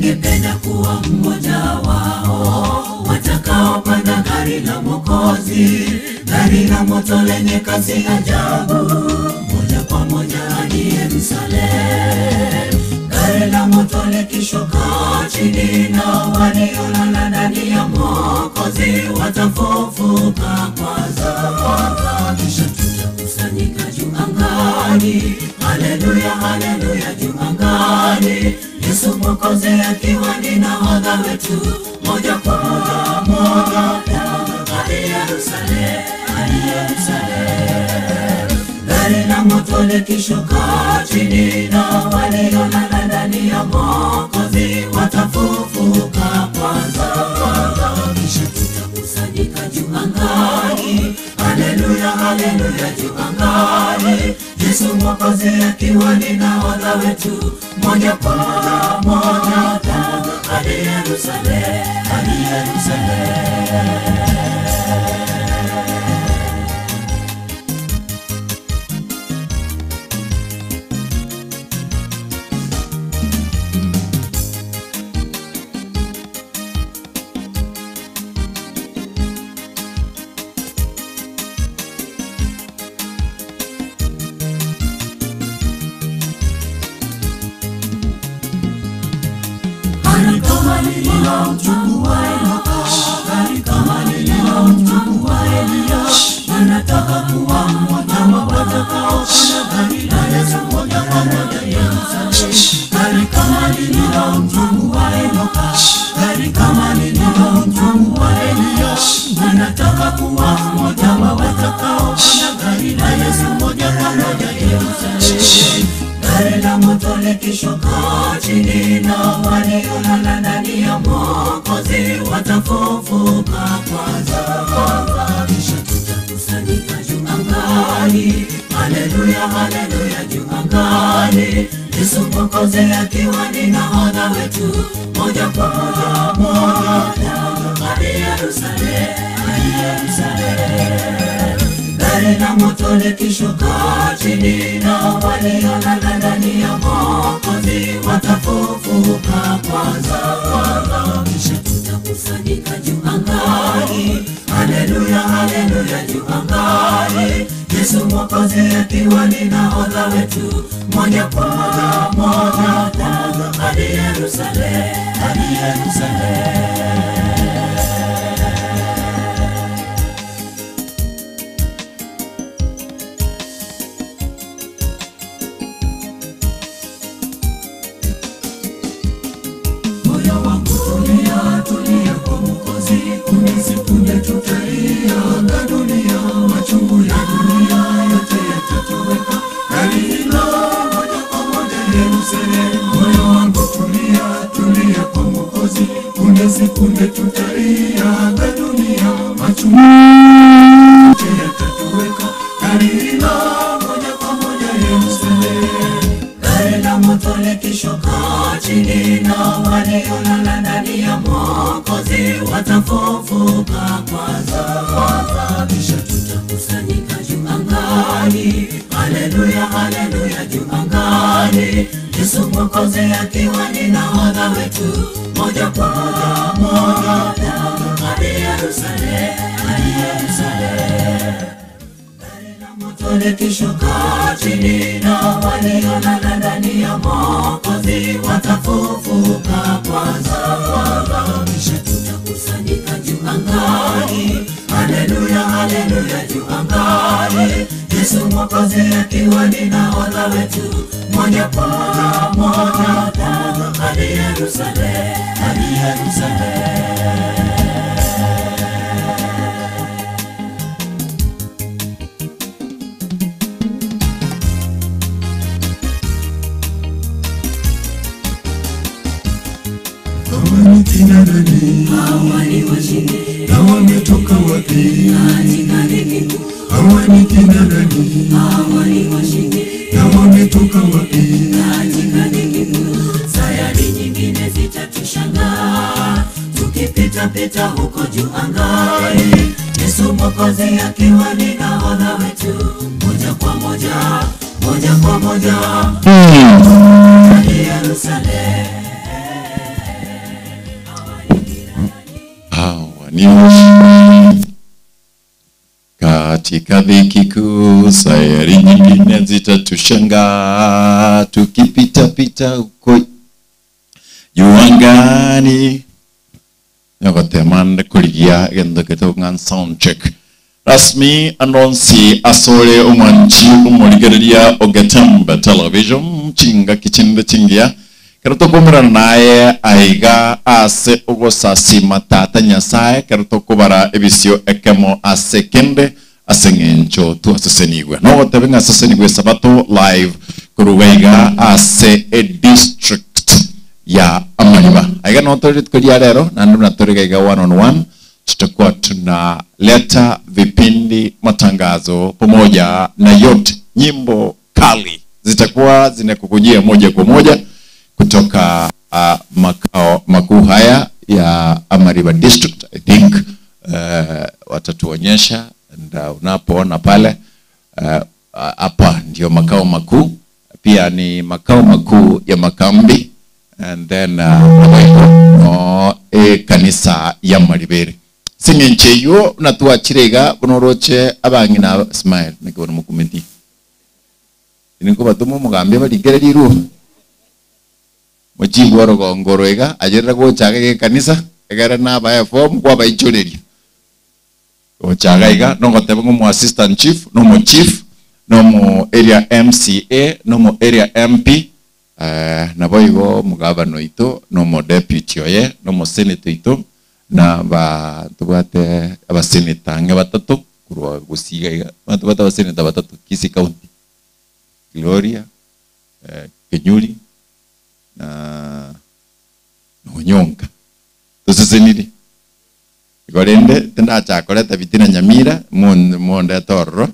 Ningependa kuwa mmoja wao watakaopanda gari la Mwokozi, gari la moto lenye kasi ajabu, moja kwa moja hadi Yerusalemu. Gari la moto likishuka chini, na waliolala ndani ya Mwokozi watafufuka kwanza, kisha tutakusanyika juu angani. Haleluya, haleluya, juu angani, Yesu Mwokozi akiwa ni nahodha wetu, moja kwa moja, moja kwa moja hadi Yerusalemu, hadi Yerusalemu. Gari la moto likishuka chini, na waliolala ndani ya Mwokozi watafufuka kwanza, kisha tutakusanyika juu angani. Haleluya, haleluya, juu angani, Yesu Mwokozi akiwa ni nahodha wetu, moja kwa moja, moja kwa moja hadi Yerusalemu, hadi Yerusalemu. Gari kama lililomchukua Enoka, gari kama lililomchukua Eliya, wanataka kuwa mmoja wa watakaopanda gari la Yesu moja kwa moja Yerusalemu. Gari kama lililomchukua Enoka, gari kama lililomchukua Eliya, wanataka kuwa mmoja wa watakaopanda gari la Yesu moja kwa moja Yerusalemu. Gari la moto likishuka chini, na waliolala ndani ya Mwokozi watafufuka kwanza, kisha tutakusanyika juu angani. Haleluya, haleluya, juu angani, Yesu Mwokozi akiwa ni nahodha wetu, moja kwa moja, moja kwa moja hadi Yerusalemu, hadi Yerusalemu. Gari la moto likishuka chini, na waliolala ndani ya Mwokozi watafufuka kwanza, kisha tutakusanyika juu angani. Haleluya, haleluya, juu angani, Yesu Mwokozi akiwa ni nahodha wetu, moja kwa moja, moja kwa moja hadi Yerusalemu, hadi Yerusalemu. Moyo wangu tulia, tulia kwa Mwokozi, punde si punde tutaiaga dunia, machungu ya dunia yote yatatoweka. Gari hilo moja kwa moja Yerusalemu. Moyo wangu tulia, tulia kwa Mwokozi, punde si punde tutaiaga dunia, machungu yote yatatoweka. Gari hilo moja kwa moja Yerusalemu. Gari la moto likishuka chini, na waliolala ndani ya Mwokozi watafufuka kwanza, kisha tutakusanyika juu angani. Haleluya, haleluya, juu angani, Yesu Mwokozi akiwa ni nahodha wetu, moja kwa moja, moja kwa moja hadi Yerusalemu, hadi Yerusalemu. Gari la moto likishuka chini, na waliolala ndani ya Mwokozi watafufuka kwanza, kisha tutakusanyika juu angani. Haleluya, haleluya, juu angani, Yesu Mwokozi akiwa ni nahodha wetu, moja kwa moja, moja kwa moja hadi Yerusalemu, hadi Yerusalemu. Hawa ni kina nani? Hawa ni washindi Na wametoka wapi? katika dhiki kuu, Hawa ni kina nani? hawa ni washindi Na wametoka wapi? katika dhiki kuu. Sayari nyingine zitatushangaa tukipita pita huko juu angani, Yesu Mwokozi akiwa ni nahodha wetu, moja kwa moja, moja kwa moja hadi Yerusalemu. News. Katika dhiki kuu sayari nyingine zitatushangaa tukipita pita huko juu angani. Nyogotemande kurigia gento getong'an sound check rasmi anonsi asore omwanchi omorigereria ogetembe television chinga kichinde chingia kero tokomerana naye aiga ase ogosasima tata nyasaye kero tokobara ebisio ekemo ase kende ase ng'encho twasesenigwe nogotebe ng'a asesenigwe sabato live koruga iga ase edistrict ya Amariba. Aiga notore rituko ria rero naende buna tore iga one on one tutakuwa tunaleta vipindi, matangazo pamoja na yote nyimbo kali zitakuwa zinakukujia moja kwa moja kutoka makao makuu haya ya Amariba District. I think watatuonyesha and unapoona pale hapa ndio makao makuu, pia ni makao makuu ya makambi and then no kanisa ya Maribere sing'enche yo natwachire iga buno roche abang'ina smile nikibona mukumiti niko batuma omogambia barikere riruo mochibu orogongoro iga agerera gochaga iga ekanisa egere nabae form kwabaichoreria gochaga iga nogoteba ng'a omo assistant chief nomo chief nomo area MCA nomo area MP nabo igo omogabana oito nomo deputy oye nomo senator oito na ba tubwate abaseneta ang'e batato korwa gosiga iga tubwate abaseneta batato Kisii County Gloria Kenyuri na Onyonka toseseniri igo rende tindachakoreta bitina Nyamira mondete ororo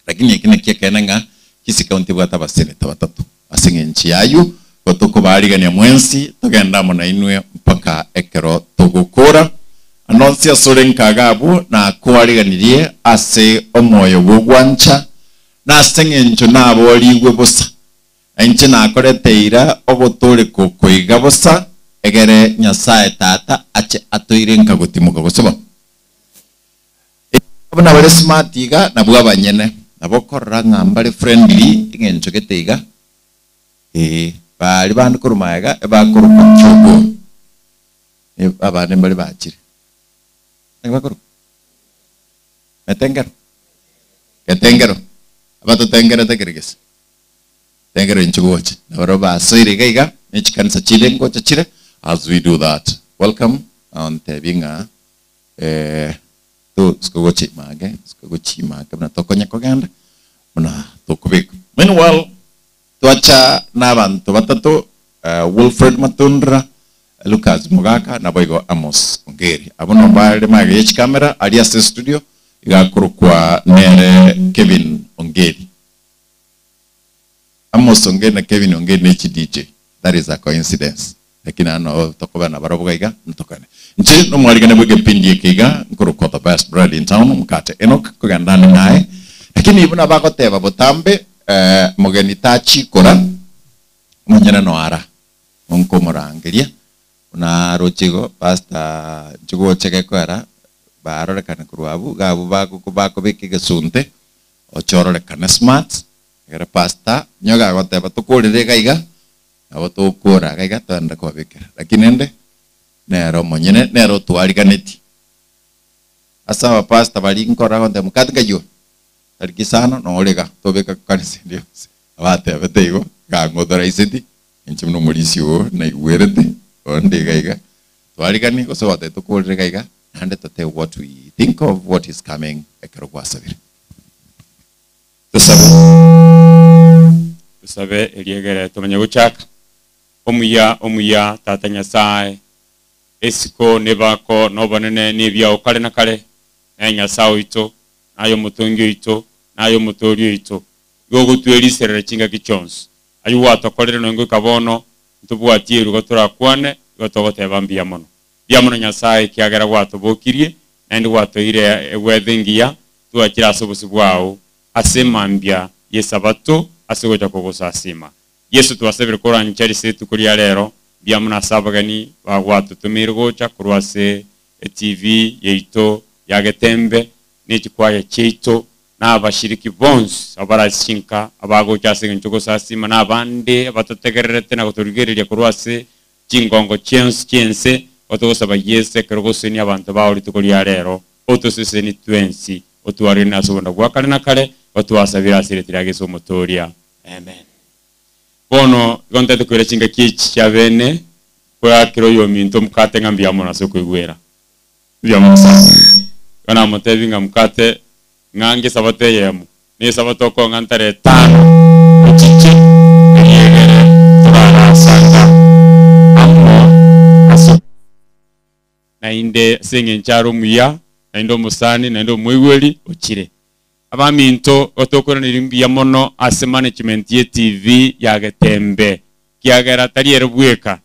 lakini eki nakio ekene ng'a Kisii County bwate abaseneta batato ase eng'encho yayo gotokobarigania mwensi togenda amo na inwe mpaka ekero togokora anonsi asore nkaga abwo nakwariganirie ase omoyo bwogwancha na ase eng'encho naborigwe bosa inche nakorete ira ogotoreka koiga bosa egere nyasaye tata ache toire nkagotimoka goseba abana bare smart iga nabwo abanyene nabo korora ng'a mbare friendly eng'encho gete iga bari bandi korumaega ebakoruka chogo abande mbare bachire bakoruka metengero getengero abatotengerete keregese tengero inchugoche nabaro basoire iga iga nechikanisa chire ngocha chire as we do that welcome on tebinga tu sikogochi mage sikogochi mage muna tokonya kogenda muna tokubika meanwhile twacha n'abantu batatu Wilfred Matundra Lucas Mugaka na boigo Amos Ongeri abo no bare mage yechi kamera ari ase studio igakorokwa nere Kevin Ongeri Amos Ongeri na Kevin Ongeri nechi DJ that is a coincidence lakini ano tokoba na baroboga iga ntokane nche no mwarigane bwege pindi ekiga nkorokwa the best bread in town mukate Enoch kogandana naye lakini ibuna bagoteba botambe mugeni tachikora munyana no ara onkomorangeria una rochigo pastor nchugocheke kwera barorekane korwa gabu bakobeka egesunte ochororekane smart egere pastor nyoga goteba tokorere gaiga nabo tokora gaiga twenda kwabekera lakini ende nero monyene nero twariganeti ase abapastor bari nkora gonte mukati ngaywo tariki isano norega tobeka kanisa ndio abatebete igo gang'othora iseti inche muno omorisi oo naigwerete onde iga iga twarigani gose gwatete tokorere iga iga naende tote what we think of what is coming ekero gwasabire tusabe tusabe eriegere tumanye gochaka omuya omuya tata nyasaye esiko nebako nobonene nebyao kare na kare na nyasaye oito nayo mutungi oito nayo mutori oito igo gotweriserera chingaki chionsi ayu gwatokorere nongo ikabono ntobwatie erugo torakwane igo togoteba mbuya mono mbuya mono nyasaye kiagera gwatobokirie naende gwatoire egwethe engiya twachire ase obosi bwao ase mambia yesabato ase gocha kogosasima Yesu twasabire korancha ase rituko ria rero mbuya mono ase abageni bagwatotomeire gocha korwa ase Etv yaito ya Getembe ne chikwaya chiaito na abashiriki bonsi abare ase chinka abagocha ase engencho y'ogosasima na abande abatotegererete na gotorigereria korwa ase chingongo chionsi chi'ense, gotogosaba Yeso ekero ogosesenia abanto bao rituko ria rero, otosesenie twensi, otwareranie ase obonda bwa kare na kare, gotwasabire ase erieta ria Yeso Omotoria. Amen. Bono igo ntagete koira chingaki echi chiabene koyakera oyominto omokate ng'a mbuya mono ase okoigwera. Mbuya mono sana. Igo namotebia ng'a mokate ng'a ngesabato eyemo, na esabato okong'a ntare etano ochiche eriegere torarasanga amo ase Naende ase engencho are omuya, naende omosani, naende omoigweri, ochire. Abaminto, igo tokoiraneria mbuya mono ase management ye TV ya Getembe, kiagera tari ere bweka,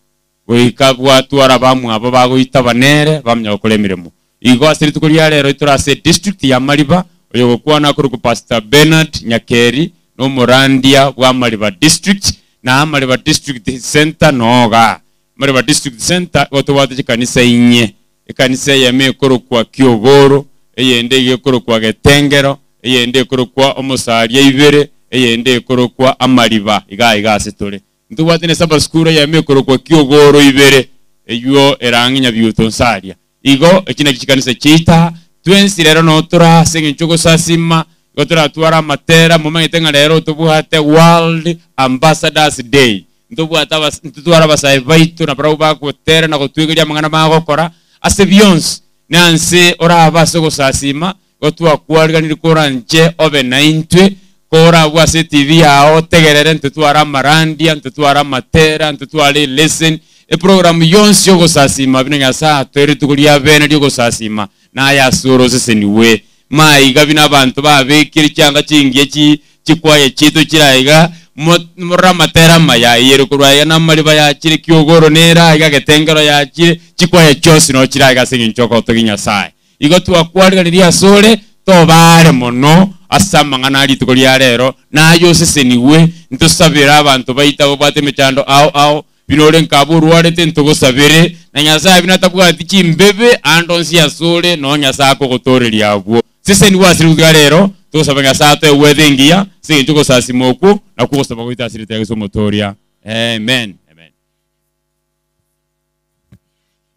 goika bwatwara abamwabo bagoitaba nere bamanya gokora emeremo. Igo ase rituko ria rero tore ase edistrict ya Mariba, oyogokwana akorokwa Pastor Bernard Nyakeri, nomorandia bwa Mariba District, na Mariba District Centre noo igaa. Mariba District Centre igo tobwate chikanisa inye, Ekanisa eyemo ekorokwa Kiogoro, eyende iga ekorokwa Getengero, eyende ekorokwa Omosaria ibere, eyende ekorokwa Amariba, igaa iga ase tore. Ntobwate ne Sabbath school eyemo ekorokwa Kiogoro ibere, eywo ere ang'e Nyabiuto nsaria. Igo echi nachio chikanisa chiaito aa, twensi rero noo tore aa ase eng'encho y'ogosasima, igo toratware amatera, momanyete ng'a rero tobwate World Ambassadors Day. Ntobwate abas ntotware abasae baito nabarabwo bagotera na gotwegeria amang'ana bagokora ase bionsi, na nse orabe ase ogosasima, igo twakwariganirie koranche obe naintwe, korabwo ase etibi yao otegerere ntotware amarandia, ntotware amatera, ntotware eleseni, eprogramu yonsi y'ogosasima buna Nyasae atoe rituko ria bene ri'ogosasima, naye ase ore oseseniwe. Maiga buna abanto babekire chianga chingiya chi chikwaya chiaito chire aiga, mo morore amatera amaya ayere korwa aiga na amariba yachire kiogoro nere aiga getengero yachire, chikwaya chionsi noo chire aiga ase eng'encho y'ogotogia Nyasae. Igo twakwariganirie asore, tobe are mono ase amang'ana a rituko ria rero, naye osesenigwe, ntosabere abanto baito ababwate emechando ao ao, Buna ore nkabwo orwarete ntogosabere, na Nyasae buna tabwati chimbebe ande onsi asore, noo Nyasae akogotooreria abwo. Sesenigwa ase rituko ria rero, togosaba Nyasae atoe egwetha engiya, ase engencho y'ogosasima okwo, nakwo ogosaba gwaito ase rieta ria Yeso Omotooria. Amen. Amen.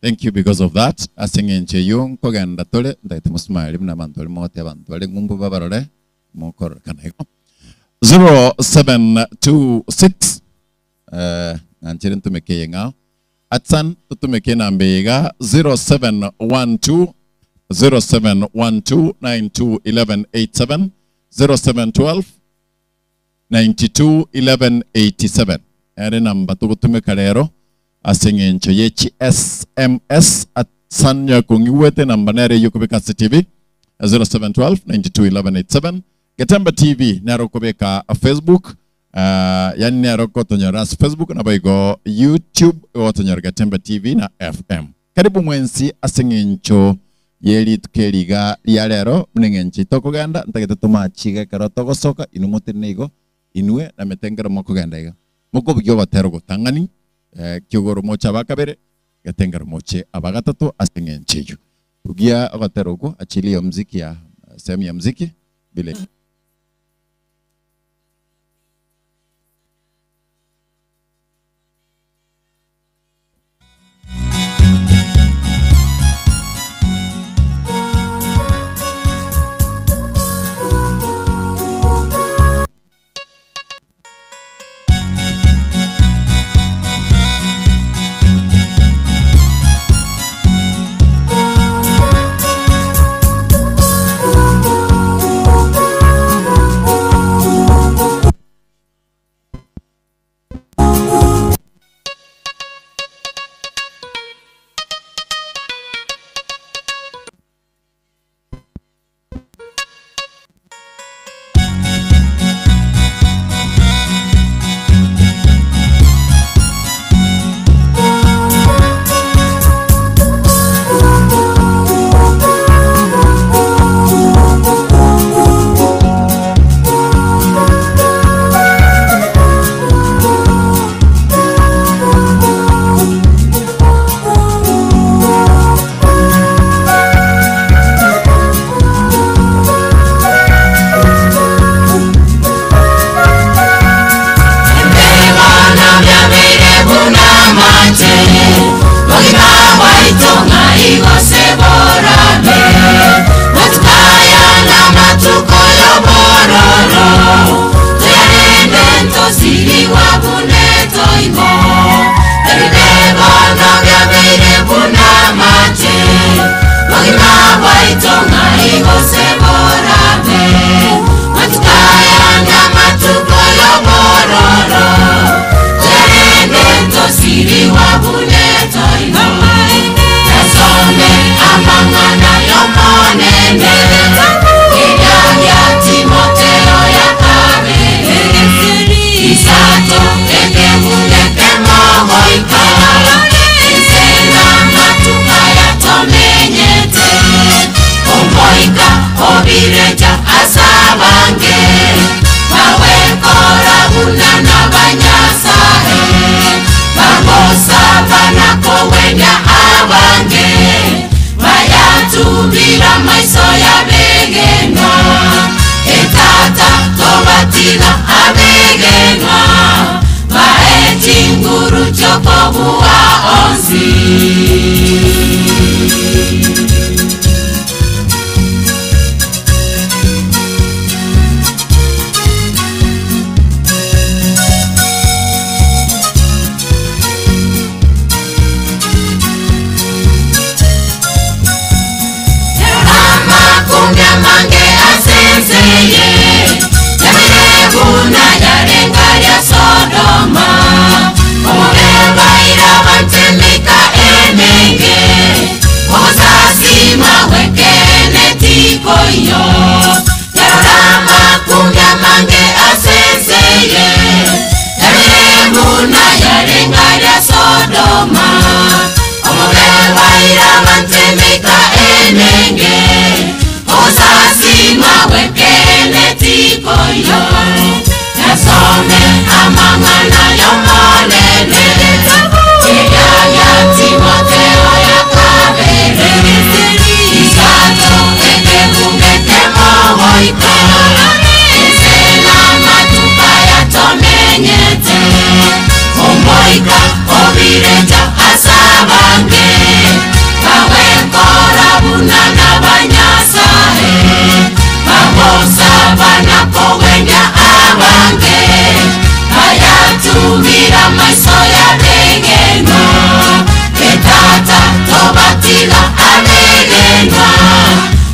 Thank you because of that. Ase eng'encho eyio nkogenda tore, ntagete mosmile buna abanto baria mogoteba abanto bare ng'umbu babarore, mokororekana igo. 0726 Eh, ng'anchere ntumeke eye ng'ao. Atsan totumeke enamba eye iga 0712 0712 92 11 87 0712 92 11 87 ere enamba togotumeka rero ase eng'encho ye chi SMS Atsan yakong'igwete enamba nere eyio okobeka ase TV 0712 92 11 87 Getembe TV nere okobeka Facebook Yaani nere ogotonyora ase Facebook naboigo YouTube ogotonyora Getembe TV na FM. Karibu mwensi ase eng'encho ye rituko eri iga ria rero buna eng'encho itokogenda ntagete tomache iga ekero togosoka inwe motenene igo inwe na emetengero mokogenda iga mokobugia ogotera ogotang'ani kiogoro moche abakabere getengero moche abagatato ase eng'encho eyio. Bugia ogotera okwo achilia mziki ya sehemu ya mziki vile. obireja asabange bawekora bunana banyasae bagosabana kowenya abange bayatubira maiso yabegenwa etata tobatila abegenwa baechinguru chokobuwa onsi. Mange asenseye yabirebuna yarenga lya Sodoma omubebaira bantemeka emenge osasima wekene tikoyo yarorama kumya mange asenseye yabirebuna yarenga lya Sodoma omubebaira bantemeka emenge osasima wekene tikoyo yasome amang'ana yomonene eyaya Timoteo yakabere isato ekebunge kemogoika ensena matuka yatomenyete omoika obireja asabange bawekora bunana banyasae bagosabana kowenya abange bayatumira maiso yabegenwa etata tobatila abegenwa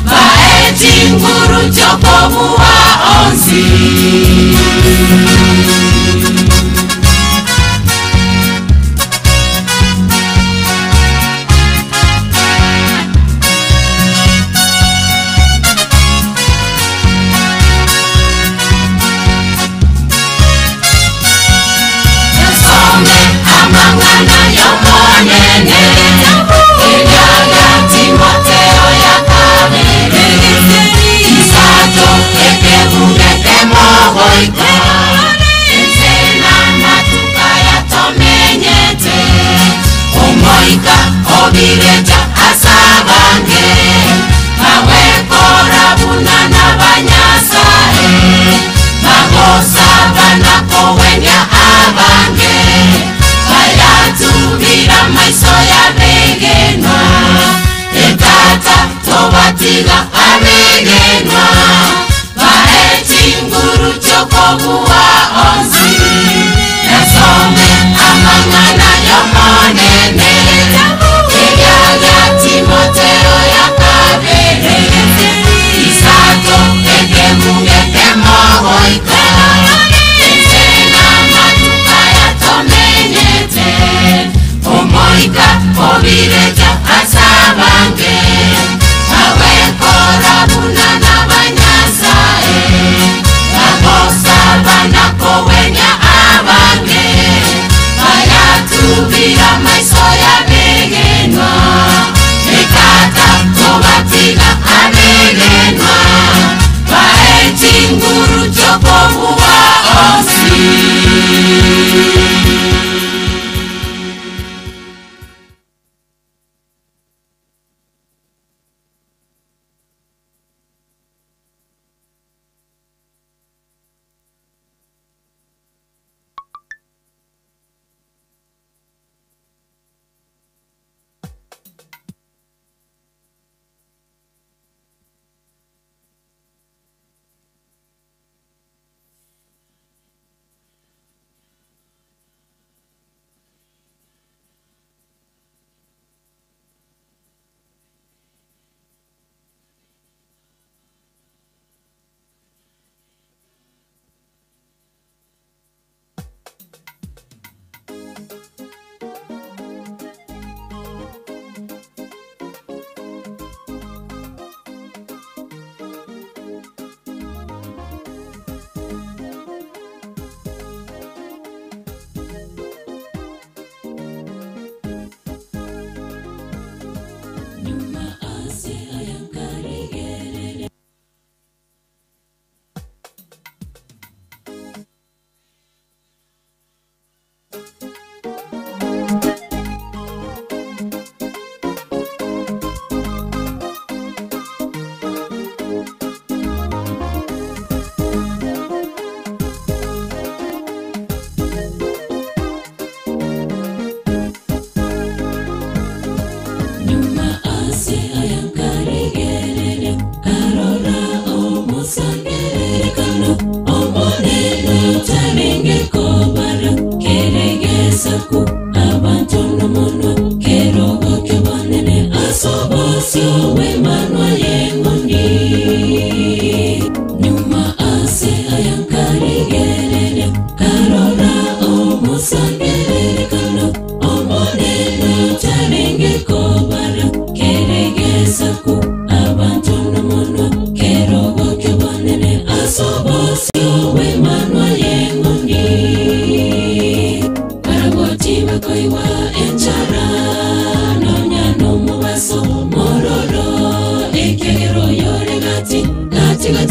baechinguru chokobuwa onsi. Amang'ana yomonene eyaya Timoteo yakabere isato ekebunge kemogoika ensena matuka yatomenyete omoika obireja asabange bawekora bunana banyasae bagosabana kowenya abange bayatubira maiso yabegenwa etata tobatila abegenwa baechinguru chokobuwa onsi yasome amang'ana yomonene eyaya Timoteo yakabere isato ekebunge kemogoika ensena matuka yatomenyete omoika obireja asabange bawekora bunana banyasae bagosabana kowenya abange bayatubira maiso yabegenwa etata tobatila abegenwa baechinguru chokobuwa onsi.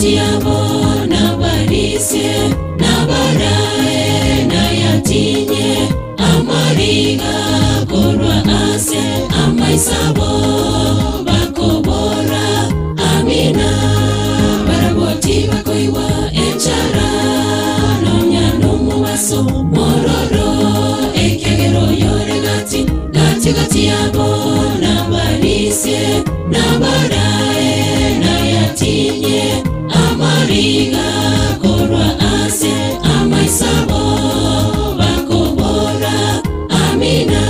gati yabo n'abarisie n'abarae n'ayatinye amariga korwa ase amaisabo bakobora amina baraboti bakoiwa enchara nonya n'omubaso mororo ekegero yore gati gati gati yabo n'abarisie n'abarae n'ayatinye amariga korwa ase amaisabo bakobora amina.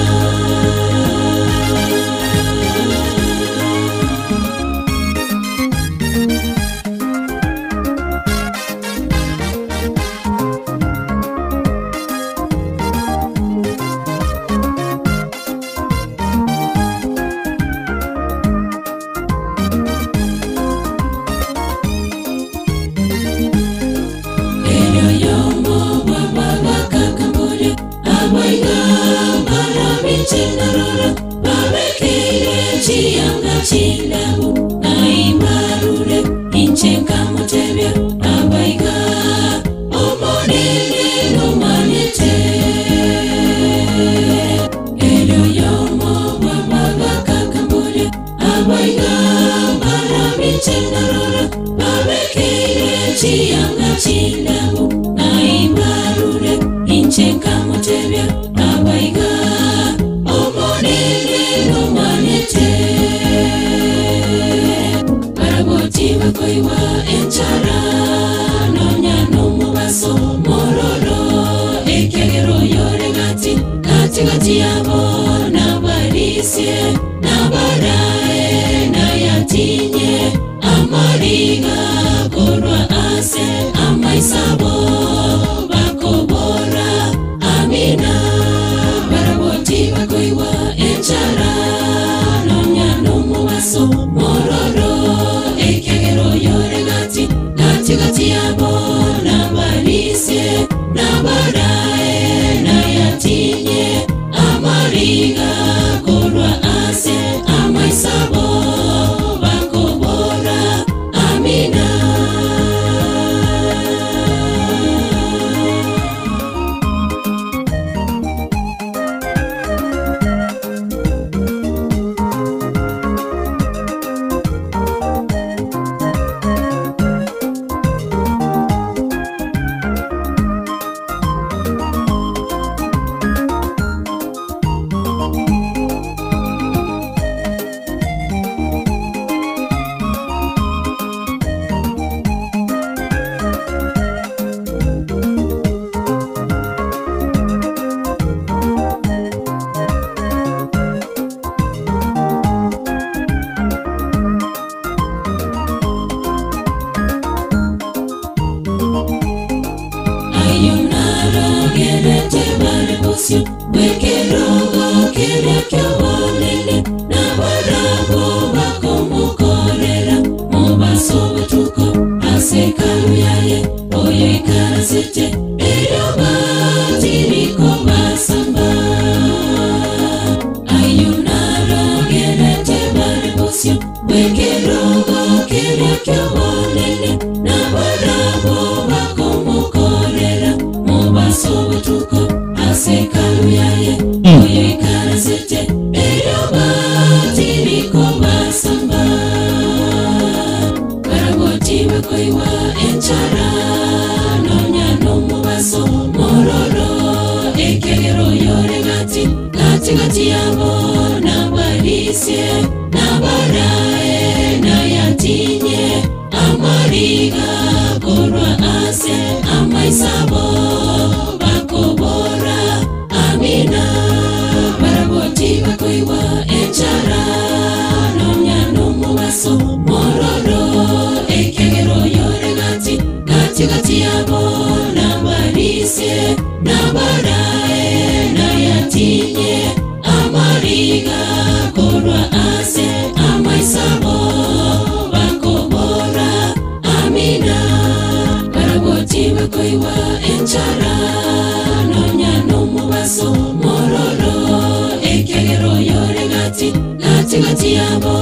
Gati gati yabo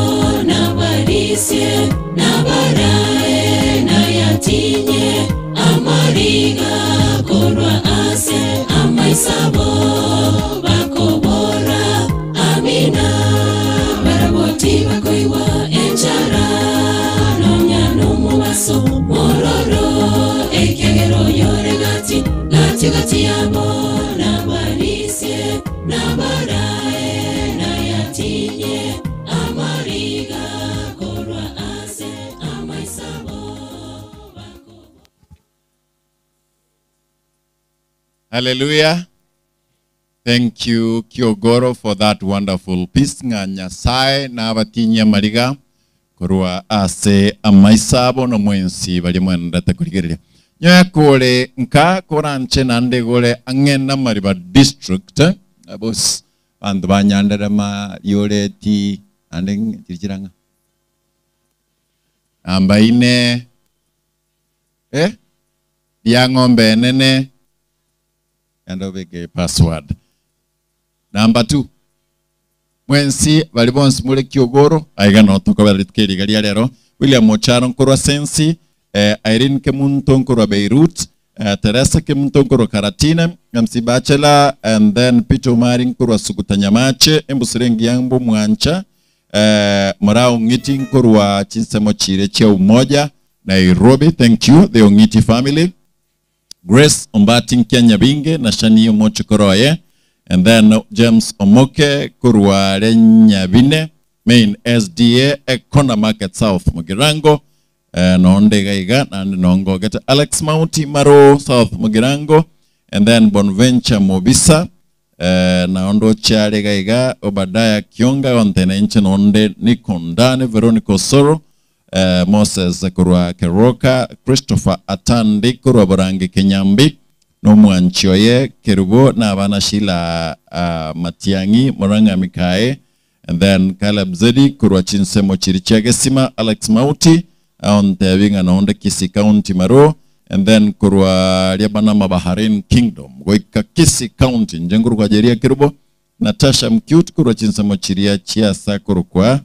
n'abarisie n'abarae n'aya. Amaisabo bakobora amina baraboti bakoiwa enchara nonya n'omubaso mororo ekegero yore gati gati gati yabo nabarisie nabarae nayatinye amariga korwa ase amaisabo Hallelujah. Thank you, Kiogoro, for that wonderful peace. Nga Nyasaye n'abatinya mariga korwa ase amaisabo no mwensi bari mwendete kurigereria. Nyoya kore nka koranche nande gore ang'ena mariba district abos bandu banyanderema yoreti ande chirichiranga. Namba ine ya ng'ombe nene and obeke password. Number 2. Mwensi bali bonsi mule Kiogoro aiga no tokobera ritukeri garia rero William Ocharo nkorwa Sensi, Irene Kemunto nkorwa Beirut, Teresa Kemunto nkorwa Karatina, MC Bachelor and then Peter Omari nkorwa Sukutanyamache, Embusirengi Yambo Mwancha, Morao Ngiti nkorwa Chinsemo Chire chia Umoja Nairobi. Thank you the Ongiti family. Grace Ombati Nkenya Binge na Shani Omocho Koroye and then James Omoke kurwa Renyabine main SDA Ekona Market South Mugirango, nonde gaiga nande nongo geta Alex Mauti Maro South Mugirango and then Bonventure Mobisa, naondo chare gaiga Obadaya Kionga ontene inche nonde Nikondane Veronica Osoro, Moses kurwa Keroka, Christopher Atandi kurwa Borangi Kenyambi nomwanchioye Kerubo na abana Sheila Matiangi Muranga Mikae and then Caleb Zedi kurwa Chinsemo Chirichagesima, Alex Mauti aonte binga naonde Kisii County Maro and then kurwa Liabana Mabaharin Kingdom goika Kisii County njenguru kwa Jeria Kerubo, Natasha Mcute kurwa Chinsemo Chiria Chiasa kurwa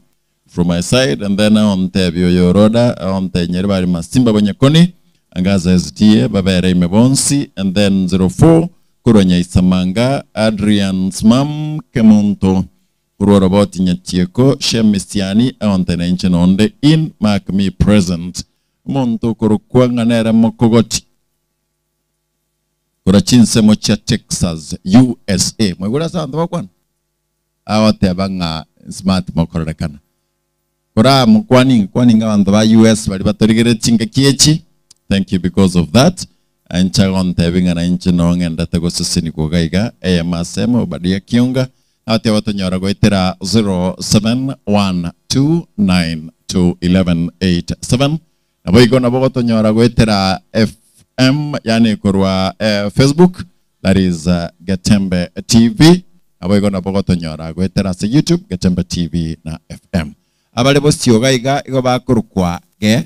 from my side and then aonte Bioyoroda aonte Nyeribari Masimba Banyakoni Angaza SDA Babere Mebonsi and then 04 kurwa Nyaisamanga Adrian Smam Kemunto kurwa Roboti Nyatieko Shemisiani aonte na inche nonde in mark me present Muntu kurukwa nganera mokogoti kurwa Chinsemo cha Texas USA mwegura santo bakwana awote banga smart mokororekana kora mukwani kwani ngabantu ba US bari batorigere chinga kiechi. Thank you because of that. Anchagon tebinga na inche nongenda tegoseseni kugaiga AMSM Obadia Kionga ate watonyora goitera 0712921187 nabo igo nabo gotonyora goitera FM yani korwa Facebook, that is Getembe TV nabo igo nabo gotonyora goitera ase YouTube Getembe TV na FM abale bosio gaiga igo bakorukwa ge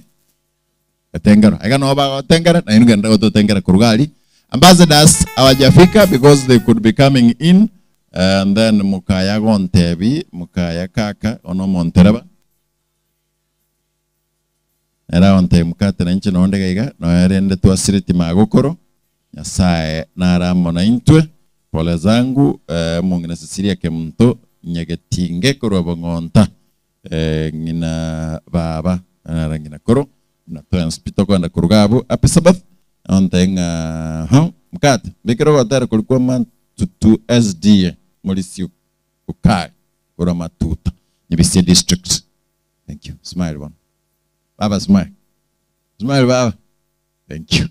Tengera. Aiga no ba tengera na inu genda goto tengera kurugali. Ambassadors hawajafika because they could be coming in and then mukaya gontebi mukaya kaka ono montereba. Era onte mukate na inche nonde gaiga no erende tuasiriti magokoro. Nyasaye naramo na intwe pole zangu mungina Cecilia Kemunto nyegetinge korwa bongonta ngina baba na ngina koro na transpito kwenda kurugabu happy Sabbath onte nga ha mukate bikiro gotera kulikuwa matutu SDA mulisi ukai kura matuta Nibisi district. Thank you. Smile one baba, smile smile baba. Thank you.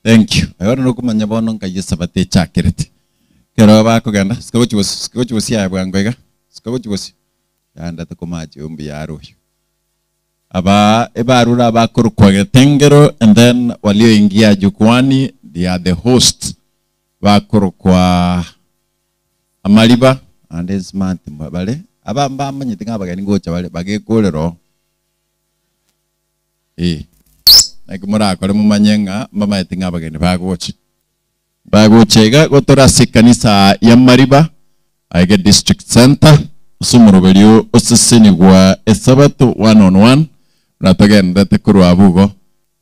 Thank you. Aye bono nokomanya bono nkai esabato echakerete. Ekero bakogenda, sika gochia bosio, sika gochia bosio aye bwango iga, sika gochia bosio. Yandete komache oyo mbuya are oyo. Aba ebarure abakorokwa Getengero and then walioingia jukwani they are the hosts bakorokwa Amariba ande smart bare aba mbamanyete ng'a abageni ngocha bare bagekorera oo. Eh, naki morakore momanye ng'a mbamaete ng'a abageni bagocha. Bagocha iga gotore ase ekanisa ya Mariba, aiga District Centre, ase omoroberio osesenigwa Esabato one on one, buna togenderete korwa abwo igo.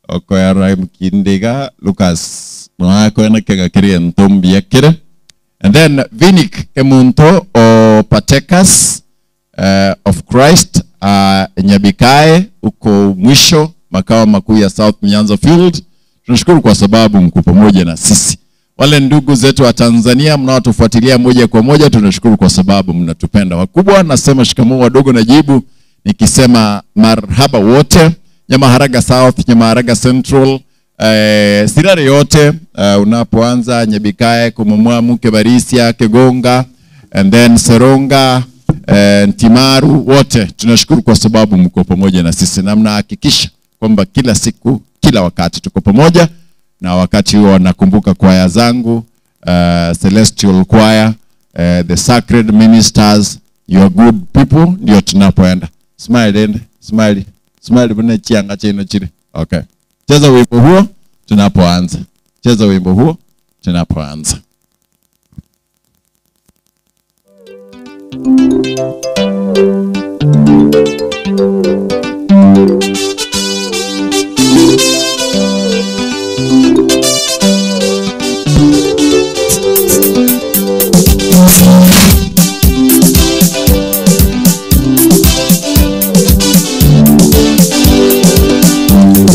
Okoerora kinde iga Lucas nonya akoeneke ng'a kere egento mbuya kere. And then Vinick Kemunto o Partakers of Christ Nyabikae huko mwisho makao makuu ya South Nyanza Field. Tunashukuru kwa sababu mko pamoja na sisi. Wale ndugu zetu wa Tanzania mnaotufuatilia moja kwa moja, tunashukuru kwa sababu mnatupenda. Wakubwa nasema shikamoo, wadogo najibu nikisema marhaba wote. Nyamaharaga South, Nyamaharaga Central, Sirare yote, unapoanza Nyabikae, Kumumwamu, Kebarisia, Kegonga and then Seronga, Ntimaru, wote tunashukuru kwa sababu mko pamoja na sisi na mnahakikisha kwamba kila siku kila wakati tuko pamoja. Na wakati huo nakumbuka kwaya zangu, Celestial Choir, the Sacred Ministers, your good people, ndio tunapoenda. Smile ende, smile, smile bune chianga chino chile. Okay. Cheza wimbo huo tunapoanza. Cheza wimbo huo tunapoanza.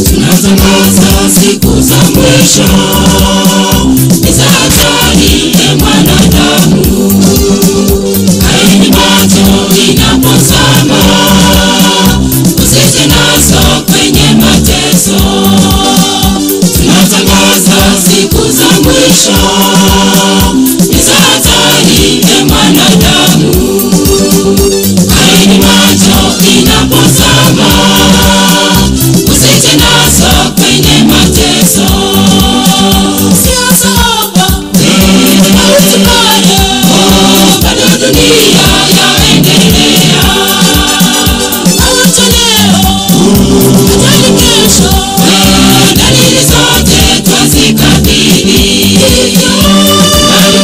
Tunatangaza siku za mwisho, ni za hatari e mwanadamu. Kaini macho inapozama, usije nazo kwenye mateso. Tunatangaza siku za mwisho, ni za hatari e mwanadamu. Kaini macho inapozama, usije nazo kwenye mateso. Siasa hapa, mauti pale, oh, bado dunia yaendelea. Mauti leo, ajali kesho, dalili zote twazikabili. Bali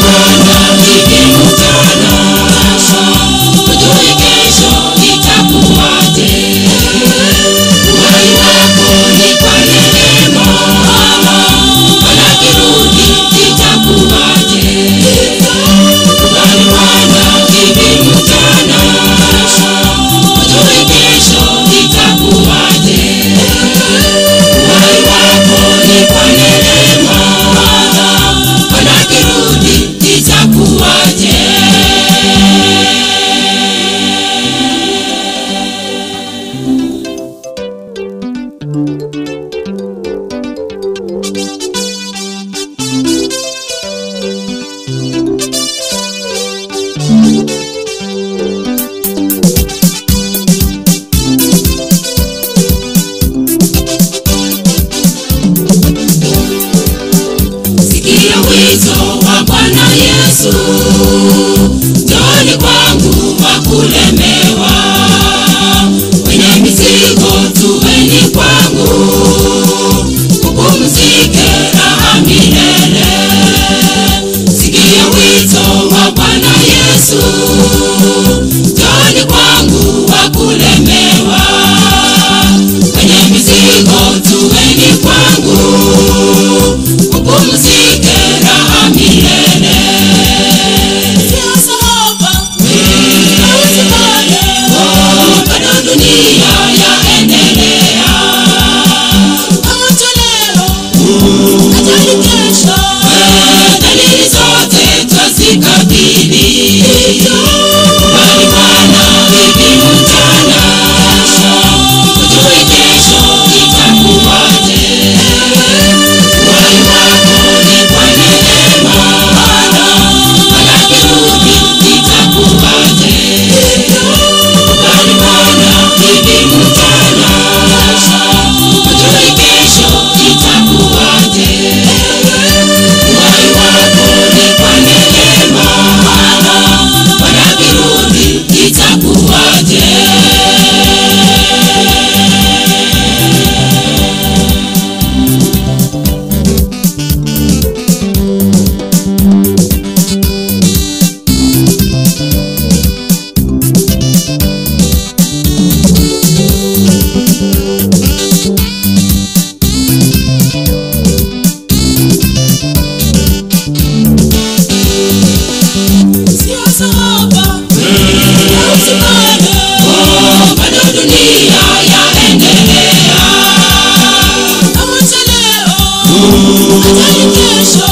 Ajali kesho,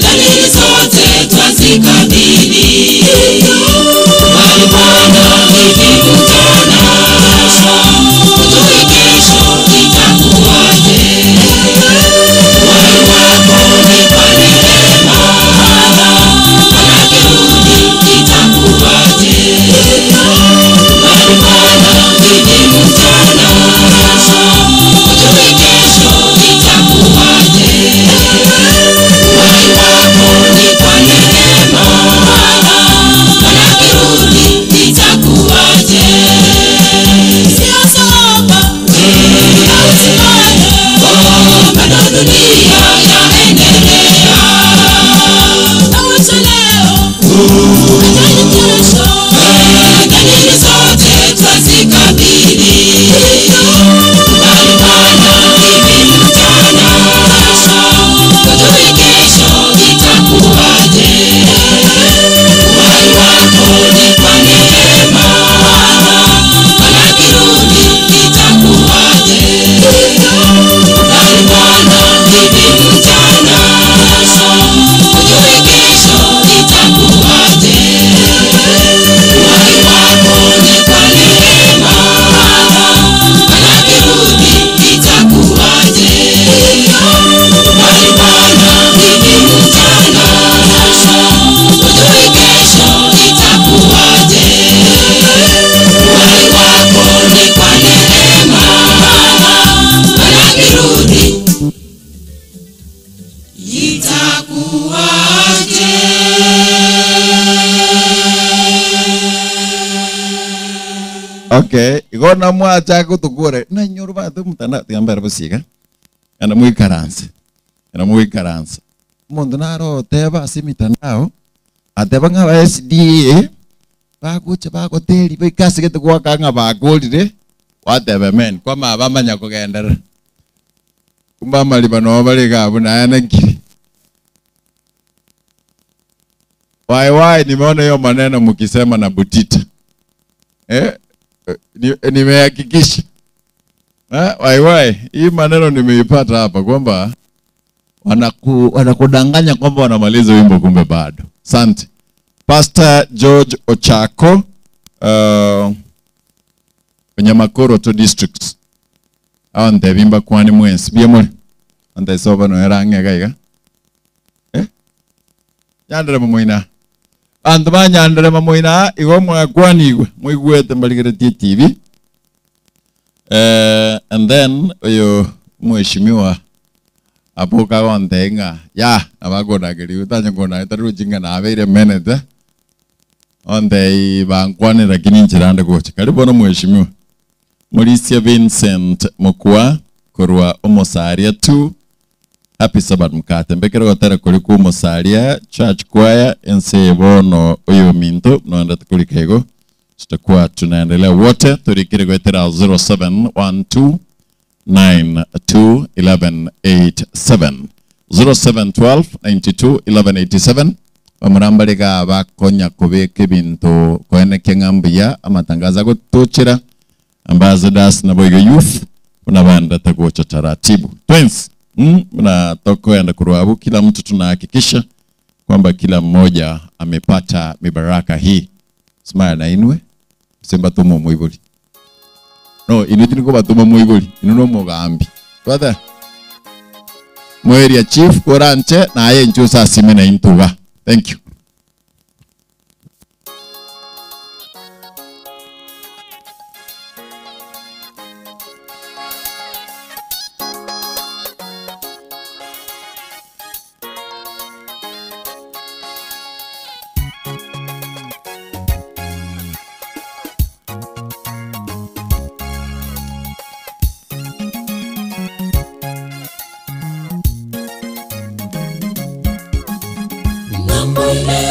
dalili zote twazikabili. Bali Bwana hivi mchana, hujui kesho itakuwaje. Uhai wako ni kwa neema, Bwana akirudi itakuwaje? Bali Bwana hivi mchana, hujui kesho itakuwaje. Uhai wako ni kwa neema, Bwana akirudi itakuwaje? Sio soba, au sibaya, bado dunia yaendelea. Awacha leo, ajali kesho, dalili zote twazikabili. Bali Bwana hivi mchana, hujui kesho itakuwaje. Uhai wako ni kwa neema, Bwana akirudi itakuwaje? Bali Bwana hivi mchana, hujui kesho itakuwaje. Uhai wako ni kwa neema, Bwana akirudi itakuwaje? Bali Bwana hivi mchana, hujui kesho itakuwaje. Uhai wako ni kwa neema, Bwana akirudi itakuwaje? Okay, igona mwacha gutukure na nyoru batu mutanda tigambera busiga kana mwikaranse kana mwikaranse mundu naroteba ase mitandao ateba ng'a ba SDA bagucha bagoteri baikasigete gwaka ng'a bagorire watebe men kwama bamanya kugenderera kumba amariba noo bari gabu naye nkiri wai nimeona hiyo maneno mkisema na Butita eh nimehakikisha wai hii maneno nimeipata hapa kwamba wanakudanganya kwamba wanamaliza wimbo kumbe bado. Asante Pastor George Ochako Onyamakoro to district awa ntebimba kwani mwensi biemore antesoba noerang'e gaiga nyandere momoina andu banyandere mamoina igo mwakwanigwe mwiguete mbarigeretie TV and then uyu mheshimiwa abuka gonte ng'a ya nabakonageri utanye taruchinga nabeire menete onde bankwane lakini nchirande gocha karibu na mheshimiwa Mauricia Vincent Mokwa korwa omosaria tu Happy Sabbath mkate mbekere gotera kuri ku Musalia Church Choir ense bono uyu minto noenda tukurikego tutakuwa tunaendelea wote turikire gwetera 0712 92 1187 0712 92 1187 bamurambariga bakonya kubika ebintu koeneke ng'ambuya amatangazo agotochera ambassadors na boigo youth unabanda tagocha taratibu twins na tokoenda kuruabu kila mtu tunahakikisha kwamba kila mmoja amepata mibaraka hii smile na inwe simba tumo muibuli no inwe tiniko batuma muibuli inu no mugambi brother mweria chief korante na aye nchusa sime na intuga thank you. Ng'ambo ile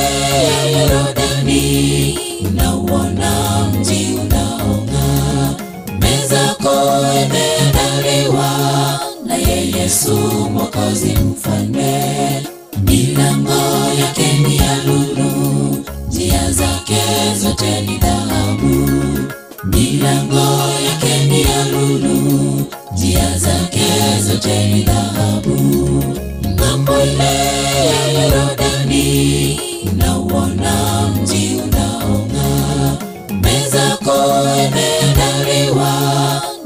ya Yordani unauona mji unaong'aa, meza kuu imeandaliwa naye Yesu Mwokozi Mfalme. Milango yake ni ya lulu, njia zake zote ni dhahabu. Milango yake ni ya lulu, njia zake zote ni dhahabu. Ile ya Yorodani nauona mji unaong'aa, meza kuu imeandaliwa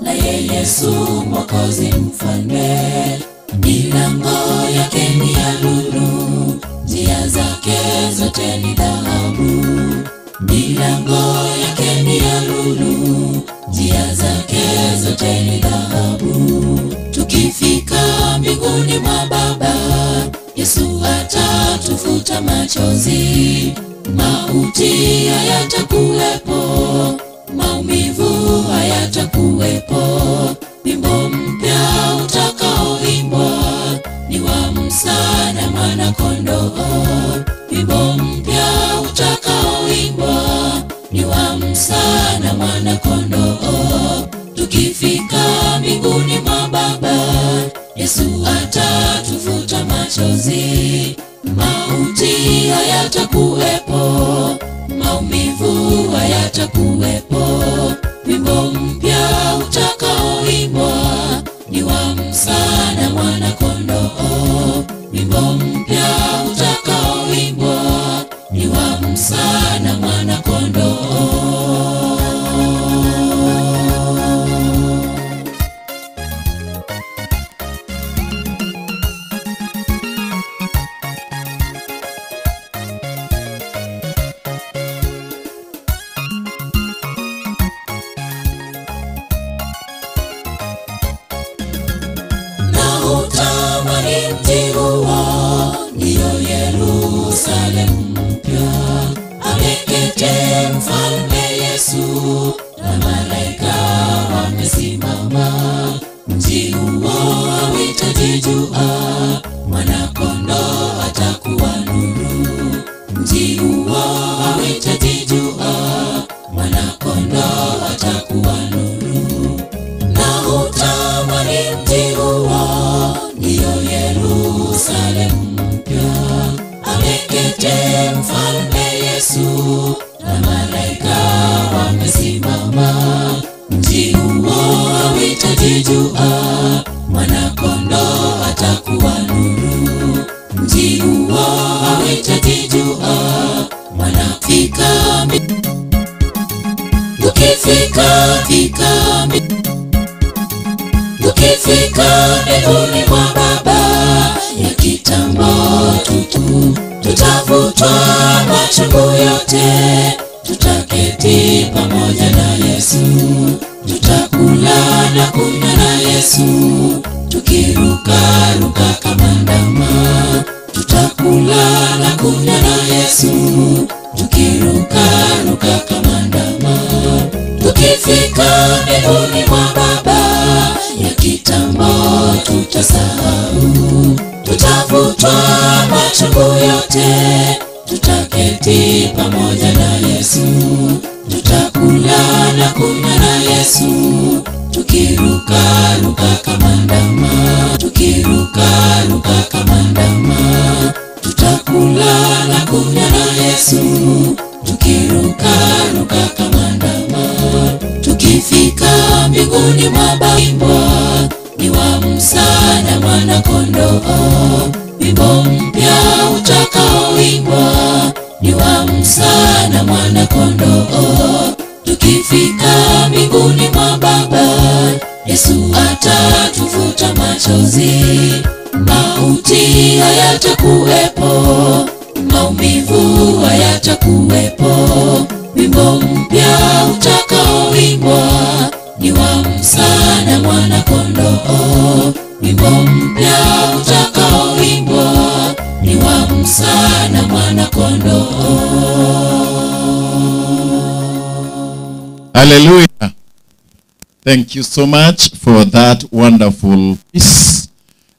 naye Yesu Mwokozi Mfalme. Milango yake ni ya lulu, njia zake zote ni dhahabu. Milango yake ni ya lulu, njia zake zote ni dhahabu. Tukifika mbinguni mwa Baba, Yesu atatufuta machozi. Mauti hayatakuwepo, maumivu hayatakuwepo. Wimbo mpya utakaoimbwa ni wa Musa na Mwana-Kondoo. Wimbo mpya utakaoimbwa ni wa Musa na Mwana-Kondoo. Tukifika mbinguni mwa Baba, Yesu atatufuta machozi. Mauti hayatakuwepo, maumivu hayatakuwepo. Wimbo mpya utakaoimbwa ni wa Musa na Mwana-Kondoo. Wimbo mpya utakaoimbwa ni wa Musa na Mwana-Kondoo. Na utamani mji huo, ndiyo Yerusalemu mpya. Ameketi mfalme Yesu na malaika wamesimama. Mji huo hauhitaji jua, mwana-kondoo atakuwa nuru. Mji huo hauhitaji jua, mwana-kondoo atakuwa nuru. Na utamani mji huo, ndiyo Yerusalemu mpya. Ameketi mfalme Yesu na malaika wamesimama. Mji huo hauhitaji jua, mwana-kondoo atakuwa nuru. Mji huo hauhitaji jua, mwanafika tukifika fika Tukifika mbinguni mwa Baba, ya kitambo tutu, tutavutwa machungu yote, tutaketi pamoja na Yesu, tutakula na kunywa na Yesu, tukirukaruka kama ndama, tutakula na kunywa na Yesu, tukirukaruka kama ndama. Tukifika mbinguni mwa Baba, ya kitambo tutasahau, tutavutwa machungu yote, tutaketi pamoja na Yesu, tutakula na kunywa na Yesu, tukirukaruka kama ndama, tukirukaruka kama ndama, tutakula na kunywa na Yesu, tukirukaruka kama ndama. Tukifika mbinguni mwa Baba, ni wa Musa na Mwana-Kondoo. Wimbo mpya utakaoimbwa ni wa Musa na Mwana-Kondoo. Tukifika mbinguni mwa Baba, Yesu atatufuta machozi. Mauti hayatakuwepo, maumivu hayatakuwepo. Wimbo mpya utakaoimbwa ni wa Musa na Mwana-Kondoo. Wimbo mpya utakaoimbwa ni wa Musa na Mwana-Kondoo. Hallelujah. Thank you so much for that wonderful peace.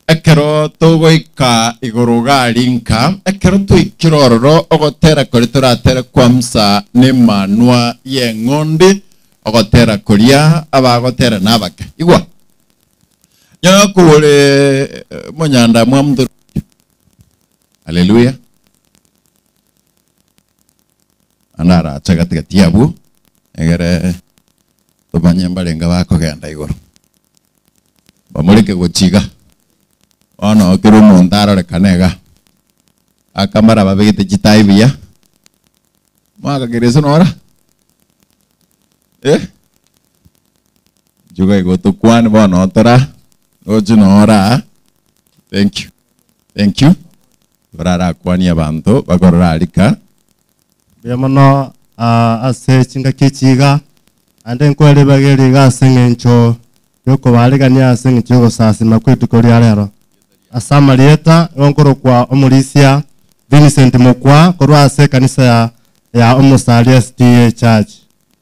Ekero togoika igoro garinka, ekero tuikira ororo ogotera kori toratera kwa Musa ni manwa y'eng'ondi ogotera koria abagotera nabake. Igwa. Nyakure munyanda mwa mndu. Hallelujah. Anara chagatigati abu egere tumanye mbarenga bakogenda igoro bamureke gochiga. Bono kera omonto arorekane iga, akamara babegete chitai buya, mwakagera ase nora? Eh? Inchuo iga igo tokwane bono tora, roche nora aa, thank you, thank you, orarakwanie abanto bakorora aria ka. Mbuya mono ase chingaki echi iga, naende nkwerebageria iga ase eng'encho y'okobaarigania ase eng'encho y'ogosasima kw'rituko ria rero. Ase amarieta nigo nkorokwa omorisia Vincent Mokwa korwa ase ekanisa ya ya Omosaria SDA Church.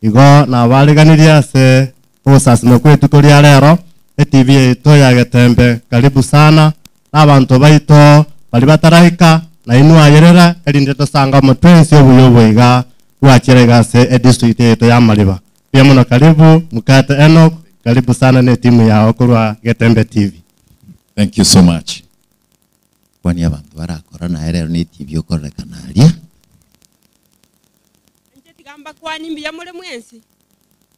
Igo nabaariganirie ase ogosasima kw'rituko ria rero, eTV yaito ya Getembe karibu sana, na abanto baito baria bataraika, na inwe ayerera, erinde tosange amo twensi obuya obo iga bwachire iga ase edistrict yaito y'Amariba. Mbuya mono karibu Mukate Enock, karibu sana ne etimu yao korwa Getembe TV. Thank you so much. Kwani abanto barakora naye rero ne TV okororekana aria. Inche tiga mbakwanie mbuya more mwensi,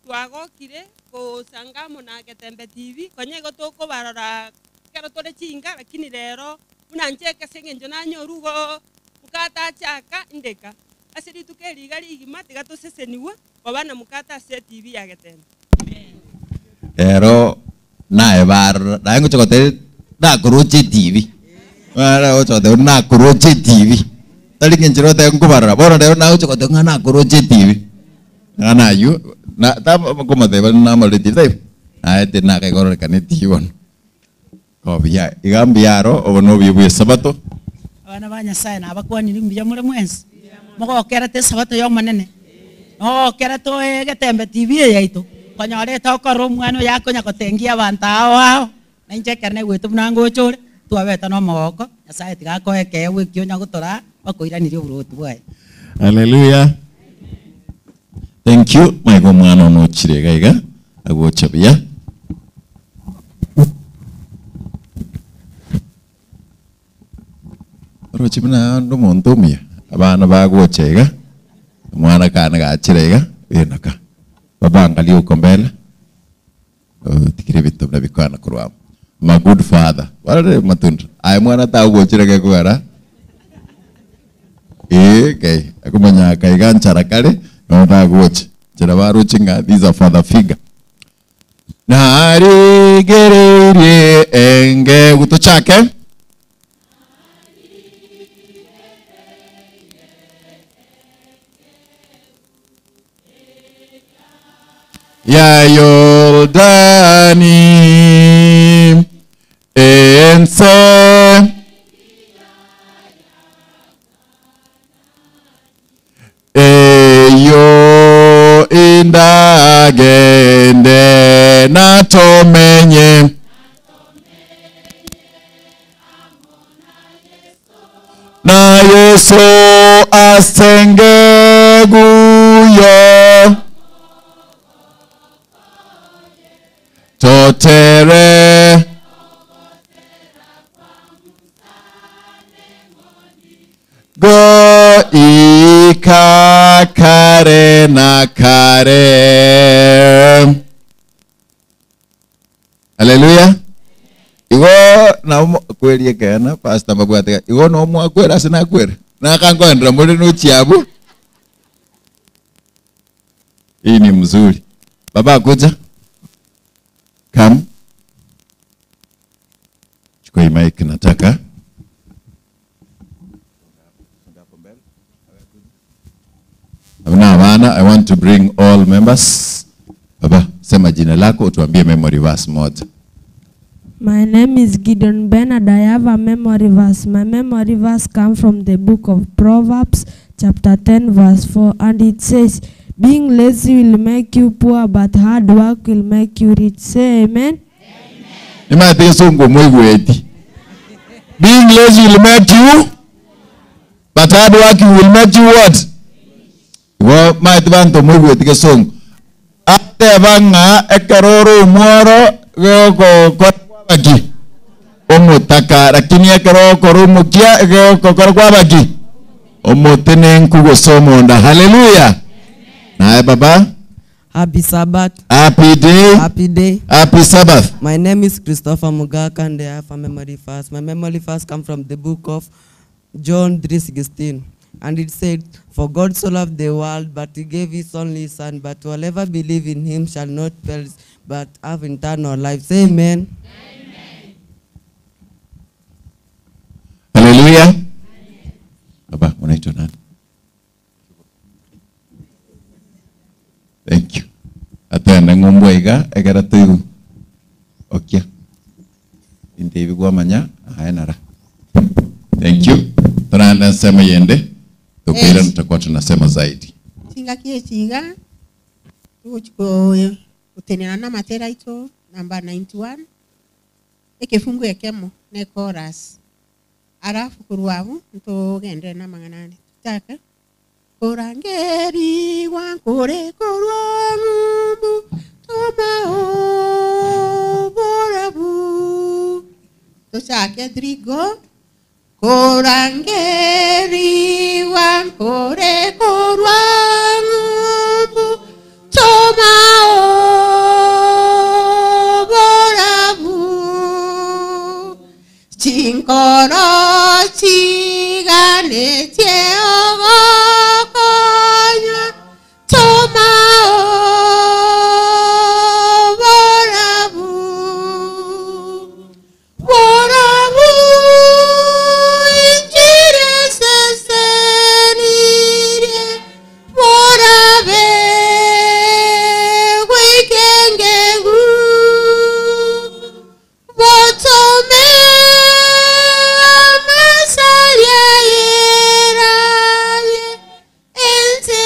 twagokire gosanga amo na Getembe TV, konya igo tokobarora ekero tore chinka lakini rero buna inche ase eng'encho nanyorwa igo mokatachaka indeka. Ase rituko eri iga rigima tiga tosesenigwe koba na mokate ase etibi ya Getembe. Rero naye barora, naye ngocha goteba nakoroche etibi, nare gocha goteba nakoroche etibi, tari ng'encho rotebe nkobarora, bono rero nagocha goteba ng'a nakoroche etibi, ng'a naywo na taba nkomoteba namorore etibi taibo, naete nakaigororekana etibi bono. Obuya, iga mbuya aro, obo nobuya bw'Esabato. Abana ba Nyasae nabakwanire mbuya more mwensi, mogokerete Esabato y'Omonene, mogokerete oe egetembe TV eye yaito, konyorete okorora omwana oyo akonya gotengia abanto ao ao, na inche ekero naigwete buna ngocha ore, twabete na omogoko, Nyasae tiga akoe ekeegwa ekio onya gotoraa, bakoiranirie oborwoti bwaye. Haleluya. Thank you. Maiga omwana one ochire iga iga, agocha buya. Oroche buna onde omonto omuya, abana bagocha iga, omwana kane gachire iga, enoka. Baba angalia uko mbele, otigire ebinto buna bikwana korwa amo. My good father, barore matunda, aye mwana tagochire gekogera, ee kai, akomanya kaiga nchara kare, nonya tagocha. Nchera baroche ng'a this is a father figure. Narigereirie engegu tochake. Ya Yordani ense Eyo indagende natomenye na Yesu asengeguyo totere Goika kare na kare. Haleluya. Igo na kwerie kena pastor mabwate igo no mwakwera ase nakwera. Nakankoendera muri nochiabu. Hii ni mzuri. Baba kuja. Come. Chukua hii mic nataka. Abana abana, I want to bring all members. Baba, sema jina lako utuambie memory verse moja. My name is Gideon Bernard. I have a memory verse. My memory verse comes from the book of Proverbs, chapter 10, verse 4, and it says, Being lazy will make you poor, but hard work will make you rich. Say amen. Nimaete gesongo moigweti. Being lazy will make you, but hard work will make you what? Igo maete banto moigweti gesongo. Ateba ng'a ekero ore omworo gegokora kwabaki omotaka lakini ekero okora omokia egokora kwabaki omotenenku gose omonda. Haleluya. Naye baba. Happy Sabbath. Happy day. Happy day. Happy Sabbath. My name is Christopher Mugaka and I have a memory verse. My memory verse comes from the book of John 3:16. And it said, For God so loved the world, but he gave his only son, but whoever believe in him shall not perish, but have eternal life. Say amen. Haleluya. Baba, unaitwa nani? Thank you. Atende ng'ombwa iga egera toigu. Okia. Inte ibi gwamanya aye nara. Thank you. Tunaenda nsemo yende. Tukira Yes. tutakuwa tunasema zaidi. Chingaki echiga gutenera na matera aitũ namba 91 ekefungu ekemo ne chorus arafu kurwabu ntugendere na mang'ana ande tutake kurangeri gwankure kurwa ng'umbu toma oborabu tuchake trigo kurangeri gwankure kurwa ng'umbu toma oborabu chinkoro chiganetie ogokonya toma oborabu borabu injire sesenirie borabe gwikengegu botome amasaria yeraye ense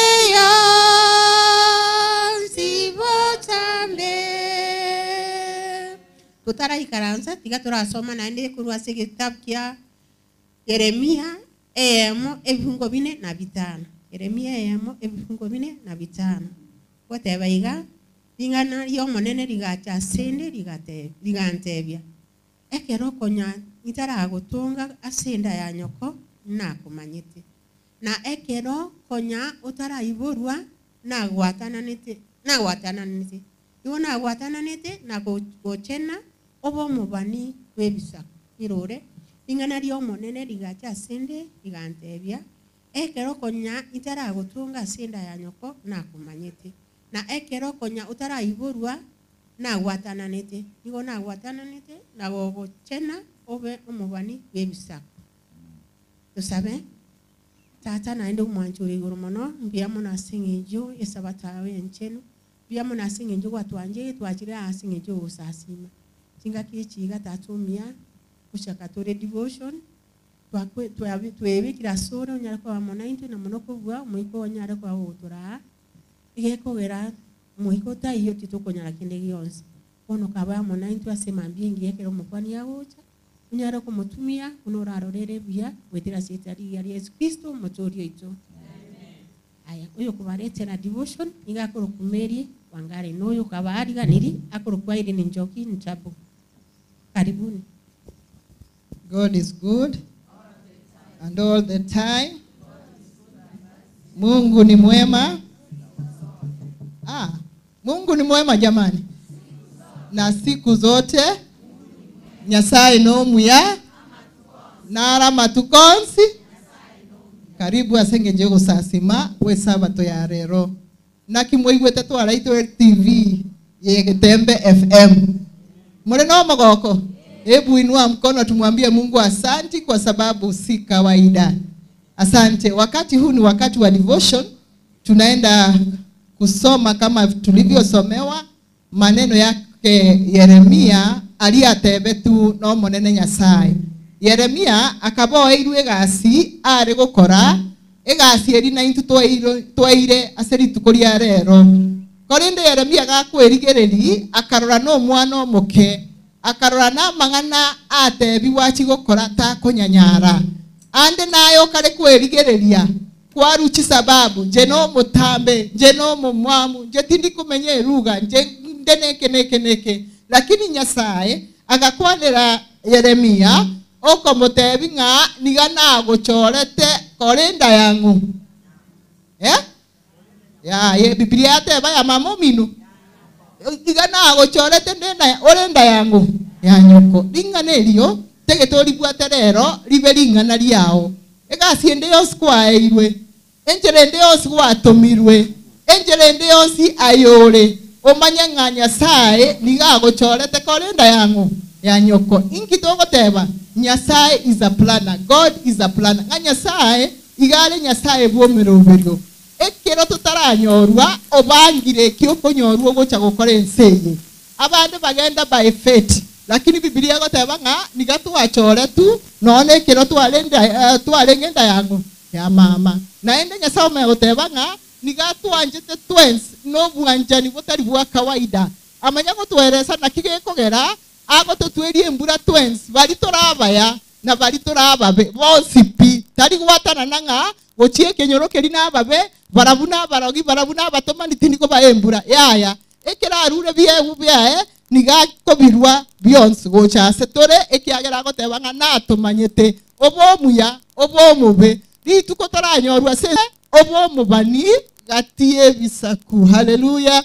yonsi botambe tutaraikaransa tiga turasoma naende kurwa ase gitabu kia yeremia eyemo ebifungo bine na bitano yeremia eyemo ebifungo bine na bitano goteba iga ring'ana ria omonene rigacha asende rigate- rigantebia ekero konya ntaragotunga ase enda ya nyoko nakomanyete na ekero konya otaraiborwa nagwatananete nagwatananete igo nagwatananete na go- gochena obe omobani bwa ebisaku irore ring'ana ria omonene rigacha asende rigantebia ekero konya ntaragotunga ase enda ya nyoko nakomanyete na ekero konya otaraiborwa nagwatananete nigo nagwatananete na gogochena obe omobani bwa ebisaku tusabe tata naende omwanchuri igoro mono mbuya mono ase eng'encho esabato yawe enchenu mbuya mono ase eng'encho gwatwanchire twachire ase eng'encho ogosasima chingaki echiga tata omuya gochaka tore devotion twakwe- twabi- twebekire ase ore onyare koba mono intwe na mono kobua omoika onyare koba gogotoraa egekogera omoika otaiyo titokonyara kende gionsi bono kaba mono intwe ase emambia engiya ekero omokwani agocha onyare komotumia buna orarorere buya gwetera ase etari ya yesu kristo omotori oito aya oyo kobaretera devotion niga akorokwa Mary Wangari na oyo kabariganiri akorokwa Irene Njoki Nchabu karibuni God is good and all the time. Mungu ni mwema. Ah, Mungu ni mwema jamani, na siku zote Nyasaye nomuya nara matukonsi karibu asengenje gusasima we sabato ya rero nakimwiguete twaraitwe TV yegetembe FM mure no mogoko hebu inua mkono tumwambie Mungu asanti kwa sababu si kawaida. Asante. Wakati huu ni wakati wa devotion, tunaenda kusoma kama tulivyosomewa maneno yake Yeremia aliyatebe tu no monene Nyasaye. Yeremia akaboeirwe egasi are gukora egasi eri na intu twaire ase rituko ria rero korende Yeremia gakwerigereri akarora no mwana omoke akarora na mang'ana atebi wachi gukora takonyanyara ande nayo kare kwerigereria kwaruchi sababu nje no mutambe nje no mumwamu nje tindi kumenya eruga nje nde neke neke neke lakini nyasaye agakwanira yeremia okomutebi ng'a niga naguchorete kore enda yang'u eh? Yaye Bibilia yateba ya mama omino. Iga nagochorete nde na ore enda yango ya nyoko. Ring'ana erio tegete oribwate rero ribe ring'ana riao. Egasi ende yonsi kwaeirwe, enchera ende yonsi gwatomirwe, enchera ende yonsi ayore, omanye ng'a Nyasaye nigo agochorete kore enda yango ya nyoko. Inki togoteba? Nyasaye is a planner. God is a planner. Ng'a Nyasaye igare Nyasaye bw'omeroberio. Ekero totaranyorwa obangire eki okonyorwa ogocha gokora ense eye. Abande bagenda by fate, lakini Bibilia egoteba ng'a niga twachore tu nonye ekero twarenda twarenge enda yango ya mama. Naende Nyasaye omanya goteba ng'a niga twanchete twensi nobwanchani botari bwa kawaida. Amanya gotweresa naki gekogera agototweria embura twensi bari torabaya na bari torababe bonsi pi tari gwatanana ng'a gochia ekenyoro keri nababe barabu nabarogi barabu nabatomani tindi kobaha embura yaya ekerarure biebu biaye nigakobirwa bionsi gocha ase tore ekiagera agoteba ng'a natomanyete obomuya obomobe rituko toranyorwa ase obomobani gati y'ebisaku. Haleluya!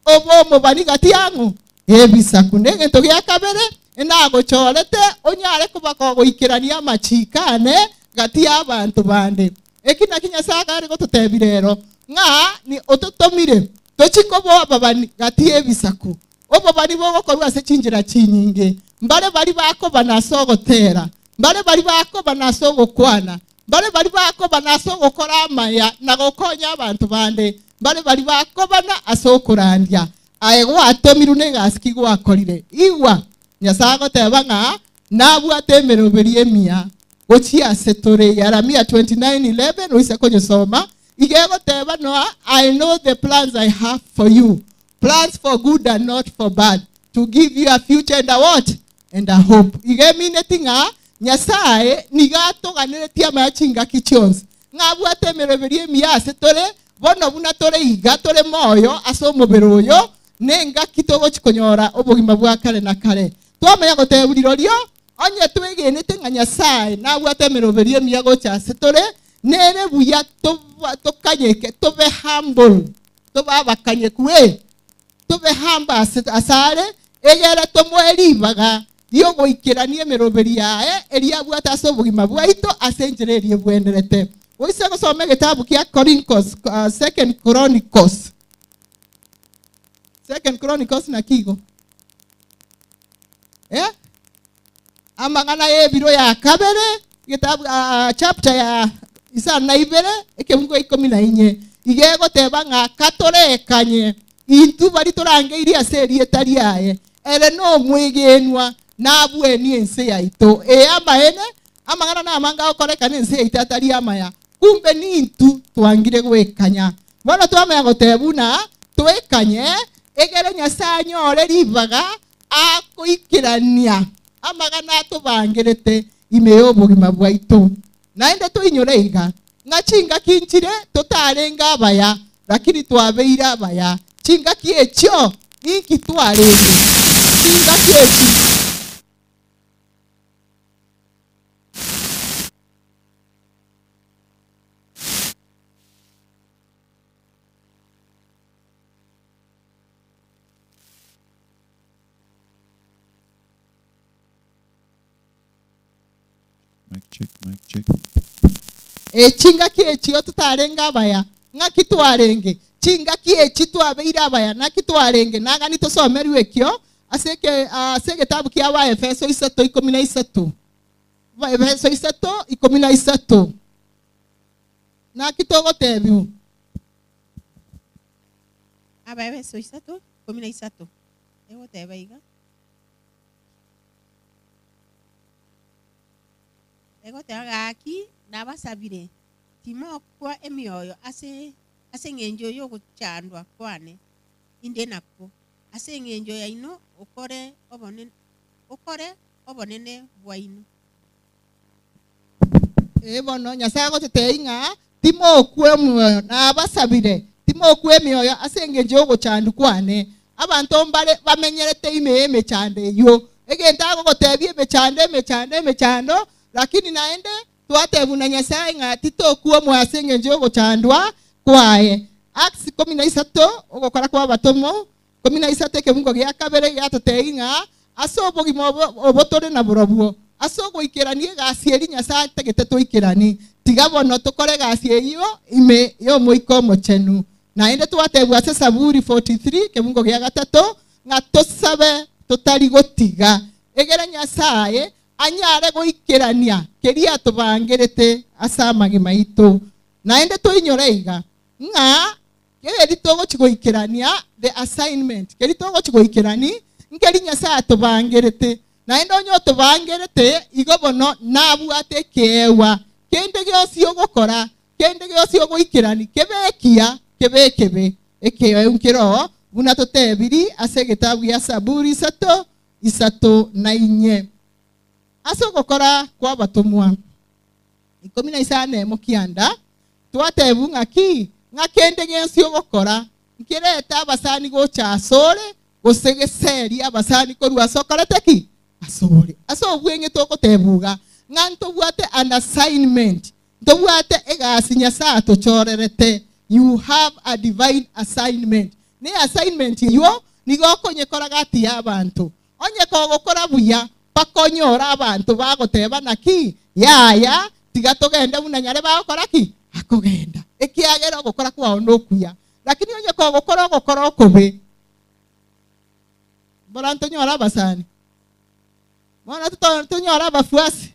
Obomobani gati yang'o y'ebisaku. Negento gia kabere enagochorete onyare kobakogoikerania amachikane gati y'abanto bande. Eki naki Nyasaye akare gototebia rero ng'a ni ototomire tochikoboa babani gati y'ebisaku. Obobani bogokorwa ase chinchera chinyinge. Mbare bari bakobana ase ogotera, mbare bari bakobana ase ogokwana, mbare bari bakobana ase ogokora amaya na gokonya abanto bande, mbare bari bakobana ase okorandia. Aye gwatomirwe na egasi ki gwakorire. Igwa Nyasaye agoteba ng'a nabwate emeroberi emiya gochia ase tore. Yeremia 29:11 oise konyesoma iga egoteba noa I know the plans I have for you, plans for good and not for bad, to give you a future and a what? And a hope. Iga emineti ng'a Nyasaye niga atoganeretie amaya chingaki chionsi. Ng'abwate emeroberi emiya ase tore bono buna tore iga tore moyo ase omobere oyo nengaki togochikonyora obogima bwa kare na kare. Twamanya gotebwa rirorio onye twegenete ng'a Nyasaye nabwate emeroberi emiya gocha ase tore nere buya tokanyeke tobe humble tobe abakanyeku tobe humble ase asare egere tomoe ribaga riogoikerania emeroberi yaye eriabwate ase obogima bwaito ase enchera eria ebwenerete. Oise gosoma egetabu kia Chronicles, Second Chronicles. Second Chronicles nakigo. Amang'ana y'ebiro ya kabere getabu chapter ya isano na ibere ekebungo 14 iga egoteba ng'a katorekanye intu bari torangeirie ase erieta riaye ere nomwegenwa nabweni ense yaito. Amaene amang'ana namanga agokorekana ense yaito atari amaya kumbe nintu twangire gwekanya. Bono twamanya goteba na twekanye egere Nyasaye anyore ribaga akoikerania amagana atobangerete ime y'obogima bwaito. Naende toinyore iga ng'a chingaki nchire totarenga abaya lakini twabeire abaya. Chingaki echio ninki twarenge chingaki echi Mic check, mic check. Chingaki echio totarenga abaya ng'aki twarenge chingaki echi twabeire abaya naki twarenge nagani tosomerwe ekio ase ase egetabu kia Baefeso 3:13. Baefeso 3:13 naki togotebiwa Abaefeso 3:13 egoteba iga egoteba gaki nabasabire timokwa emioyo ase ase eng'encho y'ogochandwa kwane inde nakwo ase eng'encho yaino okore obonene bwaino. Bono Nyasaye agototebia ng'a timokwa emioyo nabasabire timokwa emioyo ase eng'encho y'ogochandwa kwane. Abanto mbare bamenyerete ime y'emechando eywo egento agogotebia emechando emechando emechando lakini naende twatebwa na Nyasaye ng'a titokwa omoyo ase eng'encho y'ogochandwa kwaye. Acts 13 ogokora kwa abatomo 13 ekebungo gia kabere giatotei ng'a ase obogima obo tore na borobwo ase ogoikerania egasi eri Nyasaye ategete toikerani tiga bono tokore egasi eyio ime y'omoika omochenu. Naende twatebwa ase Saburi 43 ekebungo gia gatato ng'a tosabe totari gotiga egere Nyasaye anyare goikerania keria atobangerete ase amagima aito. Naende toinyore iga ng'a keri togochi goikerania the assignment keri togochi goikerani nkeri Nyasaye atobangerete. Naende onye otobangerete igo bono nabwate ekeewa kende gionsi ogokora kende gionsi ogoikerani kebe ekiya kebe ekebe ekeewa nkero buna totebiri ase egetabu gia Saburi isato isato na inye. Ase ogokora kwa abatomwa 15 kianda twatebu ng'aki ng'a kende gionsi ogokora nkireta abasani gocha asore gose geseri abasani korwa ase okorete ki asore. Ase obweng'e togotebuga ng'a ntobwate an assignment ntobwate egasi Nyasaye atochorerete. You have a divine assignment. Ne assignment eyo nigo okonyekora gati ya abanto. Onye kogokora buya bakonyora abanto bagoteba naki yaya tiga togende buna nyare bagokora ki akogenda ekiagera ogokora kwao nokuya. Lakini onye kogokora ogokora okobe mbora ntonyora abasani bono tonyora abafuasi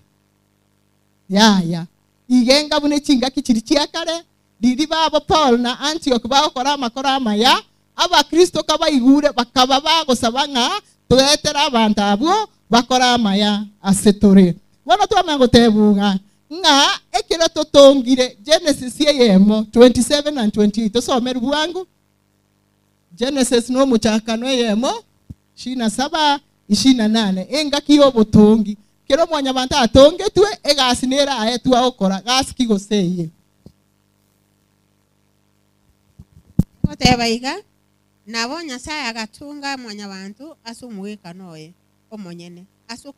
yaya igenga buna chingaki chiri chia kare riri babo Paul na Antioch bagokora amakoro amaya abakristo kabaigure bakaba bagosaba ng'a twetere abanto abwo bakora amaya ase tore. Bono twamanya gotebuga ng'a ekero totongire Genesis eyemo 27 and 28 tosomere bwangu. Genesis no omochakano eyemo 27 28 engaki y'obotongi kero mwanyabanto atongetwe egasi nere aetwe agokora gasi ki gose eye. Goteba iga nabo Nyasaye agatunga mwanyabanto ase omogwekano oye omonyene ase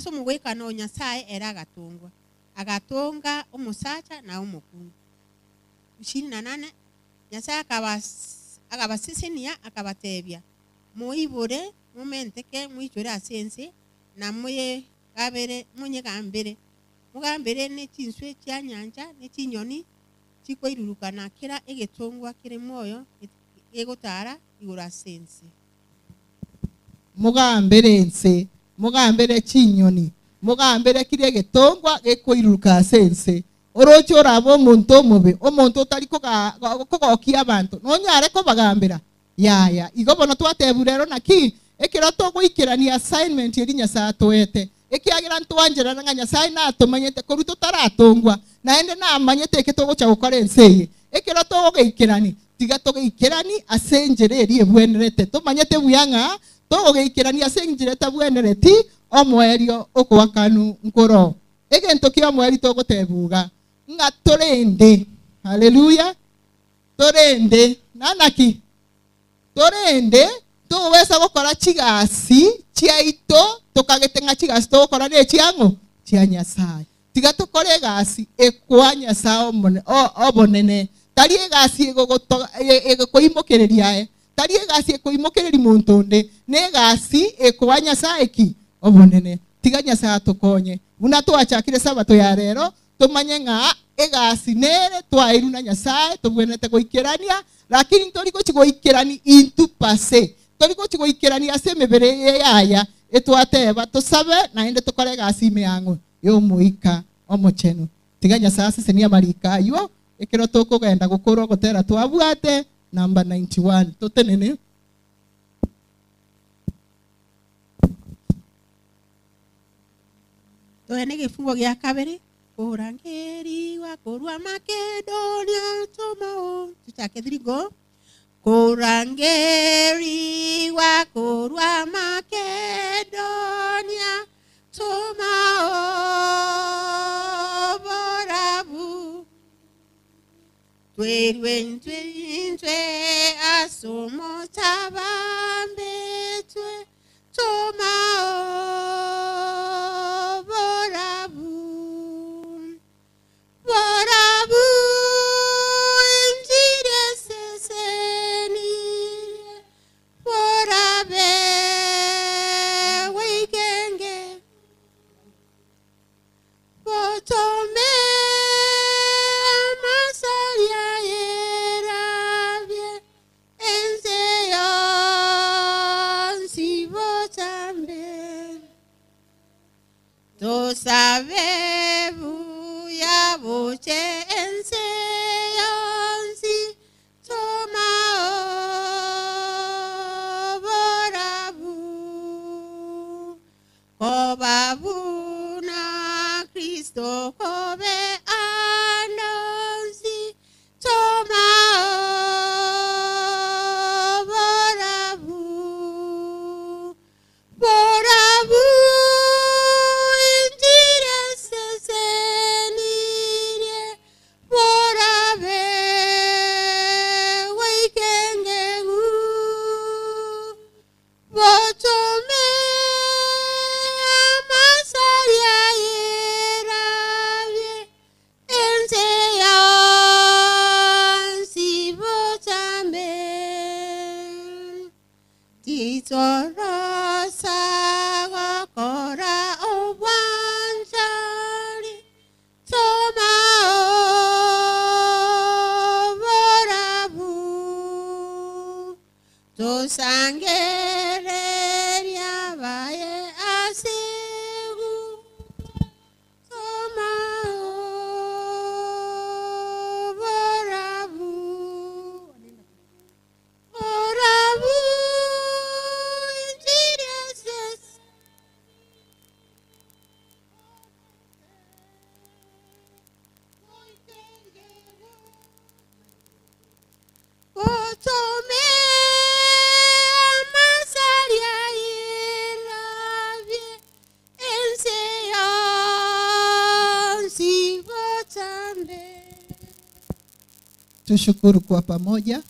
omogwekano o Nyasaye ere agatungwa agatunga omosacha na omokungu. 28 Nyasaye akabasesenia akabatebia moibore momenteke mwichore ase ense na munyegambere mugambere ne chinswe chia nyancha ne chinyoni chikoiruruka na kera egetongwa kere moyo egotara igoro ase ense. Mugambere ense mugambere chinyoni mugambere kire egetongwa gekoiruruka ase ense. Oroche oraba omonto omobe omonto otari kogokia abanto nonyare kobagambera yaya igo bono twatebure ero naki ekero togoikerania assignment eri Nyasaye atoete ekiagera ntwanjerana ng'a Nyasaye natomanyete korwa totaratongwa naende namanyete eke togocha gokora ense eye ekero togogeikerani tiga togeikerani ase enchera eri ebwenerete tomanyete buya ng'a togogeikerani ase enchera etabwenereti omoerio okoakanu nkoro egento kia omoeri togotebuga ng'a torende. Haleluya torende nanaki torende towesa gokora chigasi chiaito tokagete ng'a chigasi togokora ne chiang'o chia Nyasaye. Tiga tokore egasi ekwa Nyasaye obonene tari egasi egokoimokereria tari egasi ekoimokereria monto onde ne egasi ekwa Nyasaye ki obonene. Tiga Nyasaye atokonye buna twachakire sabato ya rero tomanye ng'a egasi nere twairu na Nyasaye tobwenerete goikerania lakini tori gochi goikerani intu pase tori gochi goikerania ase emebere eye yaya etwateba tosabe naende tokore egasi ime yang'o y'omoika omochenu. Tiga Nyasaye asesenie amarika aywo ekero tokogenda gokora ogotera twabwate namba 91 totenene. Toene gefungo gia kabere kurangeriwa korwa Makedonia tomao tuchake thirigo kurangeriwa korwa Makedonia tomao borabu twerwe ntwe ntwe asomo tabambetwe tomao borabu borabu Tosabe buya buche ense yonsi toma oborabu kobabuna Kristo kobe anonsi toma oborabu borabu injire sesenirie borabe weikengegu botome amasaria yerabye ense yonsi botambe titorosa gokora obwanchari toma oborabu tosangereria baye asigu toma oborabu orabu injiri Otome amasaria irabye ense yonsi botambe. Tushukuru kuwa pamoja.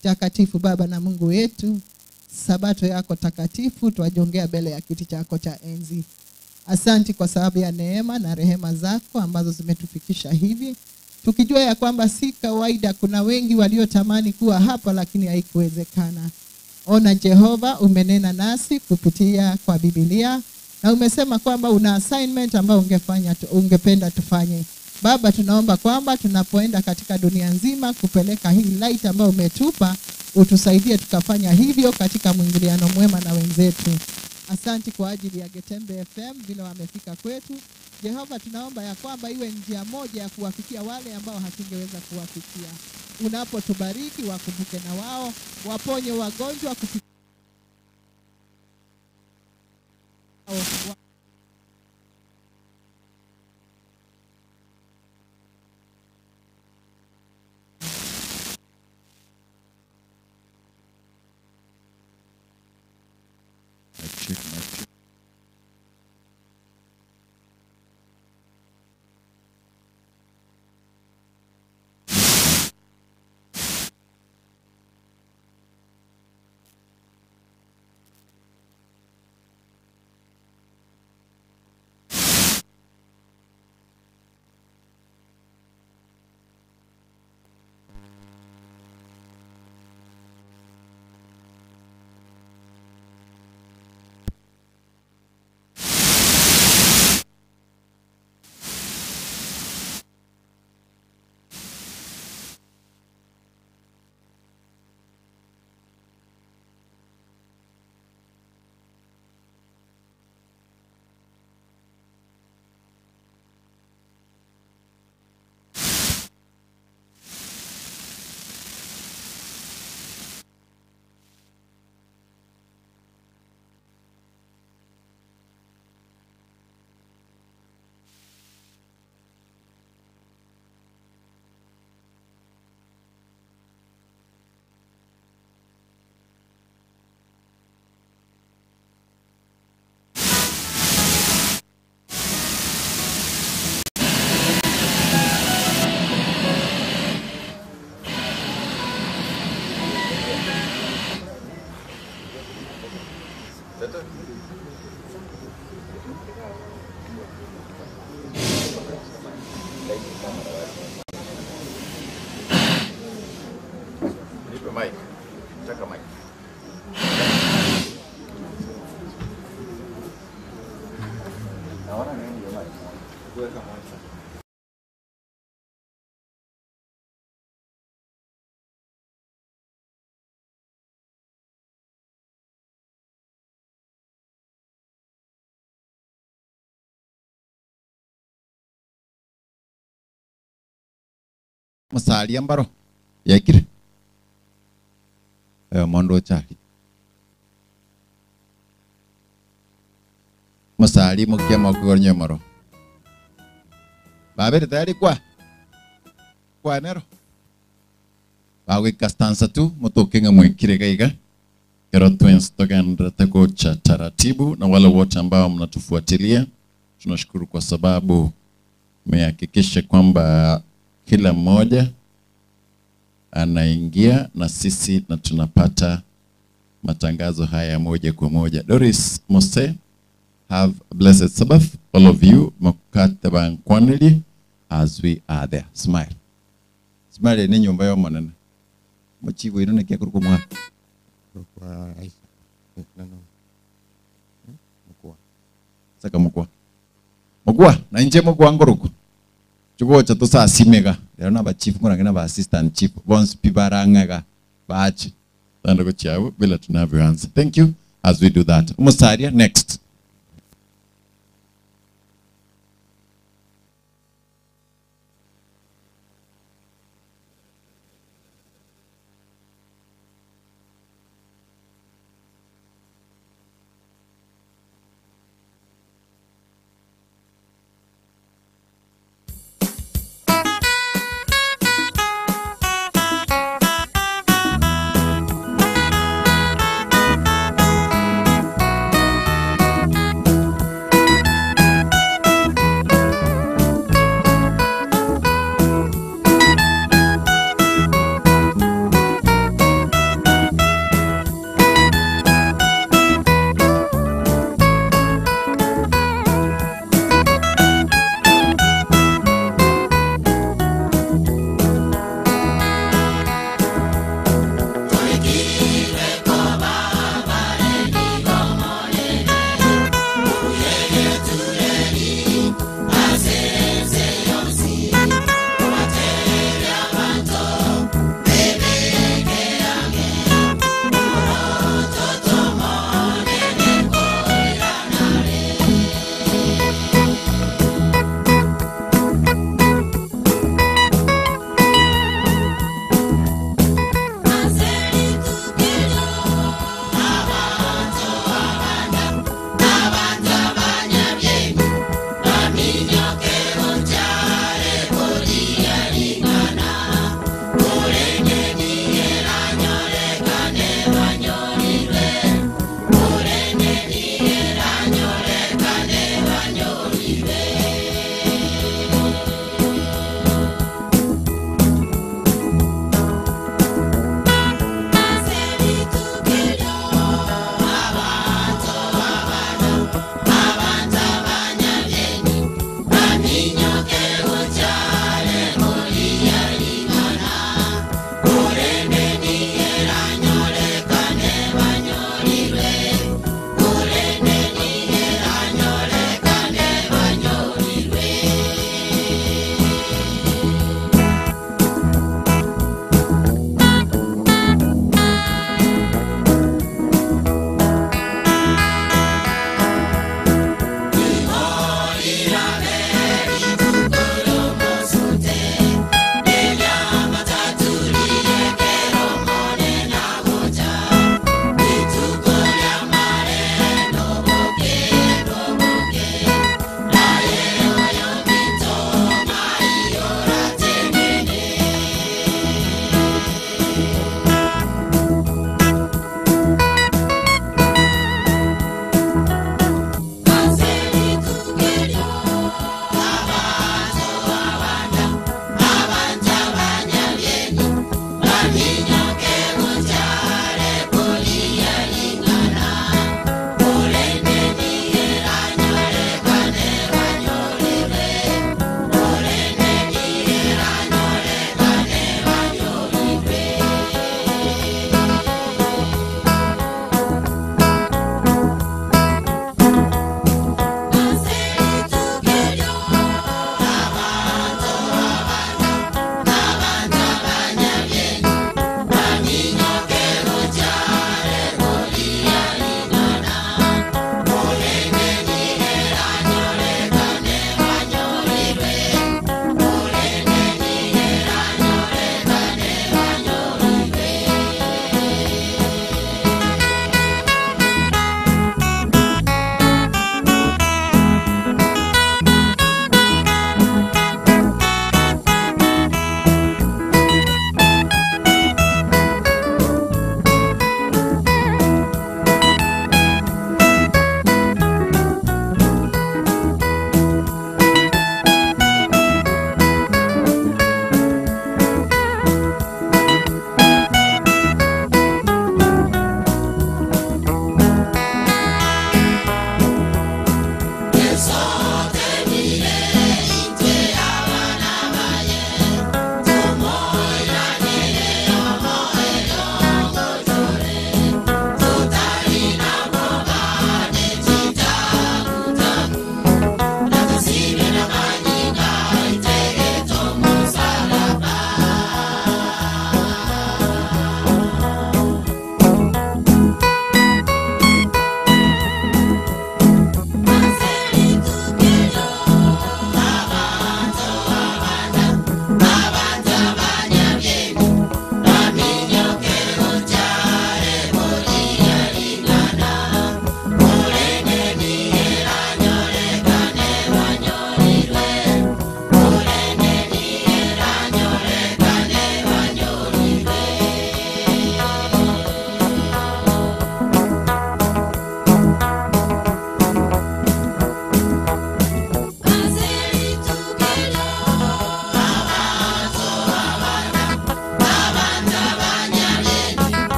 Mtakatifu Baba na Mungu wetu, sabato yako takatifu twajongea mbele ya kiti chako cha enzi. Asanti kwa sababu ya neema na rehema zako ambazo zimetufikisha hivi, tukijua ya kwamba si kawaida. Kuna wengi waliotamani kuwa hapa lakini haikuwezekana. Ona Jehova, umenena nasi kupitia kwa Biblia na umesema kwamba una assignment ambayo ungefanya ungependa tufanye. Baba, tunaomba kwamba tunapoenda katika dunia nzima kupeleka hii light ambayo umetupa, utusaidie tukafanya hivyo katika mwingiliano mwema na wenzetu. Asanti kwa ajili ya Getembe FM vile wamefika kwetu. Jehova, tunaomba ya kwamba iwe njia moja ya kuwafikia wale ambao hatungeweza kuwafikia. Unapotubariki wakumbuke na wao, waponye wagonjwa kupitia Mic check, mic check. Nipe mic. Nataka mic. Naona nini jamani? Kuweka moja. Musalia mbaro yaikire oyo mondo ochari musali mukia moko nyemoro babere tayari kwa kwanero bagwika stanza tu mutoke mwikire gaiga kero twins togenderete kucha taratibu na wale wote ambao mnatufuatilia tunashukuru kwa sababu mmehakikisha kwamba kila mmoja anaingia na sisi na tunapata matangazo haya moja kwa moja. Doris Mose, have a blessed Sabbath. All of you, mukate bankwanili as we are there. Smile. Smile ni nyumba yo monene. Muchigo ino nekia kuruko mwa. Saka mukwa. Mukwa, na inje mukwa ngoruko. Chugocha tusasimega. Rero naba chief ngorange naba assistant chief bonsi pibarang'aga bache. Tanda gochiabo bila tunavyoanza. Thank you as we do that. Musaria next.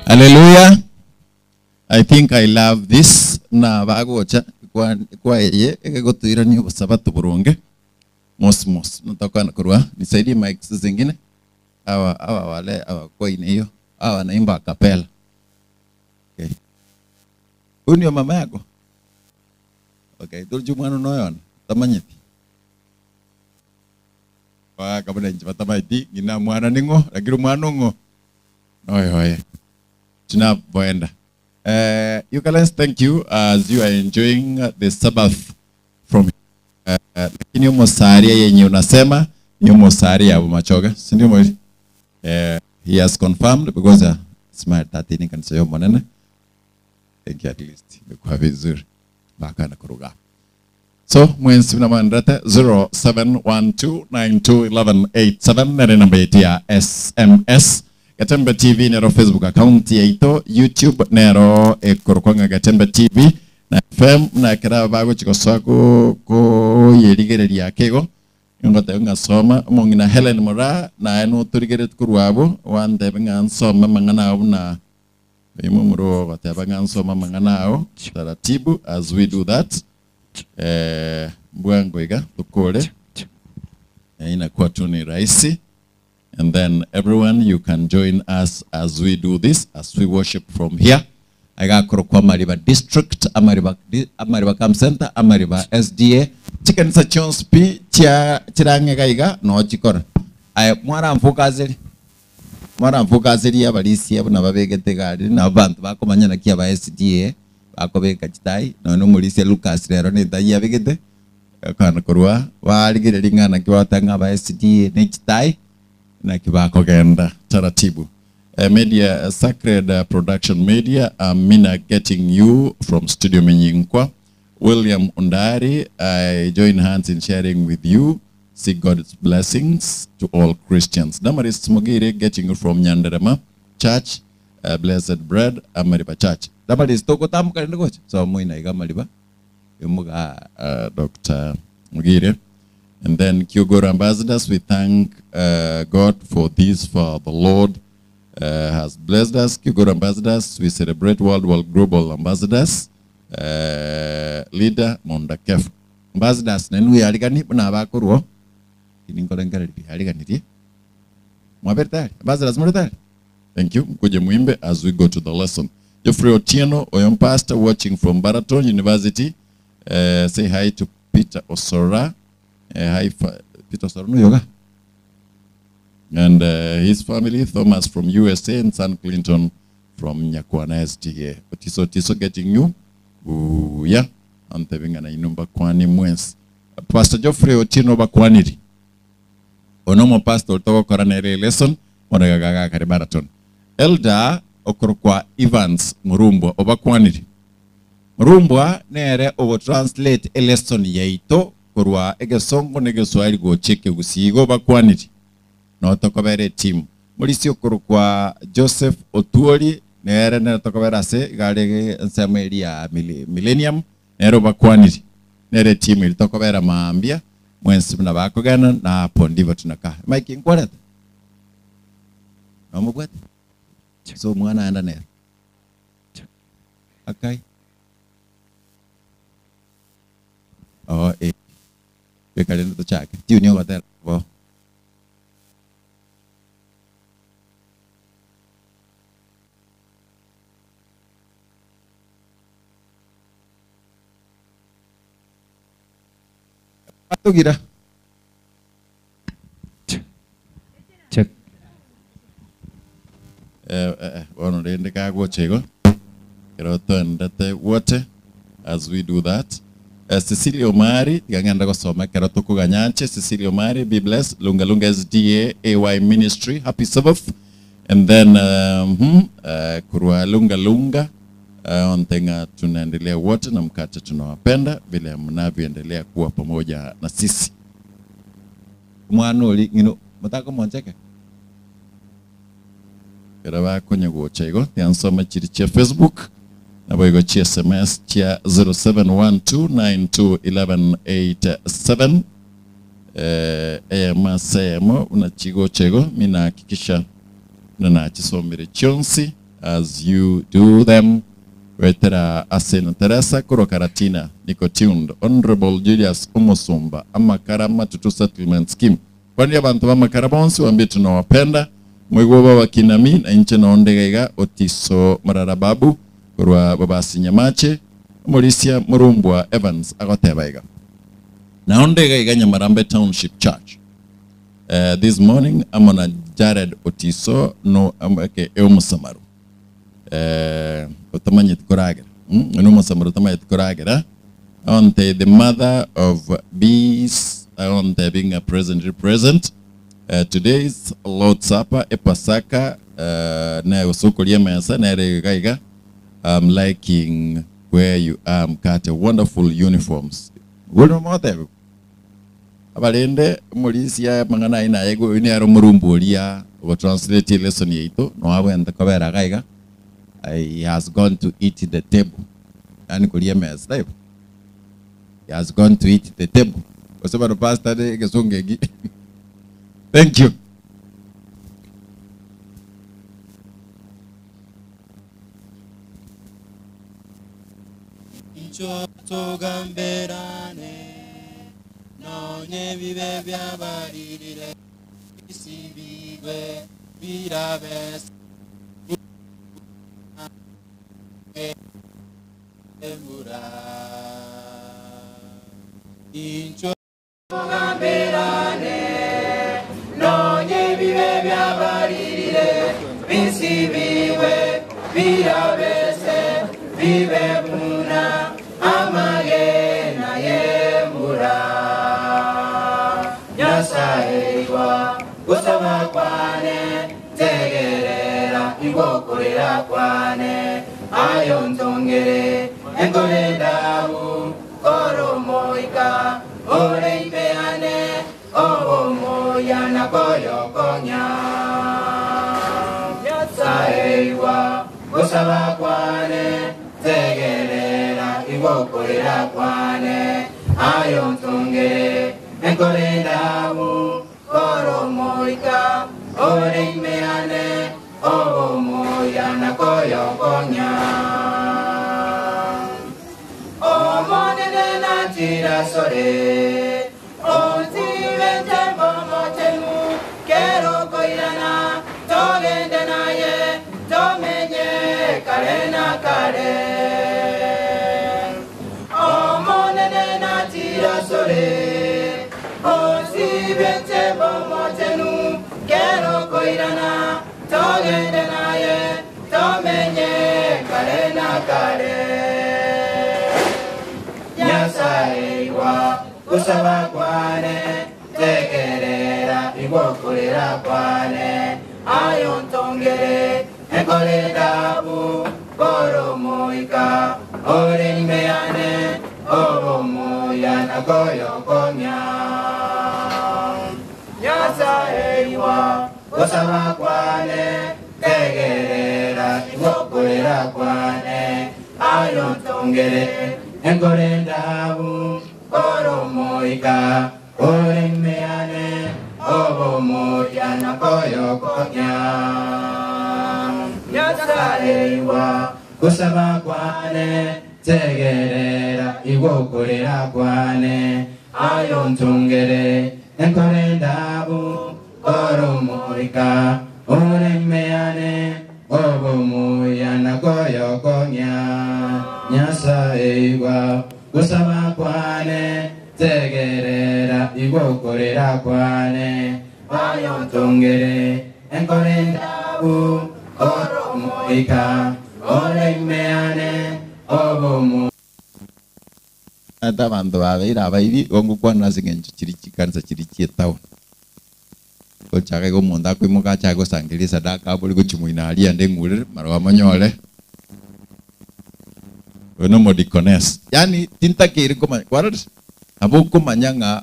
Hallelujah. I think I love this. Na bagocha kwa kwa eye egegotuirania obosabato boronge. Mos mos. Nataka kurwa. Nisaidie mics zingine. Hawa hawa wale hawa kwa ine hiyo. Hawa wanaimba a cappella. Okay. Huyu ndio mama yako? Okay, turju mwana noyon. Tamanyeti. Ba kabla nje batamaiti ngina mwana ningo lakini mwana ngo. Noyo oye. Tunapoenda. You guys, thank you as you are enjoying the Sabbath from lakini hiyo mosaria yenye unasema ni mosaria ya Machoga, si ndio mwili? He has confirmed because smart 13 kanisa yo monene. Thank you at least. Imekuwa vizuri. Baka na kuruga. So mwensi na mandate 0712921187 nere namba yetu ya SMS. Gatembe TV nero Facebook account yaito, YouTube nero ekorokwanga Gatembe TV na FM na kera bago chikosoa ko ko yerigereria kego ngote ngasoma mongina Helen Mora na eno turigeret kurwabo wandebe ngansoma mangana abo na imo muro bateba ngansoma mangana ao taratibu as we do that mbwango iga tukore inakuwa tu ni rahisi. And then everyone, you can join us as we do this, as we worship from here. Agakoro kwa Mariba District, Amariba, Amariba Camp Center, Amariba SDA. Chikanisa chonsi pi chia chirange gaiga no chikora. Ay mwara mfukazeri. Mwara mfukazeri abalisi abo nababegete gari na abantu bakomanya na kia ba SDA bakobeka chitai no no mulisi Lucas rero ni tayi abegete. Kana korwa baligire lingana kibatanga ba SDA ne chitai na kibako genda taratibu. Media Sacred Production Media, Amina getting you from Studio Menyinkwa. William Undari, I join hands in sharing with you. See God's blessings to all Christians. Damaris Mugire getting you from Nyanderema Church, Blessed Bread, Amariba Church. Damaris toko tamu karende coach. So muina iga Mariba. Yomuga Dr. Mugire. And then Kyogoro Ambassadors, we thank God for this, for the Lord has blessed us. Kyogoro Ambassadors, we celebrate World World Global Ambassadors. Leader Mondakef. Ambassadors, nenu yarigani buna bakorwo. Ininkorenkare yarigani. Mwabertari. Ambassadors mwabertari. Thank you. Mkuje muimbe as we go to the lesson. Geoffrey Otieno, Oyom pastor watching from Baraton University. Say hi to Peter Osora. Hi, Peter Osora yoga. And his family, Thomas from USA and San Clinton from Nyakwana SDA. Otiso Tiso getting you. Ooh, yeah. Antebinga na inumba kwani mwens. Pastor Geoffrey Otieno bakwaniri. Onomo pastor utoko koranere lesson. Mwanagagaga kare Baraton. Elder okorokwa Evans Murumbwa obakwaniri. Murumbwa nere obo translate a lesson yaito korwa egesongo negeswahili gocheke gusigo bakwaniri. No tokobere team. Mulisi okorokwa Joseph Otuoli nere nere tokobera ase gare nsemo ya Millennium nere bakwaniri. Nere team ili tokobera maambia mwensi mna bakogana na hapo ndivyo tunakaa. Mike nkwareta. No mubwete. So mwana anda nere. Okay. Oh eh. Bekalendo tochake. Tiu ni ogotera. Bo. Atugira. Check. Bono rende kagochego. Kero twendete wote as we do that. Cecilia Omari, tigang'enda gosoma kero tukuganyanche. Cecilia Omari, be blessed. Lunga Lunga SDA AY Ministry, happy Sabbath. And then kurwa Lunga Lunga ontenga tunaendelea wote na mkate tunawapenda vile mnavyoendelea kuwa pamoja na sisi. Mwana ori ngino mutako moncheke. Kero bakonya gocha igo tiansoma chiri chia Facebook. Nabo igo chia SMS chia 0712921187 AMSM unachigo chego mina hakikisha na nachisomere chionsi. as you do them. Wetera Aseno Teresa korwa Karatina, niko tuned. Honorable Julius Omusumba, Amakara Matutu Settlement Scheme. Kwani abantu b'amakara bonsi wambie tunawapenda. Mwigwa baba kinami na inche noonde iga Otiso Mararababu korwa babasi Nyamache, Morisia Murumbwa Evans agoteba iga. Naonde iga Nyamarambe Township Church. This morning I'm on a Jared Otiso no okay, Eomusamaru. Utamanyete koragera. No musamaru utamanyete koragera. I the mother of bees. I want being a present represent. Today's Lord's Supper, Epasaka, na usukulia mesa na gaiga. I'm liking where you are, mkate wonderful uniforms. Gulu mote. Abalende mulisia mangana ina yego ine aro murumbulia go translate lesson yeito no awenda kobera gaiga. He has gone to eat the table. Yani kulia mesa. He has gone to eat the table. Kwa pastor de kesungegi. Thank you. Tugamberane nonye bibe byabaririre isibigwe birabes emura incho tugamberane nonye bibe byabaririre bisibigwe birabese bibe muna amagena yembura nyasaye gusaba kwane tegerera igokorera kwane ayo nzongere engore ndabu koromoika ore ipeane obomoya nakoyokonya nyasaye gusaba kwane tegerera igokorera kwane ayo nzongere engore ndabu koromoika ore imeane obomoya nakoyokonya omonene natirasore onzibete momotemu kero koirana togende naye tomenye kare na kare omonene natirasore onzibete momotemu kero koirana togende naye tomenye kare na kare nyasaye gusaba kwane tegerera igokorera kwane ayo ntongere enkore ndabu koromoika ore imeane obomoya nakoyokonya nyasaye gusaba kwane tegerera igokorera kwane ayo ntongere enkore ndabu koromoika ore imeane obomoya nakoyokonya nyasaye gusaba kwane tegerera igokorera kwane ayo ntongere enkore ndabu koromoika ore imeane obomoya nakoyokonya nyasaye gusaba kwane tegerera igokorera kwane ayo ntongere enkore ndabu koromoika ore imeane obomo Ata abantu babeire abairi gongokwana ase eng'encho chiri chikanisa chiri chietown gochaka iga omonto akoimoka achake gosangereria esadaka abori gochimoina aria ande eng'urere mara bamonyore oyo nomodikoness yaani tintakeire komanya kwarorire nabo okomanya ng'a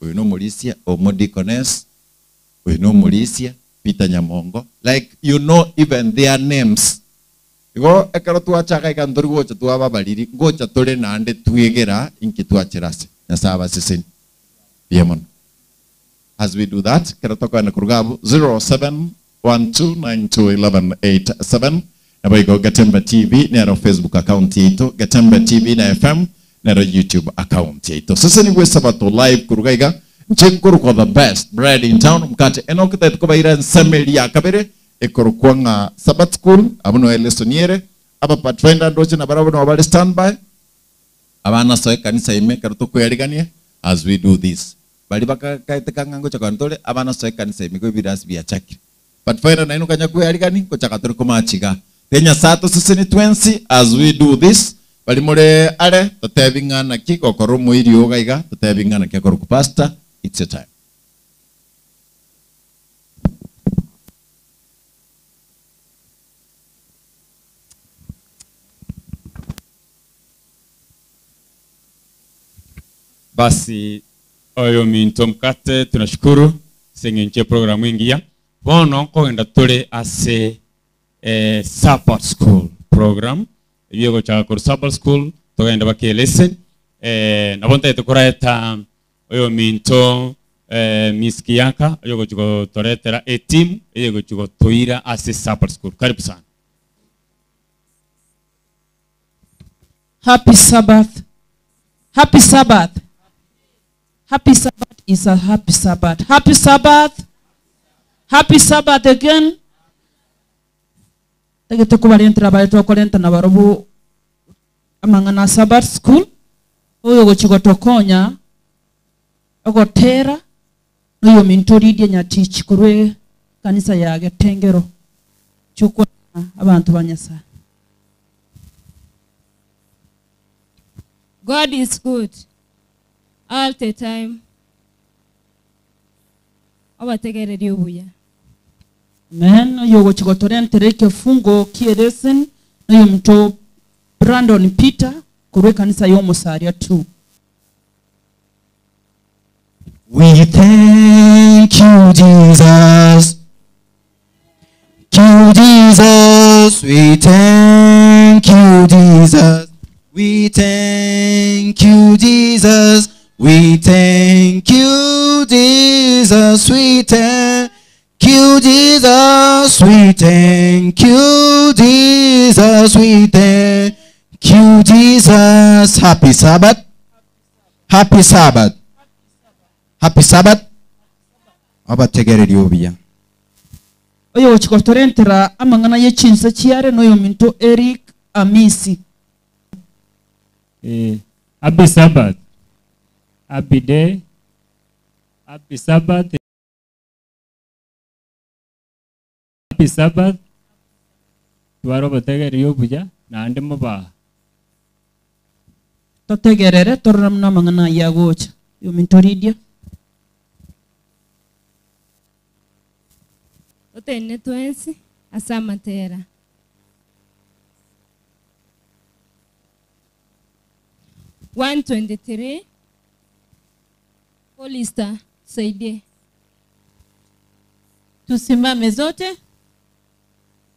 oyo nomorisia omodikoness oyo nomorisia Peter Nyamongo like you know even their names igo ekero twachaka iga ntori gocha twababariri ngocha tore naende twegera inki twachera ase nyasaye abaseseni buya mono. As we do that, kero tokoenda koruga abwo 0712921187 Naboigo Getembe TV nero Facebook account yaito, Getembe TV na FM nero YouTube account yaito. Sesenigwe Esabato live koruga iga, inche nkorokwa the best bread in town, mokate Enock tari kobaira ensemo eria ya kabere ekorokwa ng'a Sabbath school, abwo noe lesson ere, aba pathfinder ndoche nabarabwo nabo bare standby, abana soa ekanisa ime ekero tokoyarigania as we do this. Baria bakagaeteka ng'a ngocha kogenda tore, abana soa ekanisa ime igo ebirasi biachakire. Pathfinder nainwe kanya kwearigani ngochaka tore komacha iga. Tiga Nyasae atosesenie twensi as we do this. Baria more are totebi ng'a naki gokora omoiri ogo iga totebi ng'a naki akorokwa pastor it's your time. Basi oyominto mkate tunashukuru ase eng'encho y'eprogramu engiya. Bono nkogenda tore ase eh, Sabbath school program eyio egochaka korwa Sabbath school togende baka elesson eh, nabo ntagete koraeta oyominto eh, Miss Kiyaka oyogochi gotoretera eteam eyegochi gotoira ase Sabbath school. Karibu sana. Happy Sabbath. Happy Sabbath. Happy Sabbath is a happy Sabbath. Happy Sabbath. Happy Sabbath again. Tagete kobarentera abare tokorenta nabarobwo amang'ana a Sabbath school oyo ogochi gotokonya ogotera noyominto Lydia Nyatichi korwa ekanisa ya Getengero chokwana abanto ba Nyasaye. God is good all the time. Obategererie obuya. Amen. Oyo ogochi gotorentera ekefungo ki'elesson noyominto Brandon Peter korwa ekanisa y'Omosaria 2. We thank you, Jesus. You, Jesus. We thank you, Jesus. We thank you, Jesus. We thank you, Jesus. We thank you, Jesus. We thank you, Jesus. We thank you, Jesus. Happy Sabbath. Happy Sabbath. Happy Sabbath. Abategererie obuya. Oyogochi gotorentera amang'ana ye chinsa chiare noyominto Eric Amisi. Eh, happy Sabbath. Happy day. Happy Sabbath. Happy Sabbath. Twara obotegereria obuya naende mobaha. Totegerere torore buna amang'ana ayio agocha. Oyominto Lydia. Totenene twensi ase amatera. 123 Polista, tusaidie. Tusimame zote.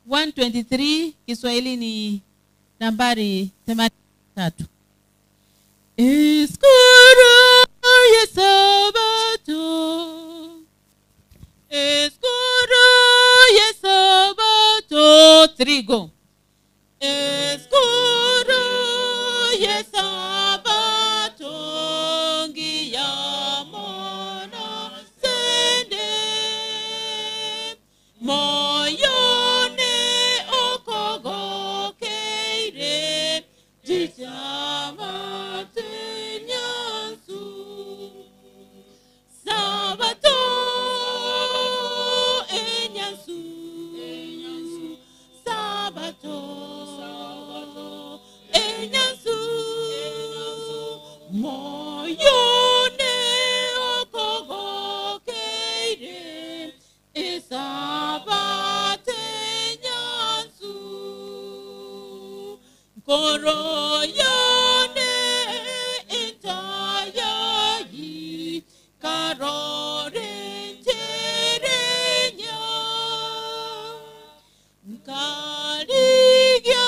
123 Kiswahili ni nambari 83. Iskuru ya Sabato. Iskuru ya Sabato. 3 go. Iskuru ya Sabato ngiya mono sende. Moyone okogokeire jijama tenyansu. Sabato enyansu. Sabato enyansu. Moyone okogokeire esabate nyansu. Koroyone entayayi karorenterenya. Nkarigia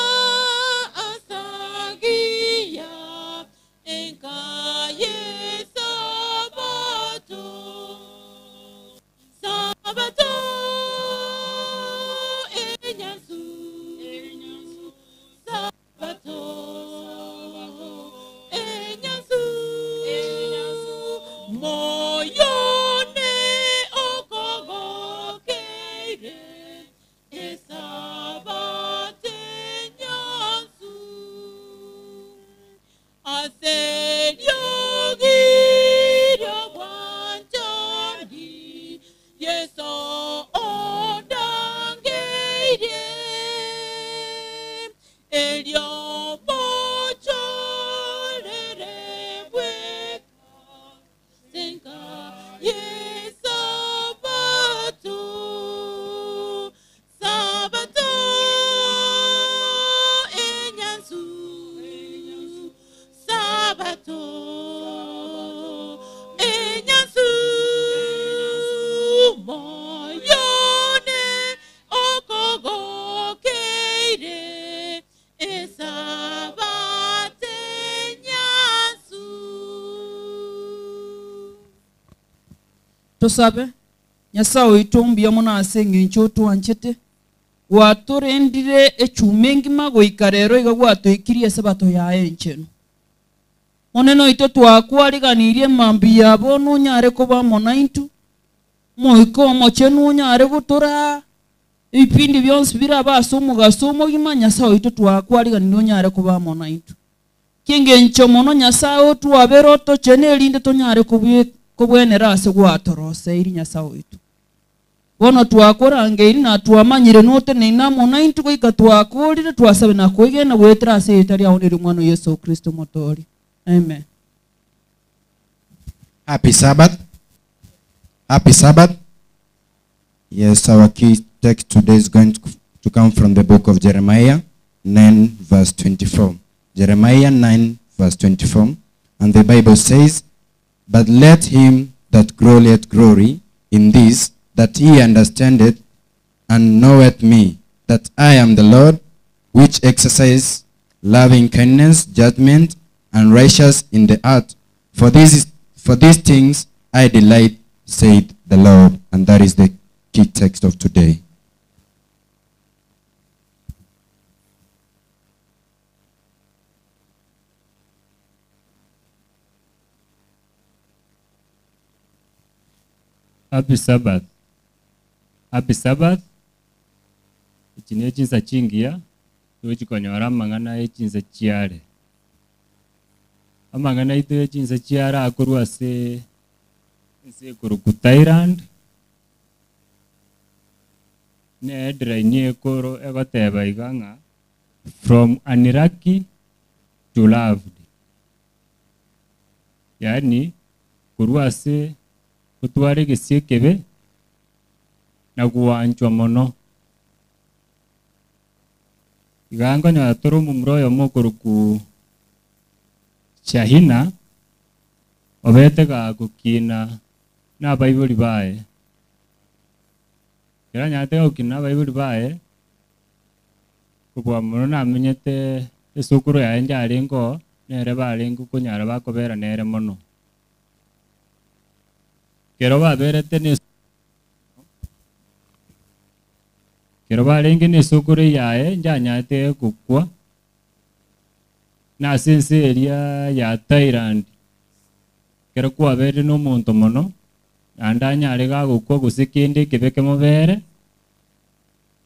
asagia enkaye sabato. Sabato enyansu. Ogokeire Esabate nyansu Ase riogi ri'obwanchani Yeso ondangeirie Erio mochorere bweka Senka y'Esabato Sabato enyansu Sabato enyansu Moyone okogokeire Esabate nyansu Tosabe, Nyasaye oito mbuya mono ase eng'encho otwanchete, gwatorendire echuma engima goika rero iga gwatoikirie esabato yaye enchenu. Monene oito twakwariganirie emambia ya bono onyare koba amo naintwe, Omoika Omochenu onyare gotoraa, ebipindi bionsi birabe ase omogaso omogima, Nyasaye oito twakwariganirie onyare koba amo naintwe. Ki'engencho mono Nyasaye otwabere otochene erinde tonyare kobwenera ase gwatoroseiri Nyasaye oito. Bono twakorangeiri na twamanyire noteneine amo naintwe goika twakorire twasabe na koegena goetera ase erieta riao na eri'Omwana o Yeso Kristo Omotoori. Amen. Happy Sabbath. Happy Sabbath. Yes, our key text today is going to come from the book of Jeremiah 9, verse 24. Jeremiah 9, verse 24. And the Bible says, But let him that glorieth glory in this, that he understandeth and knoweth me, that I am the Lord, which exercise loving kindness, judgment, and righteousness in the earth. For these things I delight, saith the Lord. And that is the key text of today. Happy Sabbath. Happy Sabbath. Echi ne chinsa chingiya, tochikonyora amang'ana ya chinsa chiare. Amang'ana aito ya chinsa chiare akorwa ase ense ekorokwa Thailand, ne headline ekoro egoteba iga ng'a from unlucky to loved. Yaani korwa ase gotwara egesio ekebe na gwanchwa mono. Iga nkonyora tore omomura oyomo okorokwa Shahina, obete gagokina na abaibori baye. Ekero anyarete gagokina na abaibori baye, kobua mono namenyete esukuru yaye njarenge oo, nere barenge konyara bakobera nere mono. Ekero baberete na ekero barenge na esukuru yaye njanyarete gokwa, na ase ense eria ya Thailand, ekero kwaberire na omonto mono, naende anyare gagokwa gose kende ekebe kemobere,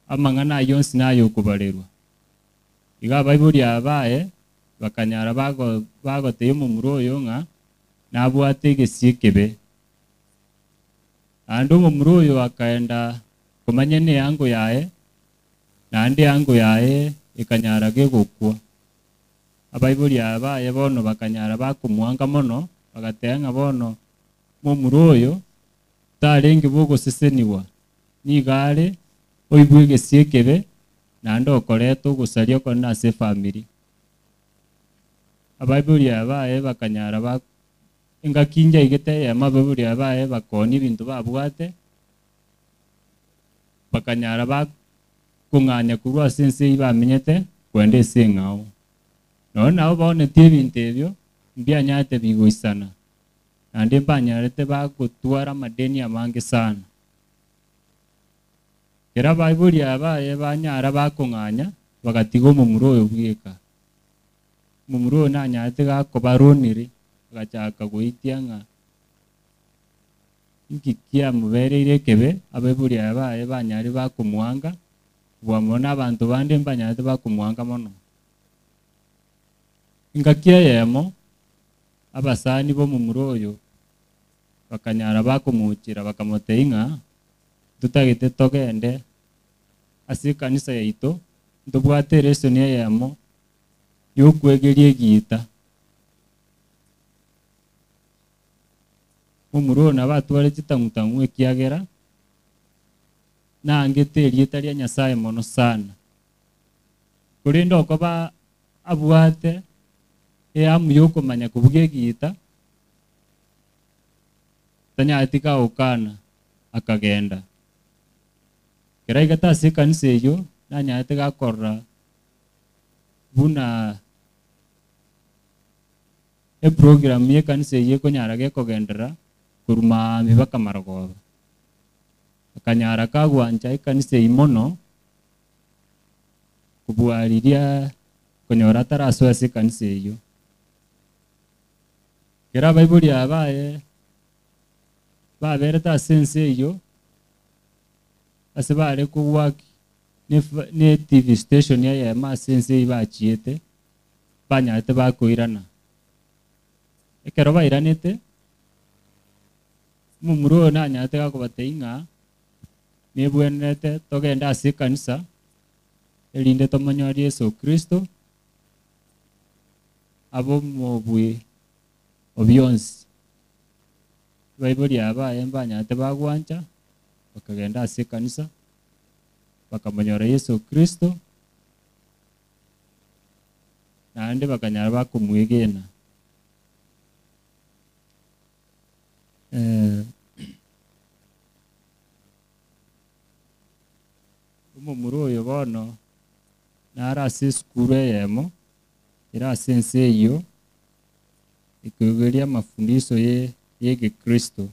amang'ana ayio onsi naye okobarerwa. Iga abaibori aba baye, bakanyara bagotebia omomura oyo ng'a nabwate egesio ekebe. Naende omomura oyo akaenda komanya na eango yaye, naende eango yaye ekanyara gegokwa. Abaibori aba baye bono bakanyara bakomwanga mono, bagateba ng'a bono momura oyo tarenge bogoseseniwa, nigo are oibwe egesio ekebe, naende okoreta ogosaria okonene ase efamiri. Abaibori aba baye bakanyara ba engaki njaigete eyemo abaibori aba baye bakonia ebinto babwate, bakanyara bakong'anya korwa ase ense eyio bamenyete kwenda ase eng'ao. Nonya nabo baonetie ebinto ebio, mbianyarete bigoisana, naende mbanyarete bagotwara amadeni amange sana. Ekero abaibori aba baye banyara bakong'anya, bagatiga omomura oyo bweka. Omomura oyo nanyarete gakoba lonely, agachaka goitia ng'a Inki kiamobereire ekebe, abaibori aya baye banyare bakomwanga, kobua mono na abanto bande mbanyarete bakomwanga mono. Engaki eyemo, abasani b'omomura oyo bakanyara bakomochera bakamotebia ng'a ntotagete togende ase ekanisa yaito, ntobwate elesson eyemo yokwegeria egiita. Momura oyo nabo atware chitang'u-tang'u ekiagera naangete erieta ria Nyasae mono sana. Korende okoba abwate eamu y'okomanya kobugia egiita, tanyareti kagokana, akagenda. Ekero aigete ase ekanisa eyio, nanyarete gakorora buna Eprogramu y'ekanisa eyio ekonyara gekogenderera korwa maambia baka marogoba. Akanyara kagwancha ekanisa eyio mono kobua riria konyora atarasoe ase ekanisa eyio. Ekero abaibori aba baye baberete ase ense eyio, ase bare kowork ne TV station eyemo ase ense eyio bachiete, banyarete bakoirana. Ekero bairanete, omomura oyo nanyarete gakobatebia ng'a nebwenerete togende ase ekanisa erinde tomonyore Yeso Kristo abe omobui o bionsi. Abaibori aba baye mbanyarete bagwancha, bakagenda ase ekanisa, bakamonyora Yeso Kristo. Naende bakanyara bakomwegena. Omomura oyo bono nare ase esukuru eyemo ere ase ense eyio, ekoigeria amafundisho ye y'egekristo.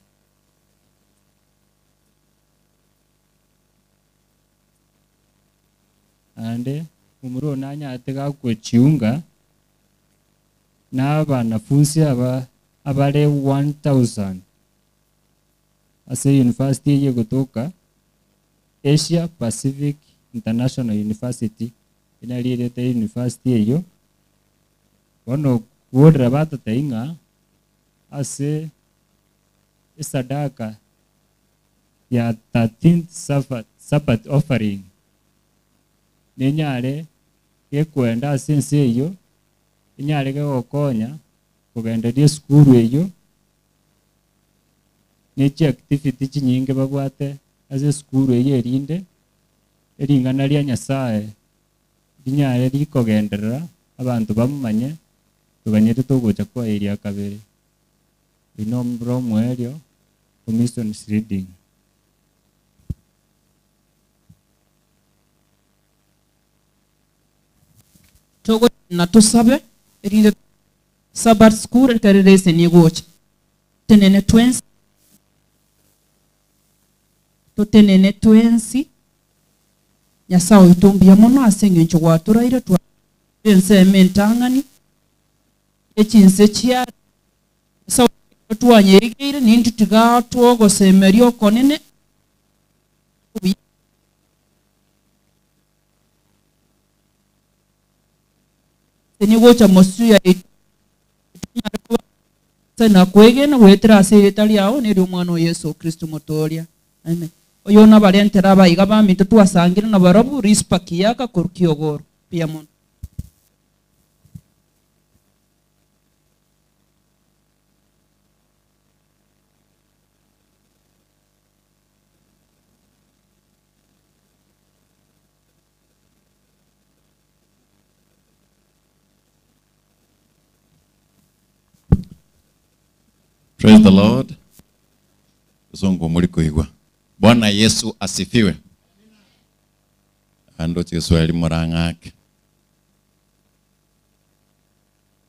Naende momura oyo nanyarete gakochiunga nabanafunsi aba abare 1000 ase university eyio egotoka Asia Pacific International University, eri nario erieta ria university eyio. Bono kworera batotebia ng'a ase esadaka ya 13th Sabbath offering nenyare gekwenda ase ense eyio, enyare gegokonya kogendereria esukuru eyio, ne chiactivity chinyinge babwate ase esukuru eyio erinde ering'ana ria Nyasaye rinyare rikogenderera abanto bamomanye toganyete togocha kwa eria kabere. Oyio nomura omoerio o missions reading. Togotenena tosabe, erinde Sabbath school ekero eleseni egocha. Totenene twensi, totenene twensi. Nyasae oito mbuya mono ase eng'encho gwatoraire twa ensemo entang'ani ye chinse chia Nyasae oito twanyegeire nintwe tiga twogosemeria okonene obuya. Nigocha mosio yaito tonyare koba ase na kwegena goetera ase erieta riao na eri'Omwana o Yeso Kristo Omotooria. Amen. Oyo nabarentere abaiga baminto twasangire nabarabwo Rispa Kiyaka korwa Kiogoro. Mbuya mono. Praise the Lord. Songo muri kuigwa. Bwana Yesu asifiwe. Ando Kiswahili murang'ake.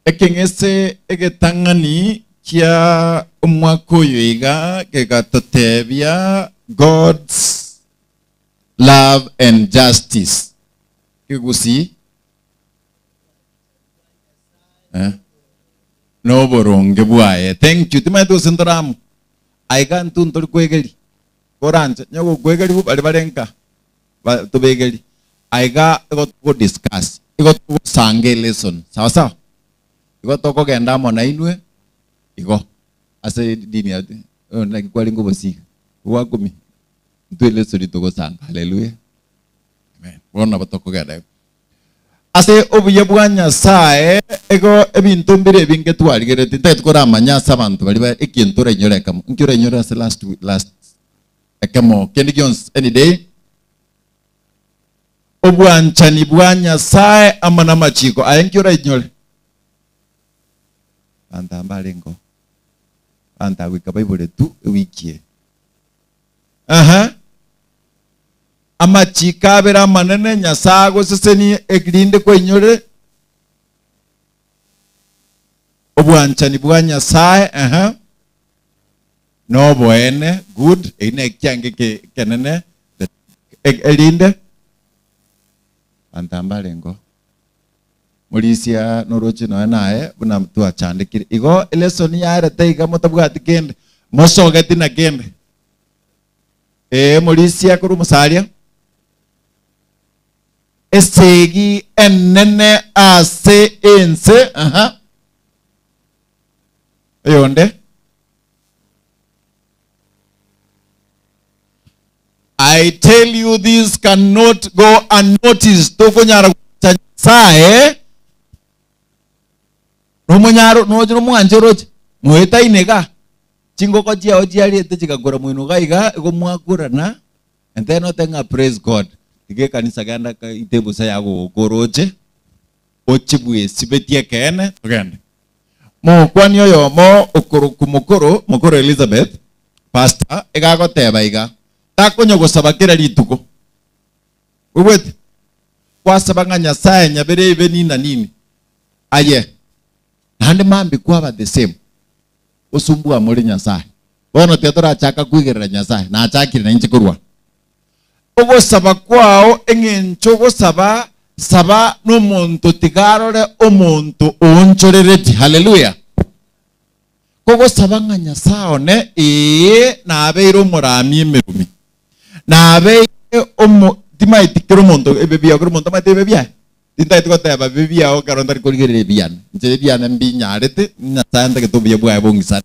Ekeng'ese egetang'ani kia omwaka oyo iga gegatotebia God's love and justice. Kegusii eh, noboronge bwaye. Thank you. Timanyete gose ntore amo. Aiga intwe ntori koegeria, koranche onye gokoegeriwa baria bare nka ba tobegerie. Aiga igo togo discuss, igo togosanga elesson, sawa sawa? Igo tokogenda amo nainwe igo ase edini ya naki kwarenge obosiga, gwakumia, intwe elesson togosanga, haleluya, amen. Bono nabo tokogenda igo. Ase obuya bwa Nyasae, igo ebinto mbire ebinge twarigeretie, ntagete koramanya ase abanto baria ba ekinto orainyore ekemo. Nki orainyore ase last week, last ekemo kende gionsi any day? Obwanchani bwa Nyasae amo namachiko aye nki orainyore? Abanto aba mbarengeo, abanto aba goika baiboretwe ewiki eye. Aha. Amachiko abere amanene Nyasae agosesenie erinde kwainyore obwanchani bwa Nyasae, aha, noboene, good, eki nekiange ekenene, erinde abanto aba mbarengeo. Morisia noroche nonya naye buna twachandekire. Igo elesson yarete iga motabwati kende, mosogeti na kende. Ee, morisia korwa omosaria. Esegi enene ase ense, aha. Oyonde. I tell you this cannot go unnoticed. Tokonyara gwancha Nyasaye nomonyaro noche nomwanche oroche moetaine iga chingoko chiao chiariete chigakora moino iga iga igo mwakorana and then ote ng'a praise God tiga ekanisa genda ite ebusa yagogoka oroche ochibwesibetie ekeene togende. Mokwani oyomo okorokwa mokoro, mokoro Elizabeth, pastor, iga agoteba iga, Takonya gosaba kera rituko. Oigwete? Kwasaba ng'a Nyasae nyabere ibe nini na nini. Aye, naende mambia kwaba the same. Osumbua more Nyasae. Bono tiga torachaka koigerera Nyasae, nachakire nainche korwa. Ogosaba kwao eng'encho ogosaba, saba nomonto tiga arore omonto oonchorereti. Haleluya! Kogosaba ng'a Nyasae one, ee, nabeire omorami emerumi, nabeire omo, timaeti kera omonto ebibe biao, kera omonto amaete ebibe biaye? Tintageti goteba ebibe biao ekero ntari korigereria ebiane. Inche ebiane mbinyarete, Nyasae ntagete obuya bwaye bong'isane.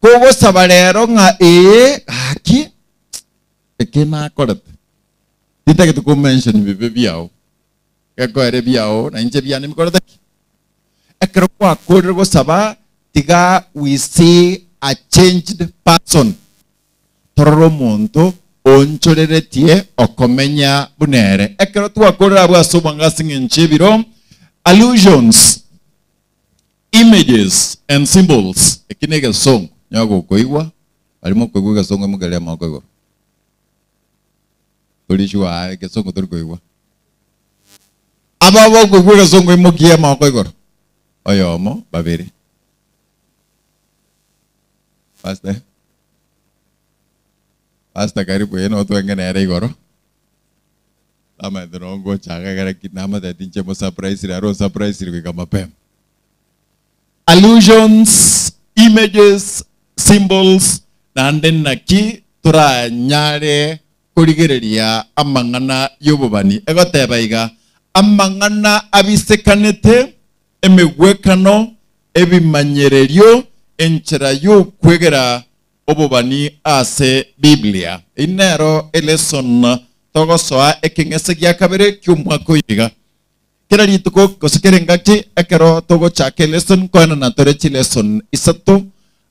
Kogosaba rero ng'a ee, gaki, Eke nakorete, tintagete ko mention bibe biao, gekoera ebiao na inche biane mbikorete ki? Ekero gwakorire gosaba tiga we see a changed person, torore omonto oonchoreretie okomenya buna ere. Ekero twakorire abwo ase obwango ase eng'encho y'ebiro, allusions, images and symbols, eki negesongo, nyago gokoigwa Aria mokoigwa egesongo imokererie amaboko igoro. Tori sure aa egesongo tori koigwa. Aba bokoigwa egesongo imokie amaboko igoro. Oyomo, babere. Pastor. Pastor karibu eye notwenge nere igoro. Amaete noo ngochaka ekere ki namotebeti inche mo surprise aro surprise goika mapema. Allusions, images, symbols, naende naki toranyare korigereria amang'ana y'obobani. Egoteba iga, Amang'ana abisekanete, emegwekano, ebimanyererio, enchera y'okwegera obobani ase Biblia. Eyio nero elesson togosoa ekeng'ese gia kabere ki'omwaka oyo iga. Kera rituko gose kera engaki ekero togochaka elesson nkoenana tore chilesson isato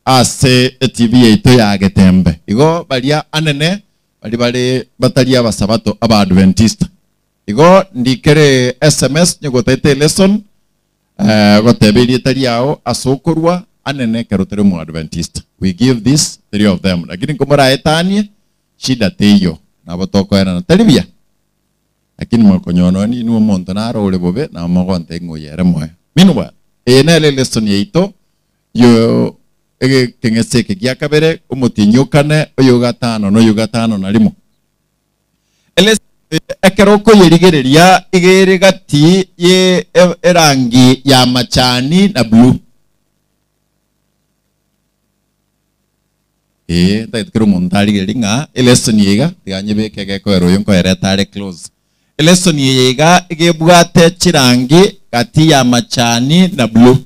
ase etv yaito ya Getembe. Igo baria anene baria bare batari abasabato abaadventista. Igo ndikere sms nyogotaete elesson eh, goteba erieta riao ase okorwa anene ekero otari omoadventista. We give this three of them. Lakini nkomoraetanie shida teiyo nabo tokoenana tari buya. Lakini mokonyora nonya ninwe omonto naro ore bobe, nabo mogontebia ng'a oyo ere moyo. Meanwhile, eye nere elesson yaito yo egekeng'ese eke gia kabere, omotienyi o kane, oyo o gatano, na oyo o gatano na rimo. Elesson eye ekero okoyerigereria iga ere gati ye erangi ya machani na blue. Ee, ntagete kera omonto arigererie ng'a elesson eye iga, tiga nyebeke egekoera oyo nkoereta are close. Elesson eye iga iga ebwate chirangi gati ya machani na blue.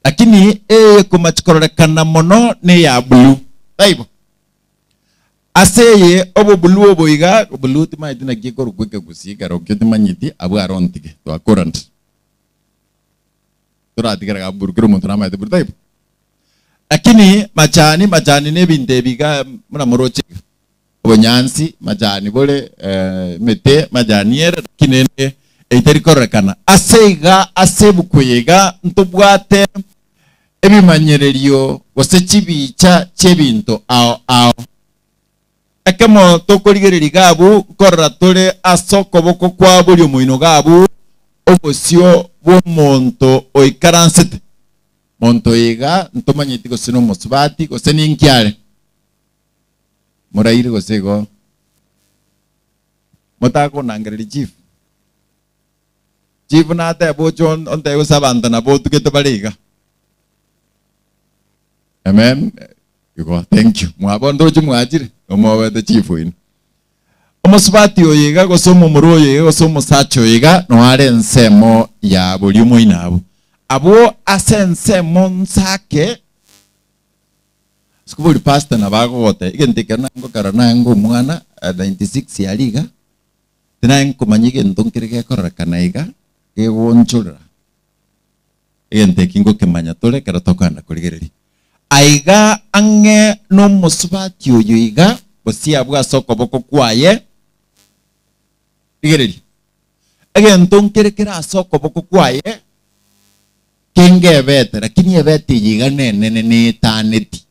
Lakini eye ekomachi kororekana mono neya blue. Taibo? Ase eye obobuluu obo iga, blue timanyeti naki ekorokwa ekegusii kerokio timanyeti, abwo aro ntige, twakorana. Toratigera iga buru, kera omonto namanyete buru, taibo? Lakini machani, machani na ebinto ebi iga buna moroche iga, obonyansi machani bore, emete machani ere, lakini ende eyio teri kororekana. Ase iga, ase ebuku eye iga ntobwate ebimanyererio gose chibicha chi'ebinto ao ao. Ekemo tokorigereria iga abwo, nkorora tore ase okoboko kwa borio omoino iga abwo obosio bw'omonto oikaransete. Monto oyo iga ntomanyeti gose nomosubati gose ninki are. Moraire gose igo motakonangereria chief. Chief natebe oche ontebie gose abanto nabo otugete bare iga. Amen. Igo thank you. Mwabo ndoche mwachire omobete chief oino. Omosubati oyo iga gose omomura oyo iga gose omosacha oyo iga noyo are ensemo ya boria omoino abwo. Abwo ase ensemo nsake sikobori pastor nabo agogotebia egento ekero naye ngokera naye ngo omwana 96 aria iga tinaye nkomanya egento nkere gekororekana iga kegonchorera egento eki ngokemanya tore ekero tokogenda korigereria. Aiga ang'e nomosubati oyo iga, gose abwo ase okoboko kwaye, rigereria, egento nkere kere ase okoboko kwaye kenge ebete, lakini ebete eye iga nenene neetaneti.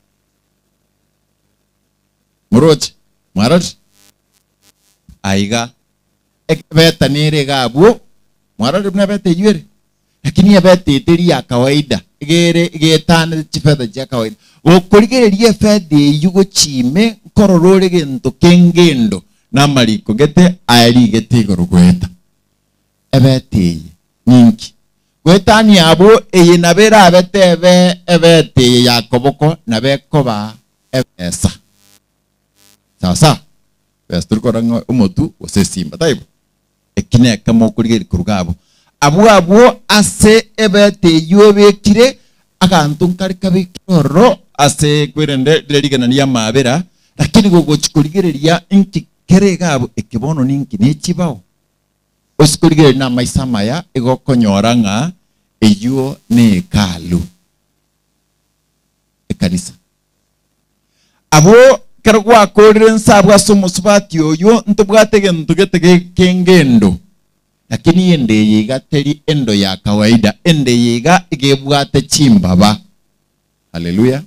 Moroche? Mwarorire? Aiga ebeta nere iga abwo, mwarorire buna ebete eyio ere? Lakini ebeta eye teri ya kawaida, iga ere iga etanete chifetha chia kawaida. Gokorigereria efetha eyio gochia ime, nkorora ore gento kengendo na amariko gete ayarigete igoro goeta. Ebeta eye ninki? Goetania abwo, eye nabo erabe tebe ebeta eye ya koboko, nabo ekoba ebesa. Sawa sawa? Ebesa tori korora ng'a omotu gose esimba, taibo? Eki nekemo okorigereria koruga abwo. Abwo abwo ase ebete eyio ebekire, aganto nkare kabekire ororo ase kwerende rire rigena ri'amaabera, lakini gogochia korigereria inki kere iga abwo, eke bono ninki ne chibao? Ase korigereria namaiso amaya igo okonyora ng'a eyio ne Hekalu, ekanisa. Abwo ekero gwakorire inse abwo ase omosubati oyio, ntobwate egento gete kengendo. Lakini endo eye iga teri endo ya kawaida, endo eye iga iga ebwate chimbaba. Haleluya!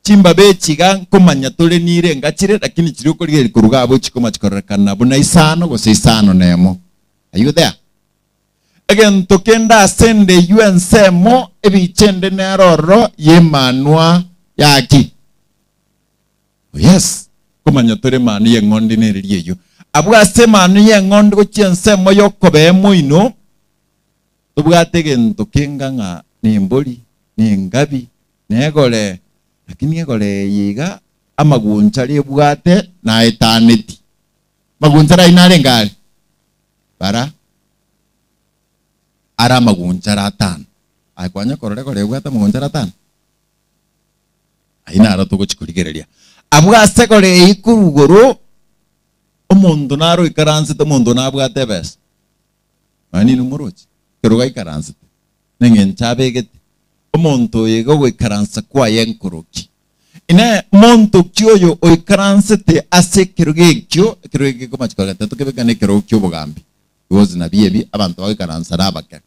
Chimbaba echi iga nkomanya tore nire enga chire, lakini chiria okorigereria koruga abwo chikoma chikororekana buna isano gose isano nemo. Are you there? Egento kende ase ende eyio ensemo, ebicha ende nere ororo y'emanwa yaki. Oh yes, komanya tore emanwa y'eng'ondi nereria eyio. Abwo ase emanwa y'eng'ondi gochia ensemo y'okobea moino, tobwate egento kenga ng'a nembori, nengabi, negoree, lakini egoree eye iga amagunchara ebwate naetaneti. Magunchara ayio narenge are? Bara are amagunchara atano. Aye kwanya korora egoree ebwate amagunchara atano? Ayio naro togochia korigereria. Abwo ase egoree eyio korwa igoro, omonto naro oikaransete, omonto nabwate ebesa. Nonya ninwe moroche, ekero gaikaransete, neng'encho abegete, omonto oyo iga ogoikaransa kwaye nkoroki. Inee, monto ki oyo oikaransete ase ekerogo ekio, ekerogo eke gekomacha koreta tokebeka nekerogo ki'obogambi, because nabio ebi abanto bagoikaransa nabake.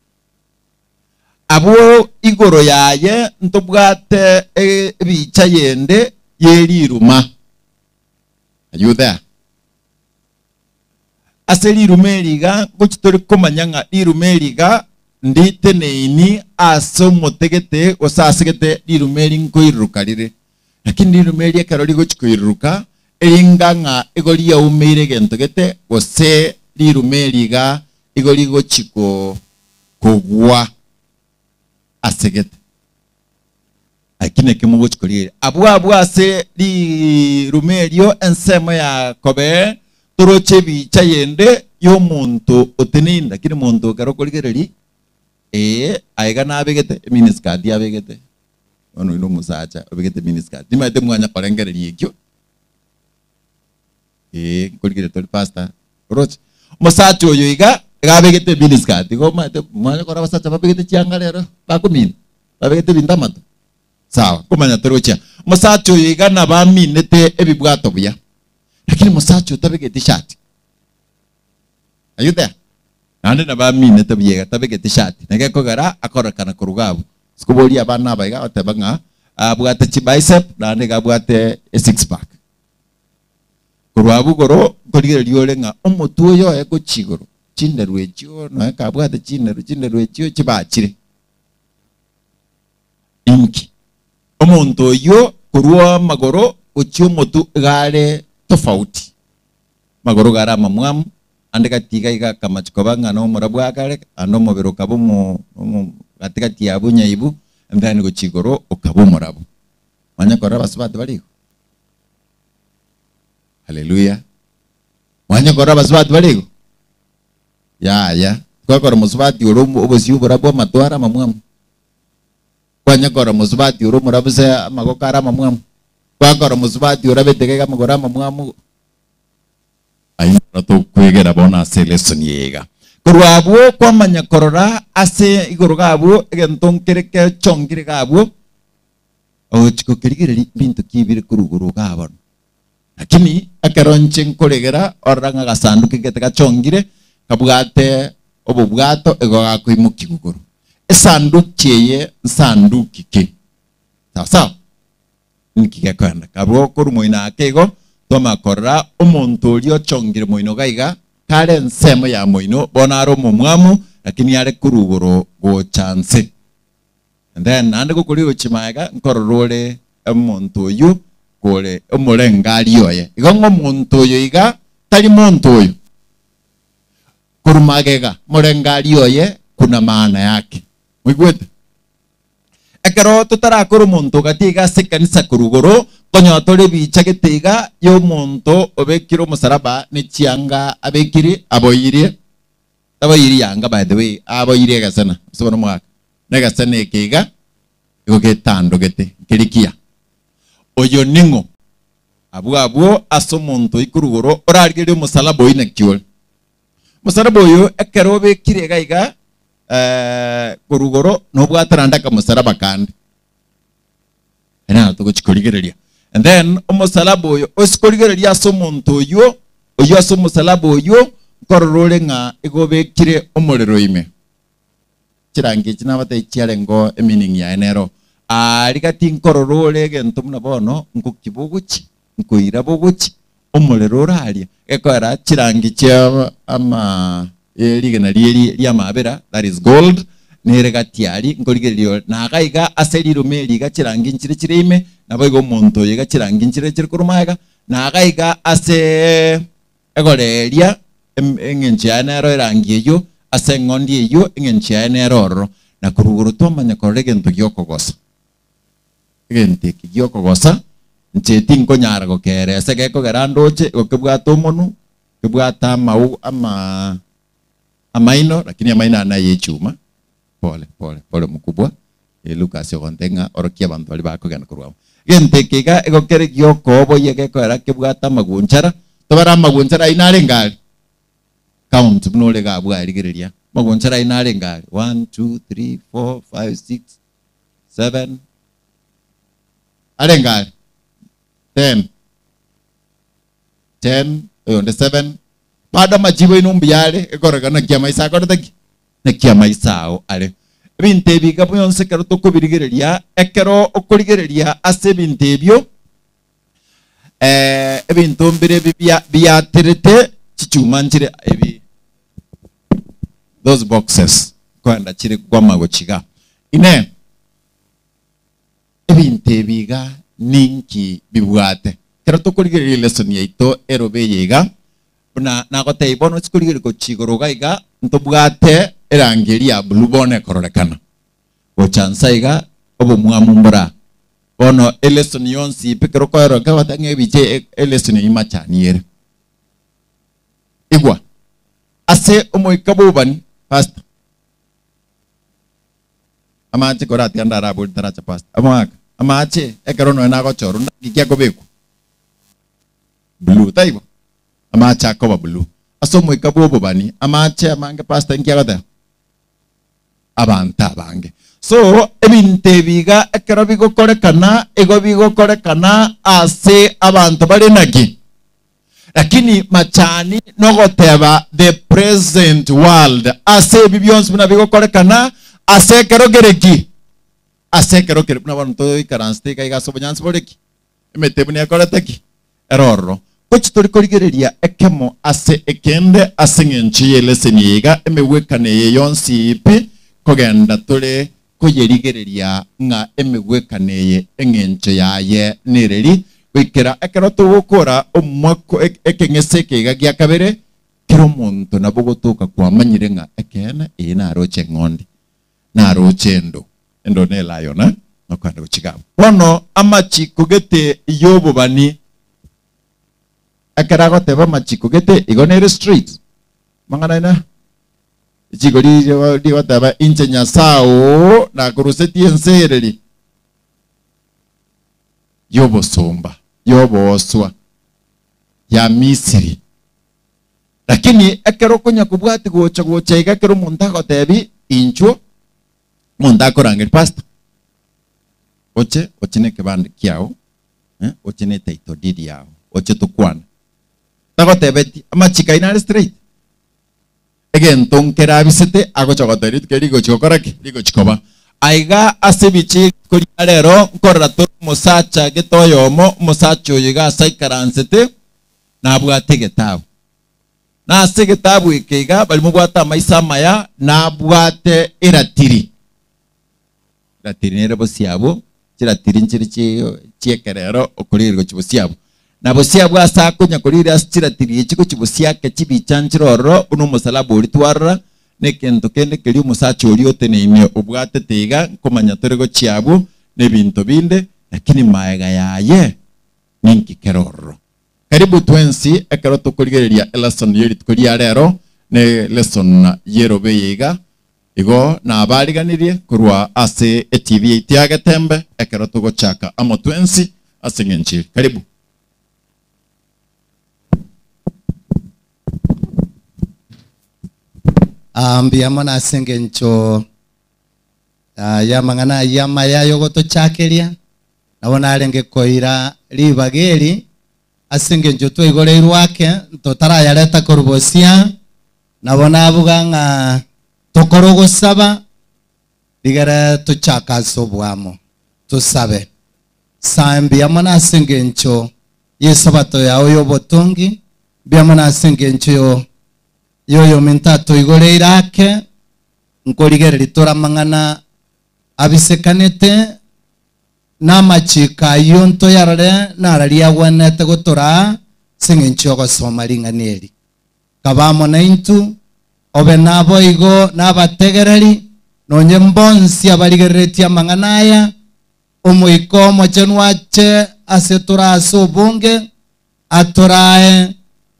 Abwo igoro yaye ntobwate ebicha yende ye riruma. Are you there? Ase riruma eri iga ngochia tore komanya ng'a riruma eri iga nditeneini ase omote gete gose ase gete riruma eri nkoiruruka rire. Lakini riruma eri ekero rigochia koiruruka eringa ng'a igo riaumeire egento gete gose riruma eri iga igo rigochia kogwa ase gete. Lakini eke mogochi korigereria abwo abwo ase rirume erio ensemo ya kobee toroche ebicha yende y'omonto oteneine lakini monto ekero okorigereria ee aiga nabegete eminiskirt abegete bono oyio nomosacha obegete eminiskirt nimanyete mwanya korengereria ekio ee nkorigereria tori pastor oroche omosacha oyo iga iga abegete eminiskirt igo omanyete mwanya korora abasacha babegete chianga rero bakomina babegete ebinto amato sawa nkomanya torochia omosacha oyo iga nabo aminete ebibwato buya lakini mosacha otabegeti shati are you there naende nabo aminete buya iga tabegeti shati na gekogera akorekana koruga abwo sikoboria abana aba iga agoteba ng'a abwate chibicep naende iga abwate esix pack korwa abwo igoro nkorigereria ore ng'a omotwe oyo oye gochia igoro chinderu echio noe kabwate chinderu chinderu echio chibachire Inki? Omonto oyio korwa amagoro gochia omotwe iga are tofauti. Amagoro iga are amamwamu, ande gati iga iga akamachi koba ng'a nomorabu akare, ande omobere okaba omo omo gati gati yabo onyaibu, and then gochia igoro okaba omorabu. Manya korora abasubati bare igo? Haleluya! Mwanya korora abasubati bare igo? Yaya, twakora mosubati ore obosio oborabu amato are amamwamu. Kwanyakora mosubati ore omorabu se amagoko are amamwamu. Kwakora mosubati orabete iga iga amagoro amamwamu. Ayio naro tokwegera bono ase elesson eye iga. Korwa abwo kwamanya korora ase igoro iga abwo egento nkere kechongire iga abwo, ogochia gokerigereria mbinto ki bire korwa igoro igaa bono. Lakini ekero inche nkoregera, orora ng'a agasanduki gete gachongire, kabwate obobwato igo gakoimokigwa igoro. Esanduki eye nsanduki ki? Sawa sawa? Nki gekoenda? Kabwo korwa moino ake igo, twamanya korora omonto oria ochongire moino iga iga, kare ensemo ya moino, bono are omomwamu, lakini are korwa igoro gocha nse. And then naende gokoria gochia magega nkorora ore omonto oyio kore omorengari oye. Igo ng'a omonto oyo iga tari monto oyo. Korwa magega morengari oye kuna maana yake. Moigwete? Ekero totarakora omonto gati iga ase ekanisa korwa igoro, konyora tore ebicha gete iga ya omonto obekire omosaraba ne chianga abekire aboirie taboirie yanga by the way aboirie egesena ase bono omogaka. Negesena eke iga igo getandogete, nkeri kiya. Oyo ning'o? Abwo abwo ase omonto oikure igoro orarigererie omosalaba oyio naki ore. Omosalaba oyo ekero obekire iga iga eh, korwa igoro nobwate naende akamosalaba kande. Aye naro togochi korigereria. And then omosalaba oyo ose korigereria ase omonto oyio, oyio ase omosalaba oyio, nkorora ore ng'a igo obekire omorero ime. Chirangi echi nabatebie chiarengeo emeaning yaye nero, Aa riga tinkorora ore egento buna bono, ngokiba ogochia, nkoiraba ogochia, omorero ore aria. Gekoera chirangi chia ama rigena rieri ri'amabera, that is gold, nere gati aria, nkorigereria ore. Na iga iga ase riruma eri iga chirangi nchire chire ime, naboigo omonto oyo iga chirangi nchire chire korwa magega, na iga iga ase Egoree eria, engencho yaye nero erangi eyio, ase eng'ondi eyio engencho yaye nero ororo. Na korwa igoro twamanya korora egento gi'okogosa. Egento eke gi'okogosa, inche tinkonyara gokeeresa gekogera ndoche, igo kebwate omonwa, kebwate amau ama amaino, lakini amaino aya naye echuma. Pole, pole, pole mkubwa. Eh, Lucas ogontebia ng'a orokia abanto baria bakogenda korwa amo. Egento eke iga igo kere gi'okooboyia gekoera kebwate amagunchara, tobare amagunchara ayio narenge are? Count buna ore iga abwo aye rigereria, amagunchara ayio narenge are? One, two, three, four, five, six, seven, arenge are? Ten. Ten, oyonde seven, bado amachibo aino mbuya are, ekoreka naki amaiso akorete ki? Naki amaiso ao are. Ebinto ebi iga bionsi ekero tokobirigereria, ekero okorigereria ase ebinto ebio, eh, ebinto mbire ebi bia biaterete chichuma nchire ebi those boxes nkoenda chire kwama gochia igaa. Inee! Ebinto ebi iga ninki bibwate? Ekero tokorigereria elesson yaito erobe eye iga, buna nagotebia bono ochi korigereria gochia igoro iga iga, ntobwate erangi eria ya blue bono ekororekana. Gocha nsa iga, obomwamu mbore aa. Bono elesson yonsi pi ekero okoerora nkegoteba ng'a ebicha eye elesson eyio machani ere. Igwa, ase omoika bw'obobani, pastor, amache koratiga ndarabori taracha pastor, omogaka, amache ekero nonya nagochorwa naki ki akobekwa? Blue, taibo? Amache akoba blue. Ase omoika bw'obobani, amache amange pastor inki agoteba? Abanto abange. So, ebinto ebi iga ekero bigokorekana, igo bigokorekana ase abanto bare naki? Lakini machani nogoteba the present world, ase ebi bionsi buna bigokorekana ase ekero kere ki? Ase ekero kere buna bono toikaransete iga iga ase obonyansi bore ki? Emete buna ekorete ki? Ere ororo. Gochi tori korigereria ekemo ase ekende ase eng'encho y'eleseni eye iga, emegwekano eye yonsi pi, kogenda tore koyerigereria ng'a emegwekano eye eng'encho yaye nereri, goikera ekero togokora omwako ekeng'ese eke iga gia kabere, kera omonto nabo gotoka kwamanyire ng'a ekeene eye naroche eng'ondi, naroche endo, endo ne lion eh, nokogenda gochia iga abwo. Bono amachiko gete y'obobani, ekero agoteba amachiko gete igo nere straight, amang'ana aye Richiko riria rigoteba, Inche Nyasae oo nakorusetie ense ereri y'obosomba, y'obooswa, ya Misiri. Lakini ekero okonya kobwati gocha gocha iga ekero omonto agotebi inchuo, omonto akorangeria pastor, oche oche na ekebande kiao, eh, oche na etitle deed yao, oche tokwane. Tagotebeti amachiko aino are straight. Egento nkerabisete agocha goteba rituko eri rigochi gokora ki? Rigochi koba. Aiga ase ebichie rituko ria rero nkorora tore omosacha gete oyomo, omosacha oyo iga ase aikaransete nabwate egetabu. Na ase egetabu eke iga baria mobwate amaiso amaya nabwate eratiri. Eratiri nere bosio abwo, chiratiri nchire chi'ekerero okorigereria gochia bosio abwo. Na bosio abwo ase akonya korigereria ase chiratiri echi gochia bosio ake chibicha nchire ororo buna omosalaba oria twarora, na egento kende keria omosacha oria oteneine obwatete iga, nkomanya tore gochia abwo, na ebinto binde, lakini maega yaye ninki kere ororo. Karibu twensi ekero tokorigereria elesson ye rituko ria rero, ne lesson y'erobe eye iga, Igo nabariganirie korwa ase etibi yaito ya Getembe ekero togochaka amo twensi ase eng'encho eri. Karibu. Ah, mbuya mono ase engencho ah, y'amang'ana ayio amaya y'ogotochakeria. Nabo narenge koira ribaga eri ase engencho twaigoreirwe ake totarayareta korwa bosia. Nabo nabuga ng'a tokore ogosaba, rigere tochake ase oboamo, tosabe. Sae mbuya mono ase engencho y'Esabato yao y'obotongi, mbuya mono ase engencho y'oyominto atoigoreire ake, nkorigereria tore amang'ana abisekanete, na amachiko ayio ntoyarore nararia agwenerete gotoraa ase engencho y'ogosoma ring'ana eri. Kaba amo naintwe, obe naboigo nabategereri, nonye mbonsi abarigereretie amang'ana aya, Omoika Omochenu ache ase tore ase obonge, atorae,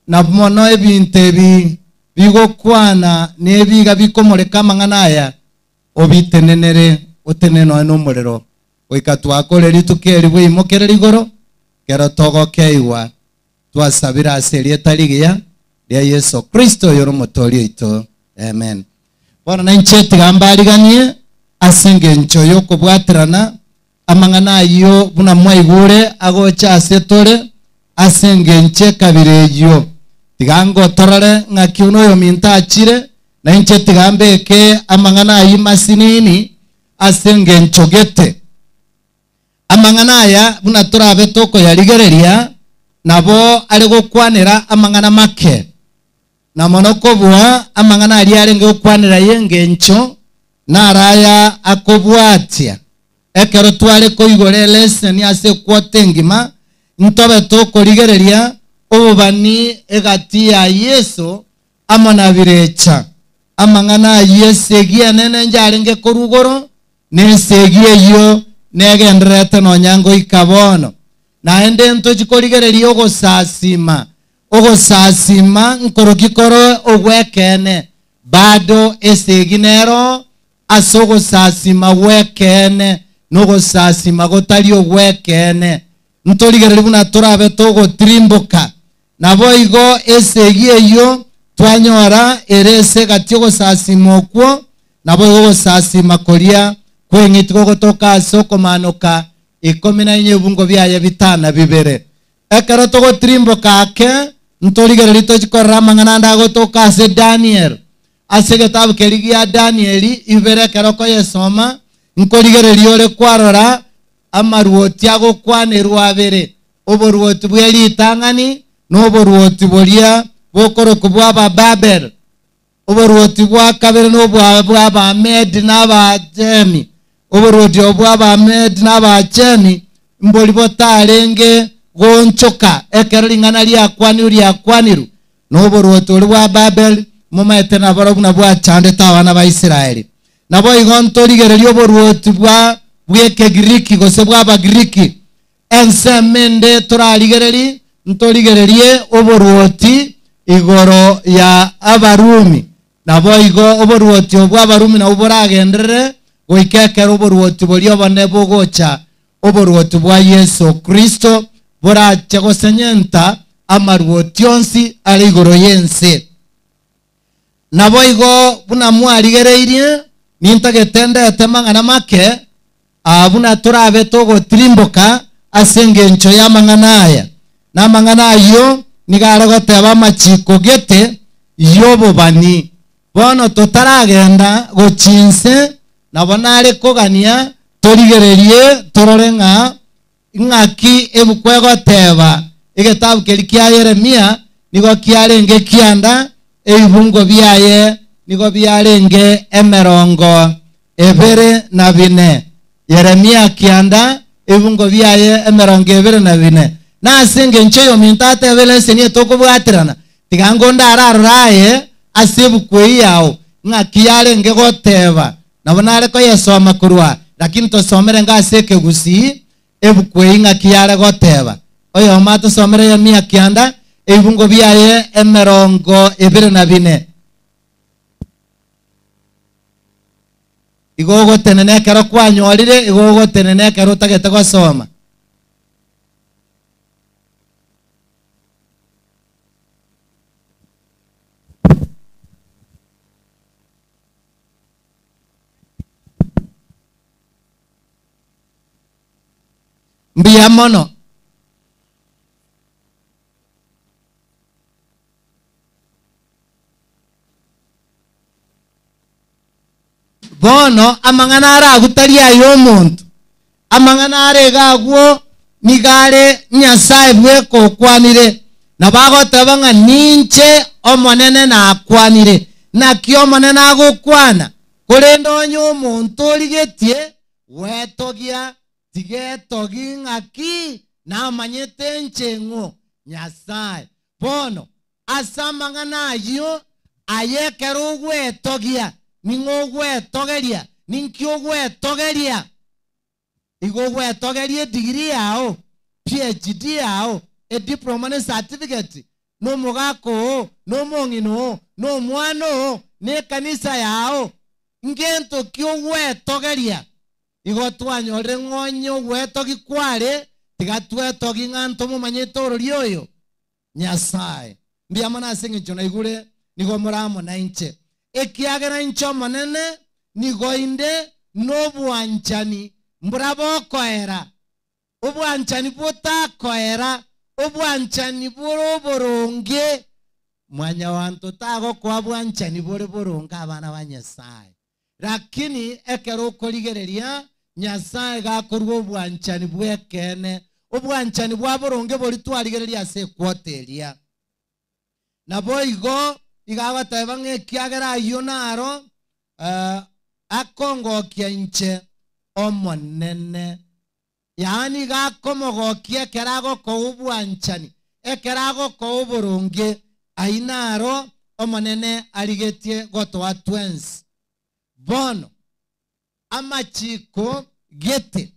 na mono ebinto ebi bigokwana nebiga bikomoreka amang'ana aya, obitenenere, otenene nonya nomorero, goika twakore rituko eri bweimokerere igoro, ekero togokeigwa. Twasabire ase erieta rigiya ria Yeso Kristo oyore Omotooria oito. Amen. Bono nainche tiga mbariganie ase engencho y'okobwaterana amang'ana ayio buna mwaigure agocha ase tore ase engencho ekabira eyio. Tiga ngotorore ng'aki buna oyominto achire, nainche tiga mbeke amang'ana ayio masinini ase engencho gete. Amang'ana aya buna torabe tokoyarigereria, nabo are gokwanera amang'ana make, na mono kobua amang'ana aria arenge gokwanera y'engencho, naro aya akobwatia. Ekero tware koigora eleseni ase ekwota engima, ntobe tokorigereria obobani egati ya Yeso amo na birecha. Amang'ana ayio esegi enene njarenge korwa igoro, Na esegi eyio negendererete nonya ngoika bono. Naende ntochi korigereria ogosasima, ogosasima nkoroki kore ogw'ekeene, bado esegi nero ase ogosasima gw'ekeene na ogosasima gotari ogw'ekeene. Ntorigererie buna torabe togotirimboka. Naboigo esegi eyio twanyora ere ase egati y'ogosasima okwo, naboigo ogosasima koria kw'eng'iti gogotoka ase okomanoka ikomi na inye ebibungo biaye bitana bibere. Ekero togotirimboka ake, ntorigererie tochie korora amang'ana ande agotoka ase Daniel. Ase egetabu keria gia Danieli ibere ekero okoyesoma, nkorigereria ore kwarora amaruoti agokwanerwa abere, oboruoti bwe ritang'ani na oboruoti boria bokorokwa bw'Abababel, oboruoti bwa kabere nobwa bw'Abamedi na Abaajemi. Oboruoti obo bw'Abamedi na Abaajemi mbori botarenge goonchoka ekero ring'ana riakwanirwe riakwanirwe, na oboruoti oria bwa Babeli momaete naborobwo buna bwachandete abana ba Israeli. Naboigo ntorigererie oboruoti bwa bw'Ekegiriki gose bw'Abagiriki. Ensemo ende torarigererie, ntorigererie oboruoti igoro ya Abarumi. Naboigo oboruoti obwo Abarumi nabwo boragenderere goika ekero oboruoti boria obonene bogocha, oboruoti bwa Yeso Kristo borache gosenyenta amaruoti onsi are igoro y'ense. Naboigo buna mwarigereirie, nintagete ndete mang'ana make, aa buna torabe togotirimboka ase engencho y'amang'ana aya. Na amang'ana ayio nigo are goteba amachiko gete y'obobani. Bono totaragenda gochia inse, nabo nare kogania torigererie torore ng'a Ing'aki ebuku egoteba, Egetabu keria kia Yeremia nigo kiarenge kianda, ebibungo biaye nigo biarenge emerongo ebere na bine. Yeremia kianda, ebibungo biaye emerongo ebere na bine. Na ase engencho y'ominto atebe leseni etokobwaterana, tiga ngonde ararore aye ase ebuku eyio yao, ng'aki yarenge goteba. Nabo nare koyesoma korwa, lakini tosomere nga ase ekegusii ebuku eyio ng'aki yare goteba. Oyomo atosomere Yeremia kianda, ebibungo biaye emerongo ebere na bine. Igo ogotenena ekero kwanyorire, igo ogotenena ekero otagete gosoma. Mbuya mono. Bono amang'ana are agwo tari ay'omonto, amang'ana are iga agwo nigo are Nyasae bweka okwanire, nabo agoteba ng'a ninche Omonene nakwanire. Naki Omonene agokwana? Korende onye omonto origetie gwetogia, tiga etogi ng'aki namanyete inche ng'o? Nyasae. Bono ase amang'ana ayio, aye ekero ogwetogia, ning'o ogwetogeria? Ninki ogwetogeria? Igo ogwetogeria edigiri yao, PhD yao, ediploma na ecertificate, na omogaka oo, na omong'ina oo, na omwana oo, na ekanisa yao. Ngento ki ogwetogeria? Igo twanyorire ng'a onye ogwetogi kware, tiga twetogi ng'a ntomomanyete ororia oyo, Nyasae. Mbuya mono ase engencho naigure nigo more amo nainche, ekiagera inche Omonene nigo inde nobwanchani mbora bokoera, obwanchani botakoera, obwanchani bore oboronge. Mwanyabanto tagokoa bwanchani bore boronge abana ba Nyasae. Lakini ekero okorigereria, Nyasae gakorua obwanchani bw'ekeene, obwanchani bwa boronge boria twarigereria ase equota eria. Naboigo iga agoteba ng'a ekiagera ayio naro akongokia inche Omonene. Yaani iga akomogokia ekero agokoa obwanchani, ekero agokoa oboronge, ayio naro Omonene arigetie gotoa twensi. Bono, amachiko gete.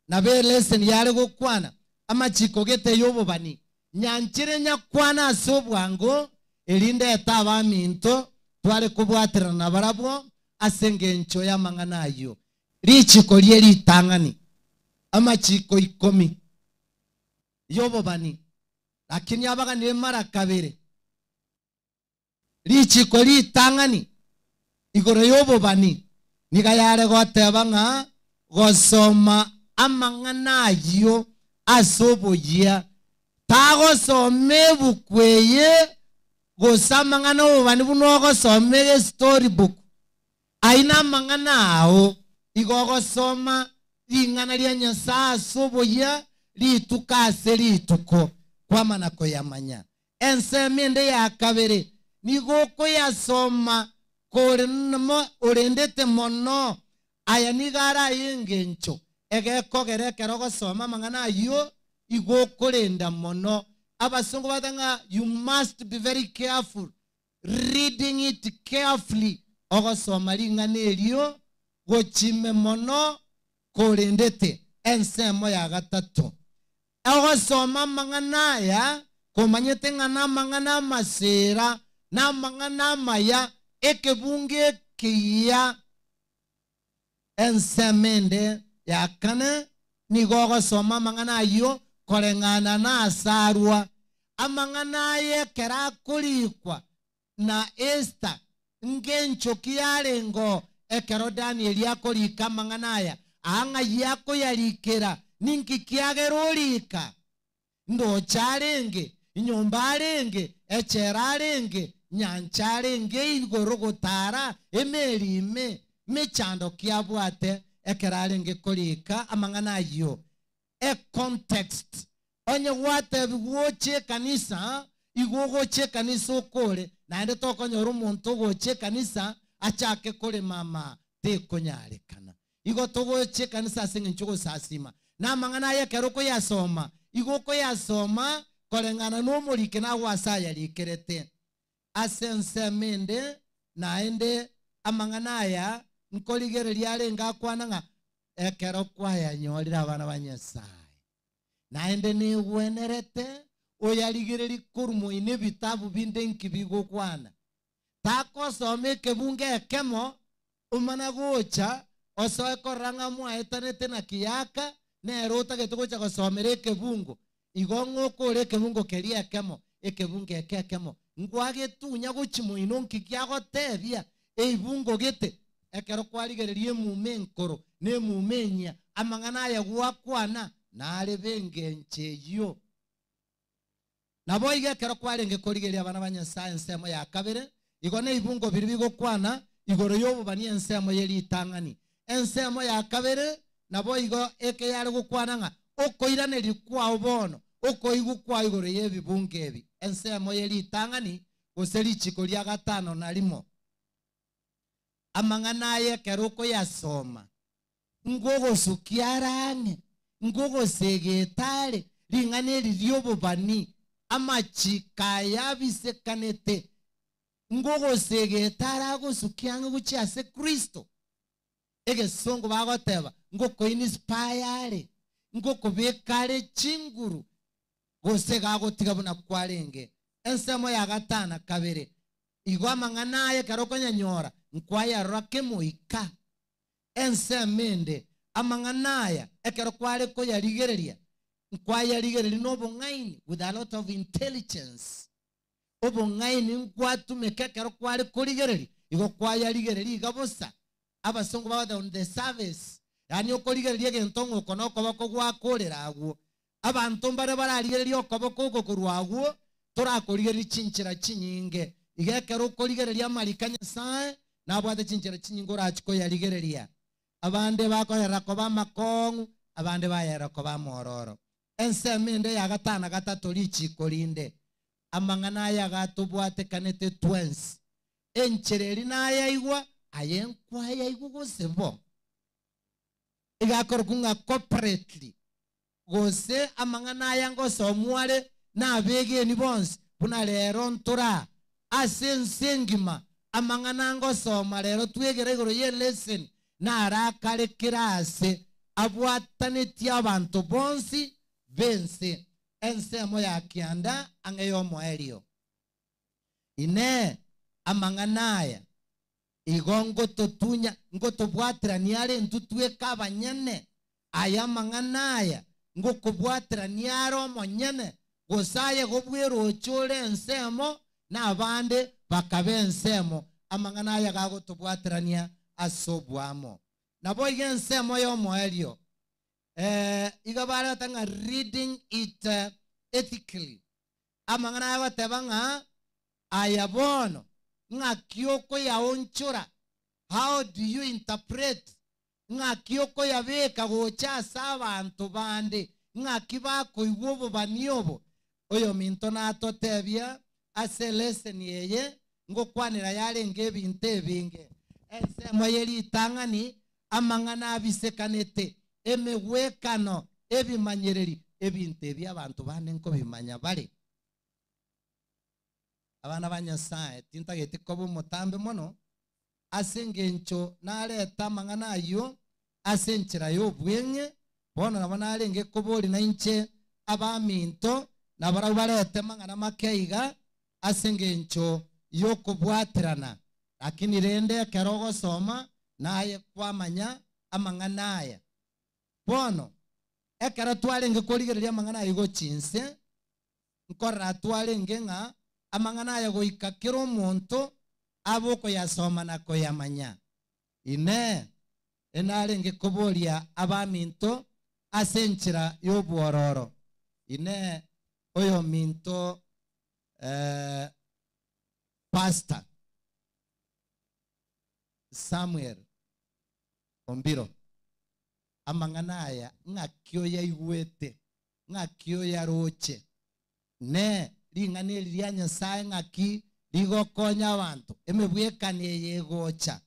Nabo eleseni yare gokwana amachiko gete y'obobani, nyanchire nyakwana ase obwango, erinde ete abaminto tware kobwaterana nabarabwo ase engencho y'amang'ana ayio. Richiko rie ritang'ani, amachiko ikomi y'obobani, lakini abaganire mara kabere. Richiko ritang'ani igoro y'obobani niga yare goteba ng'a gosoma amang'ana ayio ase oboyia, tagosoma ebuku eye gose amang'ana obobani buna ogosoma egestory book. Ayio namang'ana ao, igo ogosoma ring'ana ria Nyasae ase oboyia rituko ase rituko, kwamana koyamanya. Ensemo ende ya kabere nigo okoyasoma kore orendete mono. Aya nigo are ay'engencho egekogera ekero ogosoma amang'ana ayio igo okorenda mono. Abasongo bagoteba ng'a you must be very careful reading it carefully, ogosoma ring'ana erio gochime mono korendete ensemo ya gatato. Ogosoma amang'ana aya komanyete ng'a namang'ana amasera, namang'ana amaya, ekebungo ekiya. Ensemo ende ya kane nigo ogosoma amang'ana ayio koreng'ana nasarwa. Amang'ana aya ekero akorikwa na Esta, ngencho ki yarengeo ekero Danieli akorika amang'ana aya? Aa ng'ai akoyarikera? Ninki kiagera orika? Ndoche arenge, nyomba arenge, echela arenge, nyancha arenge igoro gotara emeri ime, mechando ki abwate ekero arenge korika amang'ana ayio? Econtext. Onye gwatebigwa oche ekanisa, igo ogocha ekanisa okore, naende tokonyora omonto ogocha ekanisa achake korema ama tekonyarekana. Igo togocha ekanisa ase eng'encho ogosasima, na amang'ana aya ekero okoyasoma, igo okoyasoma koreng'ana nomorike nago ase ayarikerete. Ase ensemo ende naende amang'ana aya nkorigereria arenge akwana ng'a ekero kwayanyorire abana ba Nyasae, naende negwenerete oyarigererie korwa moino ebitabu binde nki bigokwana. Takosoma ekebungo ekemo, omana gocha osoe korora ng'a mwaetanete na kiyaka, nere otagete gocha gosomera ekebungo. Igo ng'a okore ekebungo keria ekemo, ekebungo eke ekemo, ngwagetunya gochia moino nki kiagotebia eibungo gete, ekero kwarigereria emuma enkoro na emuma enyia, amang'ana aya gwakwana nare b'engencho eyio. Naboigo ekero kwarenge korigereria abana ba Nyasae ensemo ya kabere, igo neibungo biria bigokwana igoro y'obobani ensemo ye ritang'ani. Ensemo ya kabere naboigo eke yare gokwana ng'a okoiraneria kwao bono, okoigwa kwao igoro y'ebibungo ebi, ensemo ye ritang'ani gose richiko ria gatano na rimo. Amang'ana aya ekero okoyasoma, Ngogosukia are ang'e, ngogosegeta are ring'ana eri ri'obobani, amachiko aya abisekanete, ngogosegeta are agosukia ang'e gochia ase Kristo. Egesongo bagoteba, ngokoinspire are, ngokobeka are chinguru, gose gagotiga buna kwarenge. Ensemo ya gatana kabere, igo amang'ana aya ekero okonyanyora, nkwayarora kemoika. Ensemo ende, amang'ana aya ekero kware koyarigereria, nkwayarigereria nobong'aini, with a lot of intelligence. Obong'aini nkwatumeka ekero kware korigereria, igo kwayarigereria iga bosa. Abasongo bagoteba on the surface, yaani okorigereria egento ng'a oko nokoboko gwakorera agwo. Abanto mbare bararigererie okoboko oko korwa agwo, torakorigererie chinchera chinyinge. Iga ekero okorigereria amariko a Nyasae, nabwate chinchera chinyinge orache koyarigereria. Abande bakoyarora koba amakong'u, abande bayarora koba amororo. Ensemo ende ya gatano gatato richiko rinde, amang'ana aya gatobwatekanete twensi. Enchera eria nayaigwa, aye nkwayaigwa gose bo? Iga akorokwa ng'a corporately, gose amang'ana aya ngosomwa are nabegeni bonsi, buna rero ntore aa ase ense engima, amang'ana ngosoma rero twegera igoro y'eleseni naro akare kera ase. abwatanetie abanto bonsi b'ense, ensemo ya kianda ang'e y'omoerio. Inee! Amang'ana aya igo ngototunya, ngotobwaterania are intwe tweka abanyene? Aya amang'ana aya ngokobwaterania are omonyene, gose aye gobweroche ore ensemo, na abande bakaba ensemo, amang'ana aya gagotobwaterania ase oboamo. Naboigo ensemo y'omoerio, eh, iga bareta ng'a reading it ethically, amang'ana aya goteba ng'a aya bono ng'aki okoyaonchora, how do you interpret, ng'aki okoyabeka gocha ase abanto bande, ng'aki bakoigwa obobani obo. Oyominto natotebia ase eleseni eye ngokwanera yarenge ebinto ebinge. Ensemo ye ritang'ani amang'ana abisekanete, emegwekano, ebimanyereri, ebinto ebi abanto bande nkobimanya bare. Abana ba Nyasae, tintageti koba omotambe mono, ase engencho narete amang'ana ayio ase enchera y'obweng'e, bono nabo narenge koboria nainche abaminto nabarabwo barete mang'ana make iga ase engencho y'okobwaterana. Lakini rende ekero ogosoma naye kwamanya amang'ana aya. Bono, ekero twarenge korigereria amang'ana ayio gochia inse, nkorora twarenge ng'a amang'ana aya goika kera omonto abe okoyasoma na koyamanya. Inee! Enarenge koboria abaminto ase enchera y'obwororo? Inee! Oyominto eh, Pastor Samuel Ombiro, amang'ana aya ng'aki oyaigwete, ng'aki oyaroche? Ne ring'ana eri ria Nyasae ng'aki rigokonya abanto, emebwekano eye egocha,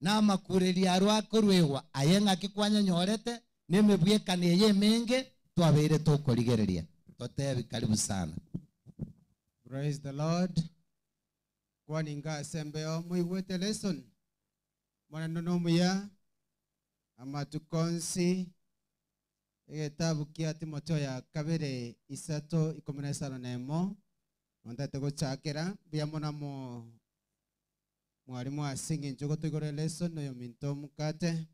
na amakureria arwo akoruegwa, aye ng'aki kwanyanyorete, na emebwekano eye emenge twabeire tokorigereria. Totebi karibu sana. Praise the Lord. Kwaninga ase embeo moigwete lesson. Monene nomuya amatuko onsi egetabu kia Timotheo ya kabere isato ikomi na isano na emo nontagete gochakera mbuya mono amo mwalimu ase eng'encho gotoigora elesson oyominto omokate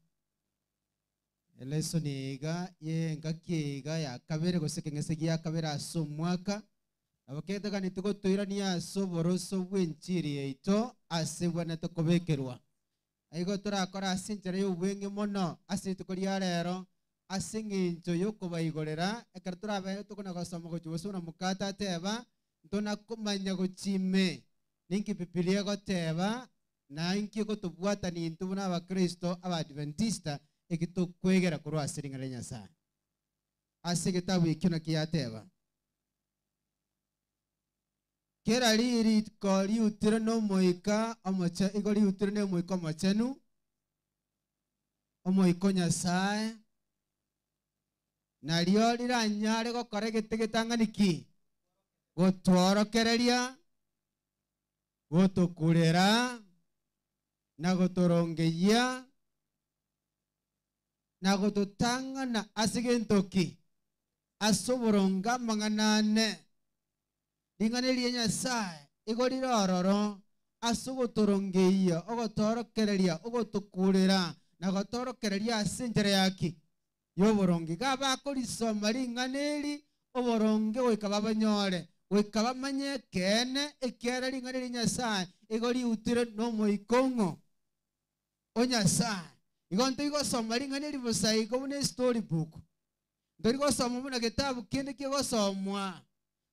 elesson iga ye engaki iga ya kabere gose ekeng'ese gia kabere ase omwaka nabo keteganeti gotoirania ase oboroso bwa enchiri yaito ase ebwenerete kobekerwa. Igo torakore ase enchera y'obweng'e mono ase rituko ria rero ase eng'encho y'okobaigorera ekero torabe tokona gosoma gochia bosio buna mokate ateba ntonakomanya gochia ime ninki Bibilia egoteba na inki egotobwatania intwe buna abakristo abadventista eki tokwegera korwa ase ring'ana ria Nyasaye. Ase egetabu ekio naki yateba, Kera ririko riutire n'Omoika omoche igo riutire n'Omoika Omochenu, Omoika o Nyasae, nario riranyare gokora egete getang'ani ki? Gotworokereria, gotokurera, na gotorongeyia, na gototang'ana ase gento ki? Ase oboronge amang'ana ane. Ring'ana eri ria Nyasae igo rire ororo ase ogotorongeyia, ogotoorokereria, ogotokuurera, na gotoorokereria ase enchera ya ki? Y'oboronge. Iga abakorisoma ring'ana eri oboronge goika babonyore, goika bamanye ekeene, ekiagera ring'ana eri ria Nyasae igo riutire n'Omoika ong'o? O Nyasae. Igo ntoigosoma ring'ana eri bosa igo buna estory book. Ntori gosoma buna getabu kende kegosomwa.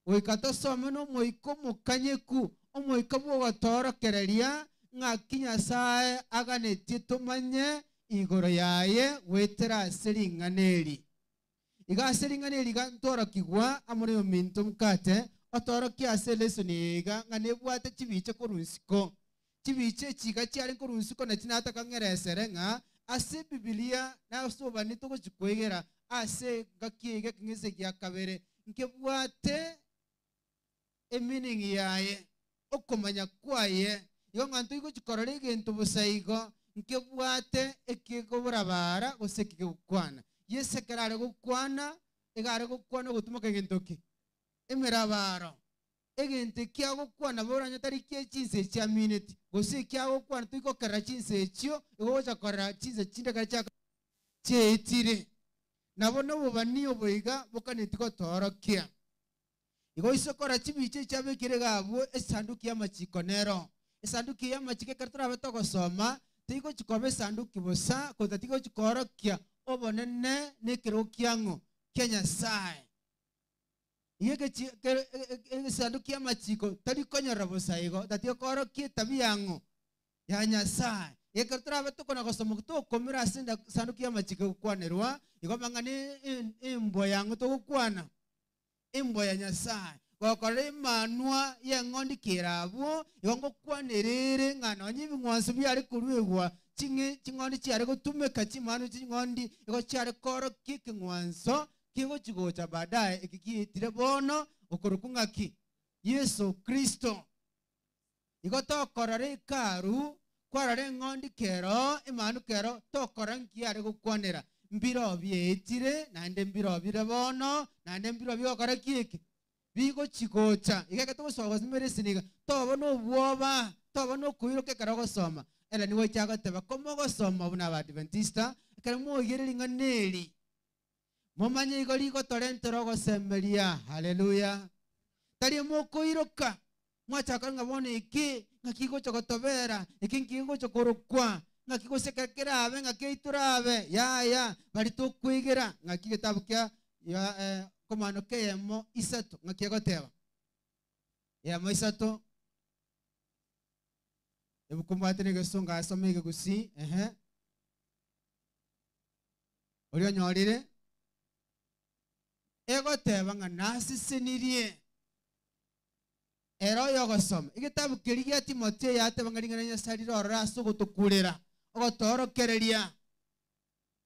Goika tosome n'Omoika omokanyeku, Omoika bw'ogotoorokereria ng'aki Nyasae aganetie tomanye igoro yaye goetera ase ring'ana eri. Iga ase ring'ana eri iga ntworokigwa amo noyominto omokate, otoorokie ase elesoni eye iga ng'a nebwate chibicha korwa isiko. Chibicha echi iga chiarenge korwa isiko nachi nataka ng'eresere ng'a ase Ebibilia na ase obobani togochi koegera ase engaki eye ekeng'ese gia kabere nkebwate emeaning yaye, okomanya kwaye. Igo ng'a ntoigochi korora egento bosa igo, Nkebwate ekegoborabara gose ekegokwana. Yeso ekero are gokwana, iga are gokwana ogotumoka egento ki? Emerabaro. Egento eki agokwana boranye tari kie chinsa echi amineti, gose eki agokwana toikokerera chinsa echio, igo ogocha korera chinsa chinde ekero chia chiaetire. Nabo nobobani obo iga bokaneti gotoorokia. Igo ise kora chibicha echi abekire iga abwo esanduki y'amachiko nero. Esanduki eye y'amachiko ekero torabe togosoma, tigochi koba esanduki bosa, goika tigochi koorokia obonene na ekerogo kiang'o? Kia Nyasae. Igo egechi ekero egesanduki y'amachiko tari konyorera bosa igo, tatiga koorokia etabia yang'o? Ya Nyasae. Ekero torabe tokona gosoma tokomera ase esanduki y'amachiko egokwanerwa, igo amang'ana embwa yang'o togokwana? Embwa ya Nyasae. Gokorera emanwa y'eng'ondi kere abwo, igo ngokwanera ere ng'a nonya ebing'wanso biare koruegwa, ching'e ching'ondi chiare gotumeka chimanwa ching'ondi, igo chiare koorokia ekeng'wanso kegochi gocha baadaye, eki gietire bono okorokwa ng'aki? Yeso Kristo. Igo tokorora Hekalu, kwarora eng'ondi kero, emanu kero, tokorora nki yare gokwanera. Mbiroo biaetire, naende mbiroo bire bono, naende mbiroo bigokora ki eke? Bigochi gocha. Iga ekero togosoa gosimera esini iga, toba nobwoba, toba nokoiroka ekero ogosoma. Ere nigo oicha agoteba, komogosoma buna Abaadventista, ekero mwaoigere ring'ana eri, Momanye igo rigotorentera ogosemeria. Haleluya! Tari mokoiroka, mwachaka ng'a bono eke ng'aki gocha gotobera, eke nki gocha korokwa, ng'aki gose ekero kerabe, ng'aki aitorabe. Yaya, bari tokwegera ng'aki egetabu kia ya eh, komano keyemo isato ng'aki egoteba. Eyemo isato ebuku mbwate na egesongo asome egegusii ehe. Oria onyorire, egoteba ng'a nasesenirie ere oyogosoma. Egetabu keria gia Timotheo yateba ng'a ring'ana ria Nyasae rire ororo ase ogotokurera, ogotoorokereria.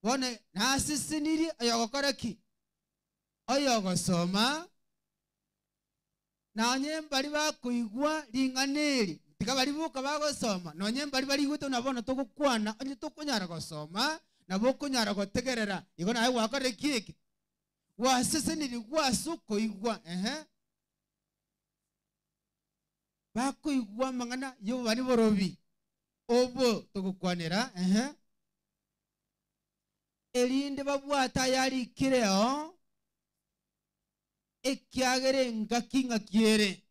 Bono nasesenirie oyogokora ki? Oyogosoma. Nonye mbari bakoigwa ring'ana eri, tiga baria boka bagosoma, nonye mbari barigwete buna bono togokwana, onye tokonyara gosoma, nabo okonyara gotegerera, igo naye gwakorire ki eke? Gwasesenirigwe ase okoigwa, ehe. Bakoigwa amang'ana y'obobani borobi obo togokwanera, ehe. Erinde babwate ayarikireo, Ekiagera engaki ng'aki ere,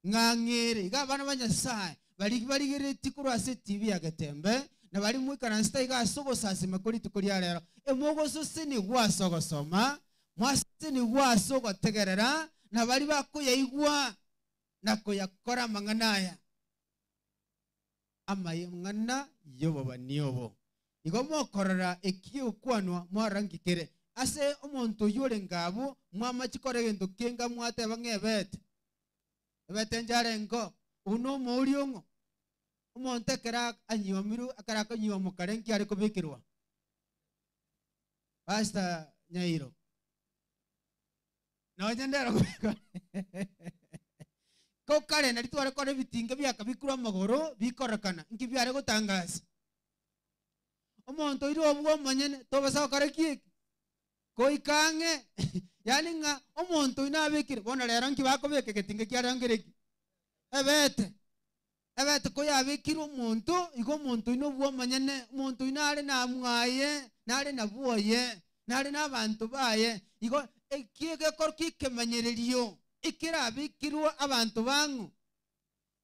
ng'ang'e ere. Iga abana ba Nyasae baria barigereretie korwa ase etibi ya Getembe, na baria moikaransete aiga ase ogosasima kwe rituko ria rero, emogosesenigwa ase ogosoma, mwasesenigwa ase ogotegerera, na baria bakoyaigwa na koyakora amang'ana aya. Amang'ana y'obobani obo. Igo mokorora eki gegokwanwa, mwarora nki kere. Ase omonto oyio orenge abwo, mwamachia kora egento kenga mwateba ng'a ebete. Ebete ncharengo, oyio nomouri ong'o? Omonto ekero anyiomirwe, ekero akonyiomwa kare nki are kobekerwa? Pastor Nyairo. Nonya ndero ko kare nari tware kora ebitinge biakabikurwe amagoro bikorekana, inki biare gotangasa? Omonto oire obwo omonyene tobasa gokora ki eke? Goika ang'e yaani ng'a omonto oyio nabekire, bono rero nki bakobeka egetinge kia rero nkere ki? Ebete. Ebete koyabekirwe omonto, igo omonto oyio nobwo omonyene, omonto oyio nare namwaye, nare nabwoye, nare nabanto baye. Igo eki egekoro ki'ekemanyererio ekerabekirwe abanto bang'o?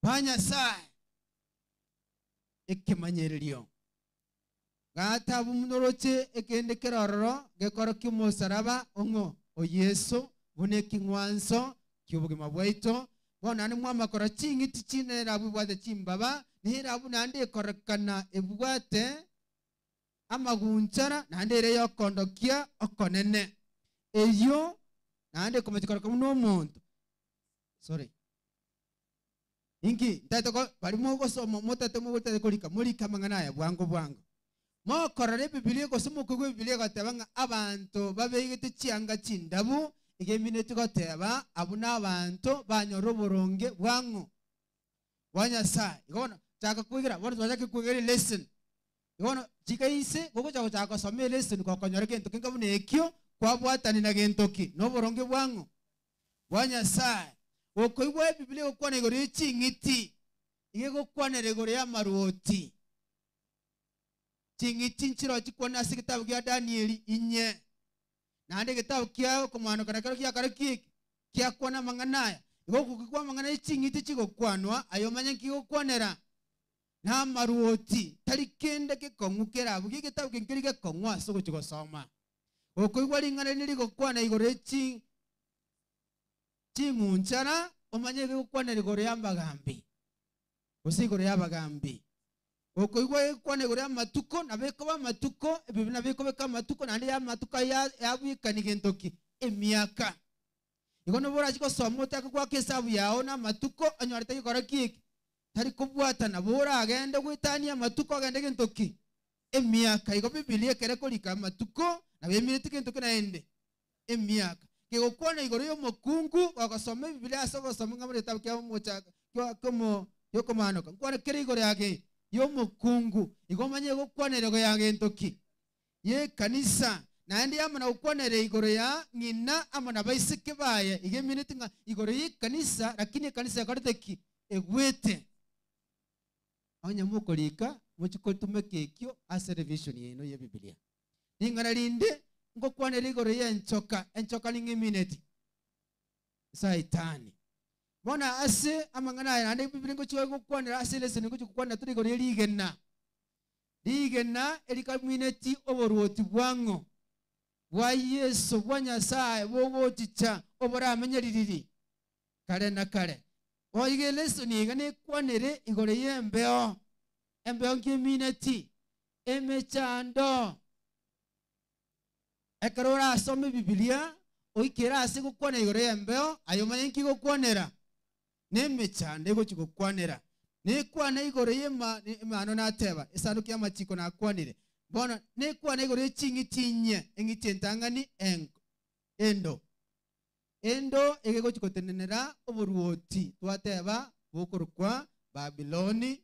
Ba Nyasae. Ekemanyererio. Gatabu munoroche ekende kere ororo gekoro ki'omosaraba ong'o? O Yeso, buna ekeng'wanso ki'obogima bwaito. Bono naende mwamakora ching'iti chinde nerabu ebwate chimbaba, nerabu naende ekorekana ebwate amagunchara, naende ere y'okondokia okonene. Eyio naende ekomochia koroka buna omonto. Sorry. Inki ntaete ko baria mogosoma motaete mogotete korika, morike amang'ana aya bwango bwango. Mokorora Ebibilia gose mokoigwa Ebibilia egoteba ng'a abanto babegete chianga chindabu, iga emineti goteba abwo nabanto banyora oboronge bwa ng'o? Bwa Nyasae. Igo bono chaka kwegera, bono twachakire kwegera elesson. Igo bono chika inse, gogocha gochaka gosoma elesson gokonyora gento kenge buna ekio, kwabwatani na gento ki? Na oboronge bwa ng'o? Bwa Nyasae. Gokoigwa Ebibilia egokwana igoro ye ching'iti, iga egokwanera igoro y'amaruoti. Ching'iti nchiroo chikwane ase egetabu gia Danieli inye. Naende egetabu kia okomanoka nakero giakare ki kiakwana amang'ana aya. Igo okogigwa amang'ana ye ching'iti chigokwanwa, aye omanye nki gokwanera. Namaruoti, tari kende gekong'u kerabugie egetabu eke nkeri gekong'u ase ogochia gosoma. Gokoigwa ring'ana rinde rigokwana igoro ye chi ching'unchara, omanye gegokwanera igoro y'amagambi, gose igoro y'abagambi. Gokoigwa egekwana igoro y'amatuko, nabo ekoba amatuko, ebibe nabo ekobeka amatuko, naende y'amatuko ayio yabwekani gento ki? Emiaka. Igo nabo orachie gosoma ochake goaka esabu yao namatuko, onyore tari gokora ki eke? Tari kobwatana. Nabo oragende goetania amatuko ogende gento ki? Emiaka. Igo Bibilia ekere ekorika amatuko, nabo emineti gento ki naende? Emiaka. Kegokwana igoro y'omokungu, gogosoma Ebibilia ase ogosoma ng'a buna egetabu kia omochaka kia kiomo giokomanoka, nkwane kere igoro yake y'omokungu. Igo omanye egokwanera igo ya gento ki? Y'ekanisa. Naende yamana gokwanera igoro ya ng'ina amo nabaiseke baye. Igo emineti ng'a igoro y'ekanisa, lakini ekanisa ekorete ki? Egwete. Onye mokorika, mochie kotumeka ekio ase revision yaino y'Ebibilia. Ring'ana rinde ngokwanera igoro y'enchoka, enchoka ning'o emineti? Saitani. Bono ase amang'ana aya naende Ebibilia ngochia gokwanera ase eleseni ngochia gokwanera tore igoro ye rigena. Rigena erikamineti oboruoti bwa ng'o? Bwa Yeso, bwa Nyasae bogochicha oboramenye ririri kare na kare. Boigo elesoni iga nekwanere igoro y'embeo. Embeo nki emineti? Emechando. Ekero orasome Ebibilia, oikere ase gokwana igoro y'embeo, aye omanye nki gokwanera. Nemechando egochia gokwanera. Nekwane igoro y'emano nateba, esanduki y'amachiko nakwanire. Bono nekwane igoro ye ching'iti inye, eng'iti entang'ani engo, endo. Endo egegochia gotenenera oboruoti twateba bokorokwa Babiloni.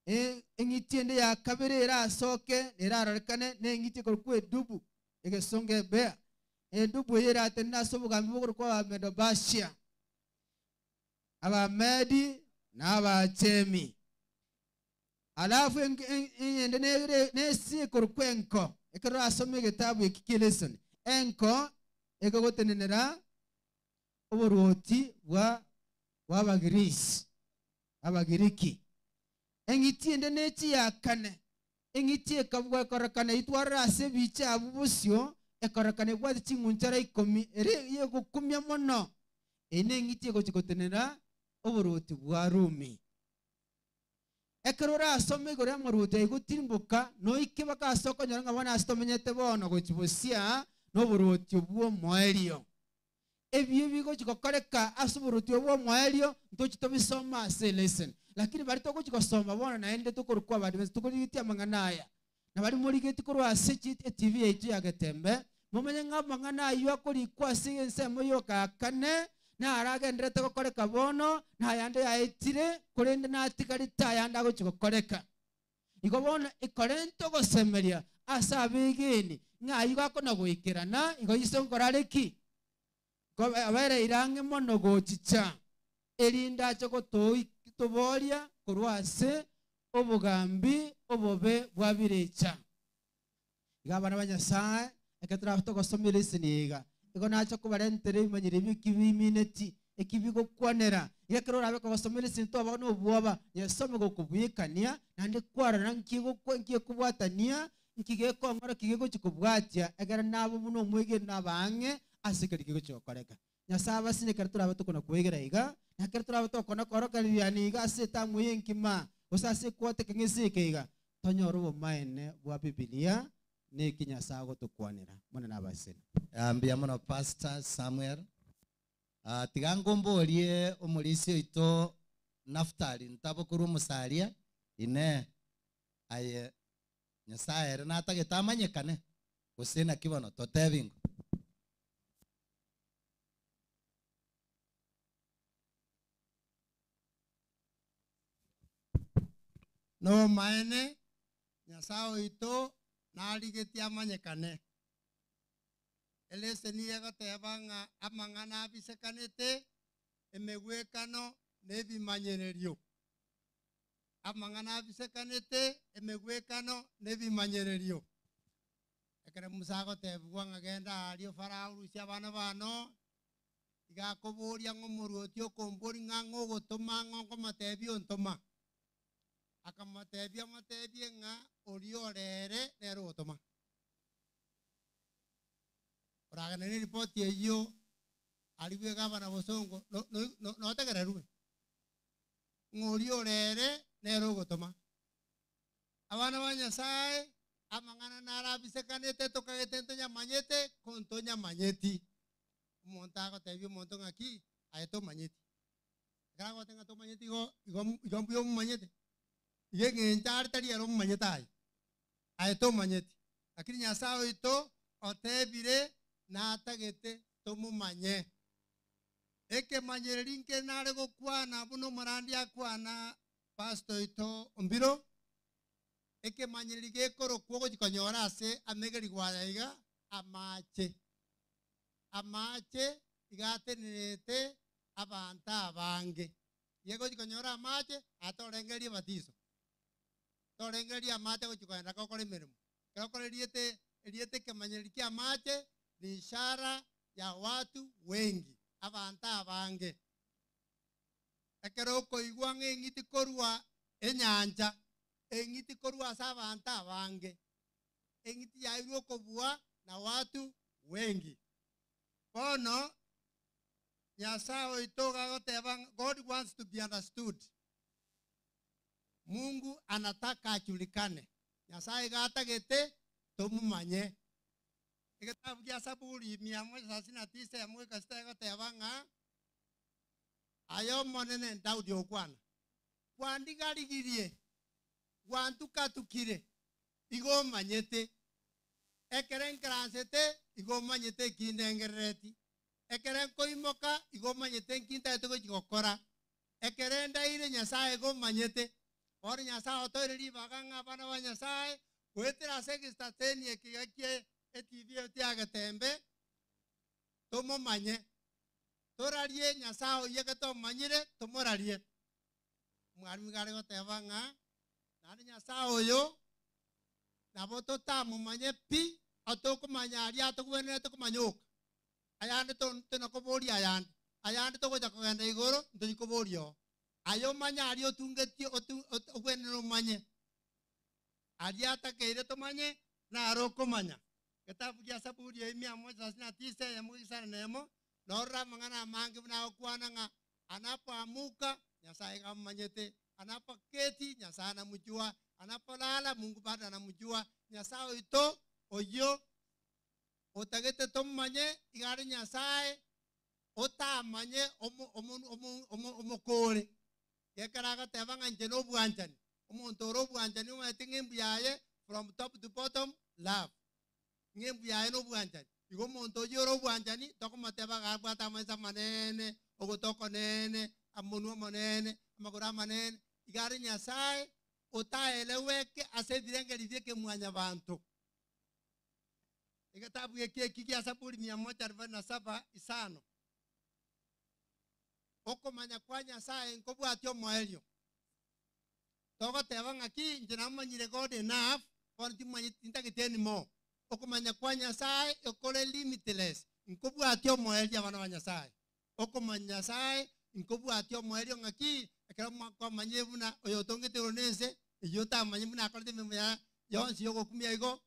Eng'iti ende ya kabere erasoke na erarorekane neng'iti ekorokwa edubu, egesongo ebea. Edubu eye eratenene ase obogambi bokorokwa Abamedo-Persia, Abamedi na Abaachemi. Alafu eyende nese ekorokwa enko. Ekero orasome egetabu eki kia lesson, enko ekegotenenera oboruoti bwa bw'Abagirisi, Abagiriki. Eng'iti ende nechi ya kane, eng'iti ekabugwa ekororekana eitwarire ase ebicha abwo bosio, ekororekana ebwate ching'unchara ikomi, ere eyegokumia mono. Eye neng'iti egochia gotenenera oboruoti bwa Rumi. Ekero orasome igoro y'amaruoti aye gotirimboka, noike baka ase okonyora ng'a bono ase tomenyete bono gochia bosia noboruoti bw'omoerio. Ebio bigochia gokoreka ase oboruoti obwo bw'omoerio ntochi tobisome ase elesson. Lakini baria togochia gosoma bono naende tokorokwa Abaadventista tokorigetie amang'ana aya. Na baria morigetie korwa ase chi etv yaito ya Getembe, momanye ng'a amang'ana ayio akorikwa ase ensemo y'ogaakane naragendererete gokoreka bono, na ayande yaetire, korende natigarete ayande agochia gokoreka. Igo bono ekorenta ogosemeria ase abegeni, ng'a ayio gakona goikerana, igo Yeso nkorare ki? Abereire ang'e mono gochicha, erinde ache gotobooria korwa ase obogambi obobe bwa birecha. Iga abana ba Nyasae, ekero torabe togosoma eleseni eye iga, igo nache kobarentera ebimanyero ebi eki bimineti, eki bigokwanera. Iga ekero orabe kogosoma eleseni toba nobwoba, nyesome gokobwekania, naende kwarora nki egokwa nki ekobwatania, nki gekong'ora ki gegochia kobwatia, ekero nabe buna omwegeni nabe ang'e ase keria kegochia gokoreka. Nyasae abasine ekero torabe tokona kwegera iga, na ekero torabe tokona korokereriana iga ase etamu eye enkima, gose ase ekwota ekeng'ese eke iga, tonyore obomaene bwa Bibilia na eki Nyasae agotokwanera. Monene abasene. Mbuya mono Pastor Samuel. Tiga ngomborie omorisia oito Naftali ntabo korwa omosaria, Inee, aye Nyasae ere natagete amanyekane, gose naki bono? Totebi ingo. Nobomaene, Nyasaye oito narigetie amanyekane. Eleseni egoteba ng'a amang'ana abisekanete, emegwekano na ebimanyererio. Amang'ana abisekanete, emegwekano na ebimanyererio. Ekero Musa agotebigwa ng'a genda aaria Farao orusie abana bano, iga akoboria ng'a omoruoti okombori ng'a ng'a ogotoma ng'a nkomotebia ontoma. Akamotebia omotebie ng'a oria orere nere ogotoma. Oragende na eripoti eyio arigwe gavana Bosongo no- no- no- notegererwe ng'a oria orere nere ogotoma. Abana ba Nyasaye, amang'ana narabisekanete tokagete ntonyamanyete, ko ntonyamanyeti. Omonto agotebia omonto ng'aki, aye tomanyeti. Ekero agoteba ng'a tomanyeti igo igo igo mbuya omomanyete. Igo eng'encho are tari ere omomanyete aye, aye tomanyeti. Lakini Nyasaye oito otebire natagete tomomanye. Ekemanyereri nkere nare gokwana buna omorandi akwana pastor oito Ombiro, ekemanyereri gekorokwa ogochi konyora ase amegerigwa aya iga, amache. Amache iga atenerete abanto abange. Iga gochi konyora amache, atorengererie ebatiso. Torengereria amache gochi kogenda gokora emeremo. Ekero okora erieta erieta ekemanyereri kia amache, ni ishara ya watu wengi, abanto abange. Ekero okoigwa ng'a eng'iti korwa enyancha, eng'iti korwa ase abanto abange, eng'iti yairwe okobua na watu wengi. Bono, Nyasae oito iga agoteba ng'a God wants to be understood. Mungu anataka ajulikane. Nyasae iga atagete tomomanye. Egetabu gia Saburi mia moja thelathini na tisa eyemo goika sita egoteba ng'a, Aye Omonene, Daudi ogokwana, kwandigarigirie, gwantukatukire, igo omanyete. Ekero nkeransete, igo omanyete eki ndengerereti. Ekero nkoimoka, igo omanyete nki ntagete gochia gokora. Ekero endaire Nyasae igo omanyete. Bono Nyasae otoire ribaga ng'a abana ba Nyasae, goetera ase egestateni eke iga kie etv eye tiagetembe, tomomanye. Torarie Nyasae oyio eke tomomanyire, tomorarie. Omwalimu iga are goteba ng'a naende Nyasae oyo nabo totamomanye pi, atokomanya aria atogwenerete komanya oka. Ayande tonakoboria ayande, ayande togocha kogenda igoro ntochi koboria oo. Aye omanye aria otungetie ogwenere omanye. Aria atakeire tomanye, naro okomanya. Getabu gia Saburi ya mia moja thelathini na tisa eyemo goika isano na emo, norore amang'ana amange buna agokwana ng'a anapoamuka, Nyasae iga amomanyete, anapoketi, Nyasae anamujua, anapolala, Mungu bado anamujua. Nyasae oito oyio Otagete tomomanye iga are Nyasae, otamanye omokore. Gekero agoteba ng'a inche nobwanchani, omonto ore obwanchani omanyete ng'a embu yaye from top to bottom love, ng'a embu yaye nobwanchani. Igo omonto oyio ore obwanchani tokomoteba iga abwate amaiso amanene, ogoto okonene, omonwa omonene, amagoro amanene, iga are Nyasae otaeleweke ase ebirengererio bia ekemwanyabanto. Egetabu eke eki gia Saburi mia moja arobaini na saba isano. Okomanya kwa Nyasae nkobwatia omoerio. Togoteba ng'aki inche namanyire God enough, bono timanyeti tintageti anymore. Okomanya kwa Nyasae ekore limitless, nkobwatia omoerio abana ba Nyasae. Okomanya Nyasae nkobwatia omoerio ng'aki ekero kwamanyire buna oyotongete igoro na ense, eyio otamanye buna akorete emeremo yaye yonsi yogokumia igo,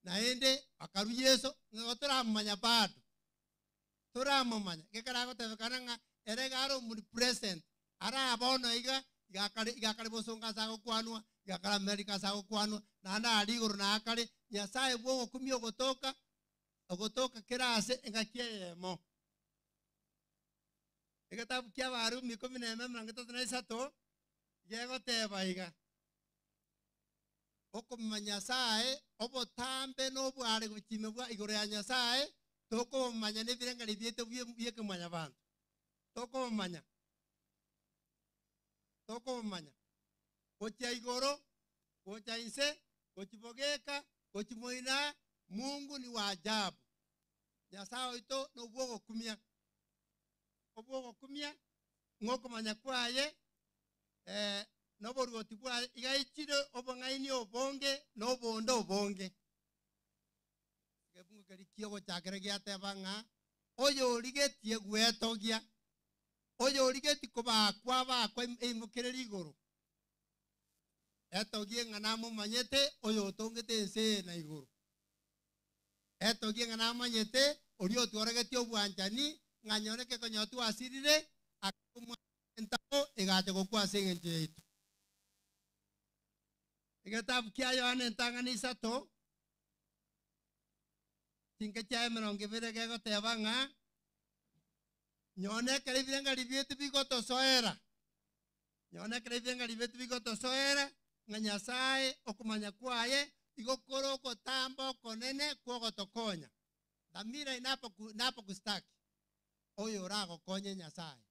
Naende akarua Yeso, ng'a igo toramomanya bado, toramomanya. Gekero agotebekana ng'a ere iga are omnipresent, are aa bono iga, iga akare iga akare bosongo ase agokwanwa, iga akare America ase agokwanwa, naende aria igoro na akare, Nyasaye bw'ogokumia ogotoka, ogotoka kera ase engaki eyemo. Egetabu kia Abarumi ikomi na emo emerongo etato na isato, gegoteba iga. Okomomanya Nyasae, obotambe na oboare gochia bwa igoro ya Nyasae, tokobomanya nebirengererio biaito bi'ekemwanyabanto. Tokobomanya. Tokobomanya. Gochia igoro, gocha inse, Gochibogeka, gochimoina, Mungu ni wa ajabu. Nyasaye oito nobwogokumia. Obwogokumia, ng'okomanya kwaye, eh, noboruoti bwaye, iga aichire obong'aini obonge, na obonde obonge. Egebungo keria kiogochakera giateba ng'a, oyorigetie gwetogia, oyorigetie kobakwa abakwa eimokereri igoro, etogie ng'a namomanyete oyotongete ense eye na igoro. Etogie ng'a namanyete oria otworegetie obwanchani, ng'a nyore kekonyo twasirire, akamwa entabo egacha gokwa ase eng'encho yaito. Egetabu kia Yohana entang'ani isato, chinke chia emerongo ebere gegoteba ng'a, nyone ekero ebirengererio biaito bigotosoera, nyone ekero ebirengererio biaito bigotosoera, ng'a Nyasaye okomanya kwaye igo kore ogotamba okonene kw'ogotokonya. Dhamira inapoku inapokustaki, oyo oragokonye Nyasaye.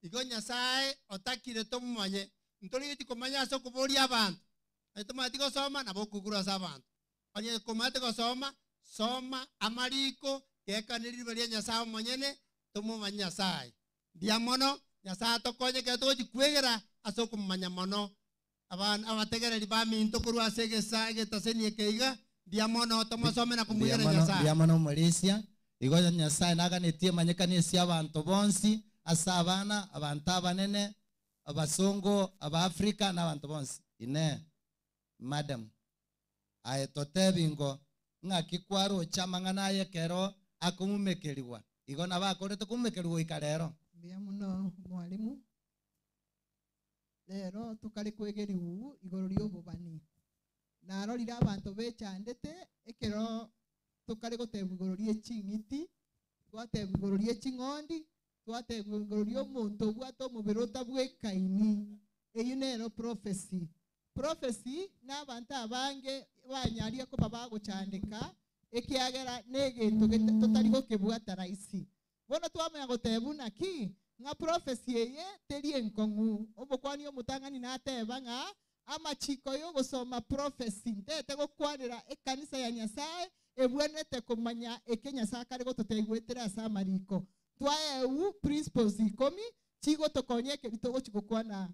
Igo Nyasaye otakire tomomanye, ntorigetie komanya ase okoboria abanto. Onye tomanyeti gosoma, nabo okogurwa ase abanto. Onye komanyete gosoma, soma amariko, gekane riroba ria Nyasaye omonyene, tomomanye Nyasaye. Mbuya mono, Nyasaye atokonye ekero togochi kwegera ase okomomanya mono. Abana abategereri baminto korwa ase egesa egetaseni eke iga, mbuya mono tomosome na komwegera Mbuya mono, Nyasaye. mbuya mono omorisia. Igo Nyasaye naganetie emanyekani ase abanto bonsi, ase abana, abanto abanene, abasongo, abaafrika, na abanto bonsi. Inee! Madam, aye totebi ngo ng'aki kwaroche amang'ana aye ekero akomumekerigwa? Igo nabo akorete komumekerigwa goika rero. Mbuya mono mwalimu. Rero tokare kwegeriwu igoro ri'obobani. Narorire abanto bechandete ekero tokare gotebwa igoro rie ching'iti, twatebwa igoro rie ching'ondi, twatebwa igoro ri'omonto obwate omobere otabwekaini. Eyio nero prophecy. Prophecy na abanto abange banyaria koba bagochandeka ekiagera na egento totari gokebwata rahisi. Bono twamanya goteba buna ki? Ng'a prophecy eye teri enkong'u. Omokwani omotang'ani nateba ng'a amachiko y'ogosoma prophecy ntete gokwanera ekanisa ya Nyasaye ebwenerete komanya eke Nyasaye akare gototebia goetera ase amariko. Twaewu principles ikomi chigotokonya ekeri togochi gokwana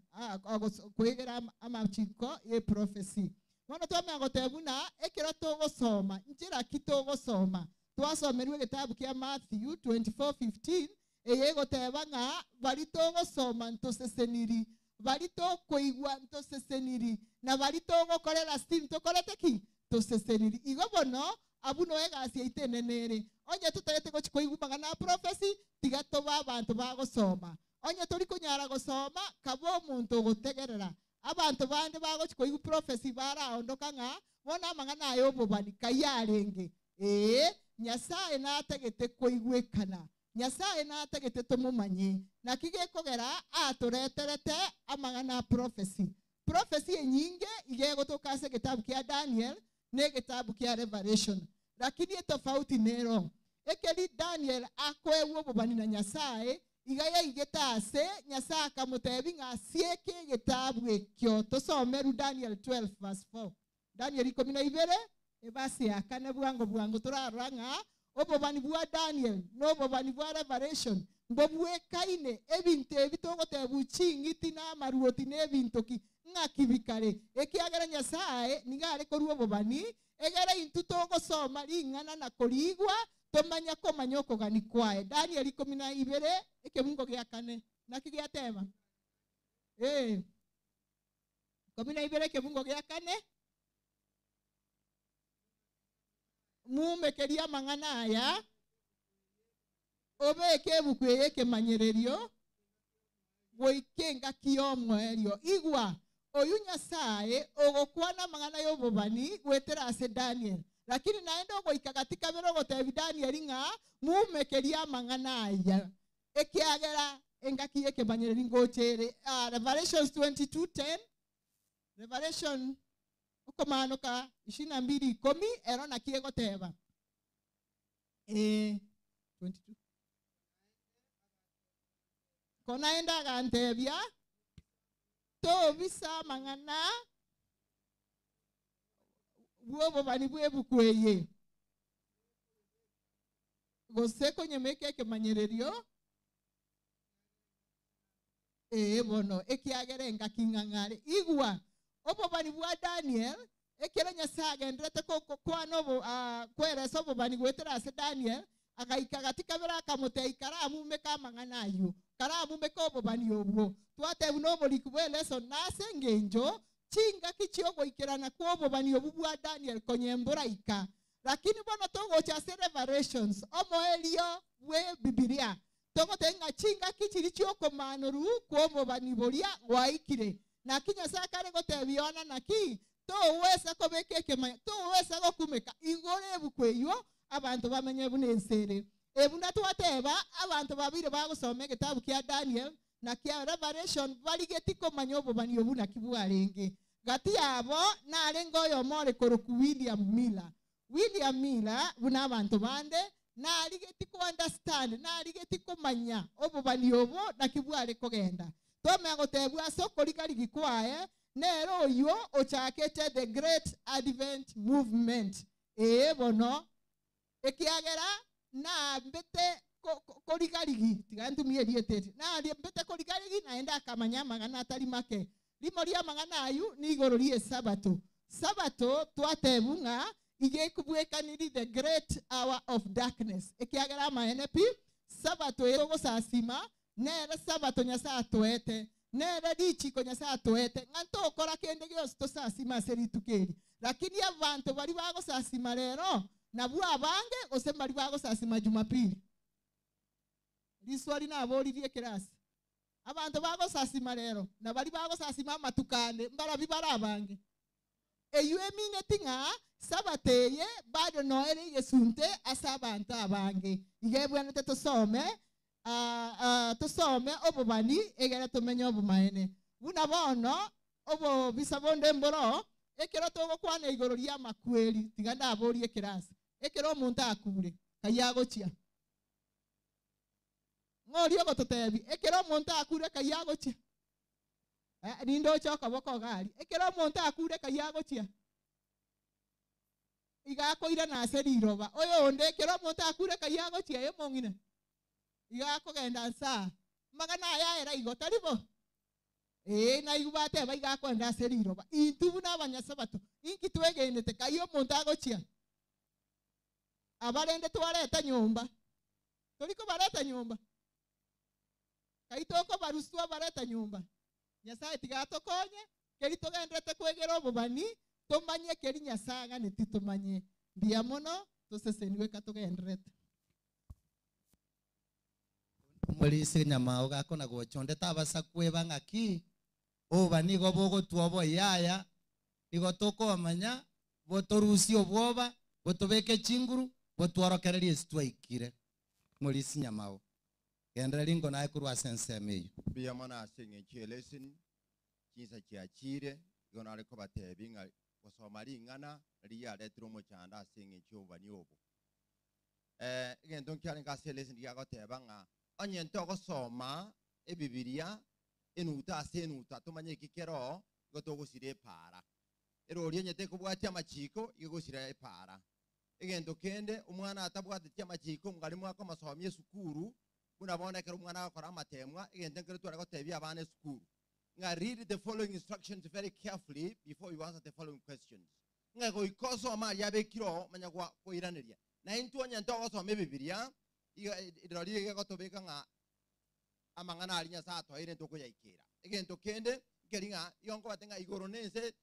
kwegera amachiko ye prophecy. Bono twamanya goteba buna ekero togosoma nchera ki togosoma. Twasomerwe egetabu kia Matthew 24:15 eye egoteba ng'a bari togosoma ntoseseniri, bari tokoigwa ntoseseniri, na bari togokorera sin tokorete ki? Toseseniri. Igo bono abwo noe egasi yaito enene ere. Onye totagete gochi koigwa amang'ana a prophecy, tiga tobe abanto bagosoma. Onye tori konyara gosoma, kaba omonto ogotegerera. Abanto bande bagochi koigwa prophecy baraondoka ng'a bono amang'ana aya obobani kai arenge. Ee, Nyasaye natagete koigwekana. Nyasaye natagete tomomanye. Naki gekogera atoreterete amang'ana a prophecy. Prophecy enyinge iga egotoka ase egetabu kia Daniel na egetabu kia Revelation. Lakini etofauti nero. Ekeri Daniel akoegwa obobani na Nyasaye, iga yaigete ase Nyasaye akamotebi ng'a asieke egetabu ekio. Tosomeru Daniel 12 verse 4. Daniel 12, ebasi ya kane bwango bwango torarora ng'a obobani bwa Daniel na obobani bwa Revelation mbobwekaine ebinto ebi togotebu ching'iti na amaruoti na ebinto ki ng'aki bikare. Ekiagera Nyasaye nigo are korwa obobani, egere intwe togosoma ring'ana na korigwa, tomanya komanya okogani kwaye. Daniel 12, ekebungo gia kane. Naki giateba? Ee. 12 ekebungo gia kane. Mumekerie amang'ana aya, obeke ebuku eye ekemanyererio, goika engaki y'omoerio. Igwa, oyu Nyasaye ogokwana amang'ana y'obobani goetera ase Daniel. Lakini naende ogoika gati kabere ogotebi Daniel ng'a mumekerie amang'ana aya. Ekiagera engaki y'ekemanyererio ngocha ere. Revelations 22:10, Revelation okomanoka 22:10 ero naki egoteba. Ee, 22. Ko naende agantebia, tobisa amang'ana. Bw'obobani bw'ebuku eye, gose konyemeka ekemanyererio, ee bono, ekiagera engaki ng'ang'are. Igwa, obobani bwa Daniel, ekero Nyasae agenderete kwana obo kweresa obobani goetera ase Daniel, agaika gati kabere akamotebia, Karamumeke amang'ana ayio, karamumeke obobani obwo. Twatebwa noboriki bw'eleso nase engencho Chingaki chi'ogoikerana kw'obobani obwo bwa Daniel konya mboraika. Lakini bono togocha ase Revelations, omoerio bw'Ebibilia, togoteba ng'a chingaki chiria chi'okomanorwa kw'obobani boria gwaikire. Naki Nyasae kare gotebia Yohana naki? Togwesa kobeka ekemanyererio, togwesa gokumeka igoro ebuku eyio, abanto bamenye buna ense ere. Buna twateba, abanto babeire bagosoma egetabu kia Daniel, na kia Revelation barigeti komanya obobani obwo naki bwarenge. Gati yabo narenge oyomo ore korokwa William Miller. William Miller, buna abanto bande, narigeti ko understand, narigeti komanya obobani obo naki bware kogenda. Twamanya gotebwa ase okorigarigi kwaye, nere oyio ochakete the Great Advent Movement. Ee bono, Ekiagera naambete koriga-rigi, tiga ntumie erieta eri, naambete koriga-rigi naende akamanya amang'ana atari make. Rimo ri'amang'ana ayio nigoro ri'Esabato. Sabato twatebwa ng'a iga ekobwekaniri the great hour of darkness, ekiagera amaene pi, Sabato eye togosasima Nere Sabato Nyasae atoete, nere richiiko Nyasae atoete, ng'a ntokora kende gionsi tosasime ase rituko eri. Lakini abanto baria bagosasima rero nabwo abange, gose mbaria bagosasima Jumapili? Riswali naboririe ekerasi. Abanto bagosasima rero na baria bagosasima amatuko ande mbarabio bare abange? Eyio emineti ng'a Sabato eye bado noere egesunte ase abanto abange. Iga ebwenerete tosome tosome obobani egere tomenye obomaene. Buna bono obobisa bonde mboroo, ekero togokwana igoro ri'amakweri, tiga ndaborie ekerasi, ekero omonto akure, kai agochia? Ng'a oria ogototebia, ekero omonto akure, kai agochia? Rinde oche okoboko iga aria. Ekero omonto akure kai agochia? Iga akoirana ase riroba. Oyonde ekero omonto akure kai agochia? Aye omong'ina. Iga akogenda nse aa. Amagana aya aera igo, tari bo? Ee, naigwe bateba iga akoenda ase riroba. Intwe buna abanyasabato, inki twegenete kai omonto agochia? Abarende twareta nyomba. Tori kobareta nyomba? Kai tokobarusia twabareta nyomba? Nyasae tiga atokonye, keri togenderete kwegera obobani, tomanye keri Nyasae aganetie tomanye. Mbuya mono, tosesenigwe katogenderete. Omorisia enyama ogakona gocha onde tabasa kweba ng'aki, oboba nigo bogotwa oboyaya, nigo tokobamanya, botorusie obwoba, botobeke chinguru, botworokererie ase twaikire. Omorisia nyamao, genderera ringo naye korwa ase ensemo eyio. Mbuya mono ase eng'encho y'eleseni, chinsa chiachire, igo nare kobatebia ng'a gosoma ring'ana nario riaretire omochando ase eng'encho y'obobani obo. Egento nkiarenge ase eleseni giagoteba ng'a onye ntogosoma Ebibilia enuta ase enuta tomanye eki kere oo, igo togosira epaara. Erori onye tekobwatia amachiko, igo egosira epaara. Egento kende, omwana atabwateti amachiko mwarimu akomosomia esukuru, buna bono ekero omwana agokora amatemwa, egento nkere tware gotebia abana esukuru, ng'a read the following instructions very carefully before you answer the following questions. Ng'a goika osome aria abekire oo omanye koiraneria. Na intwe onye ntogosoma Ebibilia, iga rirorio iga egotobeka ng'a amang'ana aria Nyasae atoeire ntokoyaikera. Egento kende nkeri ng'a igo nkobate ng'a igoro na ense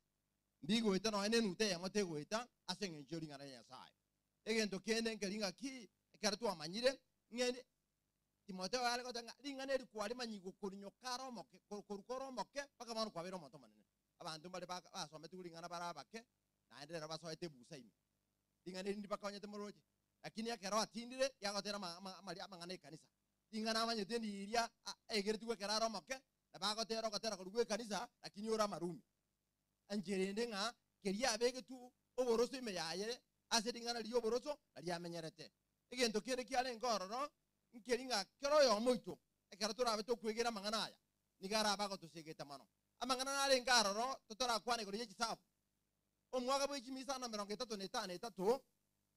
mbigoeta nonya nenuta eyemo tegoeta ase engencho ye ring'ana ria Nyasae. Egento kende nkeri ng'a ki ekero twamanyire ng'a Timotheo are goteba ng'a ring'ana eri kwarimanyigwe korinyoka are omoke, korwa kore omoke mpaka bono kwabeire omonto omonene. Abanto mbare basometigwe ring'ana bare abake, naende rero basoete ebusa ime. Ring'ana eri ndibakonyete moroche, lakini ekero atindire riagotera amang'ana ekanisa. Ring'ana amanyete ndiria aegeretigwe ekero are omoke, nabo agotera ogotera korwa gw'ekanisa, lakini ore amarumi. Enchera ende ng'a keria abegetwe oboroso ime yaye ase ring'ana ri'oboroso nario amenyerete. Egento kende kiarenge ororo nkeri ng'a kera oyomo oito, ekero torabe tokwegera amang'ana aya, nigo arabe agotosegeta mono. Amang'ana narenge aroro totorakwana igoro ye chisabu. Omwaka bwa echimi isano na emerongo etato na etano etato,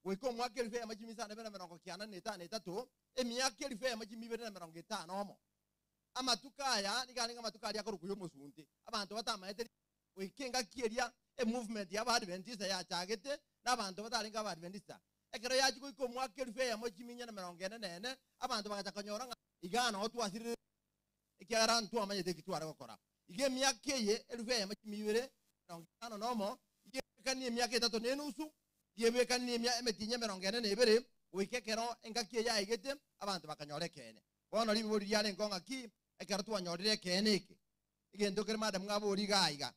goika omwaka elifu eyemo chimi isano na ibere na emerongo kianda na etano etato, emiaka elifu eyemo chimi ibere na emerongo etano omo. Amatuko aya nigo arenge amatuko aria akorokwa y'omosunte, abanto batamaete goika engaki eria emovement ya Abaadventista yachagete, na abanto batarenge Abaadventista. Ekero yachia goika omwaka elifu eyemo chimi inye na emerongo ene na ene, abanto bagacha konyora ng'a igaa noo twasirire ekiagera ntwamanyete eki tware gokora. Iga emiaka eye elifu eyemo chimi ibere emerongo etano na omo, iga ebekanie emiaka etato na enusu, iga ebekanie emia emetienyi emerongo ene na ebere, goika ekero engaki eye yaigete, abanto bakanyora ekeene. Bono ribori riarenge ng'aki ekero twanyorire ekeene eke? Egento kere madam ng'abori iga iga,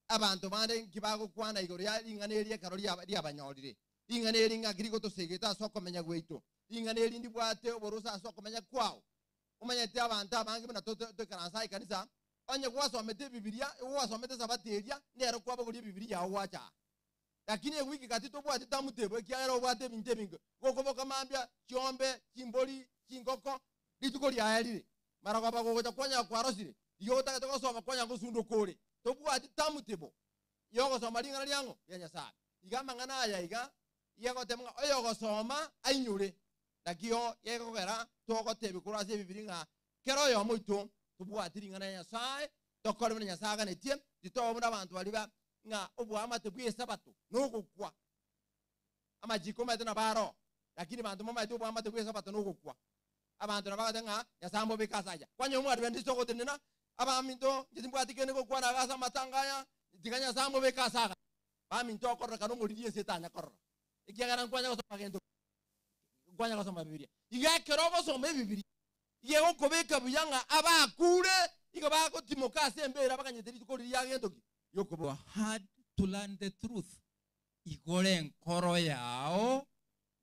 abanto bande nki bagokwana igoro ya ring'ana eri ekero riabanyorire? Ring'ana eri ng'aki rigotosegeta ase okomenya gwaito? Ring'ana eri ndibwate oborusa ase okomenya kwao? Omanyete abanto abange buna toikaranse aa ekanisa, onye gwasomete ebibiria, igo gwasomete esabato eria, nero kwabogoria ebibiria yao gwacha aa. Lakini ewiki gati tobwati timetable ekiagera obwate ebinto ebinge. Gokoboka mambia, chiombe, chimbori, chingoko, rituko riaerire. Maragoba gogocha kwanyora kwarosire, riria otagete gosoma kwanyora ngosundoka ore. Tobwati timetable yogosoma ring'ana riang'o? Ria Nyasaye. Iga amang'ana aya iga, iga egoteba ng'a oyogosoma ainyore. Nakio gekogera togotebia korwa ase Ebibilia ng'a kera oyomo oito tobwati ring'ana ria Nyasae, tokore buna Nyasae aganetie, titoba buna abanto baria ba ng'a oboamate bw'Esabato nogokwa. Amachiko omanyete nabo aroo, lakini banto mbamaete oboamate bw'Esabato nogokwa. Abanto nabo bagoteba ng'a Nyasae mbobeke ase aya. Kwanyora Omoadventista ogotenena, abaminto, inche timbwati kende gokwana iga ase amatanga aya, tiga Nyasae amobeke ase aya. Baminto okororeka nomoriri ense etanya korora, ekiagera nkwanya gosoma gento Nkwanya gosoma Bibilia. Iga ekero ogosoma Ebibilia, iga egokobeka buya ng'a abakure igo bagotimoka ase embera baganyete rituko riria ria gento ki? Ri'okoboka. Hard to learn the truth. Igora enkoro yao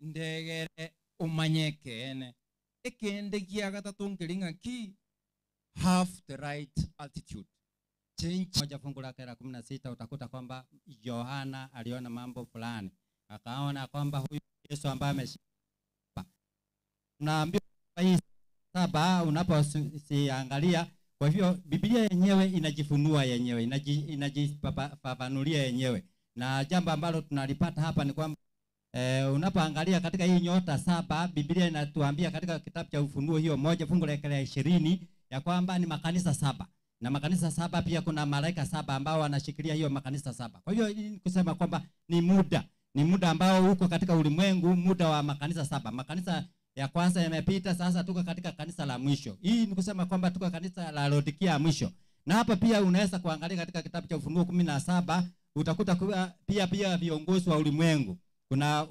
ndegere omanye ekeene. Ekende gia gatato nkeri ng'aki? Have the right attitude. Change. Moja fungu lake la 16 utakuta kwamba Yohana aliona mambo fulani, akaona kwamba huyu Yesu ambaye ameshinda. Tunaambiwa hii saba unaposiangalia, kwa hivyo Biblia yenyewe inajifunua yenyewe, inajifafanulia yenyewe, na jambo ambalo tunalipata hapa ni kwamba unapoangalia katika hii nyota saba, Biblia inatuambia katika kitabu cha Ufunuo hiyo 1 fungu la 20 ya kwamba ni makanisa saba. Na makanisa saba pia kuna malaika saba ambao wanashikilia hiyo makanisa saba. Kwa hiyo hii ni kusema kwamba ni muda ambao uko katika ulimwengu, muda wa makanisa saba. Makanisa ya kwanza yamepita, sasa tuko katika kanisa la mwisho. Hii ni kusema kwamba tuko kanisa la Laodikia ya mwisho. Na hapa pia unaweza kuangalia katika kitabu cha Ufunuo 17, utakuta kuwa pia viongozi wa ulimwengu. Kuna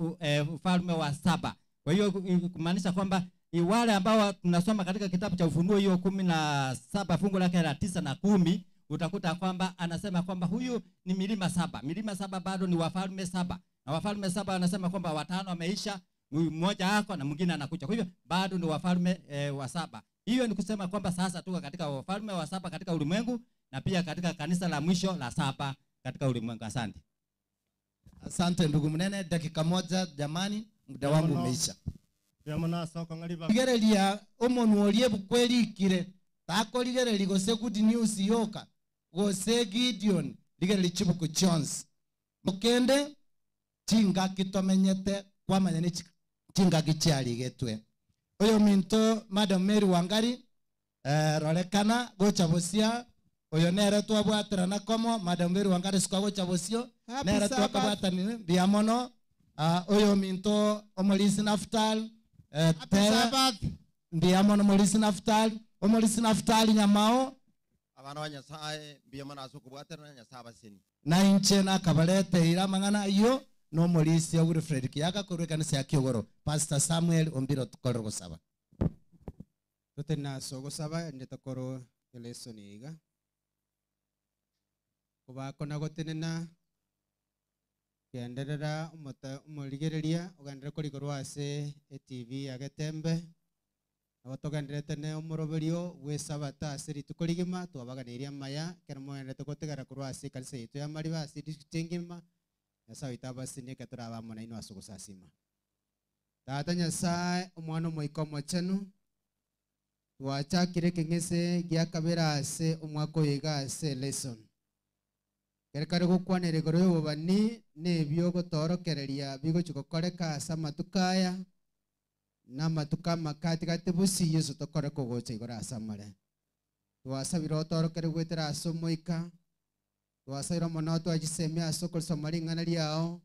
ufalme wa saba. Kwa hiyo kumaanisha kwamba wale ambao tunasoma katika kitabu cha Ufunuo hiyo 17 fungu lake la 9 na 10, utakuta kwamba anasema kwamba huyu ni milima saba. Milima saba bado ni wafalme saba. Na wafalme saba anasema kwamba watano wameisha, mmoja ako na mwingine anakuja. Kwa hivyo bado ni wafalme wa saba. Hiyo ni kusema kwamba sasa tuko katika wafalme wa saba katika ulimwengu na pia katika kanisa la mwisho la saba katika ulimwengu. Asante. Asante ndugu mnene, dakika moja jamani, muda wangu umeisha. Rigereria omonu orie bukwerikire takorigereria gose good news yoka gose Gideon rigereria chibuku chionsi mukende chingaki tomenyete kwamanya ni chingaki chiarigetwe. Oyo minto Madam Mary Wangari rorekana gocha bosia oyo nere twabwaterana komo. Madam Mary Wangari sika gocha bosio Happy nere Sabbath. twakabwatanire mbia mono. Oyo minto omorisi Naftali Happy tere Sabbath. mbia mono morisi Naftali, omorisi Naftali nyamao. Abana ba Nyasaye mbia mono ase okobwaterana Nyasaye abaseni. Na inche nakabarete ira mang'ana ayio no morisi ya Wilfred Kiaka korwa ekanisa ya Kiogoro. Pastor Samuel Ombiro tukorere gosaba. Totena ase ogosaba ende tokoro elesson iga. Kobako na gotenena genderera omorigereria ogenderere korigorwa ase e TV ya Getembe. Nabo togendererete ne omoroberio bw'esabata ase rituko rigima, twabaganeirie amaya, ekero mogendererete gotegera korwa ase ekanisa yaito ya Mariba ase district engima. Nyasaye oito abasenie ekero toraba amo nainwe ase ogosasima. Tata Nyasaye, omwana omoika omochenu, twachakire ekeng'ese gia kabere ase omwaka oyo iga ase lesson. Kere kare gokwanera igoro y'obobani na ebiogotoorokereria bigochi gokoreka ase amatuko aya na amatuko amakatigati busi Yesu tokore kogocha igoro ase amare. Twasabire otoorokere gwetera ase omoika, twasabire omono twachisemia ase okorisoma ring'ana riao,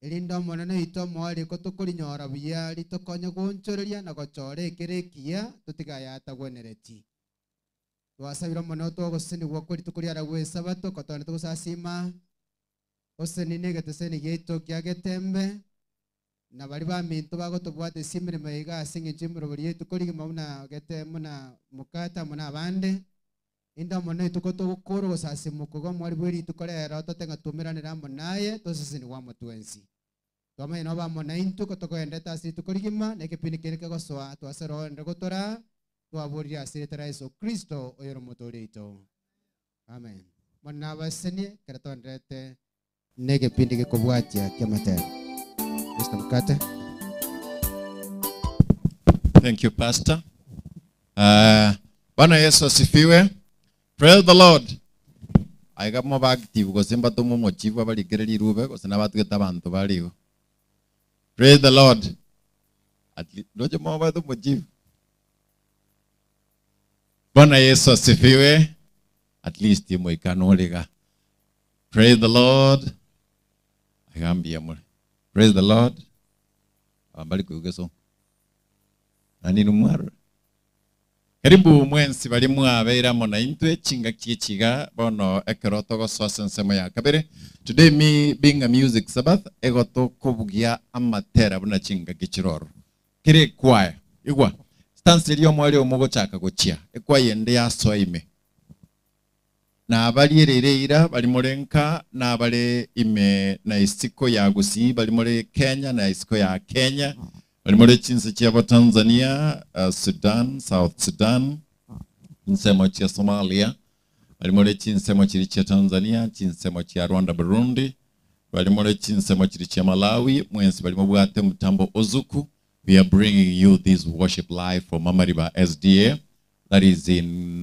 erinde omonene oito omoa riko tokorinyora buya ritokonye goonchoreria na gochora ekere ekiya totiga ayatagwenereti. Twasabire omono twagosenigwa kwa rituko riaragwa esabato kotone togosasima oseni na egeteseni giaito kia Getembe na bari baminto bagotobwata ase emeremo iga ase eng'encho y'emerobori yaito korigima buna gete buna mokate amo na abande inde omono rituko togokora ogosasima oko iga omwari bwa erituko rero tote ng'a twaumeranere amo naye tosesenigwe amo twensi. Twamanye nobe amo naintwe ko tokoendete ase rituko rigima na ekepindi kere kegosoa twasere oende gotora twaborire ase erieta ria Yeso Kristo oyore omotoori oito. Amen. Bono nabasesenie ekero toenderete na egepindi gekobwatia ki'amatero. Mr. Mukate. Thank you, Pastor. Bwana Yesu asifiwe. Praise the Lord. Aiga mobe active gose mbatome omochifu abarikere rirube gose nabatugete abanto bare igo. Praise the Lord. At least ndoche mobate omochifu. Bwana Yesu asifiwe. At least moikano origa. Praise the Lord. Aiga mbuya more. Praise the Lord. Abambari koigwa esongo. Nani numwarora? Karibu mwensi bari mwabeire amo naintwe chingaki echi iga bono ekero togosoa ase ensemo ya kabere. Today me being a music Sabbath igo tokobugia amatera buna chingaki chire ororo. Kera ekwaya, igwa, stansi eria omwari omo ogochaka gochia, ekwaya ende yasoa ime. Na abariereire eira bari more nka na abare ime na isiko ya Gusii bari more Kenya na isiko ya Kenya bari more chinse chiabo Tanzania, Sudan, South Sudan, chinsemo chia Somalia, bari more chinsemo chiri chia Tanzania, chinsemo chia Rwanda, Burundi, bari more chinsemo chiri chia Malawi, mwensi bari mobwate omutambo Ozuku. We are bringing you this worship live from Amariba SDA, that is in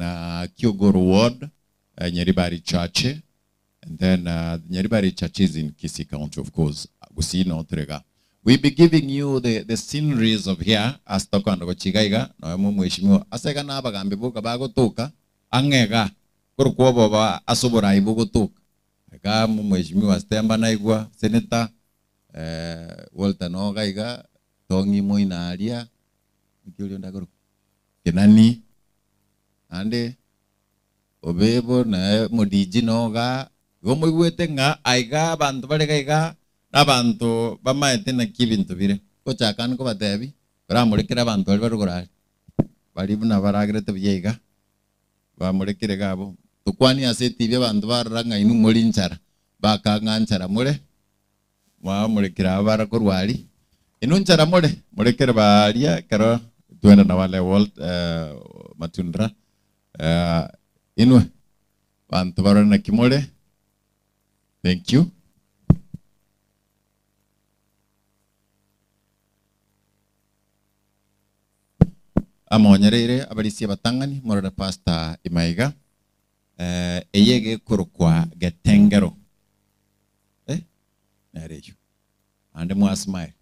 Kiogoro Ward, Nyaribari Church, and then Nyaribari Church is in Kisii County, of course, Gusii no Trega. We be giving you the sceneries of here as tokwanda gochigaiga no mu mheshimiwa asega na abagambi boka bagotoka ang'ega korokwo boba ase oborai bogotoka iga mu mheshimiwa Stemba naigwa senator Walter Noga iga Tong'i moina aria nki oria onde akorokwa Kenani ande Obebo naye Modiji noga igo moigwete ng'a aiga abanto bare iga iga na abanto bamaete naki ebinto bire. Gochaka ande nkobatebi koramorekere abanto baria bare korare bari buna baragerete buya iga bamorekere iga abwo tokwanie ase etibi abanto barora ng'a inwe more nchara bakang'a nchara more mwamorekere aba bara korwa aria inwe nchara more morekere baria ekero twende na wale Walt Matundra inwe banto barore naki more. Thank you. Amonyereire abarisia abatang'ani morore Pastor Imaiga eye egekorokwa Getengero. Nere eyio. Ande mwa smile.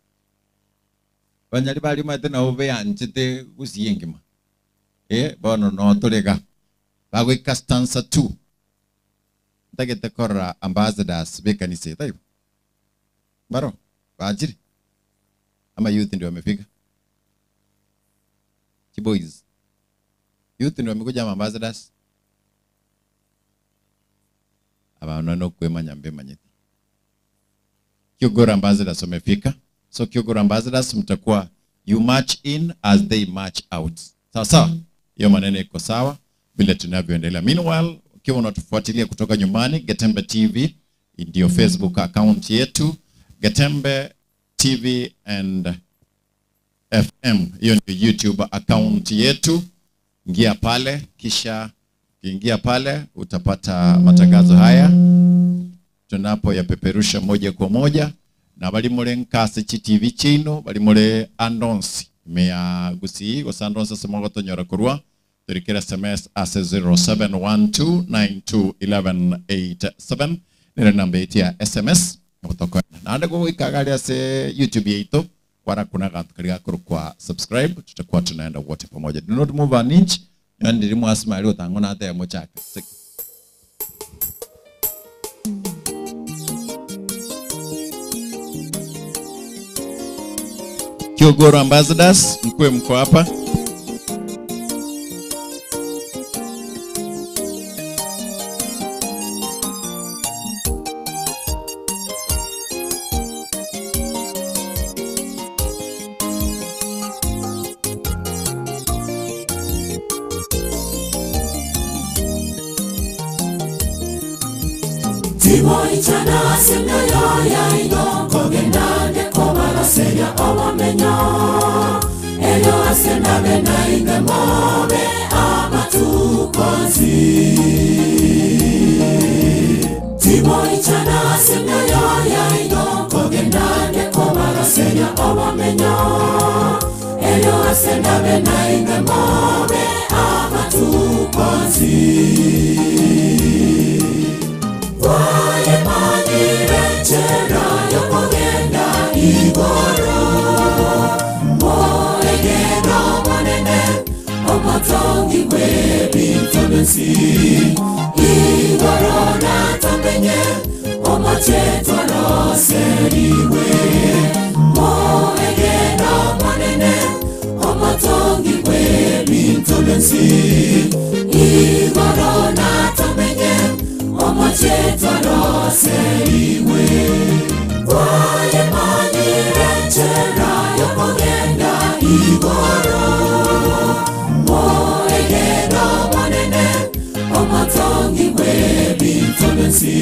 Banyari baria omanyete nabo beanchete gusii engima. Bono notore iga. Bagoika stanza 2. Ntagete korora ambassadors b'ekanisa eye, taibo? Mbaro? Bachire? Ama youth ndio wamefika? Chiboys. Youth ndio wamekuja ama ambassadors? Abana nokwemanya mbemanyete. Kiogoro ambassadors wamefika. So Kiogoro ambassadors mtakuwa you march in as they march out. Sawa sawa? Hiyo maneno iko sawa vile tunavyoendelea. Meanwhile, ukiwa unatufuatilia kutoka nyumbani, Getembe TV ndio Facebook account yetu, Getembe TV and FM, hiyo ndio YouTube account yetu. Ingia pale, kisha ukiingia pale utapata matangazo haya tunapoyapeperusha moja kwa moja. Na bali mure nkase chi TV chino, bali mure andonsi mea Gusii gose andonsi ase mogotonyora korwa torikera SMS ase 0712921187. Nere namba yaito ya SMS nabo tokoenda. Naende goika iga aria ase YouTube yaito kwara kuna aganto karia gakorokwa subscribe tutakuwa tunaenda wote pamoja. Do not move an inch. Nyowe ndiri mwasima aria otang'o natebe mochake. Kiogoro Ambassadors, mkuwe mko hapa. Timoichana asemyoyo yaino kogendane kobaroseria obomenyo erio ase nabe nainwe mobe amatuko nsi. Timoichana asemyoyo yaino kogendane kobaroseria obomenyo erio ase nabe nainwe mobe amatuko nsi. Wayemanyire nchera yokogenda igoro moegeno monene omotongi bw'ebinto byensi igoro natamenye omocheto roseriwe moegeno monene omotongi bw'ebinto byensi igoro natamenye omocheto roseriwe wayemanyire nchera yokogenda igoro moegeno monene omotongi bw'ebinto byensi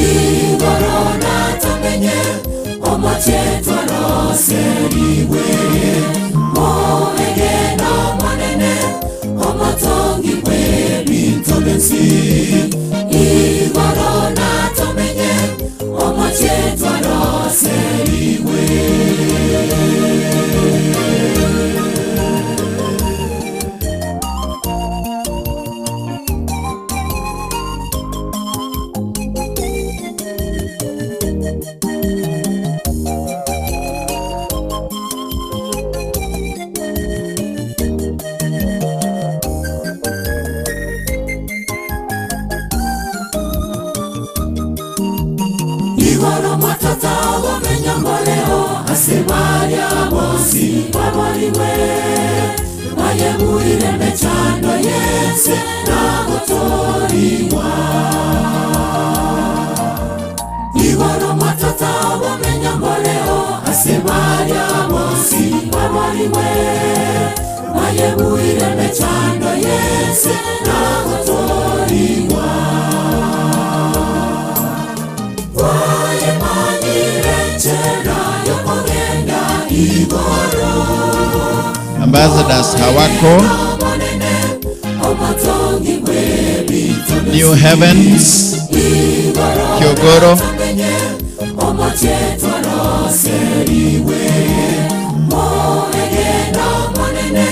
igoro natamenye omocheto roseriwe moegeno monene omotongi bw'ebinto byensi igoro natamenye omocheto roseriwe. Igoro mwatata obomenya mboleo ase baria bonsi baboriwe bayebuire mechando yense nagotoriwa. Igoro mwatata obomenya mboleo ase baria bonsi baboriwe bayebuire mechando yense nagotoriwa. Wayemanyire nchera yokogenda igoro Ambassadors hawako. New Heavens, Kiogoro. Omocheto roseriwe moegeno monene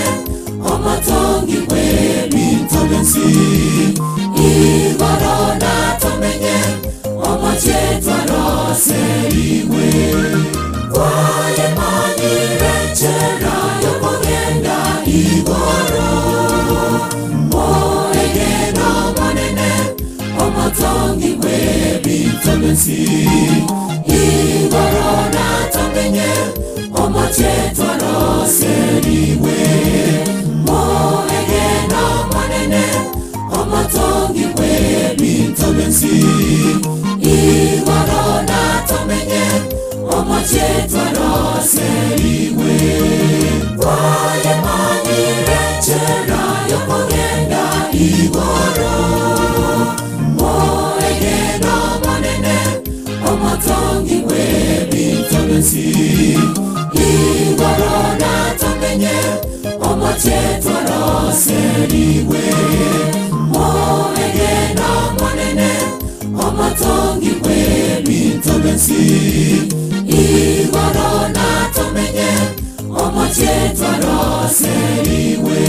omotongi bw'ebinto byensi igoro natamenye omocheto roseriwe wayemanyire nchera yokogenda igoro moegeno monene omotongi bw'ebinto byensi igoro natamenye omocheto roseriwe moegeno monene omotongi bw'ebinto byensi igoro natamenye omocheto roseriwe wayemanyire nchera yokogenda igoro moegeno monene omotongi bw'ebinto byensi igoro natamenye omocheto roseriwe moegeno monene omotongi bw'ebinto byensi igoro natamenye omocheto roseriwe.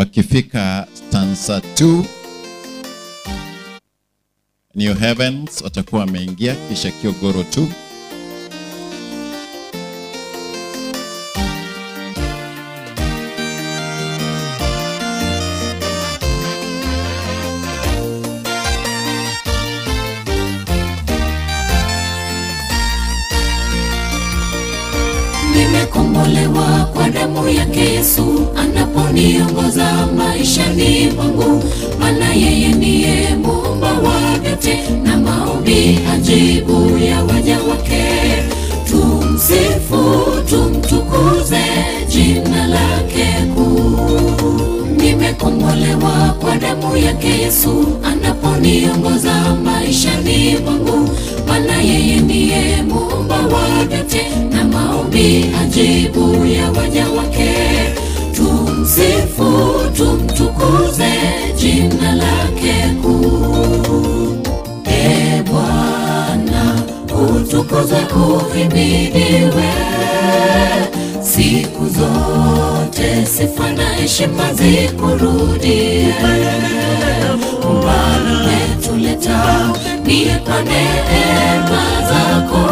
Wakifika stanza 2 New Heavens watakuwa wameingia, kisha Kiogoro 2. Nimekombolewa kwa damu yake Yesu, anaponiongoza maishani mwangu, maana yeye ndiye muumba wa vyote, na maombi ajibu ya waja wake. Tumsifu, tumtukuze jina lake kuu. Nimekombolewa kwa damu yake Yesu, anaponiongoza maishani mwangu, maana yeye ndiye muumba wa vyote, na maombi ajibu ya waja wake. Tumsifu, tumtukuze jina lake kuu. E Bwana, utukuzwe, uhimidiwe siku zote, sifa na heshima zikurudie. Umbali umetuleta ni kwa neema zako,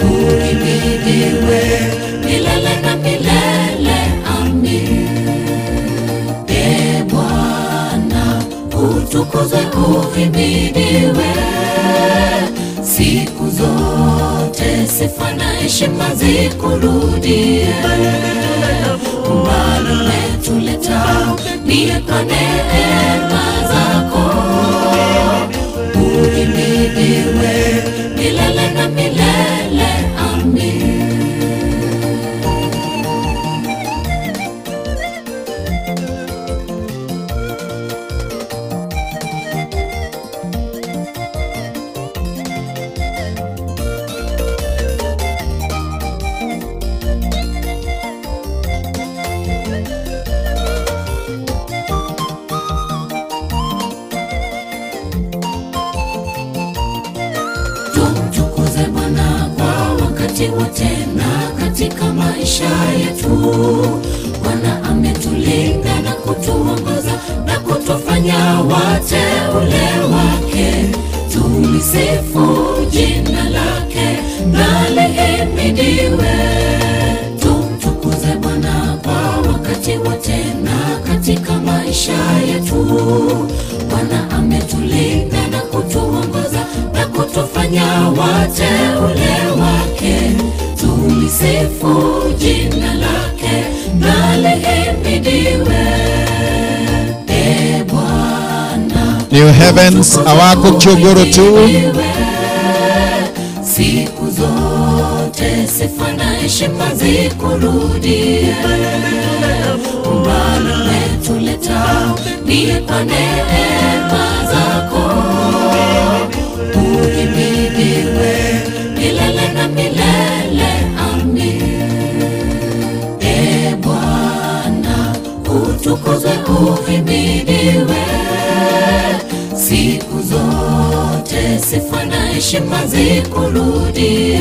uhimidiwe milele na milele. Amin. E Bwana, utukuzwe, uhimidiwe siku zote, sifa na heshima zikurudie. Umbali umetuleta ni kwa neema zako, uhimidiwe milele na milele. Amin. Tumtukuze Bwana kwa wakati wote na katika maisha yetu. Bwana ametulinda na kutuongoza na kutufanya wateule wake. Tulisifu jina lake na lihimidiwe. Tumtukuze Bwana kwa wakati wote na katika maisha yetu. Bwana ametulinda na kutuongoza na kutufanya wateule wake. Tulisifu jina lake na lihimidiwe. E Bwana, New Heavens awako Kiogoro 2. siku zote sifa na heshima zikurudie. Umbali umetuleta ni kwa neema zako, uhimidiwe milele na milele. Amin. E Bwana, utukuzwe, uhimidiwe siku zote, sifa na heshima zikurudie.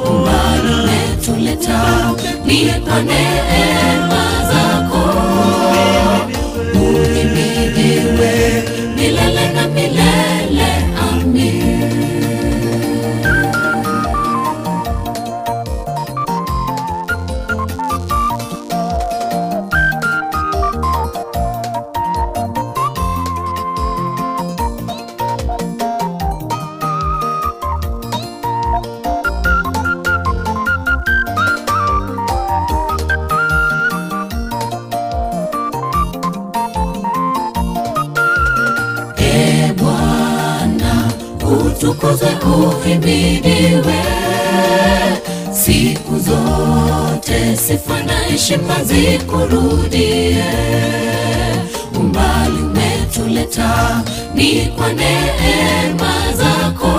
Umbali umetuleta ni kwa neema zako, uhimidiwe milele na milele. Amin. E Bwana, utukuzwe, uhimidiwe siku zote, sifa na heshima zikurudie. Umbali umetuleta ni kwa neema zako,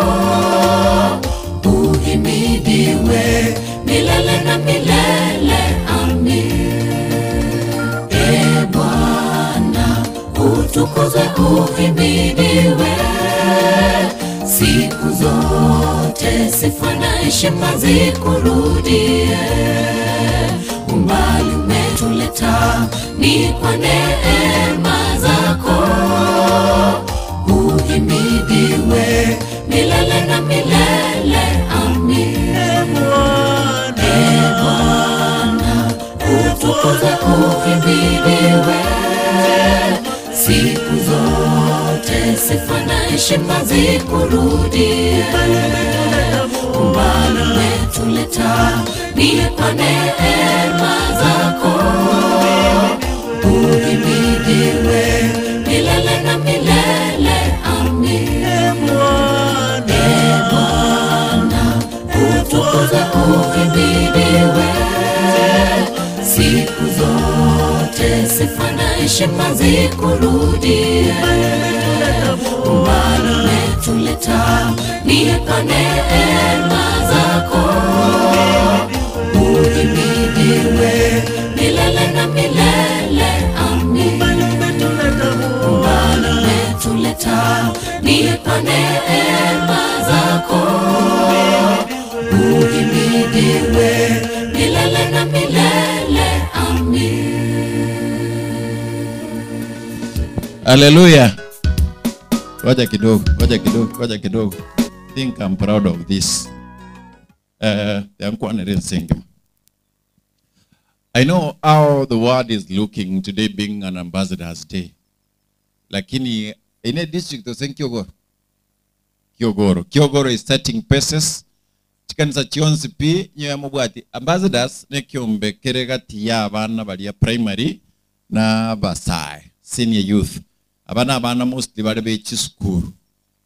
uhimidiwe milele na milele. Amin. E Bwana, utukuzwe, uhimidiwe siku zote, sifa na heshima zikurudie. Umbali umetuleta umetuleta ni kwa neema zako. Uhimidiwe milele na milele, amin. E Bwana, utukuzwe, uhimidiwe siku zote, sifa na heshima zikurudie. Umbali umetuleta ni kwa neema zako. Uhimidiwe milele na milele, amin. E Bwana, utukuzwe, uhimidiwe siku zote, sifa na heshima zikurudie. Umbali umetuleta ni kwa neema zako. Uhimidiwe milele na milele, amin. Umbali umetuleta ni kwa neema zako. Uhimidiwe milele na milele, amin. Hallelujah. Ngoja kidogo, ngoja kidogo, ngoja kidogo. Think I'm proud of this. Yankwanere nsengema. I know how the world is looking today being an ambassador's day. Lakini in a district of Kiogoro. Kiogoro. Kiogoro is setting paces. Chikanisa chionsi pi nyo ya mubwati. Ambassadors ne kiombe keregati ya abana balia primary na basai senior youth. Abana abana mostly bari bechi school.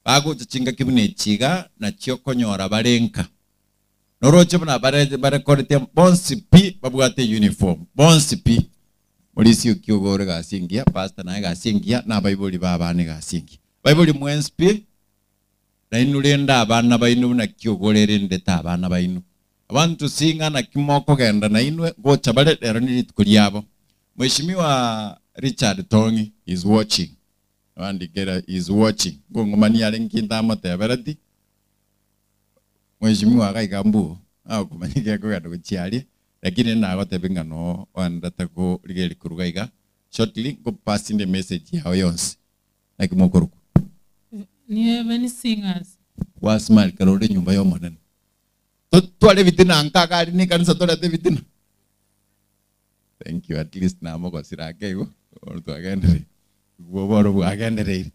Bagocha chinga kibune chiga na chiokonyora barenka. Noroche buna bare bare korete bonsi pi babwate uniform. Bonsi pi. Polisi Kiogoro gasingia, pastor naye gasingia na baibuli babane gasingia. Baibuli mwensi pi na inu renda abana bainu na Kiogoro ndeta abana bainu. Abantu singa na kimoko genda na inwe gocha bare lero ni rituko ryabo. Mheshimiwa Richard Tongi is watching. Wandikera is watching. Ngongomani ari nkinda amatebereti. Mheshimiwa agaiga mbuo akumanyike kugenda guchiaria lakini nagotebe ng'ano wandata ko rigeri kuruga iga shortly go passing the message yao yonse nakimokoruku Ni Heaven Singers. wa smile karore nyumba yo monene tware bitina nkagari ni kanisa torete bitina. Thank you, at least namogosirake igo twagendereire ubwo boro bwagendereire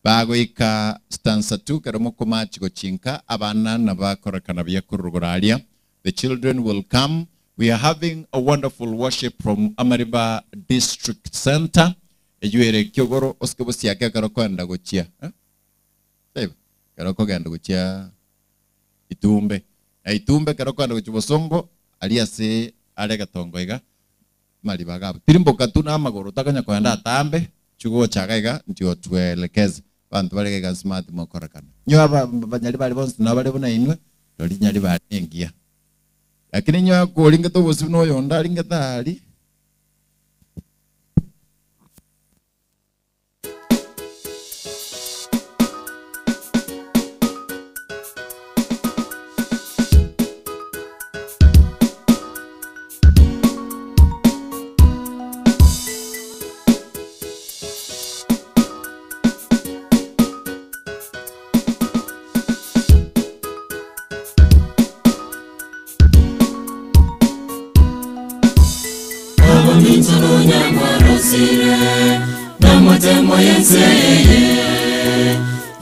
bagoika stanza 2 kero mokomachi gochinka abana nabakorekana byakuruguraria. The children will come. We are having a wonderful worship from Amariba District Center ejuere Kiogoro osike bosiake kero kwenda gochia eh? Saiba kero kogenda gochia Itumbe na Itumbe kero kwenda gochia Bosongo aria ase are gatongo iga mariba gabo tirimboka tu na amagoro takanya kwenda atambe chugochaga iga ndio tuelekeze bantu barege smart mokorekana nyo aba banyali bali bonsi na bali buna inwe loli nyali bali engia lakini nyo kulinga to bosi no yonda linga tali. Sire namotemo yenseye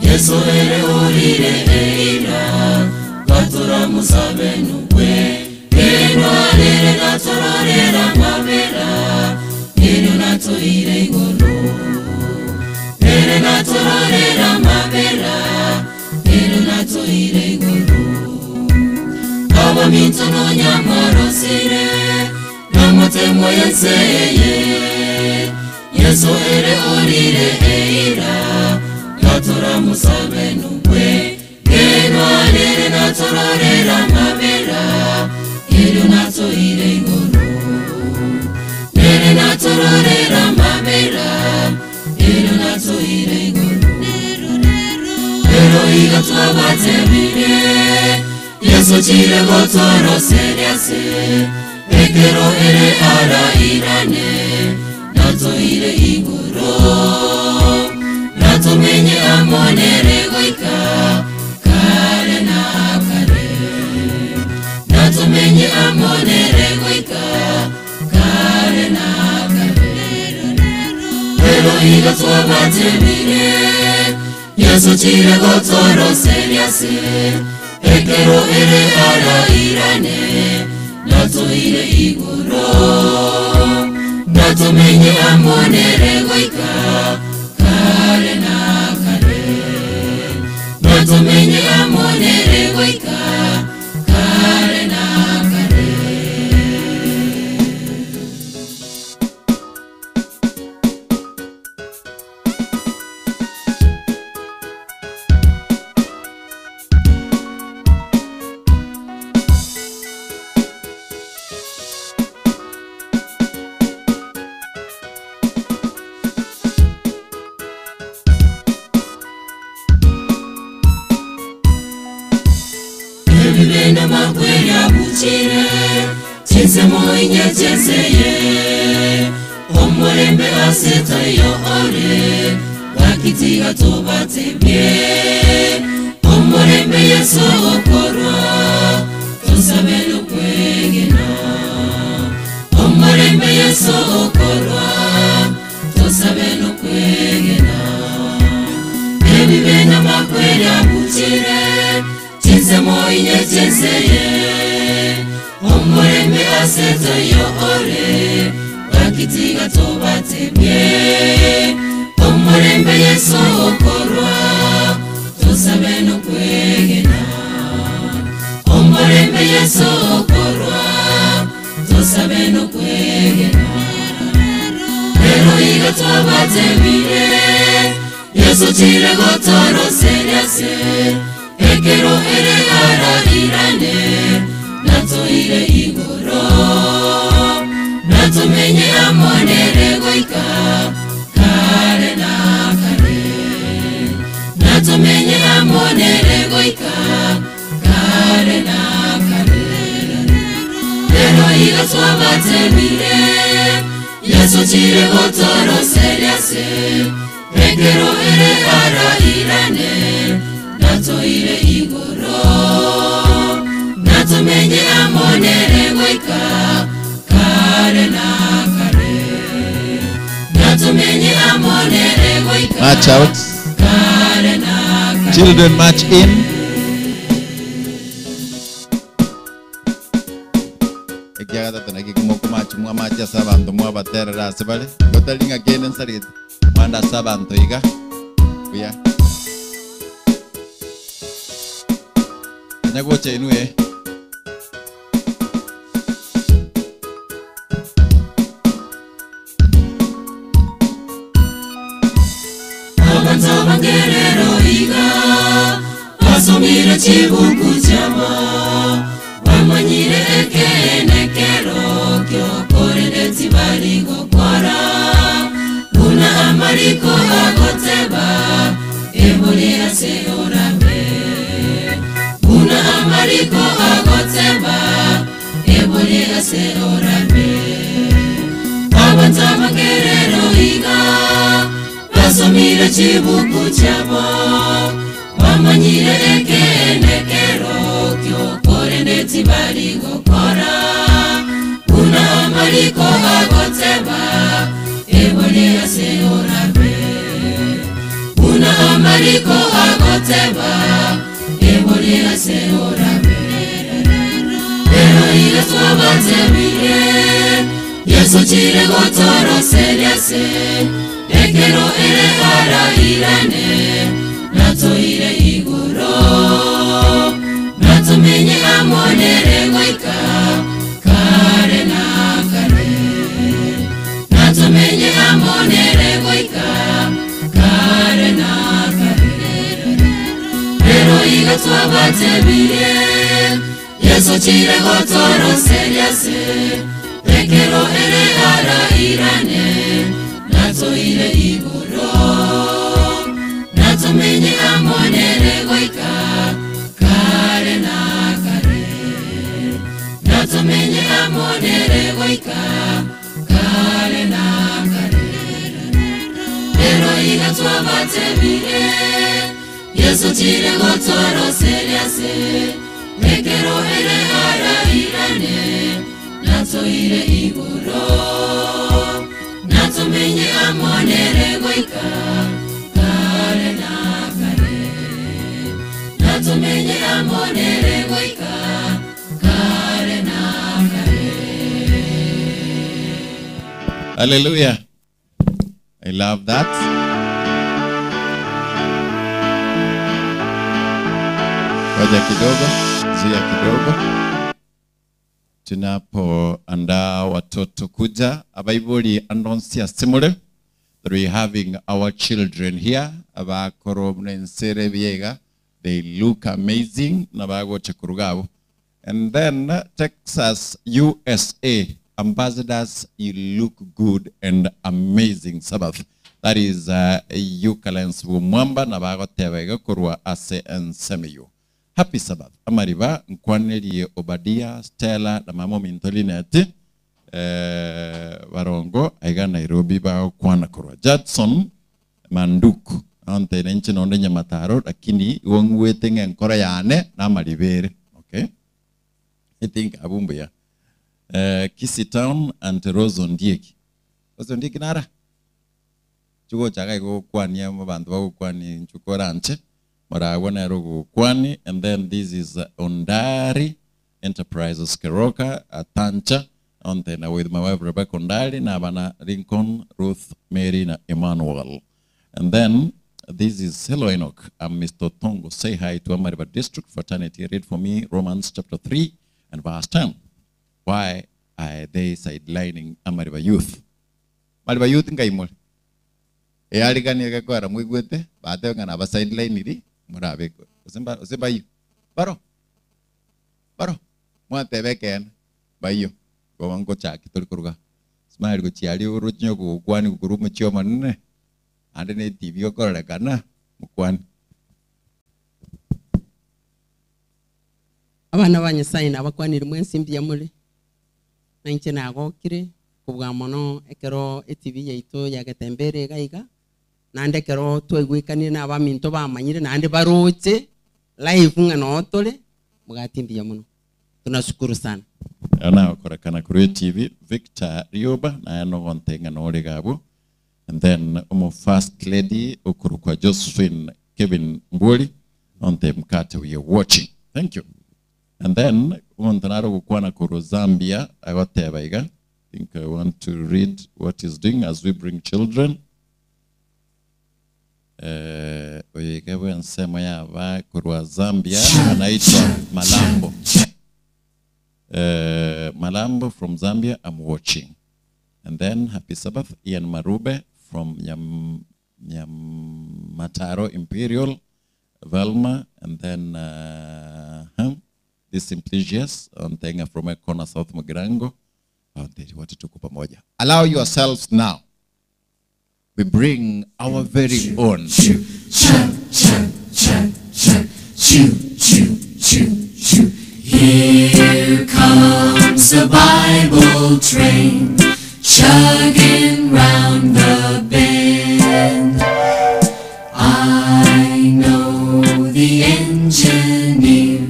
Yesu ere orire eira gatura musabe nukwe enwarere gatororera mabera ino natoire igoro ere natororera mabera ino natoire igoro abaminto nonyamorosire namotemo yenseye Yesu ere orire eira gatura musabe nukwe enwarere natororera mabera ino natoire igoro ere natororera mabera ino natoire igoro ero iga twabatebire Yesu chire gotoro seriase. Ekero ere arairane natoire igoro natumenye amonere goika kare na kare natumenye amonere goika kare na kare rero iga twabatebire Yesu chire gotoroseria se ekero ere arairane natoire igoro natumenye amonere goika kare na kare natumenye amonere goika kare na kare. Ebibena makweri abuchire chinsemo inyecheseye omurembe asetayo ore bakitiga tubatebye omurembe Yesu okorwa tusabe n'okwegena omurembe Yesu okorwa tusabe n'okwegena ebibena makweri abuchire chinsemo inyecheseye omurembe asetayo ore bakitiga tubatebye omurembe Yesu okorwa tusabe n'okwegena omurembe Yesu okorwa tusabe n'okwegena rero iga twabatebire Yesu chire gotoroseria se ekero ere arairane natoire igoro natumenye amonere goika kare na kare natumenye amonere goika kare na kare rero iga twabatebire Yesu chire gotoroseria se ekero ere arairane natoire igoro natumenye amonere goika kare na kare natumenye amonere goika March out. kare na kare. Children march in. Ekiagatatu naki kimokomachi mwamachi ase abanto mwabaterera ase bare gotari ng'a kende nsarete mwanda ase abanto iga buya kanya gocha inwe. Abantu bangerero iga basomire chibuku chabo bamanyire ekenekero kyokorereti bari gokora buna amariko agoteba ebori ase orabe buna amariko agoteba ebori ase orabe abantu bangerero iga basomire chibuku chabo bamanyire ekenekero kyokorereti bari gokora buna amariko agoteba ebori ase orabe buna amariko agoteba ebori ase orabe rero iga twabatebire Yesu chire gotoroseria se ekero ere arairane natoire igoro natumenye amonere goika kare na kare natumenye amonere goika kare na kare rero iga twabatebire Yesu chire gotoroseria se ekero ere arairane natoire igoro natumenye amonere goika kare na kare natumenye amonere atebire Yesu chire gotoroseria se ekero ere arairane natoire igoro natumenye amonere goika kare na kare natumenye amonere goika kare na kare. Hallelujah. I love that. Ngoja kidogo, zuia kidogo. Tunapoandaa watoto kuja, abaibuli andonsia simule that we having our children here abakoro mnensere biega, they look amazing na bagoche kurugabo. And then Texas, USA ambassadors, you look good and amazing Sabbath. That is Eucalens Mwamba na bagotebega kurwa ase ensemiyo. Happy Sabbath. Amariba nkwanerie Obadia, Stella na mama Mintolineti barongo aiga Nairobi bagokwana kurwa Judson Manduku ante nenche nonde nyamataro lakini wongwete ng'enkoro yane na maribere. Okay, I think abumbuya Kisii Town and Rose Ondieki. Rose Ondieki nara chugo chaga igokwania abantu bagokwani nchukoranche maragwa nero gokwani. And then this is Ondari Enterprises Keroka Atancha on then with my wife Rebecca Ondari na bana Lincoln, Ruth, Mary na Emmanuel. And then this is hello Enoch, I'm Mr. Tongo. Say hi to Amariba District Fraternity. Read for me Romans chapter 3 and verse 10. Why are they sidelining Amariba youth? Amariba youth ngaimol. Eyarigani gakwara mwigwete bate ngana ba sideline ri murabe osemba osemba yu. Baro. Baro. Mwatebe ken bayo. Gowango chaki tori kuruga. Smile go chiari urunyo gukwani gukuru muchio manene. Ande ne TV gokorekana mukwani. Abana ba Nyasaye nabakwanire mwensi mbuya muri nainche nagokire kubwa mono ekero e TV yaito yagetembere iga iga naende ekero twaigwekanire na abaminto bamanyire naende baroche live ng'a notore mugati mbuya mono tunashukuru sana. Anakorekana kuri TV Victor Rioba na nogonte ng'a nore gabo. And then omo first lady okurukwa Josephine Kevin Mbuli on the mkate we are watching. Thank you. And then omontanaro gukwana kuru Zambia agoteba iga. I think I want to read what he's doing as we bring children. Oyekewe nsemo yaba kurwa Zambia anaitwa Malambo. Malambo from Zambia, I'm watching. And then happy Sabbath, Ian Marube from Nyamataro Imperial, Velma, and then this Simplicius on Tenga from Ekona South Mugirango. Wote tuko pamoja. Allow yourselves now. We bring our very own. Choo, choo, choo, choo, choo, choo, choo, choo. Here comes the Bible train, chugging round the bend. I know the engineer,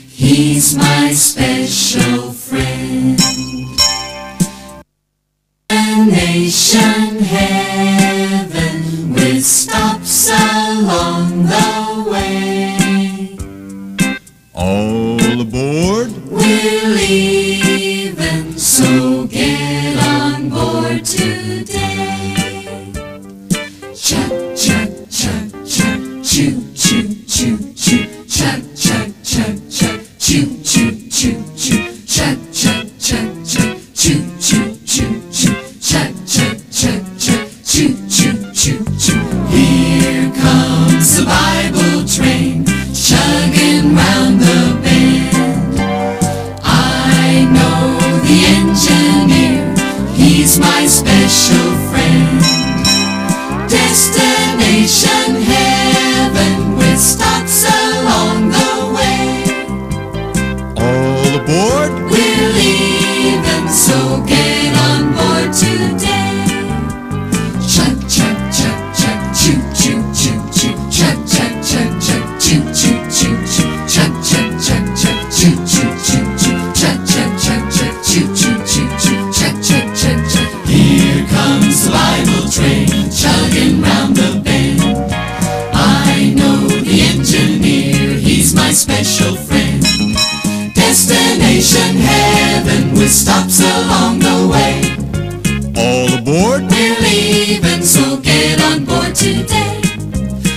he's my special friend. The nation heaven with stops along the way. All aboard. We're leaving, so get on board today. Chug, chug, chug, chug, choo, choo, choo, choo, chug, chug, chug, chug, choo, choo, choo, choo, chug, chug, chug, chug, choo, choo, choo, choo, chug, chug, chug, chug, choo, choo, choo, choo. Here comes the Bible train, chugging round the bend. I know the engineer, he's my special friend. aboard. We're leaving, so get on board today.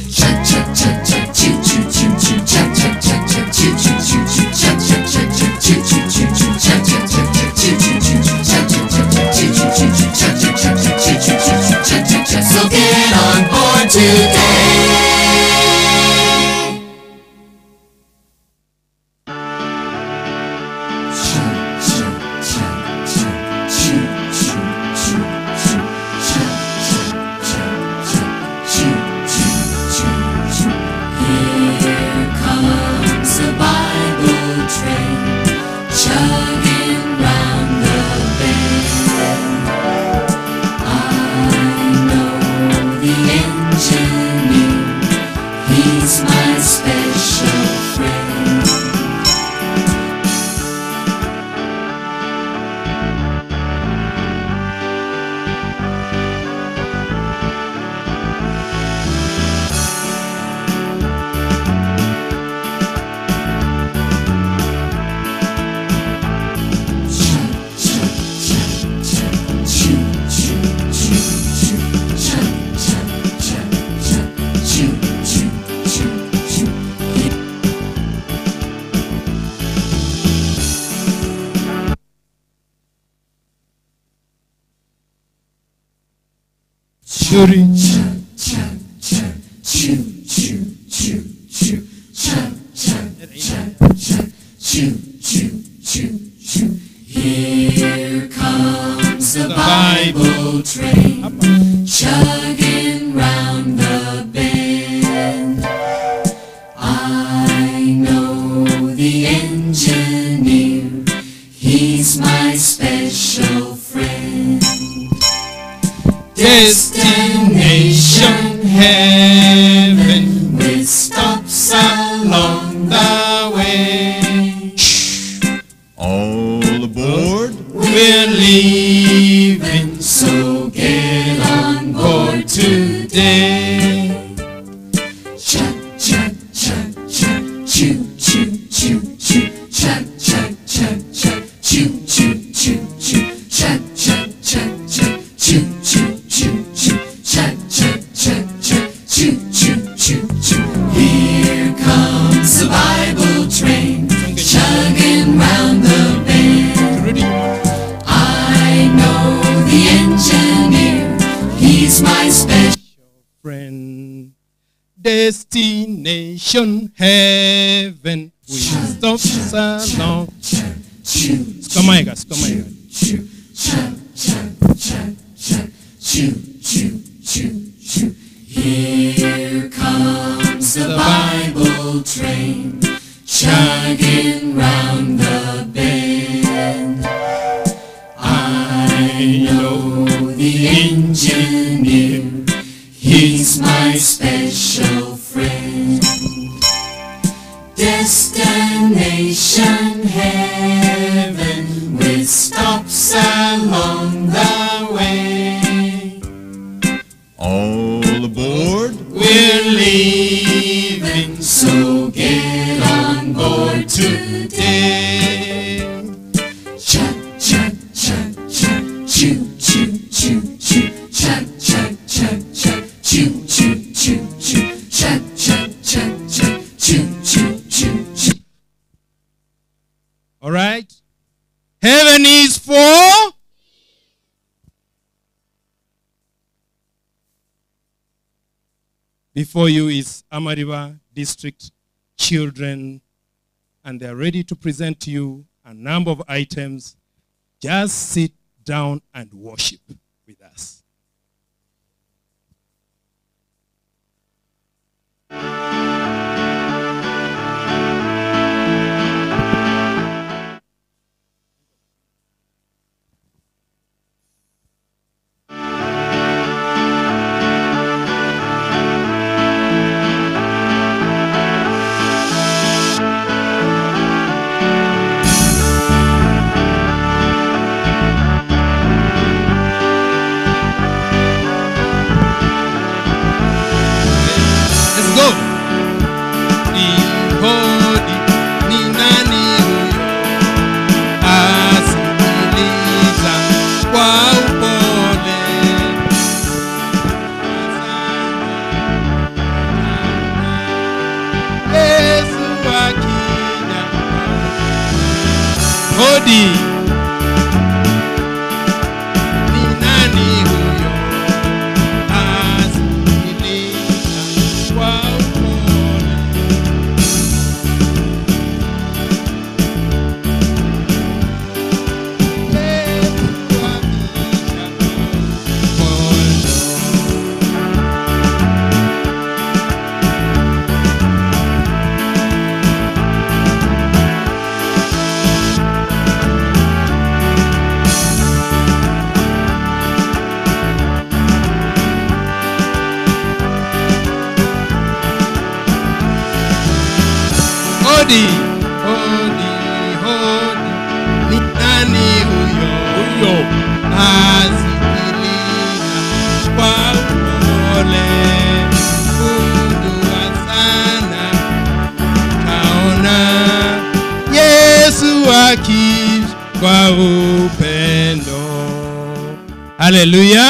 Chug, chug, chug, chug, choo, choo, choo, choo, chug, chug, chug, chug, choo, choo, choo, choo, chug, chug, chug, chug, choo, choo, choo, choo, chug, chug, chug, chug, choo, choo, choo, choo, chug, chug, chug, chug, choo, choo, choo, choo, chug, chug, chug, chug, choo, choo, choo, choo, chug, chug, chug. So get on board today. Chug, chug, chug, chug, choo, choo, choo, choo, chug, chug, chug, chug, choo, choo, choo, choo. Here comes the Bible train, chugging round the bend. I know the engineer, he's my special friend. Chug, chug, chug, chug, choo, choo, choo, choo, chug, chug, chug, chug, choo, choo, choo, choo. Shuri. Chug, chug, chug, choo, choo, choo, choo, chug, chug, chug, chug, choo, choo, choo, choo. Here comes the Bible train, chugging round the bend. I know the engineer, he's my special friend. Destination heaven with stops along the way. All aboard. We're leaving, so get on board today. Chug, chug, chug, chug, choo, choo, choo, choo, chug, chug, chug, chug, choo, choo, choo, choo, chug, chug, chug, chug, choo, choo, choo, choo, chug, chug, chug, chug, choo, choo, choo, choo. Here comes the Bible train, chugging round the bend. I know the engineer, he's my special friend. Destination heaven with stops along. Skomaiga, skomaiga. Choo, chug, chug, chug, chug, choo, choo, choo, choo. Here comes the Bible train, chugging round the bend. I know the engineer, he's my special friend. Destination heaven with stops along the way. All aboard. We're leaving, so get on board today. Chug, chug, chug, chug, choo, choo, choo, choo, chug, chug, chug, chug, choo, choo, choo, choo, chug, chug, chug, chug, choo, choo, choo, choo. All right. Heaven is for Before you is Amariba District children, and they are ready to present to you a number of items. Just sit down and worship with us. Choo, Odi. Ni nani huyo asikiliza kwa upole? Hodi, hodi, hodi, ni nani huyo? Huyo asikiliza kwa upole, gundua sana, kaona Yesu akija kwa upendo. Haleluya!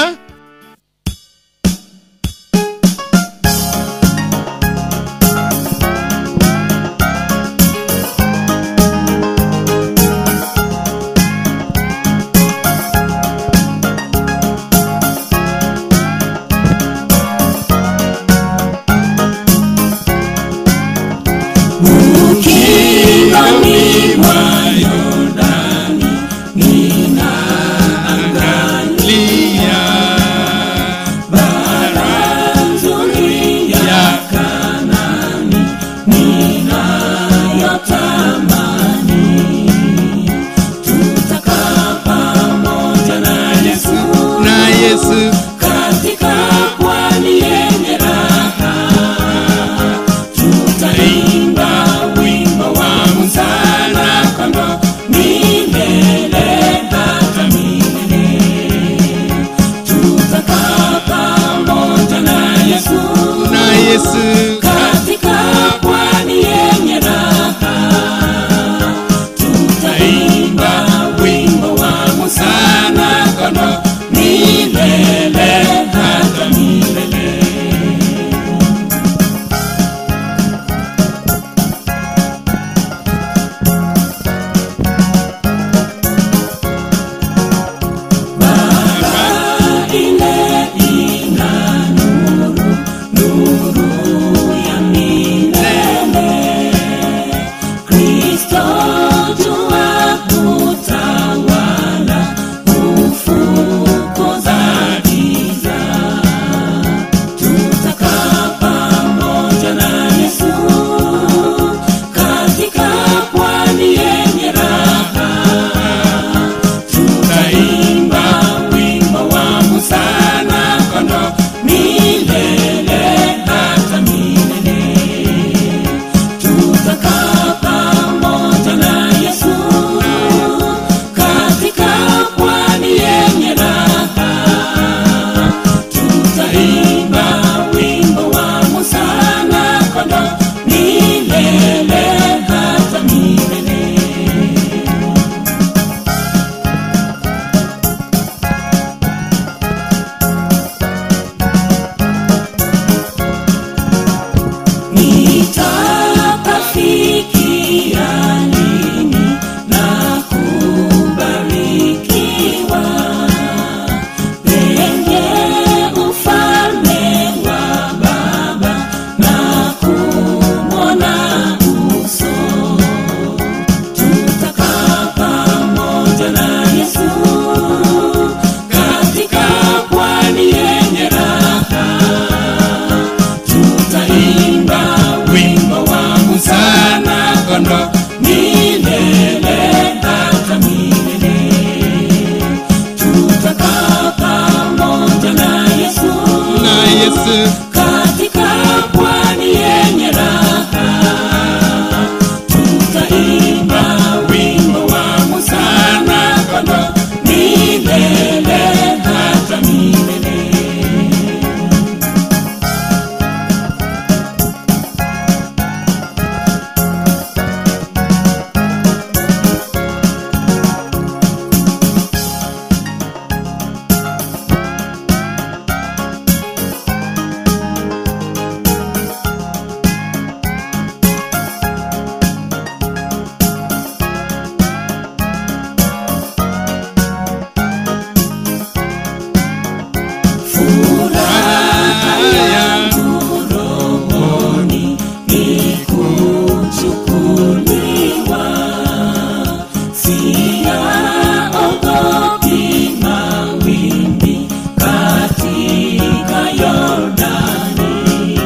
Ukingoni mwa Yordani ninaangalia bara nzuri ya Kanaani ninayotamani. Tutakaa pamoja na Yesu, na Yesu katika pwani yenye raha, tutaimba wimbo wa Musa na kondoo milele hata milele. Tutakaa pamoja na Yesu, na Yesu katika pwani yenye raha, tutaimba wimbo wa Musa na kondoo milele. Furaha yangu rohoni ni kuchukuliwa, siyaogopi mawimbi katika Yordani.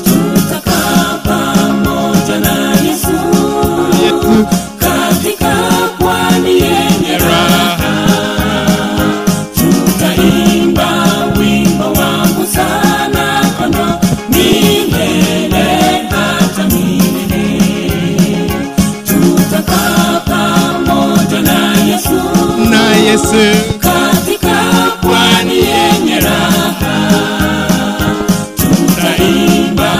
Tutakaa pamoja na Yesu katika pwani yenye raha, tutaimba wimbo wangu sana kondo milele hata milele. Tutakaa pamoja na Yesu, na Yesu katika pwani yenye raha, tutaimba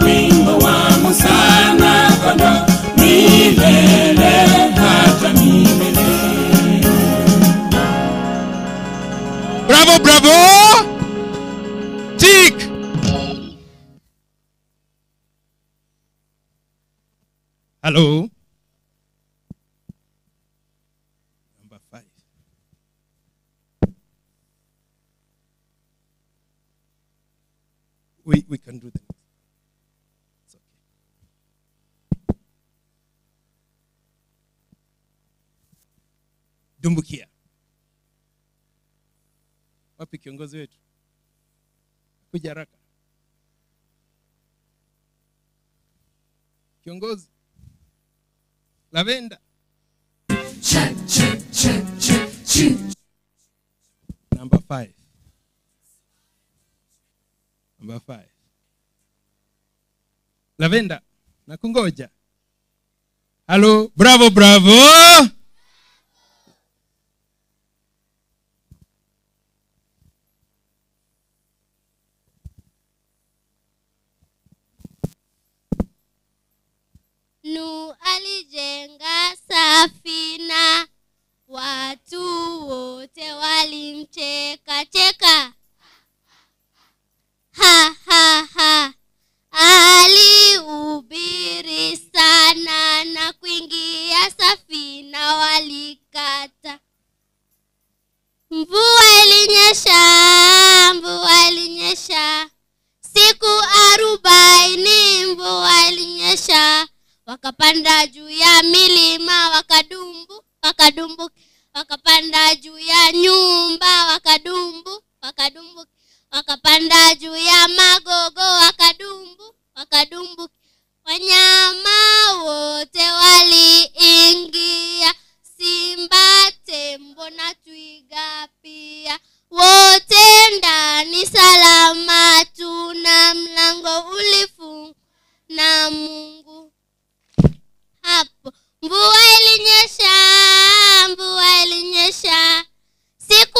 wimbo wangu sana kondo milele hata milele. Bravo, bravo. Tick. Hello. Number 5. We can do that. It's okay. Dumbukia. Wapi kiongozi wetu? Kuja haraka. Kiongozi. Lavenda. Check, check, check, check, check. Number 5. Number 5. Lavenda, nakungoja. Halo, bravo bravo. Nu alijenga safina, watu wote walimcheka cheka. Ha ha ha! Alihubiri sana na kuingia safina walikata. Mvua ilinyesha, mvua ilinyesha siku 40, mvua ilinyesha. Wakapanda juu ya milima wakadumbu, wakadumbu, wakapanda juu ya nyumba wakadumbu, wakadumbu, wakapanda juu ya magogo wakadumbu, wakadumbu. Wanyama wote waliingia, simba, tembo na twiga pia, wote ndani salama, tuna mlango ulifungwa na Mungu. Hapo mvua ilinyesha, mvua ilinyesha siku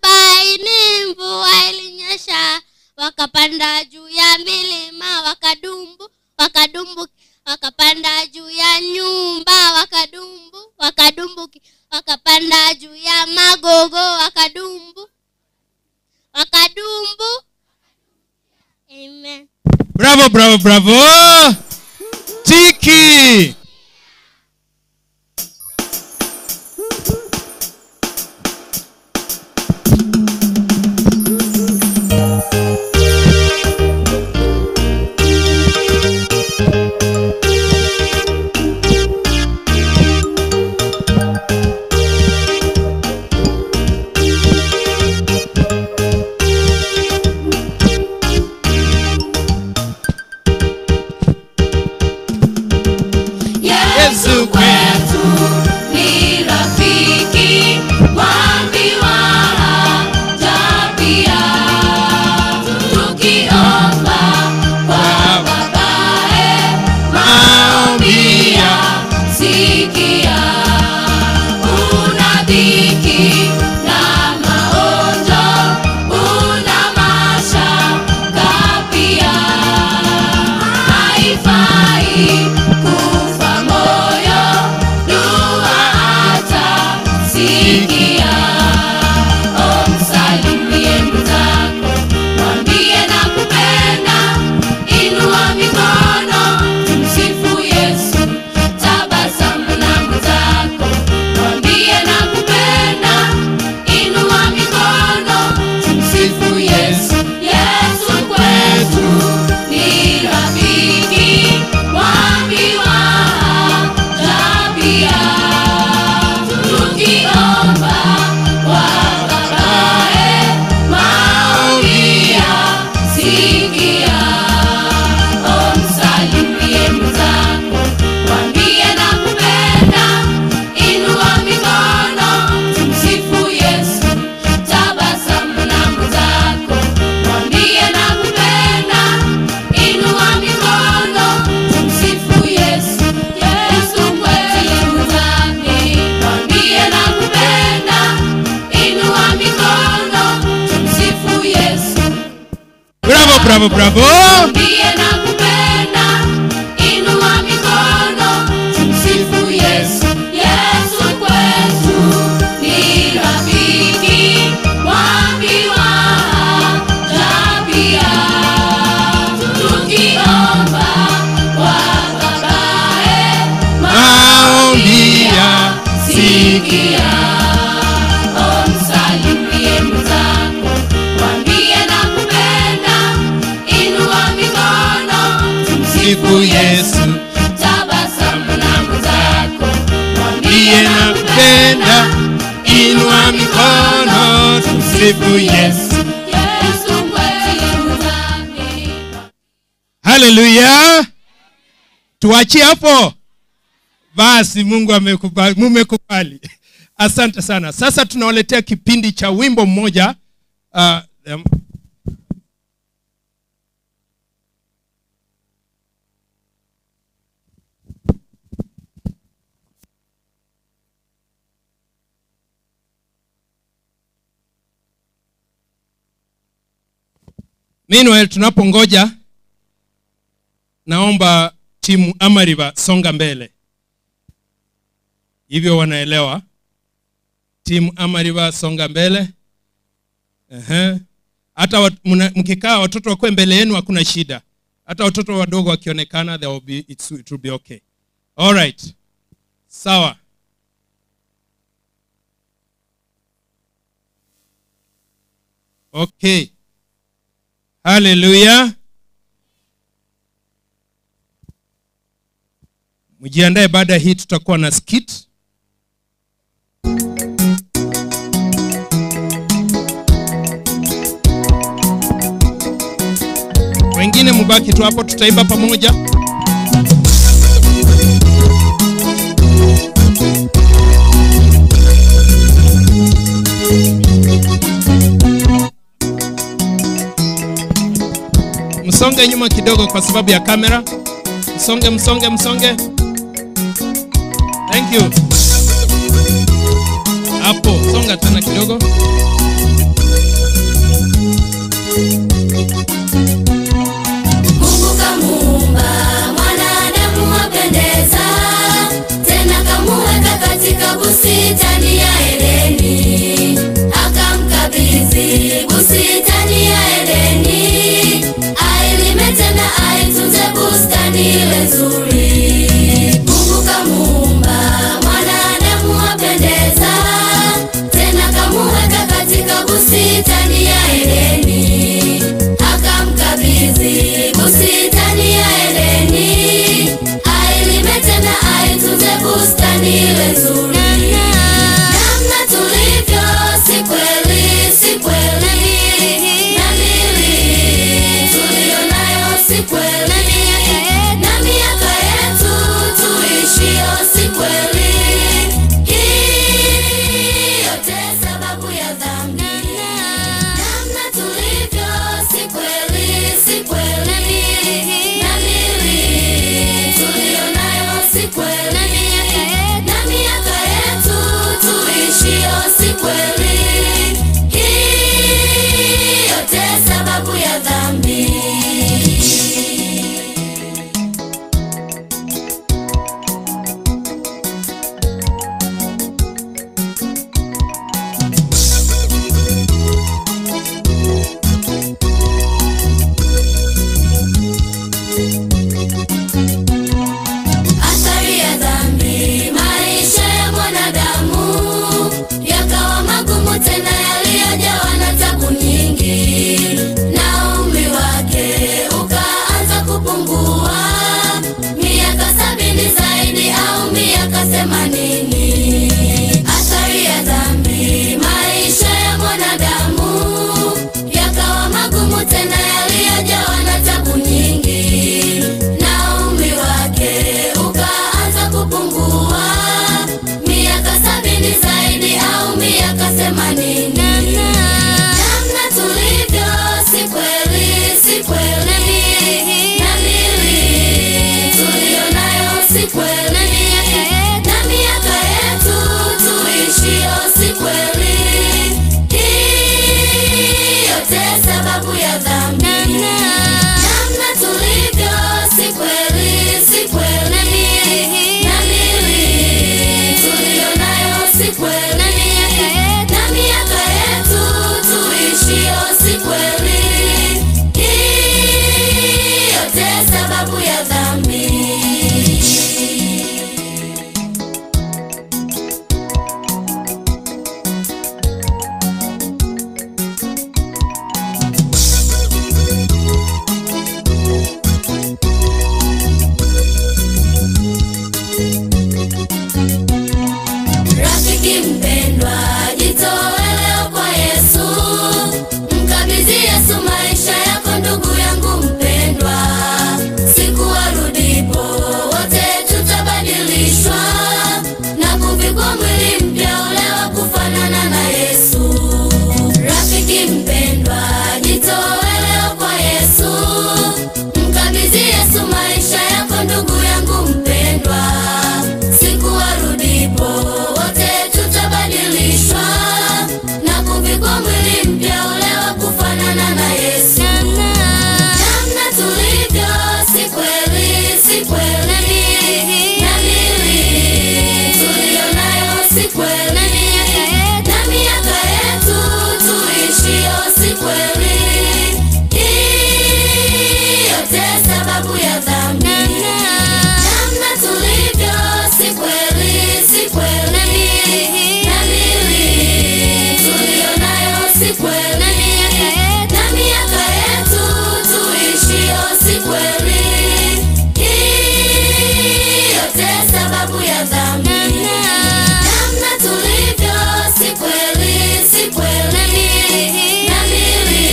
40, mvua ilinyesha. Wakapanda juu ya milima wakadumbu, wakadumbu, wakapanda juu ya nyumba wakadumbu, wakadumbu, wakapanda juu ya magogo wakadumbu, wakadumbu. Amen. Bravo, bravo, bravo. Tiki. bravo, bravo. Mwambie nakupenda, inua mikono, tumsifu Yesu. Yesu kwetu ni rafiki, mwambi wa tabia. Tukiomba kwa Babae, Maombi ya sikia. Omsalimie mwenzako, mwambie nakupenda, inua mikono, Sifu Yesu. Tabasamu na mwenzako, Mwambie nakupenda, inua mikono, tumsifu Yesu. Yesu kwetu dhambi. Haleluya. Tuachie hapo. Basi Mungu amekubali, mumekubali. Asante sana. Sasa tunawaletea kipindi cha wimbo mmoja. Meanwhile, tunapongoja naomba timu Amariba songa mbele. Hivyo wanaelewa. Timu Amariba songa mbele. Ehe. Hata mkikaa watoto wakuwe mbele yenu hakuna shida. Hata watoto wadogo wakionekana there will be, it will be okay. All right. Sawa. Okay. Hallelujah. Mjiandae, baada ya hii tutakuwa na skit. Wengine mubaki tu hapo, tutaimba pamoja. Msonge nyuma kidogo kwa sababu ya kamera. Msonge, msonge, msonge. Thank you. Hapo, songa tena kidogo. Mungu kamuumba mwanadamu apendeza, tena kamuweka katika bustani ya Edeni, akamkabidhi bustani ya Edeni, ailime tena aitunze bustani ile nzuri. Mungu kamuumba mwanadamu apendeza, tena kamuweka katika bustani ya Edeni, akamkabidhi bustani ya Edeni, ailime tena aitunze bustani ile nzuri. Namna tulivyo si kweli, si kweli, na miili tuliyonayo si kweli, na miaka yetu tuishio si kweli. Hii yote sababu ya dhambi. Namna tulivyo si kweli, si kweli, na miili tuliyonayo si kweli, na miaka yetu tuishio si kweli. Hii yote sababu ya dhambi. Athari ya dhambi, maisha ya mwanadamu yakawa magumu tena yaliyojawa na tabu nyingi, na umri wake ukaanza kupungua, miaka 70 zaidi au miaka 80. Athari ya dhambi, maisha ya mwanadamu yakawa magumu tena yaliyojawa na tabu nyingi, na umri wake ukaanza kupungua, miaka 70 zaidi au miaka 80. Namna tulivyo si kweli, si kweli, na miili tuliyonayo si kweli, na miaka yetu tuishio si kweli. Hii yote sababu ya dhambi. Kufanana na Yesu. Namna tulivyo si kweli, si kweli. Na miili tuliyonayo si kweli. Na miaka yetu tuishio si kweli. Hii yote sababu ya dhambi. Namna tulivyo si kweli, si kweli. Na miili tuliyonayo si kweli. Na miaka yetu tuishio si kweli. Hii yote sababu ya dhambi. Namna tulivyo si kweli, si kweli. Na miili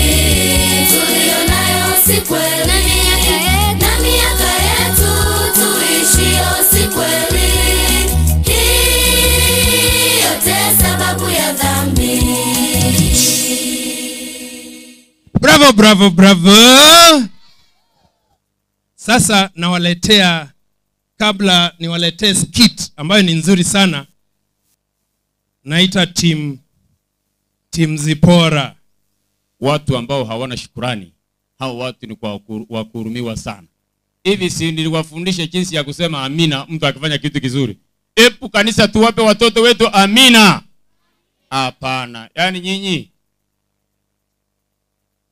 tuliyonayo si kweli. Na miaka yetu tuishio si kweli. Hii yote sababu ya dhambi. Bravo, bravo, bravo. Sasa nawaletea, kabla niwaletee skit ambayo ni nzuri sana, naita team Zipora. Watu ambao hawana shukurani, hao watu ni kwa wa kuhurumiwa sana. Hivi si niliwafundisha jinsi ya kusema amina mtu akifanya kitu kizuri? Epu kanisa tuwape watoto wetu amina. Hapana, yaani nyinyi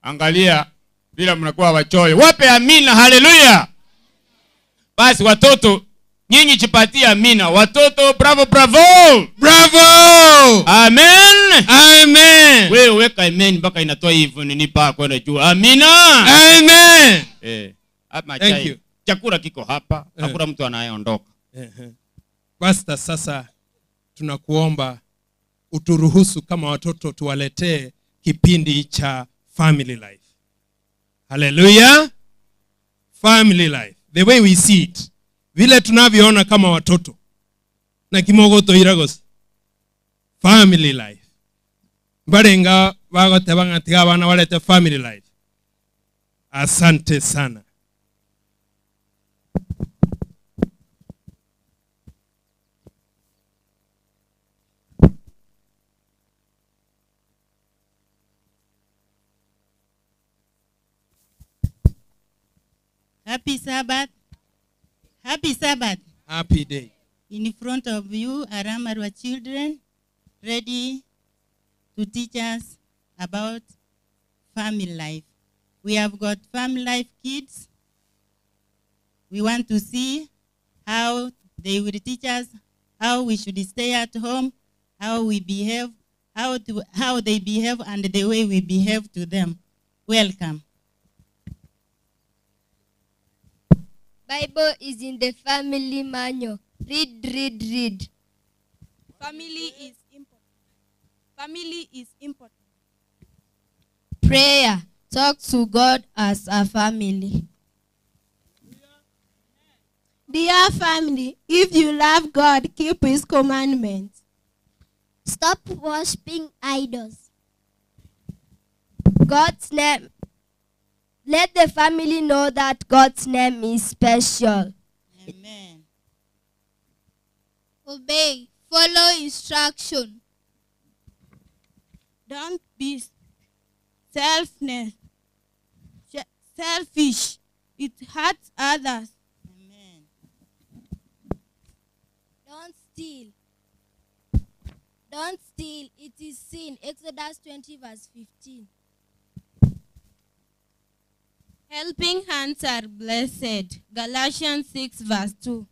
angalia bila mnakuwa wachoyo, wape amina. Haleluya! Basi watoto nyinyi jipatie amina. Watoto bravo, bravo, bravo, amen, amen. Wewe weka amen mpaka inatoa hivyo nini paa kwenda juu. Amina, amen. Ama Thank chai. you. Chakula kiko hapa, hakuna mtu anayeondoka. Ehe. Pastor, sasa tunakuomba uturuhusu kama watoto tuwaletee kipindi cha family life. Haleluya! Family life, the way we see it, vile tunavyoona kama watoto na kimogoto iragos family life mbarenga bagoteba ng'atiga abana balete family life. Asante sana. Happy Sabbath. Happy Sabbath. Happy day. In front of you are Amarwa children ready to teach us about family life. We have got family life kids. We want to see how they will teach us how we should stay at home, how we behave, how they behave, and the way we behave to them. Welcome. Bible is in the family manual. Read, read, read. Family is important. Family is important. Prayer. Talk to God as a family. Dear family, if you love God, keep his commandments. Stop worshiping idols. God's name. Let the family know that God's name is special. Amen. Obey. Follow instruction. Don't be selfless, selfish. It hurts others. Amen. Don't steal. Don't steal. It is sin. Exodus 20 verse 15. Helping hands are blessed. Galatians 6 verse 2.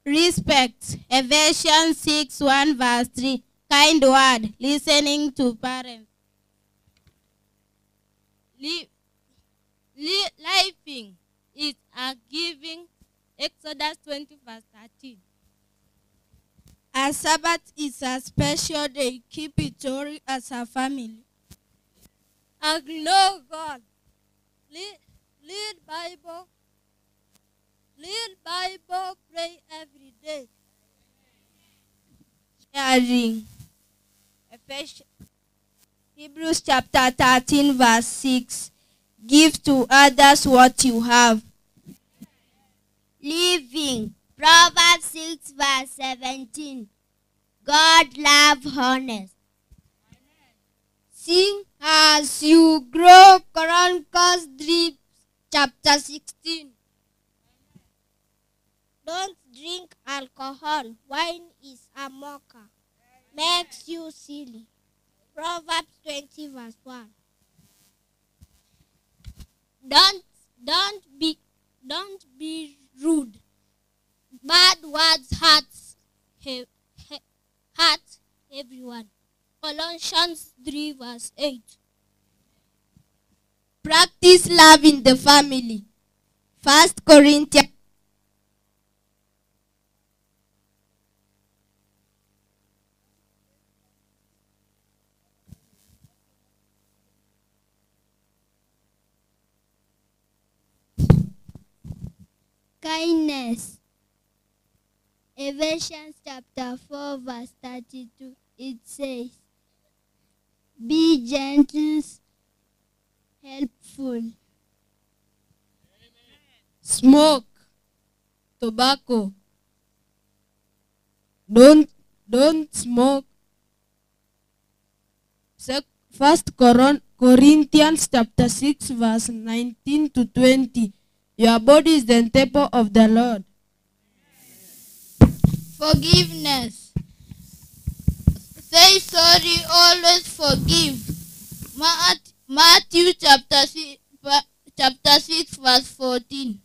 Respect. Ephesians 6 1 verse 3. Kind word. Listening to parents. Living is a giving. Exodus 20 verse 13. A Sabbath is a special day. Keep it holy as a family. And know God. Read Bible. Read Bible. Pray every day. Sharing. Hebrews chapter 13 verse 6. Give to others what you have. Living. Proverbs 6 verse 17. God love honest. Sing As you grow, Chronicles 3, chapter 16. Don't drink alcohol. Wine is a mocker. Makes you silly. Proverbs 20 verse 1. Don't don't be don't be rude. Bad words hurt he, he, hurt everyone. Colossians 3 verse 8. Practice love in the family. First Corinthians Kindness. Ephesians chapter 4 verse 32 it says, Be gentle, helpful. Smoke, tobacco. Don't don't smoke. First Corinthians chapter 6 verse 19 to 20. Your body is the temple of the Lord. Forgiveness. Say sorry, always forgive. Matthew chapter 6, chapter 6 verse 14.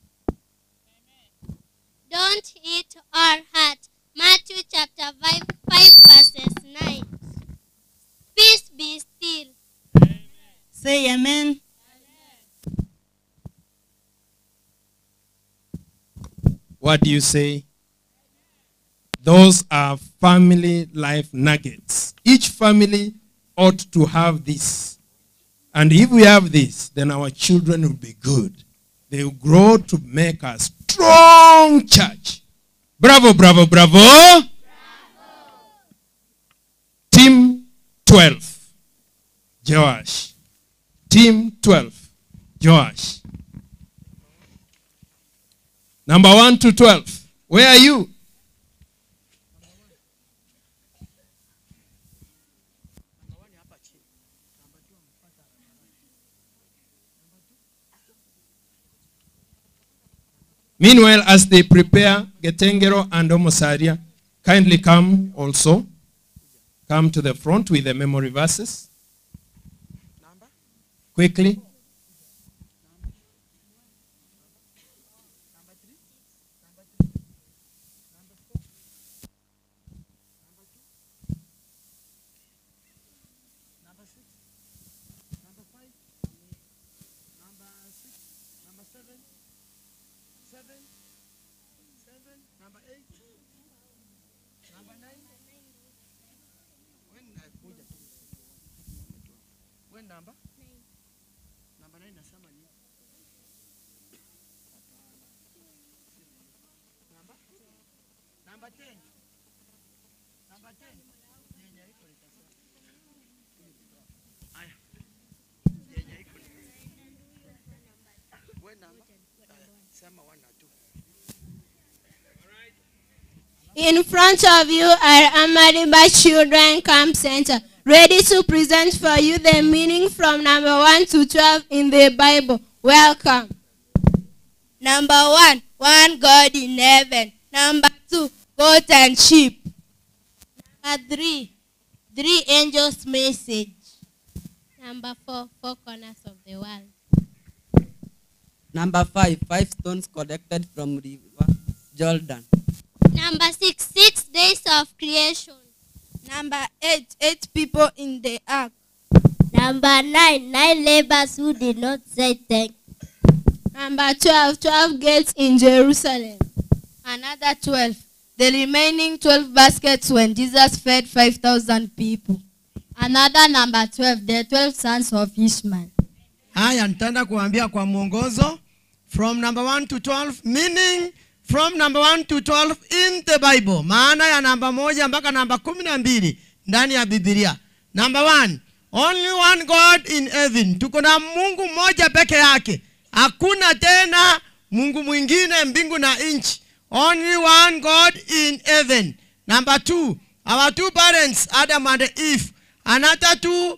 Don't hit or hurt. Matthew chapter 5, 5 verses 9. Peace be still. Say amen. What do you say? Those are family life nuggets. Each family ought to have this. And if we have this, then our children will be good. They will grow to make a strong church. Bravo, bravo, bravo. bravo. Team 12, Joash. Team 12, Joash. Number 1 to 12. Where are you? Meanwhile, as they prepare, Getengero and Omosaria, kindly come also. Come to the front with the memory verses. Quickly. In front of you are Amariba Children Camp Center, ready to present for you the meaning from number 1 to 12 in the Bible. Welcome. Number 1, one God in heaven. Number 2, goat and sheep. Number 3, three angels' message. Number 4, four corners of the world. Number 5, 5 stones collected from River Jordan. Number 6, 6 days of creation. Number 8, 8 people in the ark. Number 9, 9 laborers who did not say thank. Number 12, 12 gates in Jerusalem. Another 12, the remaining 12 baskets when Jesus fed 5,000 people. Another number 12, the 12 sons of Ishmael. Haya, nitaenda kuambia kwa mwongozo from number 1 to 12, meaning from number 1 to 12 in the Bible, maana ya namba moja mpaka namba 12 ndani ya Biblia. Number 1, only one God in heaven. Tuko na Mungu mmoja peke yake, hakuna tena Mungu mwingine mbingu na nchi. Only one God in heaven. Number 2, our two parents Adam and Eve. Another two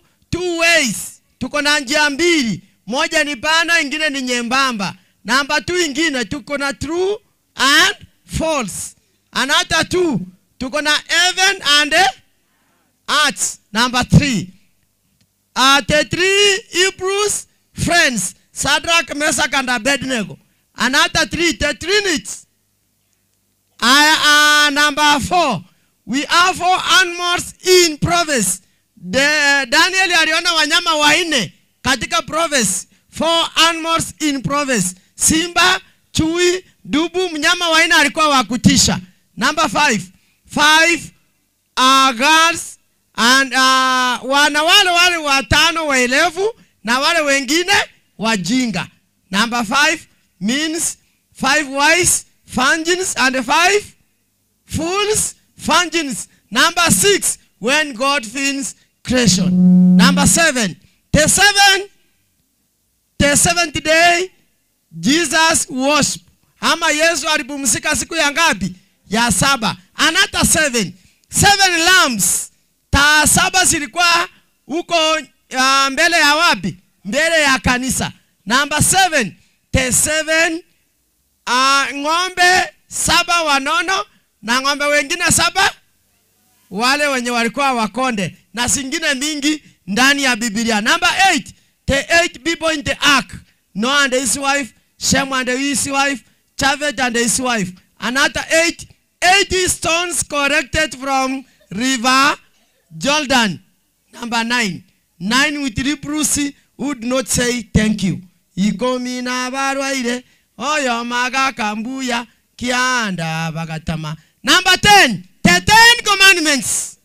ways Tuko na njia mbili, moja ni pana, ingine ni nyembamba. Namba 2 ingine tuko na true and false. Another 2 tuko na heaven and earth. Number 3, the 3 Hebrews friends, Shadrach, Meshach and Abednego. Another 3, the Trinity. Number 4, we have 4 animals in Proverbs. The Daniel aliona wanyama wanne katika Proverbs. 4 animals in Proverbs. Simba, chui, dubu, mnyama wa nne alikuwa wa kutisha. Number 5, 5 girls and wana wale wale watano waelevu na wale wengine wajinga. Number 5 means 5 wise virgins and 5 fools virgins. Number 6, when God finishes creation. Number 7, the seventh day Jesus worship. Ama Yesu alipumzika siku ya ngapi? Ya 7. Another 7. 7 lambs. Taa 7 zilikuwa huko mbele ya wapi? Mbele ya kanisa. Number 7, the 7 ng'ombe 7 wanono na ng'ombe wengine 7 wale wenye walikuwa wakonde na zingine mingi ndani ya Biblia. Number 8, the 8 people in the ark. Noah and his wife, Shem and his wife, Japheth and his wife. Another 8, 80 stones collected from River Jordan. Number 9, 9 with leprosy who would not say thank you. Ikomi na barwaire oyo magakambuya kianda bagatama. Number 10, the 10 commandments.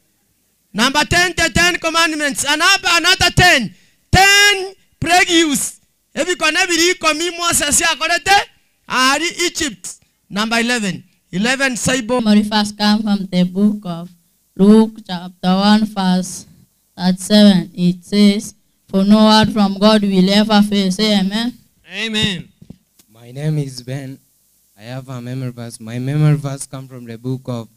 Number 10, the 10 commandments. Another 10, 10 plagues. Ebikone biri ikomi Moses akorete ari Egypt. Number 11, 11 Saibo. Memory verse come from the book of Luke chapter 1 verse 37. It says, for no word from God will ever fail. Say amen. Amen. My name is Ben. I have a memory verse. My memory verse comes from the book of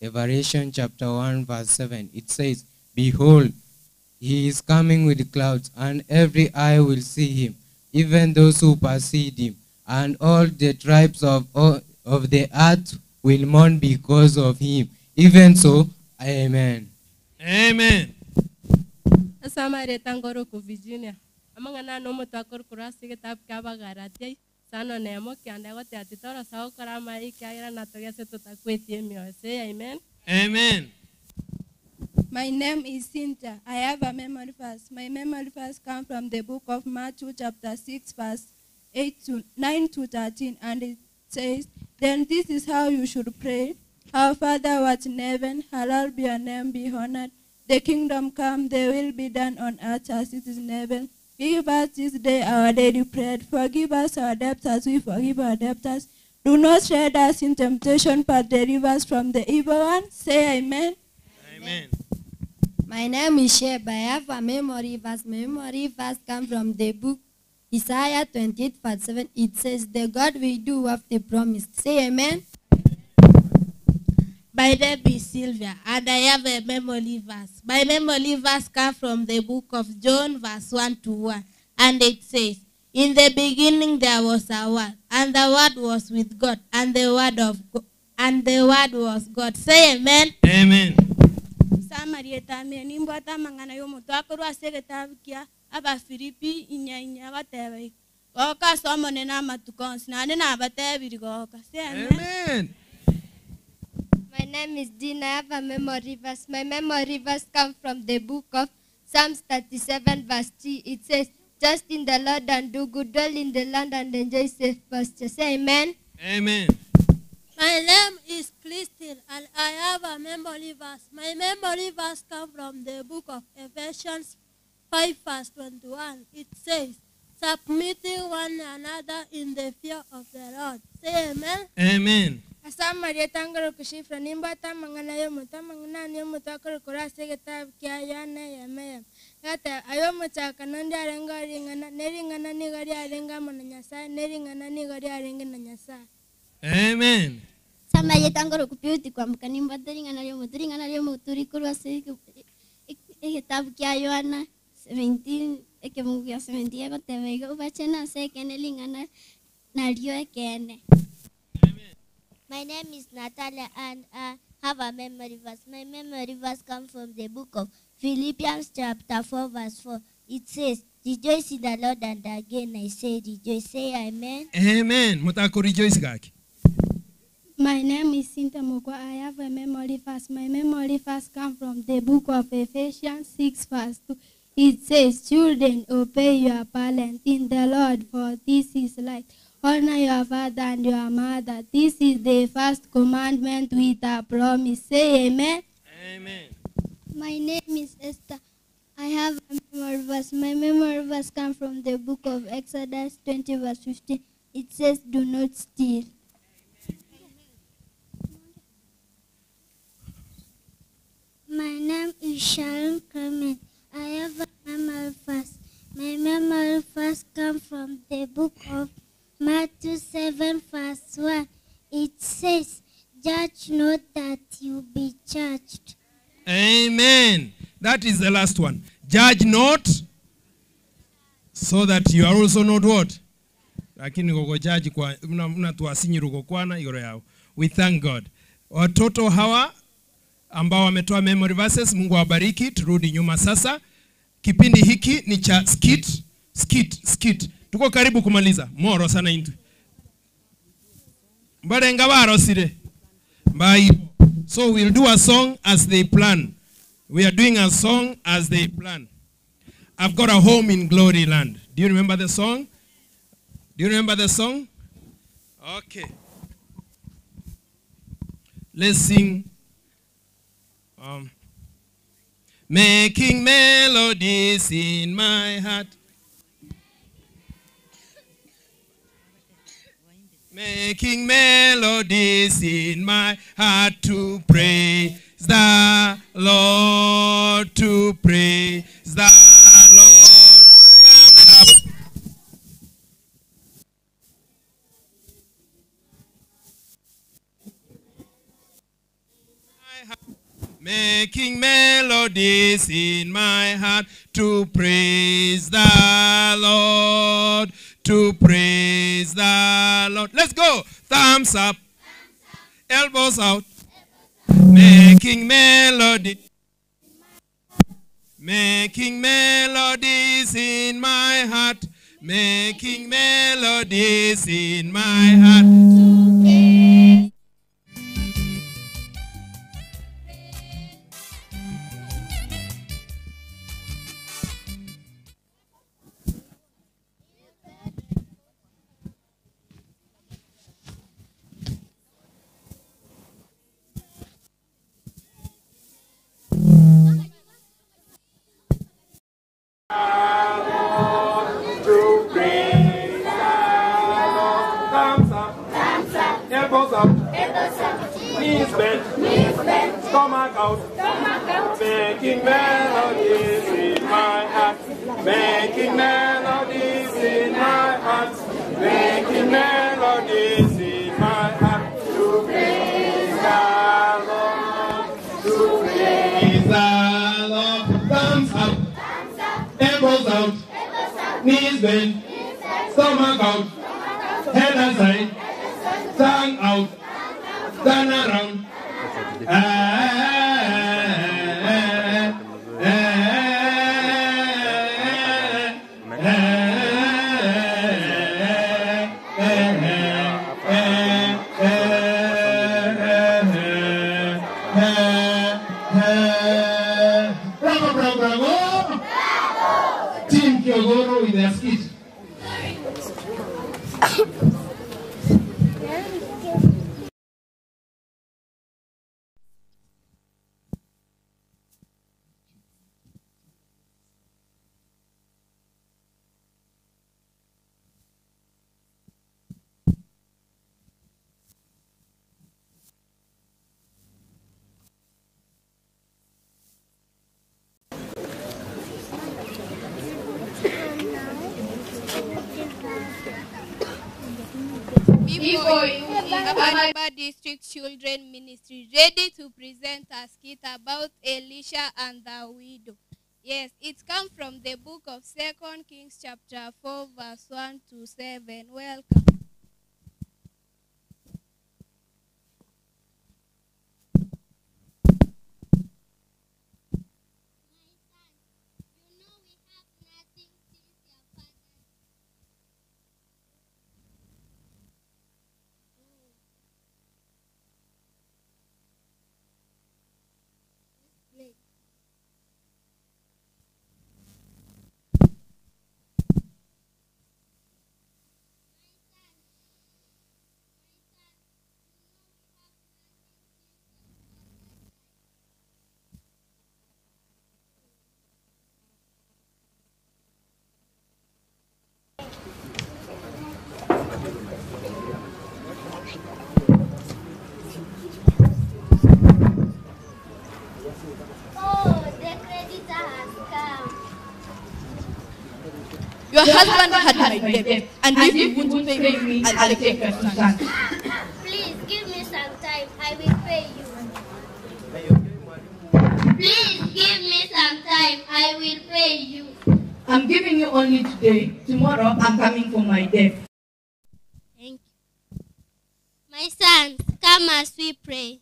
Revelation chapter 1 verse 7. It says, behold, he is coming with clouds, and every eye will see him, even those who perceived him, and all the tribes of the earth will mourn because of him. Even so, amen. Amen. Asamare tangoro ku Virginia. Amangana no mutakor kurasi kitab kabagaratia. Sano nemo kianda gote atitora sao karama ikiagira na togese tutakwete mioyo. Say amen. Amen. My name is Cynthia. I have a memory verse. My memory verse comes from the book of Matthew chapter 6 verse 8 to 9 to 13, and it says, then this is how you should pray. Our Father who art in heaven, hallowed be your name, be honored. The kingdom come, the will be done on earth as it is in heaven. Give us this day our daily bread. Forgive us our debts as we forgive our debtors. Do not lead us in temptation, but deliver us from the evil one. Say amen. Amen. My name is Sheba. I have a memory verse. My memory verse comes from the book Isaiah 28, verse 7. It says, the God will do what they promised. Say amen. My name is Sylvia, and I have a memory verse. My memory verse comes from the book of John, verse 1 to 1. And it says, in the beginning there was a word, and the word was with God, and the word of God, and the word was God. Say amen. Amen. Samarieta nimbwata mangana yo mutu akorwa ase egetabu kia Abafilipi inya bateba goka ase omonene amatuko onsi naende nabatebiri goka. Say amen. Amen. My name is Dina. I have a memory verse. My memory verse comes from the book of Psalms 37 verse 3. It says, trust in the Lord and do good, dwell in the land and enjoy safe pasture. Say amen. Amen. My name is Christine, and I have a memory verse. My memory verse comes from the book of Ephesians 5 verse 21. It says, submitting one another in the fear of the Lord. Say amen. Amen. Asamaria tangoro kushifra nimbata mangana yo mutamangana yo mutakoro kurase getabu kia yana yame. Gata ayo mutaka nondi arenga ringana neringana nigari arenga mana Nyasaye neringana nigari arenga na Nyasaye. Amen. Samaria tangoro kupiuti kwambuka nimbata ringana yo muturingana yo muturi kurase getabu kia Yohana 17 Ekebungu gia 70 egoteba iga obachene ase ekene ring'ana nario ekene. My name is Natalia and I have a memory verse. My memory verse comes from the book of Philippians chapter 4 verse 4. It says, Rejoice in the Lord, and again I say rejoice. Say amen. Amen. Mutako rejoice gaki. My name is Cynthia Mokwa. I have a memory verse. My memory verse comes from the book of Ephesians 6 verse 2. It says, Children, obey your parents in the Lord, for this is right. Honor your father and your mother. This is the first commandment with a promise. Say amen. Amen. My name is Esther. I have a memory verse. My memory verse comes from the book of Exodus 20 verse 15. It says, Do not steal. My name is Sharon Clement. I have a memory verse. My memory verse comes from the book of Matthew 7 verse 1. It says, Judge not that you be judged. Amen. That is the last one. Judge not so that you are also not what? Lakini gogo judge kwa mnatuasinyiru gokwana igoro yao. We thank God. Watoto hawa ambao wametoa memory verses, Mungu awabariki. Turudi nyuma sasa. Kipindi hiki ni cha skit, skit, skit. Tuko karibu kumaliza. Moro sana intu. Mbarenga barosire. Bye. So we'll do a song as they plan. We are doing a song as they plan. I've got a home in glory land. Do you remember the song? Do you remember the song? Okay. Let's sing. Making melodies in my heart. Making melodies in my heart to praise the Lord, to praise the Lord. Thumbs up. Making melodies in my heart to praise the Lord, to praise the Lord. Let's go. Thumbs up, elbows out. Making melody. Making melodies in my heart. Making melodies in my heart. To praise the Lord. Thumbs up, thumbs up, elbows up, elbows up, knees bent, knees bent, stomach out, stomach out, making melodies in my heart, making melodies in my heart, making melodies in my heart. To praise the Lord, to praise the Lord. Thumbs up, elbows out, knees bent, stomach out, head aside, tongue out, turn around. Bravo, bravo, bravo. Team Kiogoro with their skit. Before you is Amariba District Children Ministry, ready to present a skit about Elisha and the widow. Yes, it comes from the book of 2 Kings chapter 4 verse 1 to 7. Welcome. Oh, the creditor has come. Your husband had my debt, and if you won't pay me, I'll take your son. Please give me some time. I will pay you. Please give me some time. I will pay you. I'm giving you only today. Tomorrow, I'm coming for my debt. Thank you. My sons, come as we pray.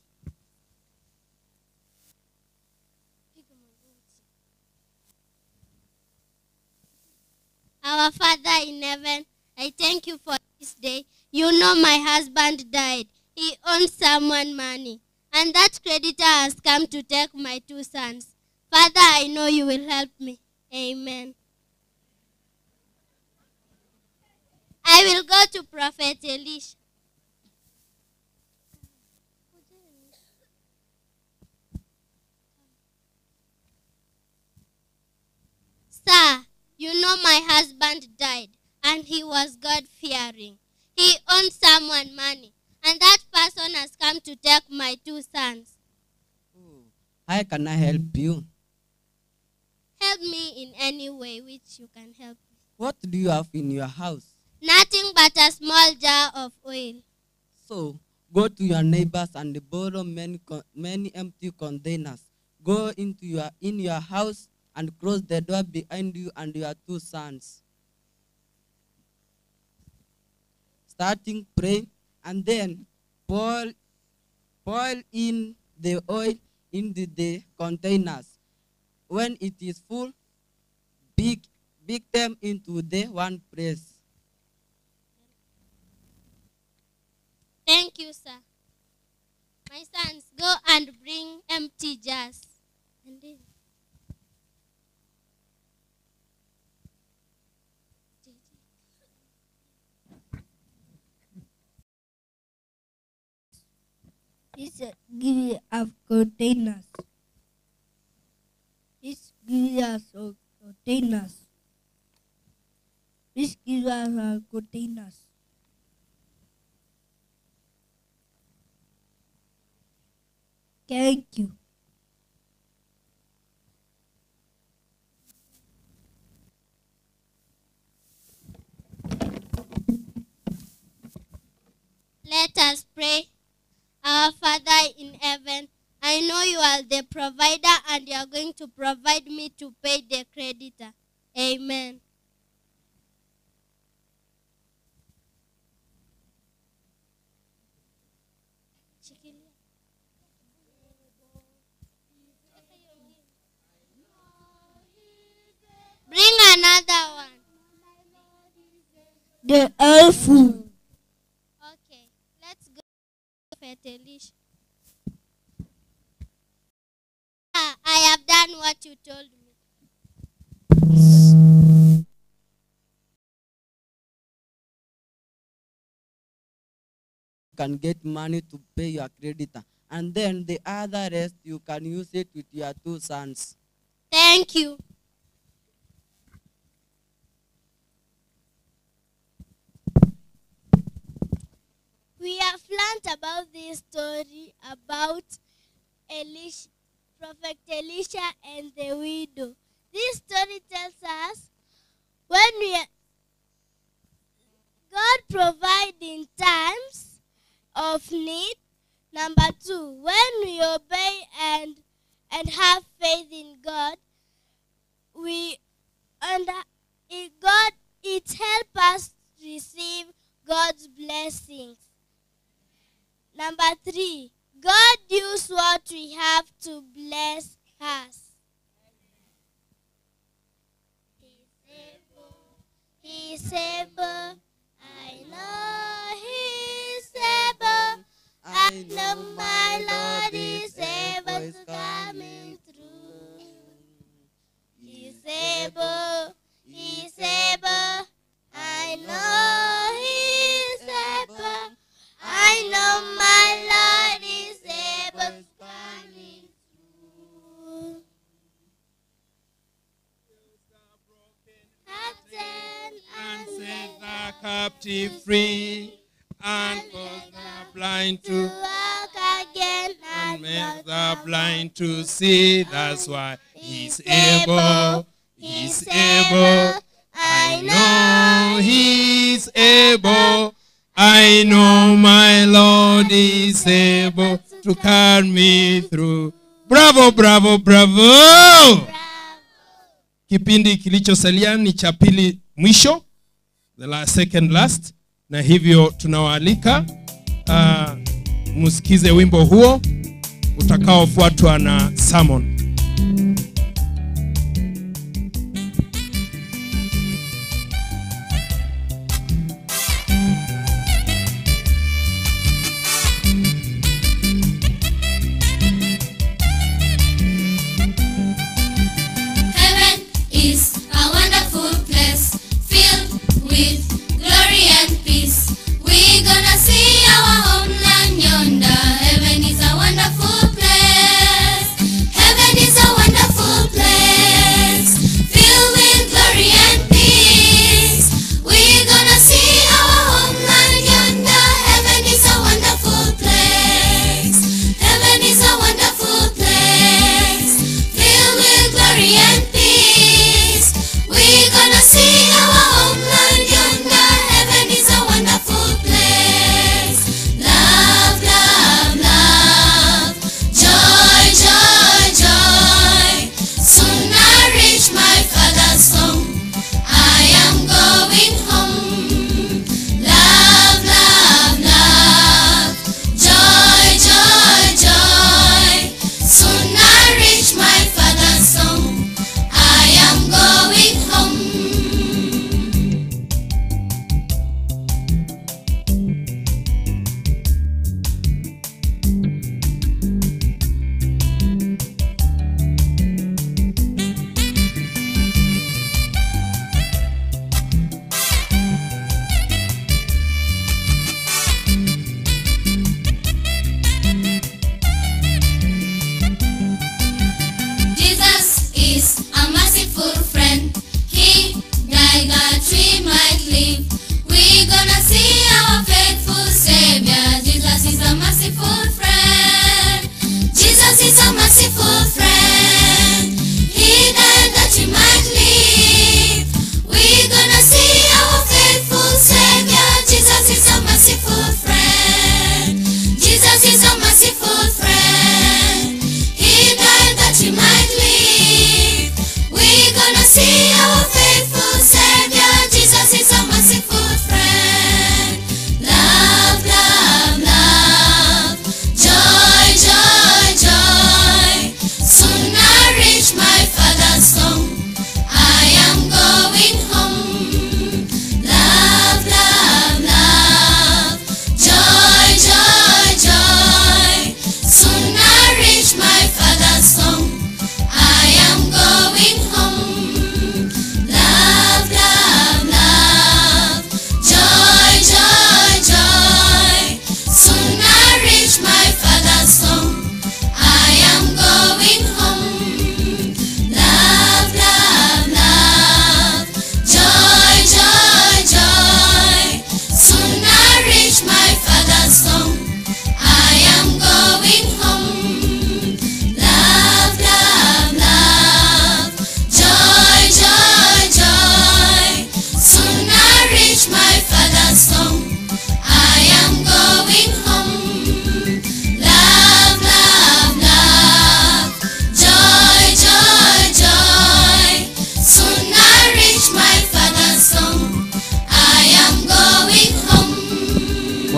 Our Father in heaven, I thank you for this day. You know my husband died. He owns someone money, and that creditor has come to take my two sons. Father, I know you will help me. Amen. I will go to Prophet Elisha. Sir, you know my husband died, and he was God fearing. He owed someone money, and that person has come to take my two sons. How can I help you? Help me in any way which you can help me. What do you have in your house? Nothing but a small jar of oil. So go to your neighbors and borrow many, many empty containers. Go into your, in your house and close the door behind you and your two sons. Starting praying, and then pour in the oil into the containers. When it is full, pick them into the one place. Thank you, sir. My sons, go and bring empty jars. And then This give us containers. This give us containers. This give us containers. Thank you. Let us pray. Our Father in heaven, I know you are the provider and you are going to provide me to pay the creditor. Amen. Bring another one. The elf. Okay, let's go. Prophet Elisha. I have done what you told me. You can get money to pay your creditor. And then the other rest, you can use it with your two sons. Thank you. We have learned about this story about Elisha, Prophet Elisha and the widow. This story tells us when we are, God provides in times of need. Number 2, when we obey and have faith in God, we and it God it help us receive God's blessings. Number 3, God use what we have to bless us. He's able. I know he's able. I know my Lord is able to coming through. He's able. He's able. I know he's able. I know my Lord is able to coming through. Captain and set the captive free, and cause the blind to walk again and make the blind to see. That's why he's able, he's able. I know he's able. I know my Lord is able to carry me through. Bravo, bravo, bravo! Kipindi kilichosalia ni cha pili mwisho, the last, second last, na hivyo tunawaalika msikize wimbo huo utakaofuatwa na sermon. Heaven is a wonderful place filled with glory and peace. We gonna see our homeland yonder. Heaven is a wonderful place. Heaven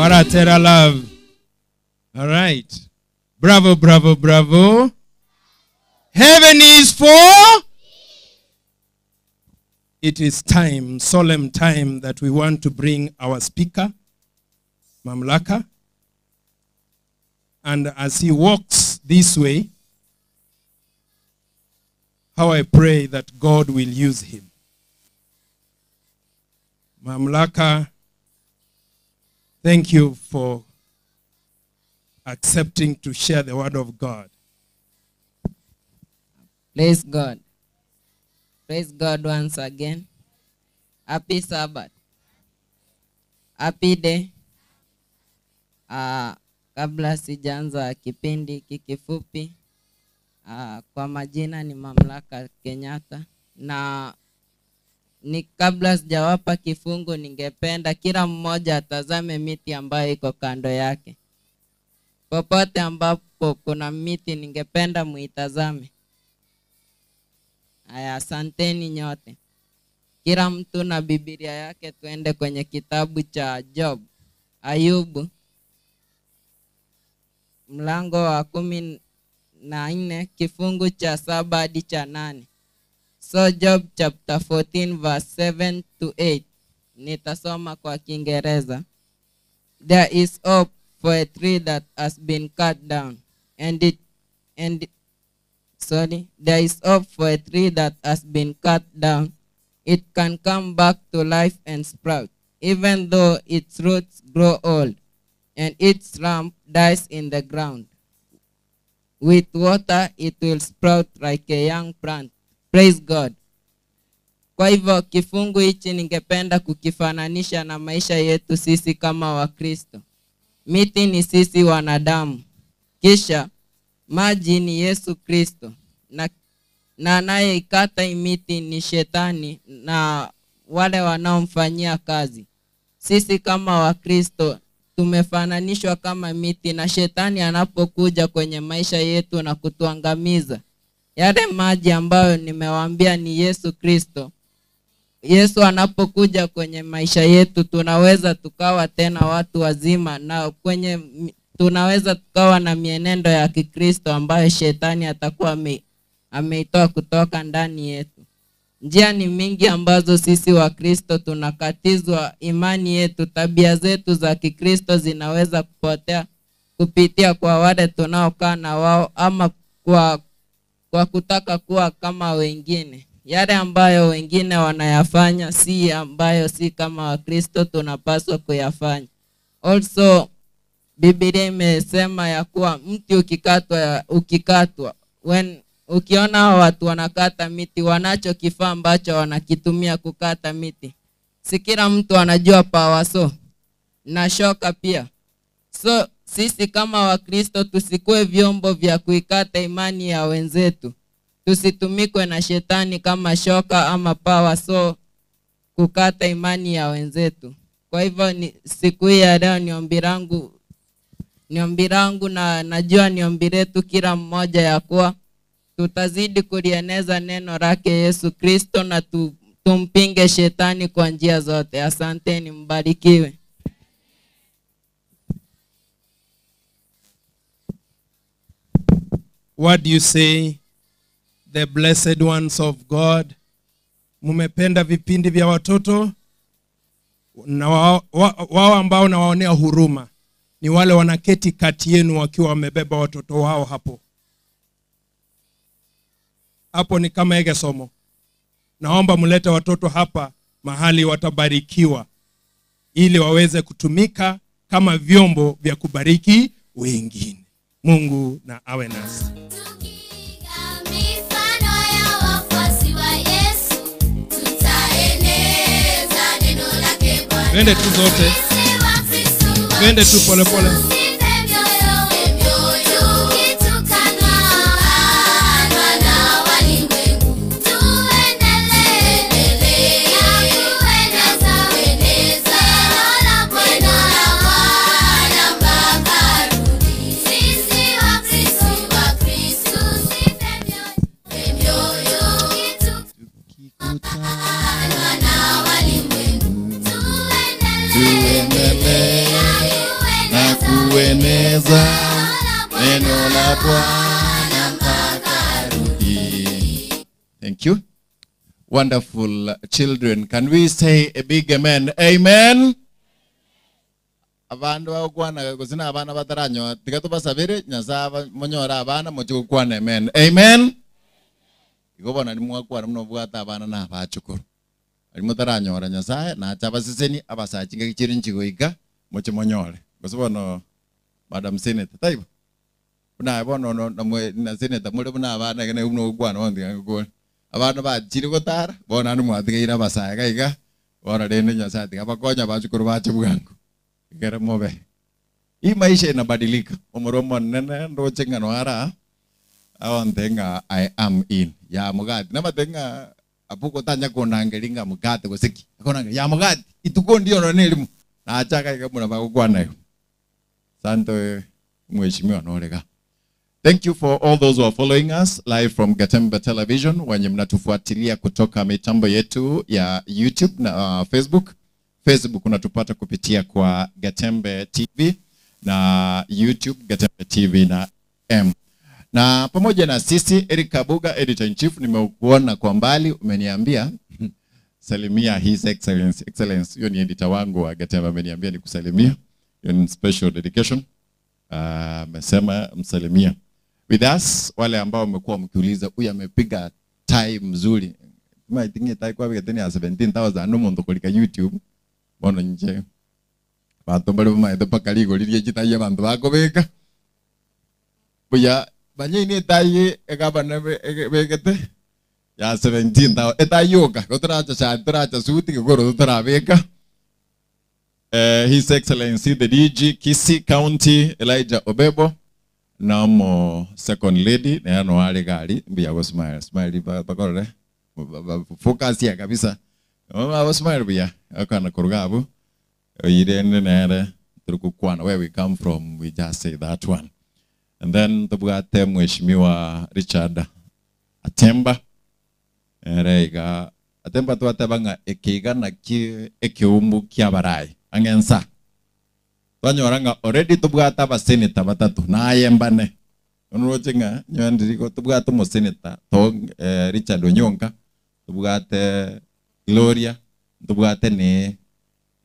Waratera love. All right. Bravo, bravo, bravo. Heaven is for. It is time, solemn time, that we want to bring our speaker, Mamlaka. And as he walks this way, how I pray that God will use him. Mamlaka, thank you for accepting to share the word of God. Praise God. Praise God once again. Happy Sabbath. Happy day. Kabla sijaanza kipindi hiki kifupi, kwa majina ni Mamlaka Kenyatta, na ni kabla sijawapa kifungu, ningependa kila mmoja atazame miti ambayo iko kando yake. Popote ambapo kuna miti, ningependa muitazame. Aya, asanteni nyote. Kila mtu na Biblia yake, tuende kwenye kitabu cha Job, Ayubu, mlango wa 14 kifungu cha 7 hadi cha 8. So Job chapter 14 verse 7 to 8. Nitasoma kwa Kiingereza. There is hope for a tree that has been cut down, there is hope for a tree that has been cut down. It can come back to life and sprout, even though its roots grow old and its trunk dies in the ground. With water, it will sprout like a young plant. Praise God. Kwa hivyo kifungu hichi ningependa kukifananisha na maisha yetu sisi kama Wakristo. Miti ni sisi wanadamu. Kisha maji ni Yesu Kristo. Na anayeikata miti ni shetani na wale wanaomfanyia kazi. Sisi kama Wakristo tumefananishwa kama miti, na shetani anapokuja kwenye maisha yetu na kutuangamiza, yale maji ambayo nimewaambia ni Yesu Kristo. Yesu anapokuja kwenye maisha yetu, tunaweza tukawa tena watu wazima, na kwenye tunaweza tukawa na mienendo ya Kikristo ambayo shetani atakuwa ameitoa kutoka ndani yetu. Njia ni mingi ambazo sisi Wakristo tunakatizwa imani yetu, tabia zetu za Kikristo zinaweza kupotea kupitia kwa wale tunaokaa na wao, ama kwa kutaka kuwa kama wengine. Yale ambayo wengine wanayafanya si ambayo si kama Wakristo tunapaswa kuyafanya. Also, Biblia imesema ya kuwa mti ukikatwa, when ukiona watu wanakata miti, wanacho kifaa ambacho wanakitumia kukata miti. Si kila mtu anajua power saw na shoka pia. So sisi kama Wakristo tusikue vyombo vya kuikata imani ya wenzetu. Tusitumikwe na shetani kama shoka ama power saw kukata imani ya wenzetu. Kwa hivyo ni siku hii ya leo ni ombi langu na najua ni ombi letu kila mmoja ya kuwa tutazidi kulieneza neno lake Yesu Kristo na tumpinge shetani kwa njia zote. Asanteni, mbarikiwe. What do you say, the blessed ones of God? Mumependa vipindi vya watoto? Na wao ambao nawaonea huruma ni wale wanaketi kati yenu wakiwa wamebeba watoto wao hapo. Hapo ni kama ege somo. Naomba mlete watoto hapa mahali watabarikiwa, ili waweze kutumika kama vyombo vya kubariki wengine. Mungu na awe nasi. Mifano ya wafuasi wa Yesu, tutaeneza neno lake Bwana. Twende tu zote. Twende tu pole pole. Tuendelee. Kueneza neno la Bwana mpaka arudi. Thank you. Wonderful children. Can we say a big amen? Amen. Abandu bagokwana gose na abana bataranyoa tiga tobasabere Nyasaye monyore abana moche gokwana amen. Amen. Igo bono nimwakwana muno bwate abana na abachukuru. Ari mutaranyora Nyasaye nacha abaseseni abasachi ngaki chiri nchigoika moche monyore. Gose bono Madam Senator taibo. Buna bono no namwe na senator muri buna abana gene buno gokwana bono tiga ngokore. Abana bachire gotara bono ande mwatigeire abasae gaiga bono rende Nyasaye tiga bakonya abachukuru bache bwango. Igere mobe. Hii maisha inabadilika. Omoro nene ndoche ng'ano ara awonte ng'a I am in. Ya mugati. Namate ng'a apuko tanya konangeri ng'a mugati goseki. Akonangeri ya mugati. Ituko ndio no nelimu. Nachaka iga muna bagokwana igo. Santo mheshimiwa norega. Thank you for all those who are following us live from Gatemba Television, wenye mnatufuatilia kutoka mitambo yetu ya YouTube na Facebook. Facebook unatupata kupitia kwa Gatembe TV na YouTube Gatembe TV na M. Na pamoja na sisi Eric Kabuga, editor in chief, nimekuona kwa mbali, umeniambia salimia His Excellency. Excellence, hiyo ni editor wangu wa Gatembe, ameniambia nikusalimia. Hiyo ni special dedication. Amesema msalimia. With us, wale ambao wamekuwa mkiuliza huyu amepiga tai mzuri. Kama itinge tai kwa bigateni ya 17,000 no muntu kulika YouTube. Bono nje. Bantu bari bamaete paka rigori chitaye bantu bakobeka. Buya banye ni tai egabana begete ya 17,000 etayoka gotaracha shati taracha suti gokoro totarabeka. His Excellency the DG Kisii County Elijah Obebo namo second lady na no ari gari mbiya go smile smile bakorere focus ya kabisa mama smile biya akana kurugabu irene nere turukukwana where we come from we just say that one. And then tubwate mheshimiwa Richard Atemba erega Atemba twatebanga ekiga na ki ekiumbu kia barai angensa twanyoranga already tubwata aba senator batatu nayembane onuroche ng'a nyoandiriko tubwate omo senator to Richard Onyonka tubwate Gloria tubwate ne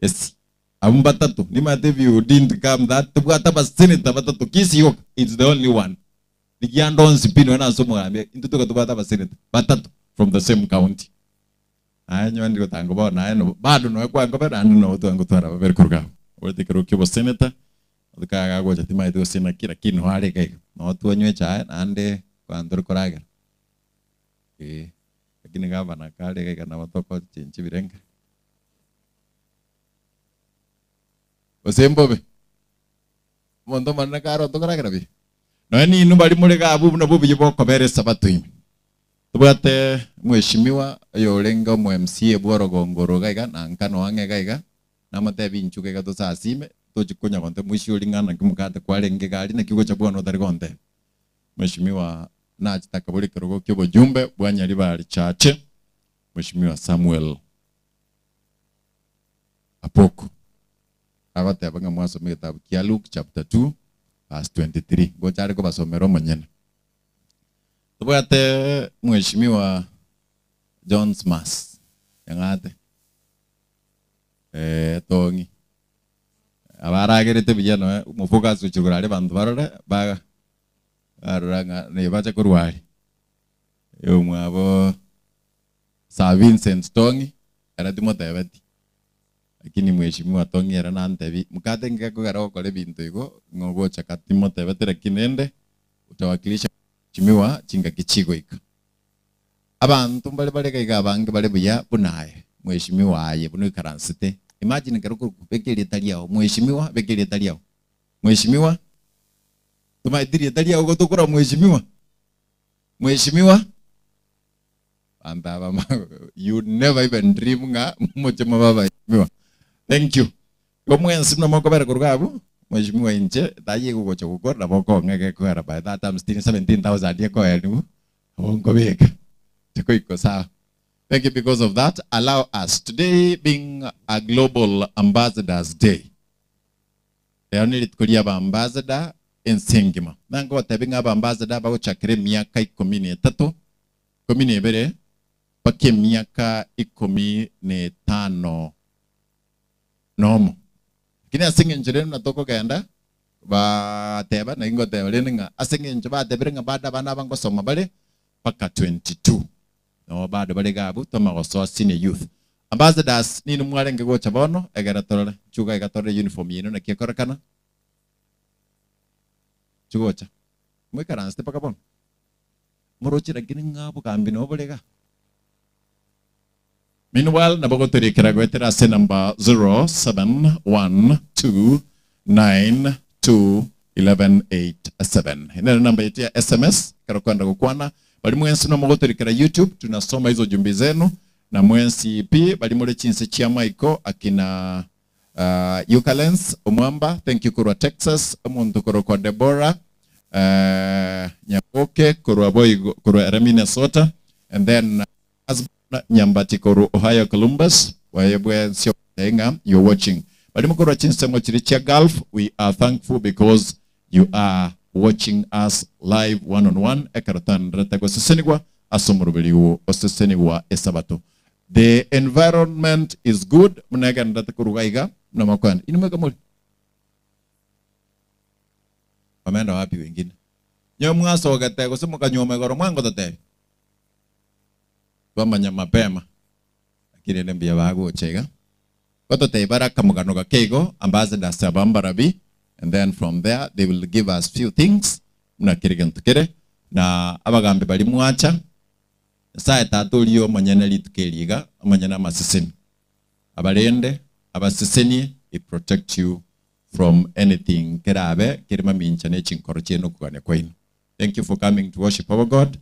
esi abu batatu nimate if you didn't come that tubwate aba senator batatu Kisii yoka it's the only one nikiandonsi pino na somo ngambia intu tuka tubwate aba senator batatu from the same county. Aya nyoandiriko tango bao naye no bado no kwango bado ando no twango twara babere kuruga wete kiruki bo senator tukaga gocha timaite gosina kila kino hare kai no tuonywe chae nande kwandor koraga lakini gavana kare kai kana matoko chinchi birenga osembobe mondo manna karo to koraga bi no ni inu bari muri gabu no bubi boko bere sabato imi tubwate mheshimiwa yorenga mu MCA bworogongoro gaiga na nkano wange gaiga namate binchuke gato sasime tochikonya konte mwisho ngana kimukate kwarenge gari na kigo cha bwana otari konte mheshimiwa nachitaka buri kirogo kyo bujumbe bwanyari bari chache mheshimiwa Samuel Apoko agate abanga mwasome kitabu kia Luke chapter 2 verse 23 gochari ko basomero monyene tubwate mheshimiwa John Smas yangate tongi abaragerete bijano mufocus uchigurare bantu barore ba aroranga ne bacha kurwari yo mwabo Sir Vincent Tongi era timotebeti lakini mheshimiwa Tongi era nantebi mukate ngekogera gokora ebinto igo ng'ogocha katimotebeti lakini ende utawakilisha mheshimiwa chingaki chigoika abantu mbale bare gaiga abange bare buya bunaye mheshimiwa aye buno ikaransite imagine keruko bekeri taliao mheshimiwa bekeri taliao mheshimiwa tumaithirie taliao gotukura mheshimiwa mheshimiwa amba you never even dream nga mochemo baba mheshimiwa thank you gomwensi mna moko bere kurugabu mheshimiwa inche taye gugocha gukora nabo kong'ege kwera by that time 17000 yeko enu bongo beka tiko iko sawa. Thank you. Because of that, allow us today being a Global Ambassadors Day. Rero ni rituko ria abambassador ense engima. Nangotebi ng'a abambassador bagochakera emiaka 13, 12 mpaka emiaka 15 nomo. Lakini ase eng'encho rende buna tokogenda bateba naki ngoteba rende ng'a ase eng'encho batebire ng'a bado abana aba ngosoma bare mpaka 22. Nabo bado bare iga abwo twamanya gosoa senior youth. Ambassadors nini mwarenge gocha bono egere torore nchuga iga torore uniform yaino naki ekorekana chigocha moikaransete mpaka bono moroche lakini ng'a obogambi nabo bore igaa. Meanwhile nabo gotorikera goetera ase number 0712921187. Eye nere number yetu ya SMS ekero kwenda gokwana bari mwensi nomo gotorikera YouTube tunasoma izo jumbe zenu na mwensi pi bari more chinse chia maiko akina uh, Eucalens Omwamba thank you korwa Texas omonto korwa kwa Deborah uh, Nyaboke korwa boigo korwa ere Minnesota and then husband Nyambati korwa Ohio Columbus waye bwensi ogotebi ng'a you're watching bari mokorwa chinsemo chiria chia Gulf we are thankful because you are watching us live one on one ekero twanderete gosesenigwa ase omoroberi oo osesenigwa esabato the environment is good buna egenderete koruga iga buna mokoenda inwe mweka more wameenda wapi wengine nyowe mwasogete gose mokanyuoma igoro mwangototebi twamanya mapema lakini rende mbuya bagocha iga gototebia bare akamogano gake igo ambassadors aba mbarabi and then from there they will give us few things buna kere gento kere na abagambi baria mwacha Nyasaye tata oria omonyene rituko eri iga omonyene amaseseni abarende abasesenie he protect you from anything kerabe kere mamincha ne chinkoro chiaino okogania kwaino thank you for coming to worship our God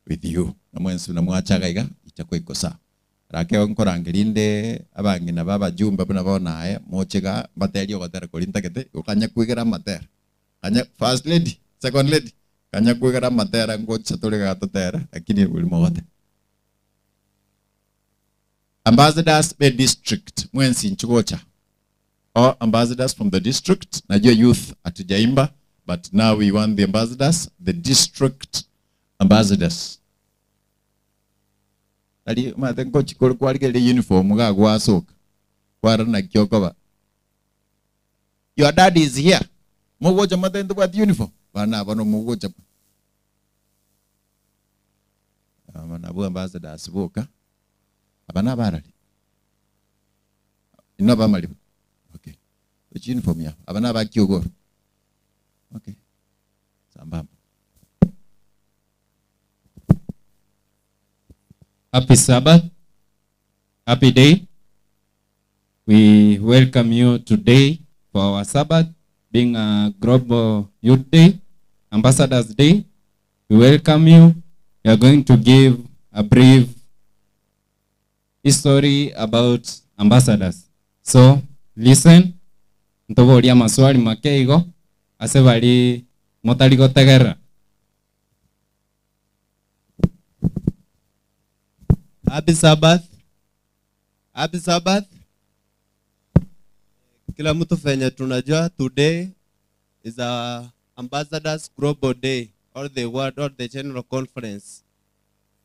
with you na mwensi buna mwacha iga iga icha koikosa rake nkorangeria inde abang'ina ba abajumbe buna bono aye moche iga mbaterie ogotera koria ntagete igo kanya kwegera amatera kanya first lady second lady kanya kwegera amatera ngocha tore iga totere lakini bori mogote ambassadors be district mwensi inchu gocha all ambassadors from the district najua youth hatujaimba but now we want the ambassadors the district ambassadors tari omanyete ngochi kore kwarigereria uniform iga gwasoka kwarora naki okoba your dad is here mogocha motebe ntobwati uniform bana aba nomogocha aba nabwo ambassadors boka aba nabarari inwe abamariba okay gochi uniform yabo aba nabakiogoro okay sambamba. Happy Sabbath. Happy day. We welcome you today for our Sabbath, being a Global Youth Day, Ambassadors Day. We welcome you. We are going to give a brief history about ambassadors. So, listen. Ntoboria maswali make igo ase bari motari gotegerera. Happy Sabbath. Happy Sabbath. Kila mtu venye tunajua today is a Ambassadors Global Day or the World or the General Conference.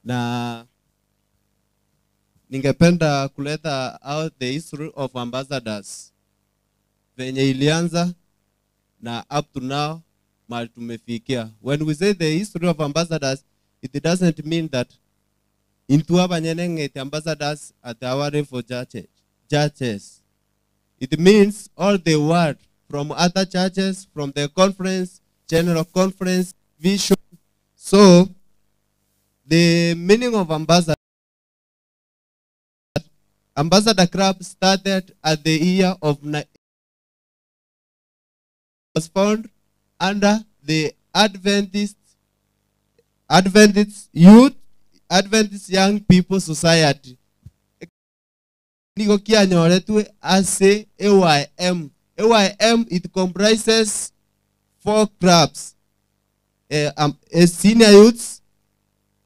Na ningependa kuleta out the history of ambassadors venye ilianza na up to now mahali tumefikia. When we say the history of ambassadors, it doesn't mean that into abanyene ng'ete ambassadors at our level churches. It means all the world from other churches, from the conference, general conference, vision. So the meaning of ambassador, Ambassador Club started at the year of was found under the Adventist Youth, Adventist Young People Society. Nigo kianyoretwe ase AYM. AYM, it comprises 4 clubs. Senior youths,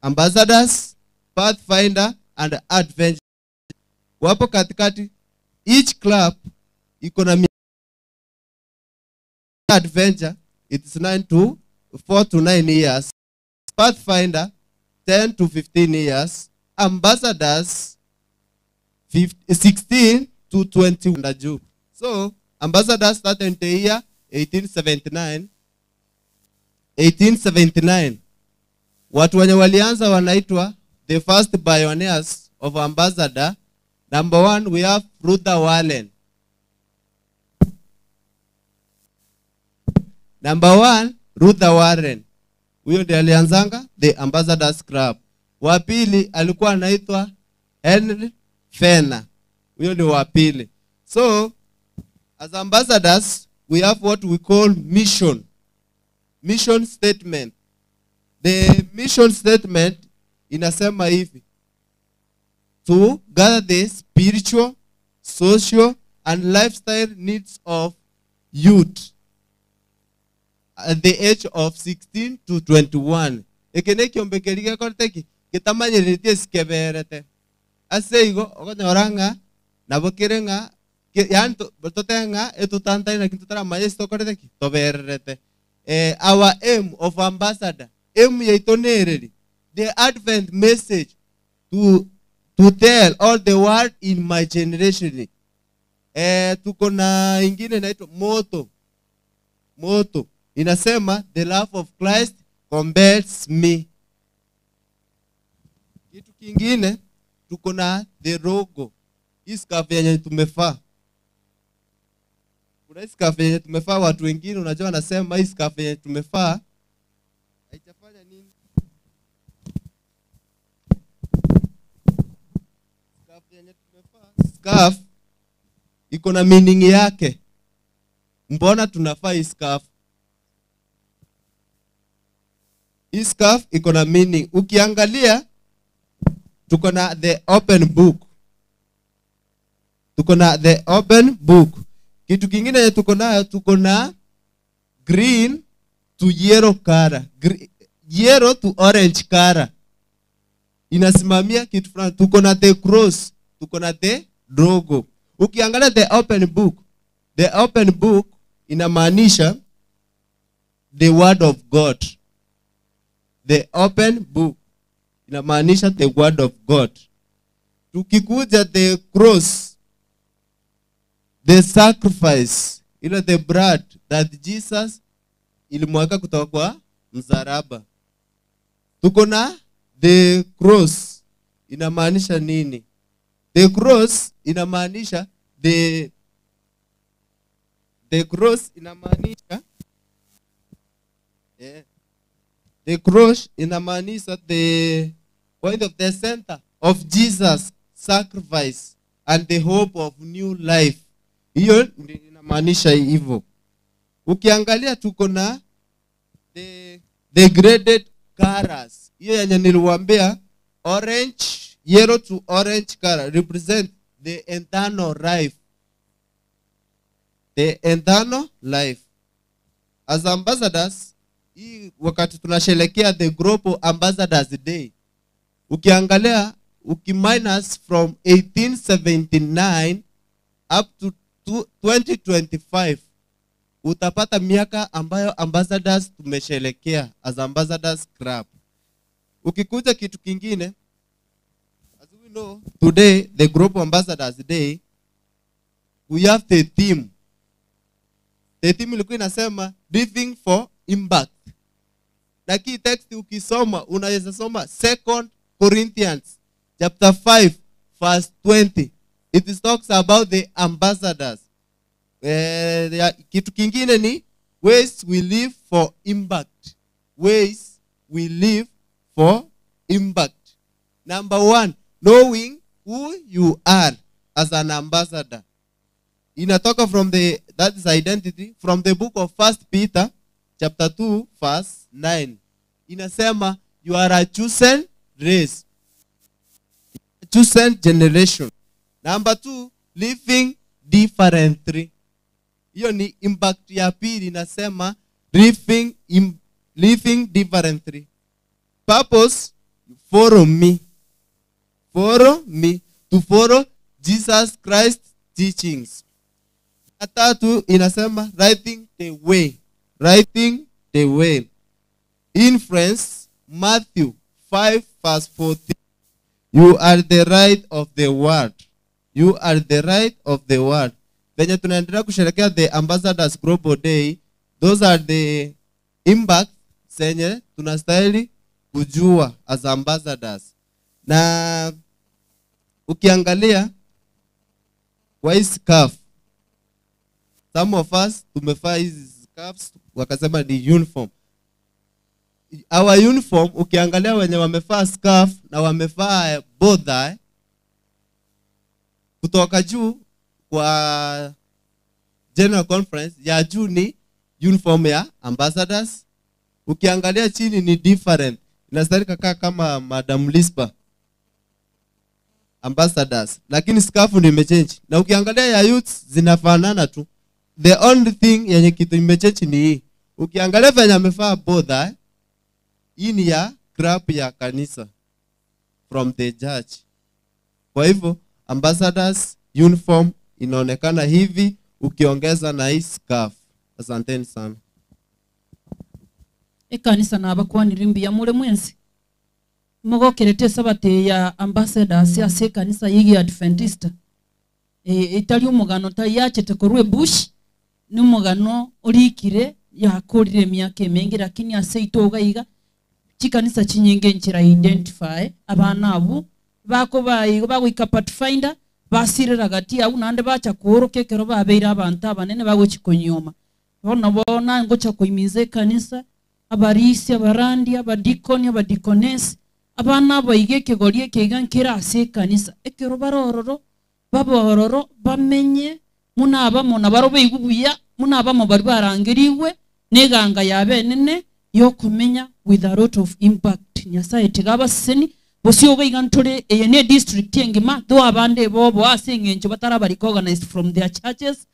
ambassadors, pathfinder, and adventure. Wapo katikati, each club iko na Adventure it's 9 to 4 to 9 years. Pathfinder 10 to 15 years. Ambassadors 16 to 20 na juu. So ambassadors started in the year 1879. 1879 watu wenye walianza wanaitwa the first pioneers of ambassador. Number one, we have Ruther Warren. Number one, Ruther Warren. Huyo ndiye alianzanga the Ambassadors Club. Wa pili alikuwa anaitwa Henry Fenner. Huyo ndio wa pili. So as ambassadors we have what we call mission. Mission statement. The mission statement inasema hivi: to gather the spiritual, social and lifestyle needs of youth at the age of 16 to 21. Eke nä kä ombe kä ri gekorete ki gätamanyä sikeberete ase igo okonyora ng'a nabo kere ng'a yani tote ng'a etutantaine lakini tutaramanya ase tokorete ki tobererete. Our aim of ambassador, aim yaito nereri the advent message to tell all the world in my generation. Tuko na ingine inaitwa moto. Moto inasema the love of Christ compels me. Kitu kingine tuko na the logo. Hii scarf yenye tumevaa. Kuna hii scarf yenye tumevaa, watu wengine unajua wanasema hii scarf yenye tumevaa haijafanya nini? Scarf yenye tumevaa, scarf iko na meaning yake. Mbona tunavaa hii scarf? Hii scarf iko na meaning. Ukiangalia tuko na the open book. Tuko na the open book. Kitu kingine tuko nayo, tuko na green to yellow color. Yellow to orange color. Inasimamia kitu fulani. Tuko na the cross, tuko na the logo. Ukiangalia the open book, the open book inamaanisha the word of God. The open book inamaanisha the word of God. Tukikuja the cross, the sacrifice, ile the blood that Jesus ilimwaka kutoka kwa msalaba. Tuko na the cross inamaanisha nini? The cross inamaanisha the cross inamaanisha, yeah. The cross inamaanisha the point of the center of Jesus sacrifice and the hope of new life. Hiyo ndio inamaanisha hivyo. Ukiangalia tuko na the graded colors. Hiyo yenye niliwaambia orange, yellow to orange color represent the eternal life. The eternal life. As ambassadors, hii wakati tunasherehekea the Global Ambassadors Day, ukiangalia ukiminus from 1879 up to 2025 utapata miaka ambayo ambassadors tumesherehekea as ambassadors club. Ukikuja kitu kingine, as we know today the Global Ambassadors Day, we have the theme. The theme ilikuwa inasema living for impact. Na key text ukisoma unaweza soma 2 Corinthians chapter 5 verse 20. It talks about the ambassadors. Kitu kingine ni ways we live for impact. Ways we live for impact. Number 1, knowing who you are as an ambassador. Inatoka from the, that is identity, from the book of 1 Peter chapter 2 verse 9. Inasema you are a chosen race, a chosen generation. Number 2, living differently. Hiyo ni impact ya pili, inasema living differently. Purpose, follow me. Follow me, to follow Jesus Christ teachings. Ya tatu inasema lighting the way. Lighting the way. Influence Matthew 5 verse 14. You are the light of the world. You are the light of the world. Venye tunaendelea kusherehekea the Ambassadors Global Day, those are the impact zenye tunastahili kujua as ambassadors. Na ukiangalia kwa hii scarf, some of us tumevaa hizi scarves wakasema ni uniform. Our uniform, ukiangalia wenye wamevaa scarf na wamevaa bodha kutoka juu kwa General Conference ya juu ni uniform ya ambassadors. Ukiangalia chini ni different, inastahili kakaa kama Madam Lispa ambassadors, lakini scarf ndio imechange. Na ukiangalia ya youths zinafanana tu, the only thing yenye kitu imechange ni hii. Ukiangalia venye amevaa bodha, hii ni ya club ya kanisa from the church. Kwa hivyo ambassadors uniform inaonekana hivi ukiongeza na hii scarf. Asanteni sana. Ekanisa nabakwanire mbuya mure mwensi mugokerete esabati ya ambassadors ase ekanisa yigi Adventista. Etari omogano tayachete korwa ebush, ni omogano orikire yakorire emiaka emenge, lakini ase itoga iga chikanisa chinyinge nchira identify abana abu bakoba igo bagoika pathfinder basirira gati au nande bacha kuoroka ekero babeire abantu abanene bagochikonyoma. Bono bona ngocha koimiza ekanisa abarisi abarandi abadikoni abadikonesi abana baige ekegori ekeiga nkere ase ekanisa ekero barororo babororo bamenye muna abamo na baro baigu buya muna abamo bari barangiriwe neganga yabenene yokumenya with a lot of impact. Nyasaye tigabaseni bosio baiga ntore eye ne district engima though abande bobo ase eng'encho batara bari organized from their churches.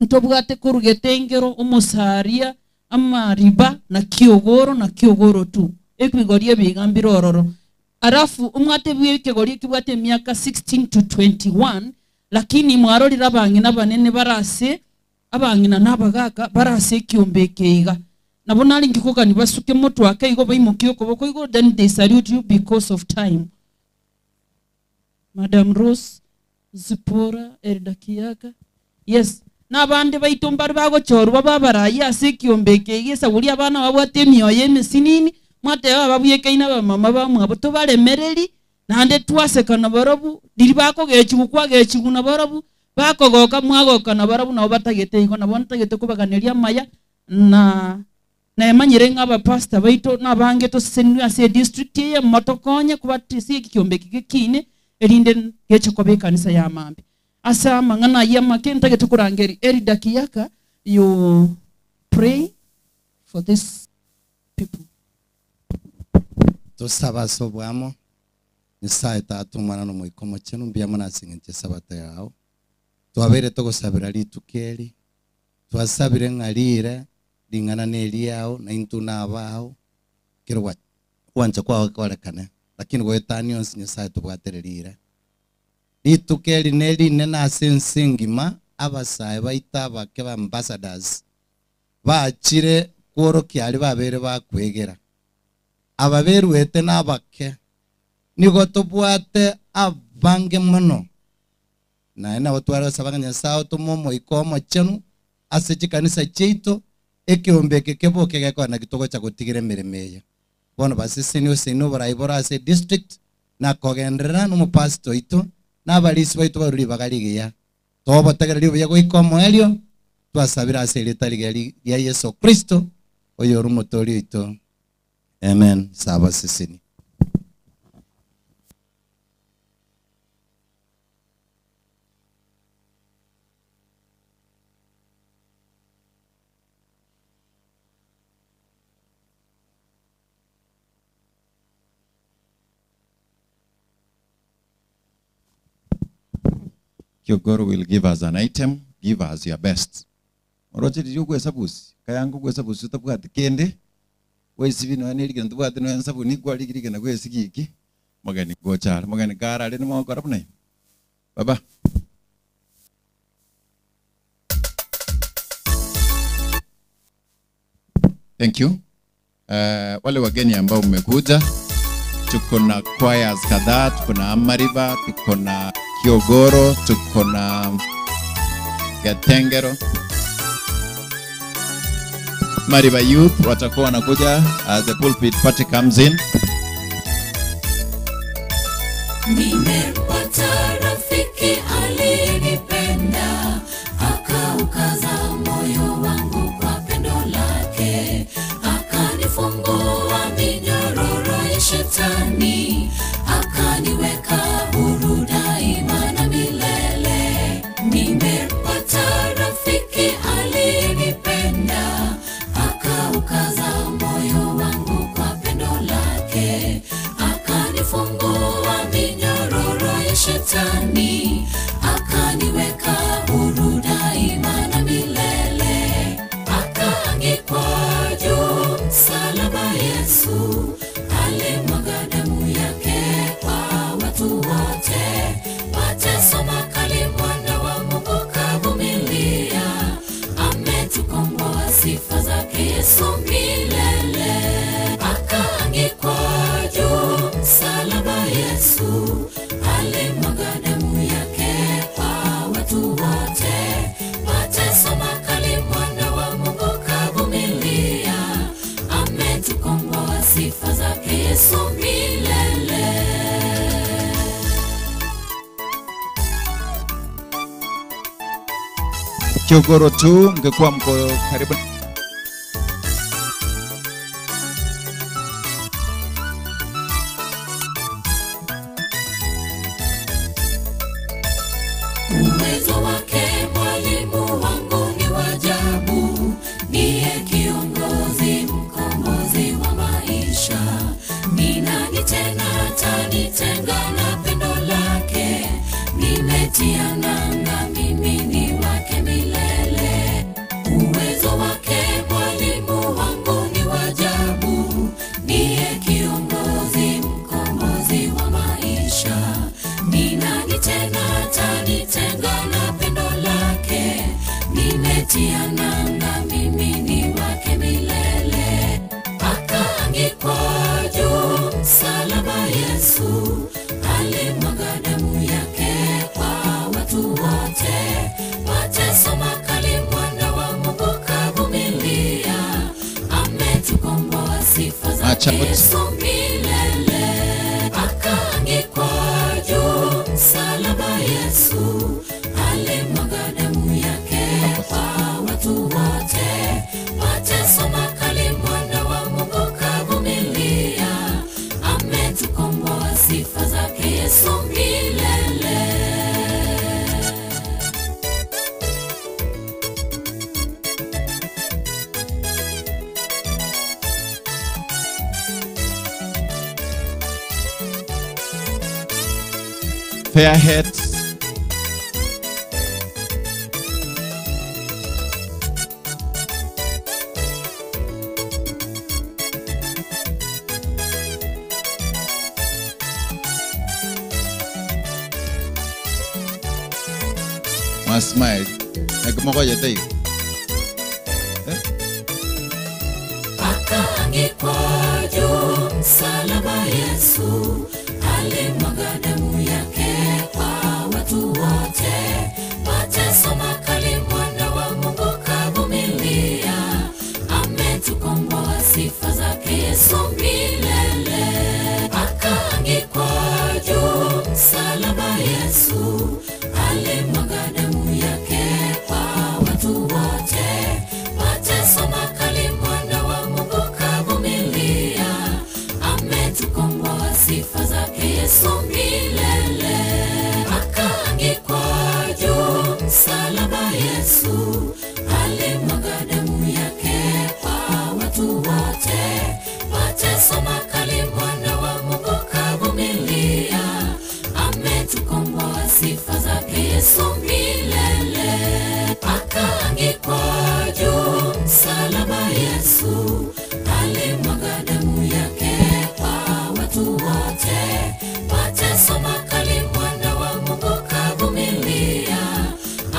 Ntobwate korugete engero omosaria amariba na kiogoro na kiogoro tu ekwigorie ebigambiro ororo. Arafu omwate bwe ekegori kibwate emiaka 16 to 21, lakini mwarorire abang'ina banene barase abang'ina n'abagaka barase ekiombe ekeiga nabo nari nkikogani basuke motwake igo baimokie okoboko igo, then they salute you because of time. Madam Rose Zipporah Elda Kiaka, yes, n'abande baito mbari bagochorwa babarayi ase ekiombe ekeiga esaburi abana babwate emioyo emisinini mwateba babwekaine abamama bamwabo tobaremereri nande twasekana barabu riri bakogechigu kwagechigu na barabu bakogoka mwagoka na barabu nabo batagete igo nabo ntagete kubaganiria amaya na naemanyire ng'a abapastor baito nabange tosesenwe ase district eye motokonye kubatisia ekiombe eke gekine erinde geche koba ekanisa ya mambi. Ase amang'ana aywo amake ntagete korangeri Elda Kiaka, you pray for this people. Tosaba ase obwamo Nyasaye tata omwana na omoika omochenu mbuya mono ase eng'encho esabato yao. Twabeire togosabera rituko eri, twasabire ng'a rire ring'ana na eriao na intwe na abao kero gwancha kwao korekane, lakini goetania onsi Nyasaye tobwatere rire. Rituko eri na erinene ase ense engima abasae baito abake ba ambassadors bachire kworokia aria babere bakwegera. Aba berwete na abake nigo tobwate abange mono. Naye nabo twarosaba ng'a Nyasaye otome omoika omochenu ase chikanisa chiaito ekiombe eke keboke gekona gitogocha gotigera emeremo eye. Bono baseseni ase oborai bore ase district na kogenderera na omopastor oito na abarisi baito barure ribaga rigiya. Tobotegereri obuya goika omoerio twasabire ase erita rigiya ria Yesu Kristo oyo ore omotori oito. Amen. Saba seseni. Kiogoro will give us an item, give us your best. Oroche riri gwesabusi, kayangu gwesabusi utabwati kende, wesibi no aneri kende tubwati no ensabuni kwarigiri na gwesigiki, magani gochara, magani karare no mogokora buna. Baba. Thank you. Wale wageni ambao mmekuja, tuko na choirs kadhaa, tuko na Amariba, tuko na Kiogoro, tuko na Gatengero. Mariba Youth watakuwa wanakuja as the pulpit party comes in. Nimempata rafiki aliyenipenda, akaukaza moyo wangu kwa pendo lake, akanifungua minyororo ya shetani, akaniweka huru daima na milele. Nimempata rafiki aliyenipenda, akaukaza moyo wangu kwa pendo lake, akanifungua minyororo ya shetani, akaniweka huru daima na milele. Akaangikwa juu msalaba, Yesu alimwaga damu yake kwa watu wote. Mateso makali mwana wa Mungu kavumilia, ametukomboa sifa zake Yesu milele. Akaangikwa juu msalaba, Yesu alimwaga damu yake kwa watu wote. Mateso makali mwana wa Mungu kavumilia, ametukomboa sifa zake Yesu milele. Kiogoro tu mngekuwa mko karibu. Uwezo wake mwalimu wangu ni wa ajabu, ndiye kiongozi mkombozi wa maisha. Ni nani tena atanitenga na pendo lake? Nimetia nanga, mimi ni wake milele. Uwezo wake mwalimu wangu ni wa ajabu, ndiye kiongozi mkombozi wa maisha. Ni nani tena atanitenga na pendo lake? Nimetia nanga, mimi ni wake milele. Akaangikwa juu msalaba, Yesu alimwaga damu yake kwa watu wote. Mateso makali mwana wa Mungu kavumilia, ametukomboa sifa zake Acha- Yesu milele. Akaangikwa juu msalaba, Yesu alimwaga damu yake kwa watu wote. Mateso makali mwana wa Mungu kavumilia, ametukomboa sifa zake Yesu milele. Fairhead. Mwa smile. Nakimokoye tayo. Akaangikwa juu msalaba, Yesu alimwaga damu yake kwa watu wote. Mateso makali mwana wa Mungu kavumilia, ametukomboa sifa zake Yesu milele. Akaangikwa juu msalaba, Yesu alimwaga damu yake kwa watu wote. Mateso makali mwana wa Mungu kavumilia, ametukomboa sifa zake Yesu milele. Akaangikwa juu msalaba, Yesu alimwaga damu yake kwa watu wote. Mateso makali mwana wa Mungu kavumilia, ametukomboa sifa zake Yesu milele. Akaangikwa juu msalaba, Yesu alimwaga damu yake kwa watu wote. Mateso makali mwana wa Mungu kavumilia,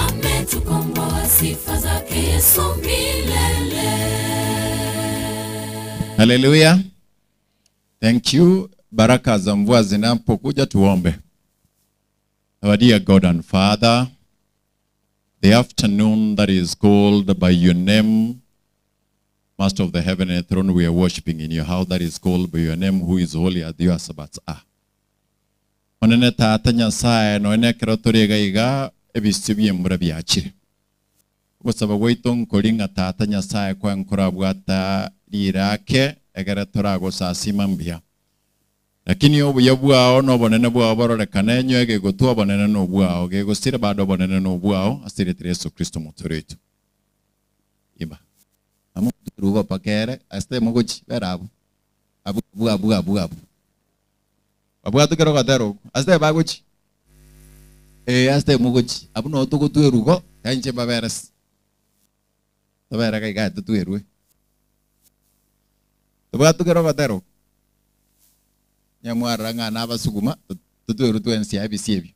ametukomboa sifa zake Yesu milele. Haleluya. Thank you. Baraka za mvua zinapokuja tuombe. Our dear God and Father, the afternoon that is called by your name, Master of the heaven and throne, we are worshiping in your house that is called by your name, who is holy as your Sabbaths are. Onene tata Nyasaye noene ekero tore iga iga ebisio bi'embura biachire. Ogosaba gwaito nkori ng'a tata Nyasaye kwaye nkorabwata rirake egere toragosasima mbuya. Lakini obuya bwao na obonene bwao bororekane enyo egegotwa obonene na obwao gegosira bado obonene na obwao ase erieta Yesu Kristo motore oito. Imba. Amo ruba pakere ase mogochi bera abu. Abu abu abu abu abu. Babwatu kero gatero ase bagochi. Ase mogochi abu no togotwerugo kanche baberes. Tabera kai tutwerwe. Tobwatu kero gatero. Nyamwara ng'ana abasuguma tutweru twensi ebisi ebio.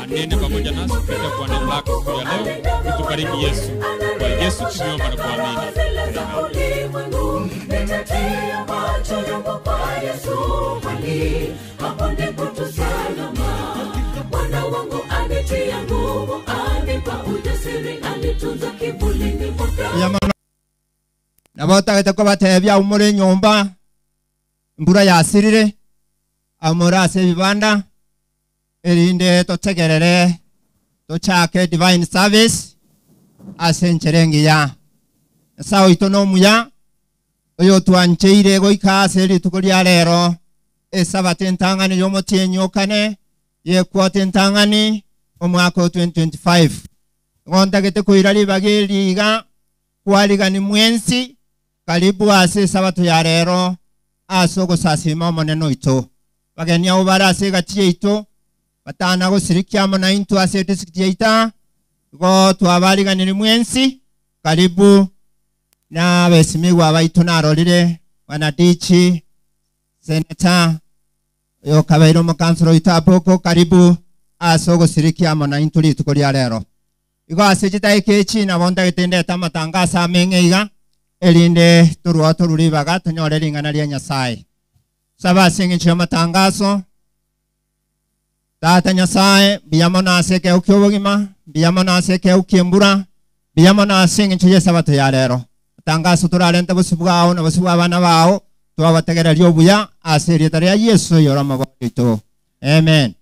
Anene pamoja nasi kupitia kwa neno lako siku ya leo. Utubariki Yesu. Kwa Yesu tumeomba na kuamini. Nitatia macho yangu kwa Yesu kweli, hapo ndipo tu salama. Bwana wangu anitia nguvu, anipa ujasiri, anipa Mbuya mono. Nabo otagete kobatebia aumore enyomba, embura yasirire, aumore ase ebibanda, erinde totegerere tochake divine service ase enchera engiya. Nyasae oito nomuya, oyotwancheire goika ase rituko ria rero, Esabato entang'ani y'omotienyi o kane, y'equota entang'ani, omwaka o 2025. Nigo ntagete koira ribaga eri iga kwarigani mwensi karibu ase Esabato ya rero ase ogosasima Omonene oito. Abageni abwo bare ase egati yaito batana gosirikia amo naintwe ase edistrict yaito aa, igo twabariganirie mwensi karibu na abesimigwa baito narorire Bwana Dichi, Senator, oyokabeire omokansoro oito Aboko, karibu ase ogosirikia amo naintwe rituko ria rero. Igo ase chidakika echi nabo ntagete ndete amatangaso ameng'e iga, erinde torwao torure ribaga tonyore ring'ana ria Nyasae. Saba ase engencho y'amatangaso, Tata Nyasae, mbuya mono ase ekeegwa ki'obogima, mbuya mono ase ekeegwa ki'embura, mbuya mono ase engencho y'Esabato ya rero. Amatangaso torarente bosio bwao na bosio bw'abana bao, twabategereria obuya ase erieta ria Yeso oyore Omobori oito. Amen.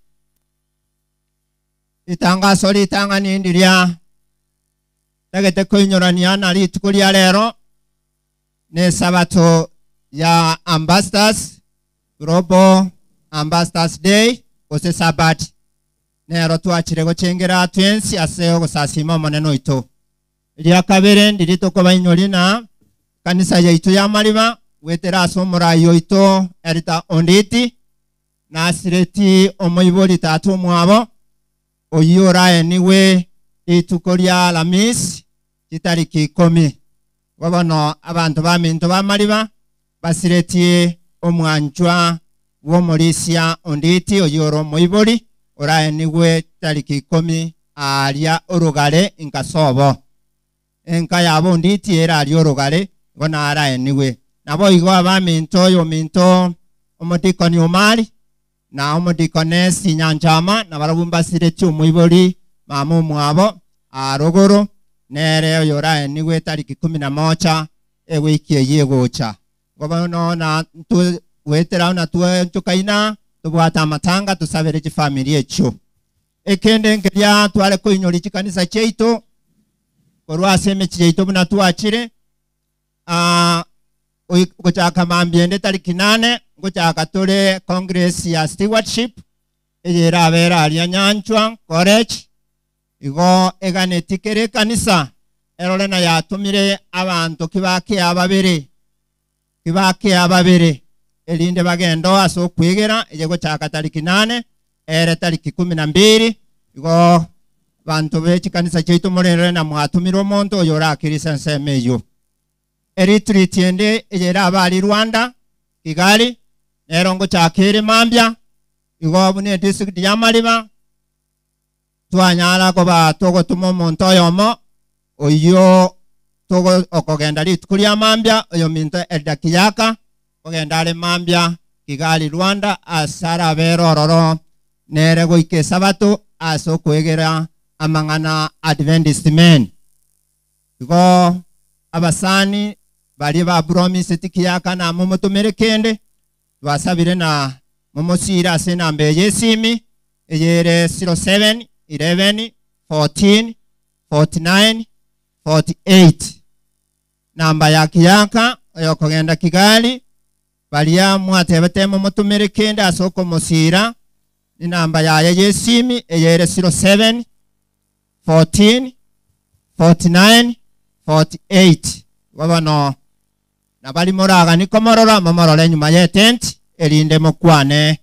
Ritangaso ritang'ani ndiria ntagete koinyorania na rituko ria rero, n'Esabato ya Ambassadors, Global Ambassadors Day, gose Sabbath, nero twachire gochengera twensi ase ogosasima Omonene oito. Eria kabere ndiri tokobainyoria na ekanisa yaito y'amariba goetera ase omorai oito Elder Onditi, nasireti omoibori tata omwabo, oyio oraenigwe rituko ria Alamisi chitariki ikomi. Igo bono abanto baminto b'amariba basiretie omwanchwa bw'omorisia Onditi oyio ore omoibori, oraenigwe chitariki ikomi aaria orogare inka sobo. Enka yabo Onditi ere aria orogare, igo naraenigwe. Naboigo abaminto oyominto omodikoni Omari, na omodikonesi Nyanchama, nabarabwo mbasiretie omoibori mama omwabo aa rogoro, nere oyoraenigwe tariki ikomi na mocha ewiki eyio egocha. Igo bono na ntwe goetera buna twenchokaina, tobwate amatanga tosabere chifamiri echio. Ekende nkeria tware koinyoria chikanisa chiaito korwa ase emechie yaito buna twachire, aa gochaka mambia ende tariki nane, ngochaka tore congress ya stewardship, eye erabere aria Nyanchwa College, igo eganeti kera ekanisa erore na yatomire abanto kibakea babere, kibakea babere, erinde bagende oo ase okwegera, eye gochaka tariki nane, ere tariki kumi na mbili, igo abanto be chikanisa chiaito morerore na mwatomire omonto oyo orakirise ensemo eyio. Eretreat ende eye erabe aria Rwanda, Kigali, nero ngochaka ere mambia, igo buna edistrict y'Amariba, twanyara koba togotoma omonto oyomo oyio togo okogenda rituko ria mambia, oyominto Elder Kiyaka, kogenda are mambia Kigali Rwanda ase arabere ororo nere goika Esabato ase okoegera amang'ana Adventist men. Igo abasani baria ba promiseti Kiyaka namomotomere kende, twasabire na momosiire ase enamba eye y'esimi, eyere 07 11 14 49 48. Namba ya Kiyaka oyokogenda Kigali, baria mwatebete momotomere kende ase okomosiira, ni namba yaye y'esimi eyere 07 14 49 48. Igo bono nabari moragani komorora, momorore nyuma y'etent, erinde mokwane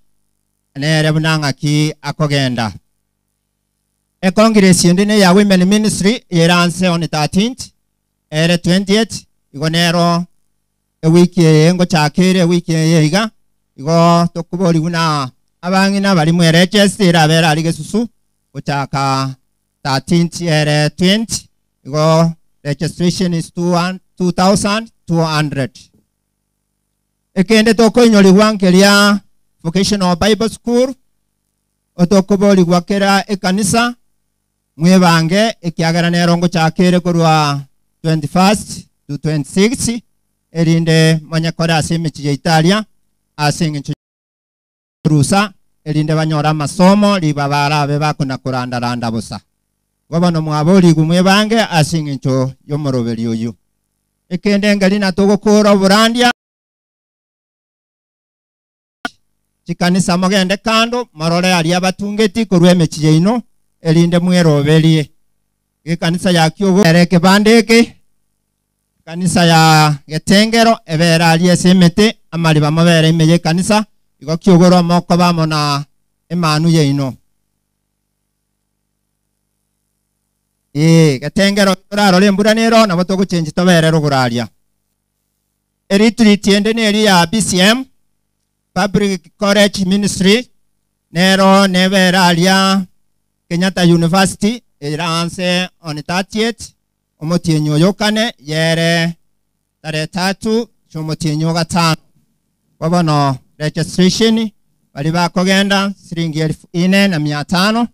nere buna ng'aki akogenda. Econgress ende neya Women Ministry eranse on 13th, ere 20th, igo nero ewiki eye ngochaka ere ewiki eye iga, igo tokobori buna abang'ina bari mwerechesi erabere ari gesusu gochaka 13th ere 20, igo registration is two one, two thousand two hundred. Ekende tokoinyorigwa nkeria Vocational Bible School, otokoborigwa kera ekanisa, Mwebange ekiagera nero ngochakere korwa 21st to 26 erinde monyekore ase emichi ya Italia ase eng'encho rusa erinde banyore amasomo riba barabe bakona kurandaranda busa. Igo bono mwaborigwe mwebange ase eng'encho y'omoroberi oyo. Ekende ngeri natogokora oborandia chikanisa mogende kando morore aria abatungeti korwa emichi yaino erinde mweroberie. Ekanisa ya Kiogo ere ekebande eke kanisa ya Getengero ebere aria ase emete amariba mobere ime ya ekanisa igo Kiogoro mokoba amo na emanu yaino. Getengero torarore embura nero nabo togochenji tobere rogoro aria. Eretreat ende neri ya BCM Public College Ministry nero nebere aria Kenyatta University eranse on 30th omotienyi oyo kane yere tarehe tatu chomotienyi gatano. Bono registration bari bakogenda siringi 4500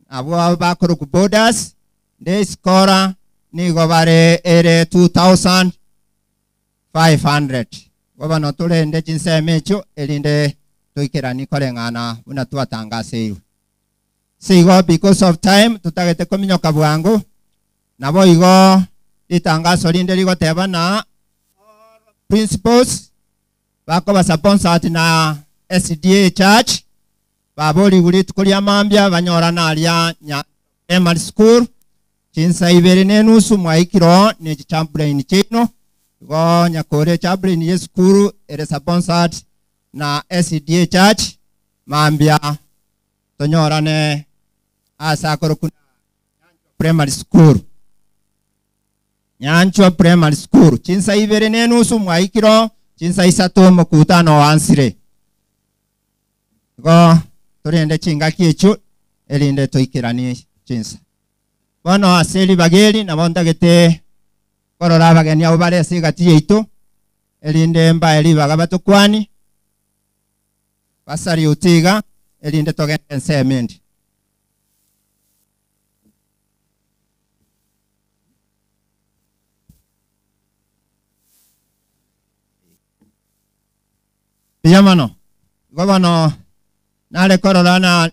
abo bakoroku borders day scorer nigo bare ere 2500. Bono turende chinsemo echo erinde toikerani koreng'ana buna twatangaseirwe. Sigo because of time tutagete kominyoka bwangu nabo igo ritangaso rinde rigoteba na principals bakoba sponsored na SDA Church babori rituko ria mambia banyora naria nya primary school chinsa ibere nenusu mwaikiro ne chaplain chino igo nyakore chaplain ye school ere sponsored na SDA Church mambia tonyorane asa korokuna primary school Nyanchwa primary school chinsa ibere nenusu mwaikiro chinsa isato mokutano wansire igo torende chingaki echo erinde toikeranie chinsa. Bono ase ribageri nabo ntagete korora abageni abo bare ase egati yaito erinde mbae ribaga batokwani basari utiga erinde togende ensemo endi. Mbuya mono. Igo bono nare korora na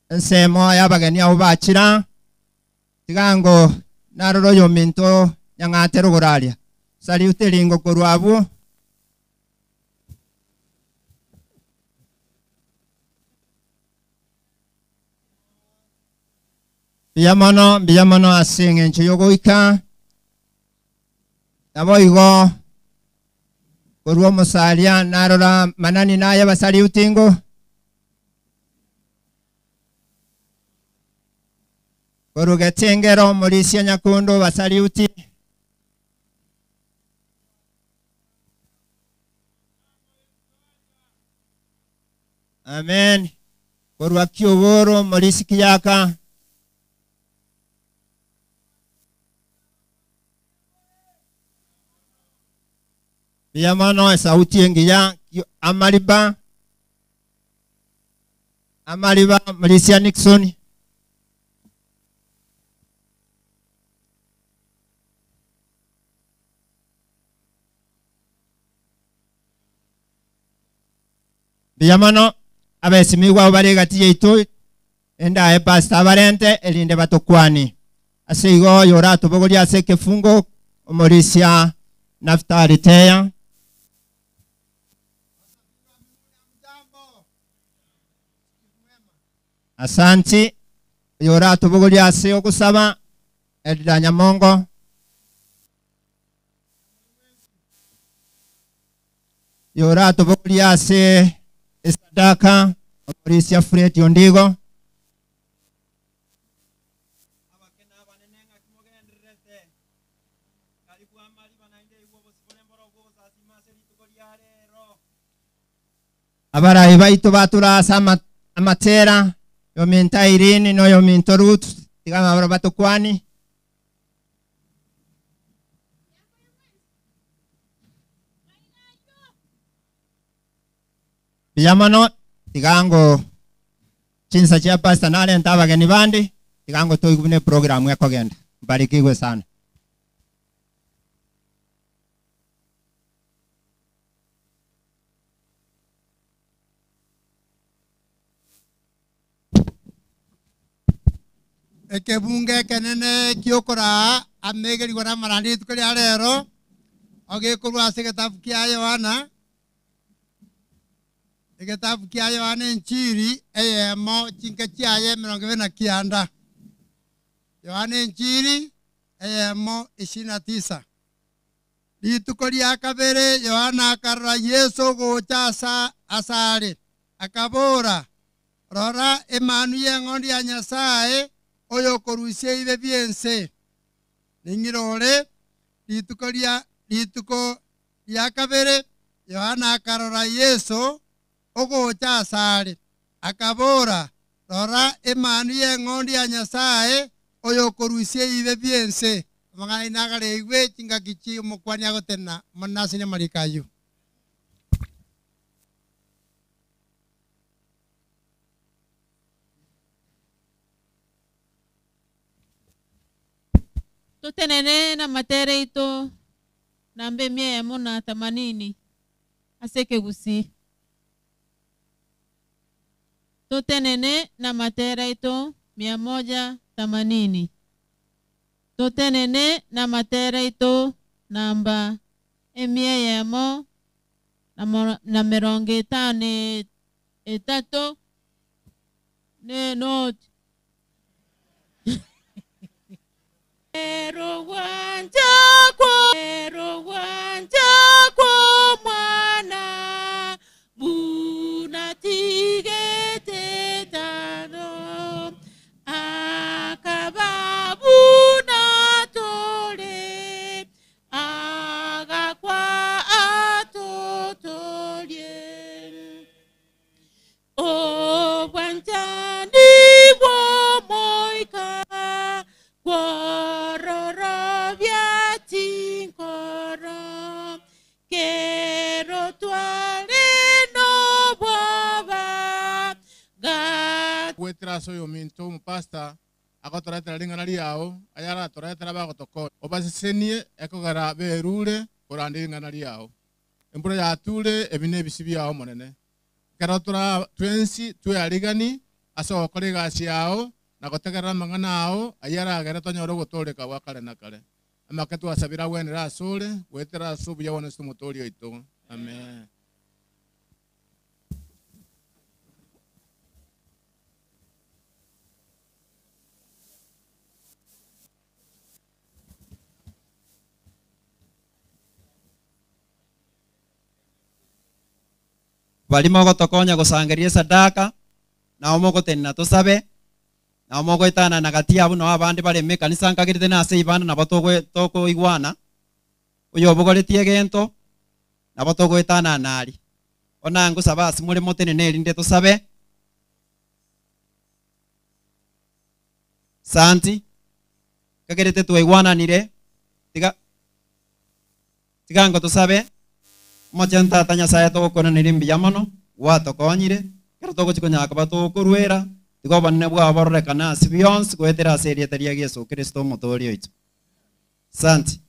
ensemo y'abageni abo bachira tigango narora oyo minto nyang'ate rogoro aria saliute ringo korwa abwo. Mbuya mono, mbuya mono ase eng'encho yogoika nabo igo korwa omosaria narora manani naye basaliutingo korwa Getengero morisia nyakundo basaliuti amen korwa Kiogoro morisi Kiyaka mbuya mono esauti engiya amariba amariba morisia Nixon mbuya mono abesimigwa abo bare egati yaito endaye pastor abarente erinde batokwani ase igo yoratobogoria ase ekefungo omorisia Naftali Teya. Asanti yoratobogoria ase ogosaba Edda Nyamongo. Yoratobogoria ase esadaka omorisia Fred Ondigo. Abarayi baito batura ase amatera yominta Irene no yominto Ruth tigama baro batokwani. Mbuya mono tigango chinsa chia pastor narenta abageni bandi Tiga ngo toigwe buna eprogram ekogenda. Mbarikiwe sana. Ekebunga ekenene kiokoraa amegerigwa na amarandi rituko ria rero ogekorwa ase egetabu kia Yohana egetabu kia Yohana enchiri eyemo chinka chiaye emerongo ebere na kianda Yohana enchiri eyemo 29 rituko ria kabere Yohana akarora Yesu gocha asa asare akabora rora emanu y'eng'ondi ya Nyasaye oyo korusia ibe biense ning'irore rituko ria kabere Yohana akarora Yesu ogocha asare akabora rora emanu y'eng'ondi ya Nyasaye oyo korusia ibe biense amang'ana nagareigwe chingaki chi omokwani agotena monasine marikayo. Tutenene na matere ito namba emia emo na themanini ase ekegusii. Tutenene na matera ito 180. Tutenene na matera ito namba emia emo na mirongo etano etato ne noti. Ero wanja kwa mwana bunatigete tano akaba bunatore agakwa atotorie obwanchani bwomoika kwororobia tinkoro kero tware nobwoba gwetera ase oyo minto omopasta agotoretera ring'ana riao ayaratoretera bagotokora obasesenie ekogera berure koranda ring'ana riao embura yature ebi na ebisi biao monene ekero tora twensi twearigani ase ogokora egasi yao na gotegerera amang'ana ao ayaragere tonyore ogotoreka gwa kare na kare amake twasabira gwenera ase ore gwetera ase obuya bwane ase omotori oito amen. Barimo gotokonya gosangeria sadaka nao mogotenena tosabe nao mogoetana na gati abo nao abande bareme kanisa nkagirite nase ibana nabo tokoigwana oyo obogoretie egento nabo togoetana nari ona ngosaba ase more motenene erinde tosabe santi kagerete twaigwananire tiga tigango tosabe omochenu tata Nyasaye togokonanera mbuya mono gwatokonyire kero togochikonyaka batokorwera tiga obonene bwabo bororekana ase bionsi goetera ase erieta ria Yesu Kristo omotori oito. Santi.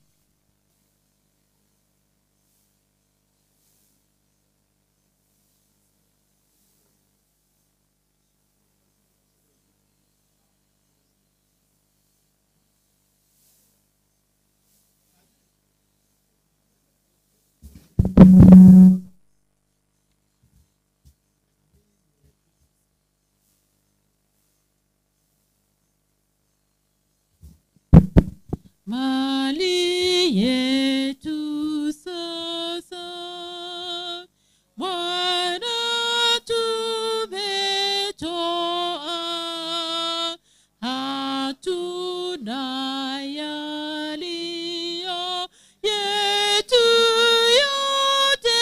Mali yetu sasa Bwana tumetoa, hatuna yaliyo yetu, yote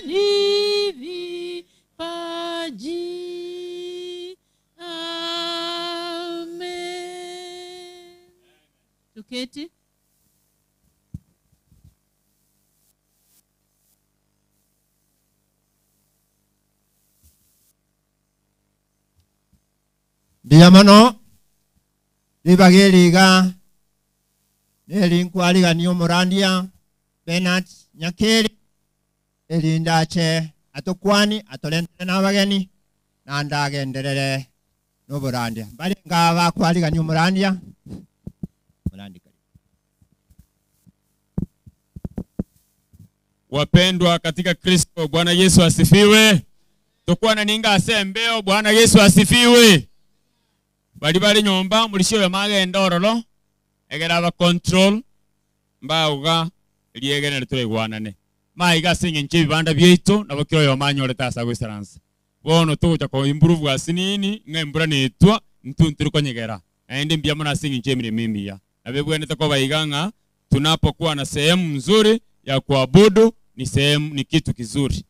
ni vipaji. Amen. Tuketi. Mbuya mono Ribaga eri iga neri nkwarigania omorandia Bernard Nyakeri, erinde ache atokwani, atorentere na abageni, naende agenderere noborandia. Mbarenge aba bakwarigania omorandia? Morandi karibu. Wapendwa katika Kristo, Bwana Yesu asifiwe. Tokwana ninga ase embeo, Bwana Yesu asifiwe. Bari bare nyomba murisio magenda ororo egera aba control mbauga riegene turaigwanane maiga ase eng'encho ebibanda biaito nabo kera oyomo anyorete ase agoisaransa. Bono togocha ko improve ase nini ng'a embura netwa intwe ntiri konyegera naende mbuya mono ase eng'encho y'emeremo emiya. Nabo ebwenerete koba iga ng'a tunapokuwa na sehemu nzuri ya kuabudu ni sehemu ni kitu kizuri.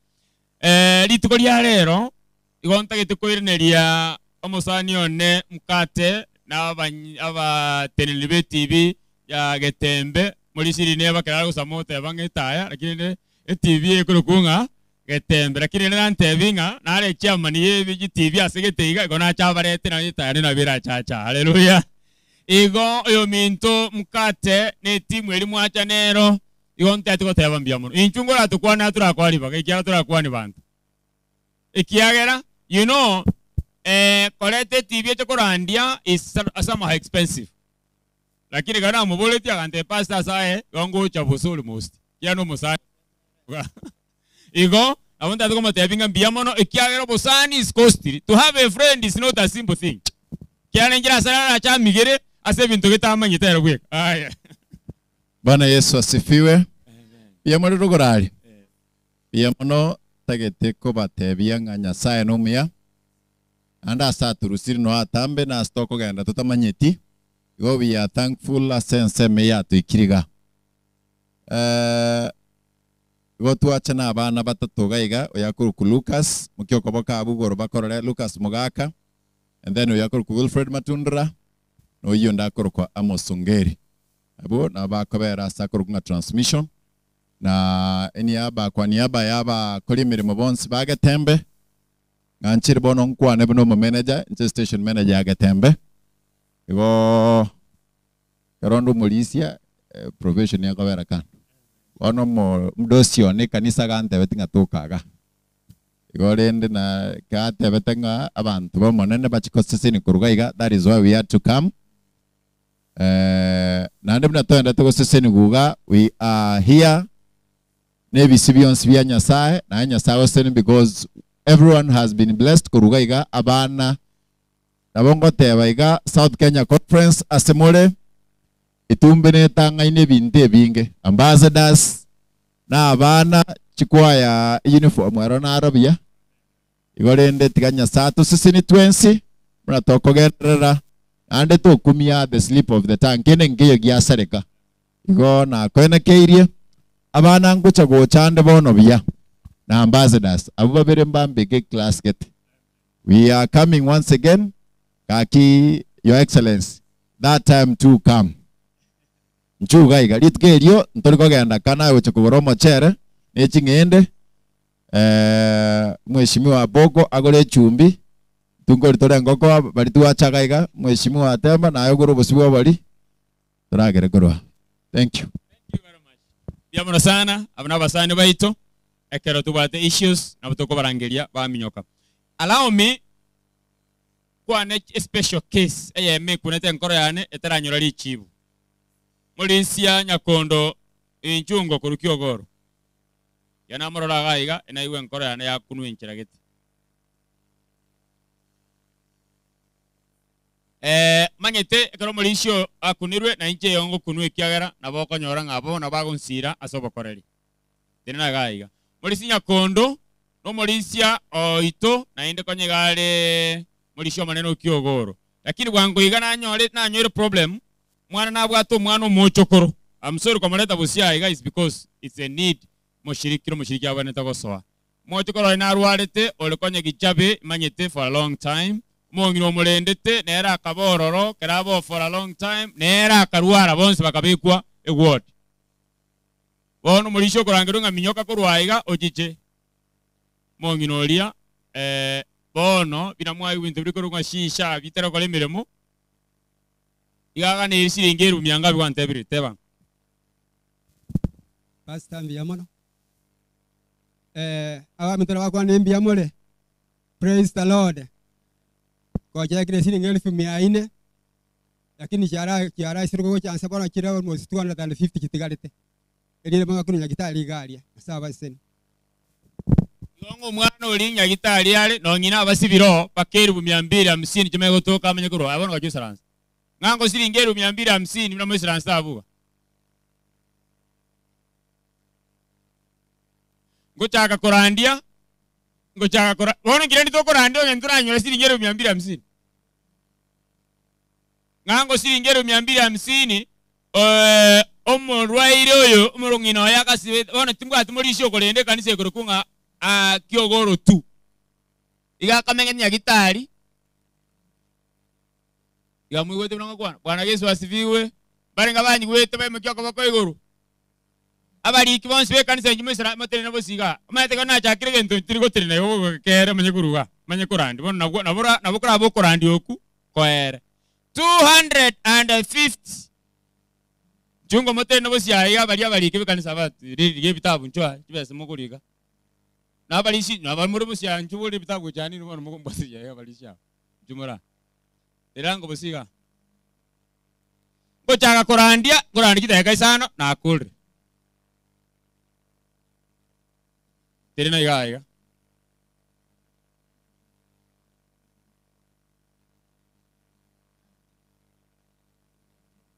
Eh, rituko ria rero igo ntagete koiraneria omosani one mkate na abateneneri ba etibi ya Getembe morisiri neba ekero agosama oteba ng'a etaya lakini rende etibi ekorokwa ng'a Getembe lakini rende nantebi ng'a nare echairman ye etibi ase gete iga igo nacha abarete naende etaya nabo erachacha. Haleluya! Igo oyominto mkate na etimu eria mwacha nero igo ntagete goteba mbuya mono. Intwe ngoratokwane aa torakoa ribaga ekiagera torakwane banto. Ekiagera you know eh, koreta etibi eche korandia is somehow expensive. Lakini ekero namoboretie agantebia pastor ase aye igo ngocha bosa almost ekiagera nomosani Igo nabo ntagete komotebia ng'a mbuya mono ekiagera obosani is costly. To have a friend is not a simple thing. Ekiagera enchera ase arache amigere ase ebinto getamanyete ere bweka. Aya. Bwana Yesu asifiwe. Mbuya more rogoro aria? Mbuya mono ntagete kobatebia ng'a Nyasaye nomuya, naende ase atorusiri noe atambe na ase tokogenda totamanyeti, igo we are thankful ase ensemo eye atoikire igaa. Eh, igo twacha na abana batato iga iga, oyo akorokwa Lucas, mokia okoboka abwo igoro bakorore, Lucas Mogaka, and then oyo akorokwa Wilfred Matundura, na oyio onde akorokwa Amos Ongeri. Abwo nabo bakobera ase akorokwa ng'a transmission, na eniaba kwa niaba ya abakori emeremo bonsi ba Getembe, ng'a nchire bono nkwane buna omomeneja, inche station manager ya Getembe, igo ekero onde omorisia provision ekobera kando. Bono omo omodosi one ekanisa agantebeti ng'a toka igaa. Igo rende na ekero atebete ng'a abanto b'Omonene bachie gosesenia korwa iga iga, that is why we had to come. Naende buna toendete gosesenigwa iga, we are here nebisio bionsi bia Nyasaye, naye Nyasaye agosesenie because everyone has been blessed korwa iga iga, abana nabo ngoteba iga South Kenya Conference ase more, etumbe netang'aine ebinto ebinge, ambassadors, na abana, chikwaya uniform ero naro buya, Igo rende tiga Nyasae atosesenie twensi buna tokogenderera, naende tokumia the slip of the tongue, kende nkeiyo giasareka. Igo nakoenekeirie, abana ngocha gocha ande bono buya, na ambassadors abwo babere mbambeke eclass gete. We are coming once again, gaki your excellency, that time too come. Nchuga iga iga, rituko erio ntori kogenda Kanae gocha kogora omochere ne ching'ende, Eh, Mheshimiwa Boko agore echumbi, intwe nkori tore engoko bari twachaga iga, Mheshimiwa Atemba naye ogore obosie bwa obori, toragere korwa. Thank you. Mbuya mono sana, aba nabasani baito, ekero tobwate issues nabo tokobarangeria baminyoka. Allow me nkwane a special case eyemo ekunete enkoro yane etaranyora richibu. Morisia Nyakondo inchungo korwa Kiogoro. Erio namorora iga iga, naigwa enkoro yane yakunwa enchera gete. Eh, manyete ekero omorisia oyo akunirwe, na inche igo ngokunwa ekiagera nabo okonyora ng'a abwo nabo bagonsira ase obokoreri. Tenena iga iga. Morisia nyakondo, nomorisia oito, naende konya iga are morisia omonene o kiogoro. Lakini bwango iga nanyore nanyoire problem, Mwana nabwate omwana omochokoro. I'm sorry komoreta bosio aiga is because it's a need moshiriki nomoshiriki abwenerete gosoa. Omochokoro oye narwarete ore konya gichabe imanyete for a long time. Omong'ina omorendete nere akaba ororo kero abe for a long time nere akarwara bonsi bakabekwa eward. Bono omorisia okorangerwa ng'a minyoka korwa aiga ochiche. Omong'ina oria eh bono buna mwaigwa ebinto biri korwa ng'a shisha bitari gokora emeremo. Iga aganeiri siringi eribu mia ngabi gwantebirie? Teba. Pastor mbuya mono. Eh, abaminto nabakwane mbuya more. Praise the Lord. Gochakire siringi elfu mia ine lakini chiara chiaraisire gocha nse bono chire almost 250 chitigarete. Erinde bang'akune nyagitari iga aria. Nyasaye abasesenie. Igo ng'a omwana oria nyagitari are, nong'ina abasibire oo mpaka eribu mia mbili hamsini chimanye gotoka amanye korwa aye bono gochia oisaranse. Ng'a ngosiringe eribu mia mbili hamsini buna moisaranse abwo iga. Ngochaka korandia, ngochaka kora bono nki rende tokorandia onye ntoranyore siringi eribu mia mbili hamsini? Ng'a ngosiringe eribu mia mbili hamsini, eh, omorwaire oyo, omorong'ina oye agasibete, bono timbwati morisia okorenda ekanisa ekorokwa ng'a ah, kiogoro tu. Iga akamenya nyagitari, iga moigwete buna ngokwana. Bwana Yesu asifiwe. Mbarenge abanyigwete baimokia okoboko igoro. Abariki bonsi b'ekanisa inche moisra motenene bosio igaa. Omanyete ekero nachakire egento tiri gotenena igo kere manye koruga, manye korandia. Bono nabwo nabo ora nabo korabe okorandia okwo koere. 250 Inchuo ngomotenene bosio aa iga baria abariki b'ekanisa riria ebitabu inchuo aa chibesa mokorika. Na abarisia nabo more bosio aa inchuo bore ebitabu gocha aa nini bono mokombwatisia iga abarisia aba. Inchuo more aa. Erango bosio igaa. Ngochaka korandia, nkorandia chidakika isano, nakorire. Teri na igaa iga.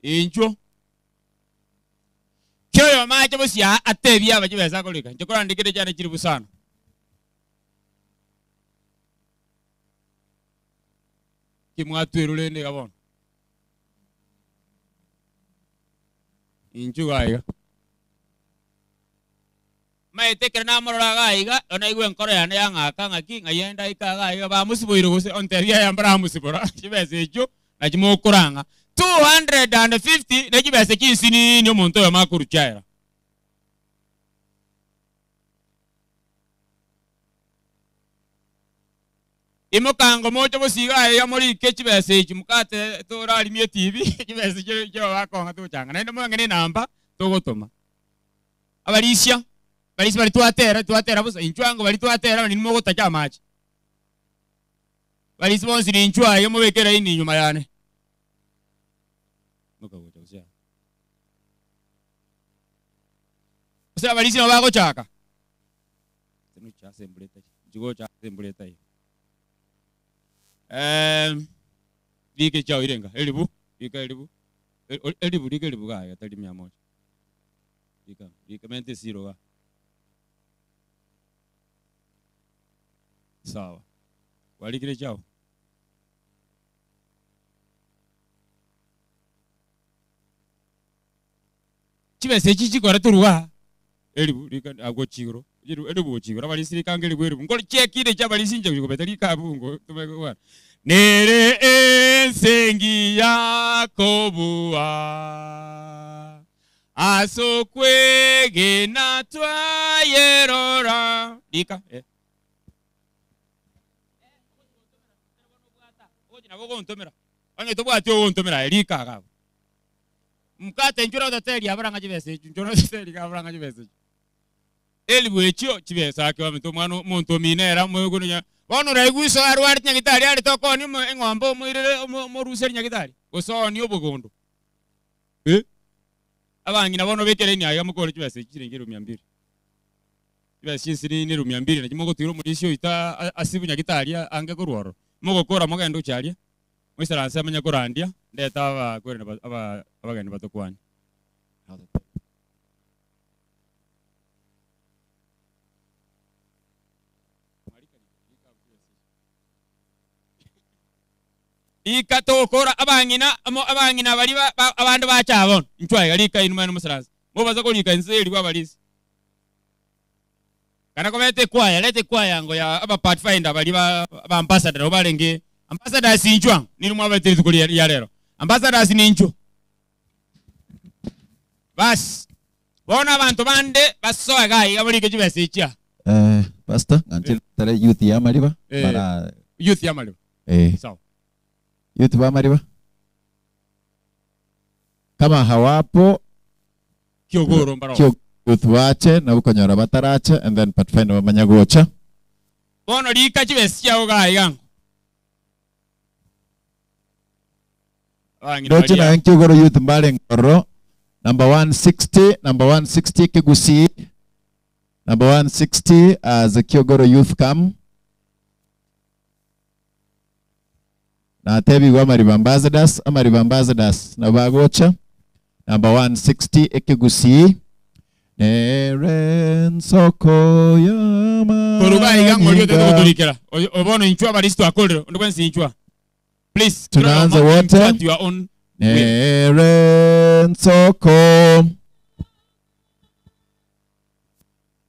Inchuo. Ki oyomo ache bosio aa atebie aba chibesa akorika, inche korandia kere chiane chilifu isano. Ki mwatwerwa rende iga bono? Inchuo iga iga. Maete ekero namorora iga iga, bono naigwa enkoro yane yang'aka ng'aki, ng'ai ende aike iga iga, bamusiboire gose ontebie aya mbaramusibora, chibesa echio nachi mokorang'a. 250 ne chibesa chinsinini omonto oyomo akoruchia era. Imoka moche bosio iga aiga morike chibesa echi mokate torarimie etibi chibesa chire chiobakong'a togochanga naende moenge ne enamba togotoma. Abarisia, barisia baria twatera twatera bosa inchuo ango baria twatera baria nimogotacha amache. Barisia bonsi ninchuo aiga mobeke eraini nyuma yane. Imoka gocha gose aa. Gose abarisia nabo bagochaka. Rika echiao irenga elibu, rika elibu, elibu rika elibu iga tari mia moja. Rika, rika menta esiro igaa. Sawa. Kwarikire echiao? Chibesa echi chikore torwa aa, elibu rika agwo chigoro, elibu elibu gochia igoro, abarisia rika ange elibu elibu, nkore chiekire echi abarisia inche gochia kobeta rika abwo ngo tome bwana. Nere ense engiya kobua, ase okwegena twayerora. Rika, eh. Nabo ogontomera, onye tobwati ogontomera aye rika iga abwo. Mokate inchuo ototeria abare ng'a chibesa echio, inchuo ototeria abare ng'a chibesa echio. Elibu echio chibesa ake ominto omwana omonto omino ere amoigwe nonya bono oraigwe iso arwarete nyagitari are tokoonia omo eng'ombe omoirere omo omoruserie nyagitari, gose oonie obogondo eh. Abang'ina bono beka eraini aiga mokore chibesa echio chiringi elifu mia mbili. Chibesa chinsinini elifu mia mbili nachi mogotiira omorisia oito aa asibu nyagitari ange korwa ororo. Mogokora mogende gochia aria. Moisaranse amanye korandia, ndete abakweri na aba abageni batokwane. Rika togokora abang'ina amo abang'ina baria ba ba abande bacha bono, inchuo aiga rika inwe mwene mosaranse. Mobasa korika inse erigwe abarisia. Kana kobeta ekwaya, reta ekwaya ango ya aba pathfinder baria ba aba ambassador nabo barenge ambassadors inchuo ango, niri mwabete rituko ria ria rero. Ambassadors ninchuo. Bas, bono abanto bande basoe iga iga barike chibesa echi aa. Eh, pastor, ng'anche tare youth ya Mariba, Eh, bara youth ya Mariba. Eh. Sawa. Youth ba Mariba. Kama hawapo Kiogoro mbaro. Youth bache nabo konyora batarache and then Pathfinder bamanya gocha. Bono rika chibesa chiao gaiga. Abang'ina Ndoche baria. naye Kiogoro Youth mbare ngororo. Number 160, number 160 Kigusi. Number 160 as the Kiogoro Youth come. Natebigwa Amariba Ambassadors, Amariba Ambassadors nabo bagocha. Number 160 Ekigusi. Nere nsoko ya Koruga iga ng'ori otete manyinga. gotorikera. Obono inchwa abaristo akorire, onde bwensi inchwa. Please, Tunaanza kila wote. mmoja at your own will. Nere nsoko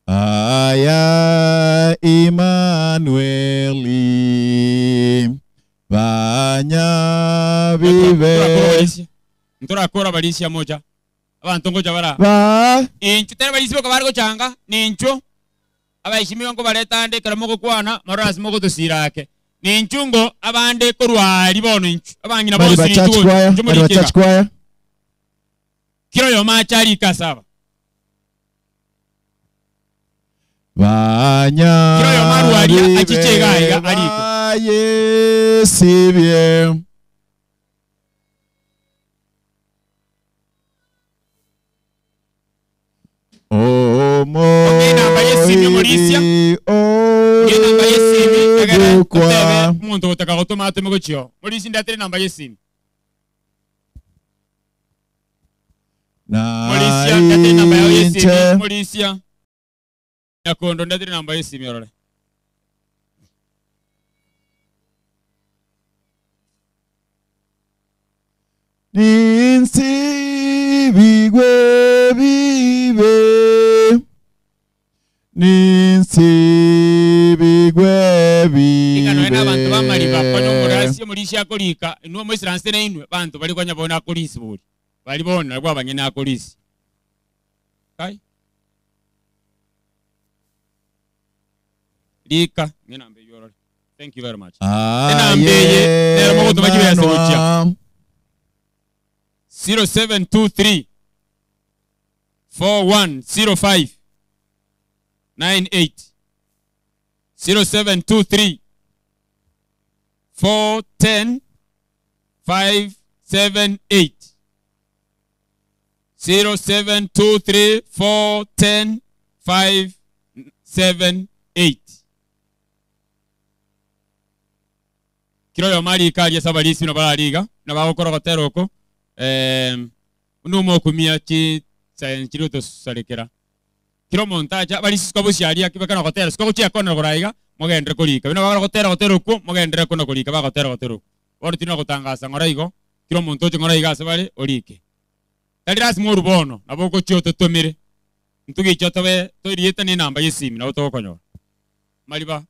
Aya Immanueli Banya bibe Ntorakora balisia moja. Abantu ngoja bara. Ba Inchu tena balisi boko bari gochanga ninchu. Abaishimiwa ngo bareta ande kera mogokwana marasi mogotosirake. Ninchu ngo abande korwari bono inchu. Abangina Bari ba bonsi church ninchu. choir, Inchu bari ba murikega. church choir. Kiro yo machari kasaba. Banya Kiro yo marwaria achichega iga ariko. Yesibye Omoiri Namba yesimi egere Ogukwa otebe omuntu otaka gotoma atome gochio. Morisi ndatere namba yesimi. Morisia ndatere namba yao yesimi. Nainche Morisia. Nyakondo ndatere namba yesimi orore. Ninsibigwe bibe Ninsibigwe Ingano ena abantu bamariba konya bibe omorasi omorisia akorika inwe omoisiranse na inwe bantu bari konya bona akorisi bori. Bari bona nabwo abang'ina akorisi. Kai. Rika ng'enamba eyo orore. Thank you very much. Enamba eye nero mogotoma chibesa gochia. Aye 0723 4105 98 0723 410 578 0723 410 578 kiro yo mari karia sabarisi no barariga na bagokora gotera oko uno okumia chi chiro tosarekera kiro montacha barisi siko buciaria kibekana gotera siko gochia kona goraiga mogendere korika bino bagora gotera gotera okwo mogendere kona korika bagotera gotera okwo bono tino gotangasa ng'ora igo kiro omonto oche ng'ora iga ase bare orike tari rasima orubono nabo ogochia ototomire ntugicha tobe toriete na enamba ya esimi nabo togokonyora mariba.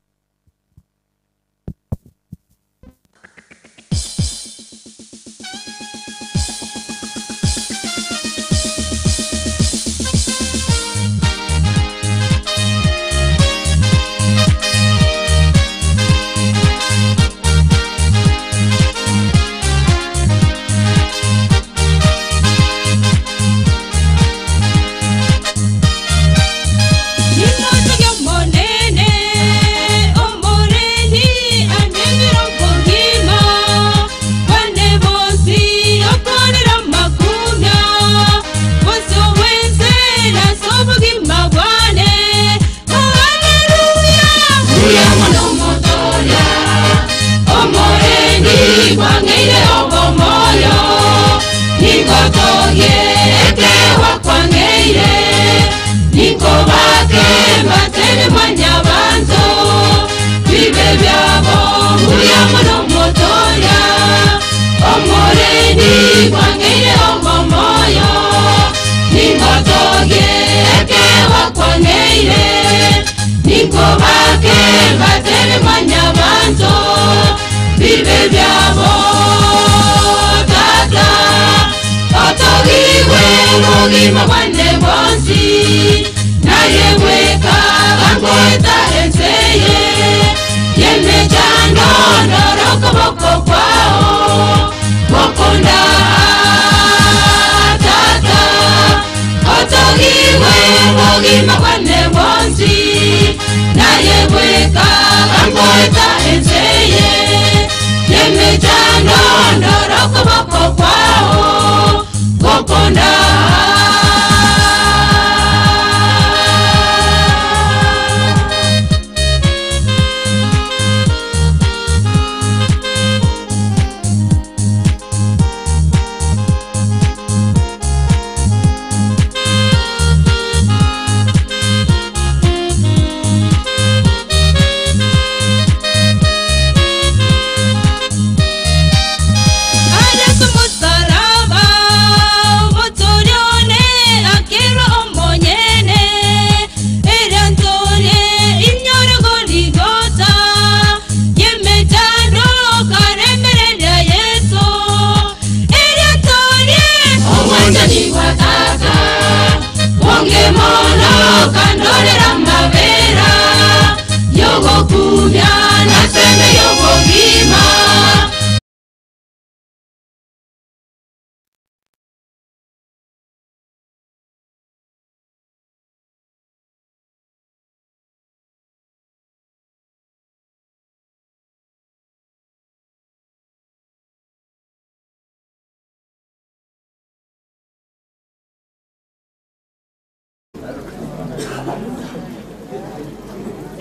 Nimotoge monene.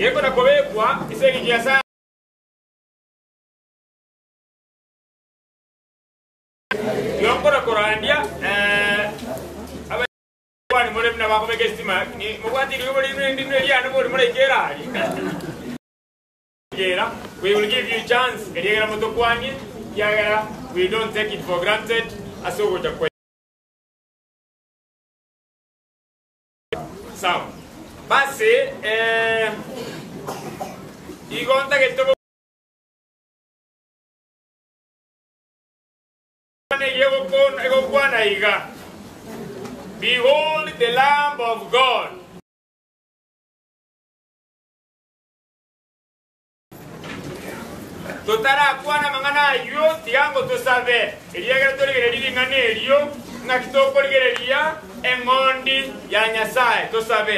Gekona kobekwa ase engencho ya Yonkora korandia eh, abakwani more buna bakobeka esitima ni mobwate rirobo rino ndino eriane bori moraikera ari. Gera, we will give you chance eriegera motokwanie kiagera we don't take it for granted ase ogocha kwa sawa basi eh, igo ntagete egokwana iga behold the lamb of god totarakwana mang'ana ayo tigango tosabe eriagera torigereria ring'ana erio ng'aki tokorigereria eng'ondi ya nyasaye tosabe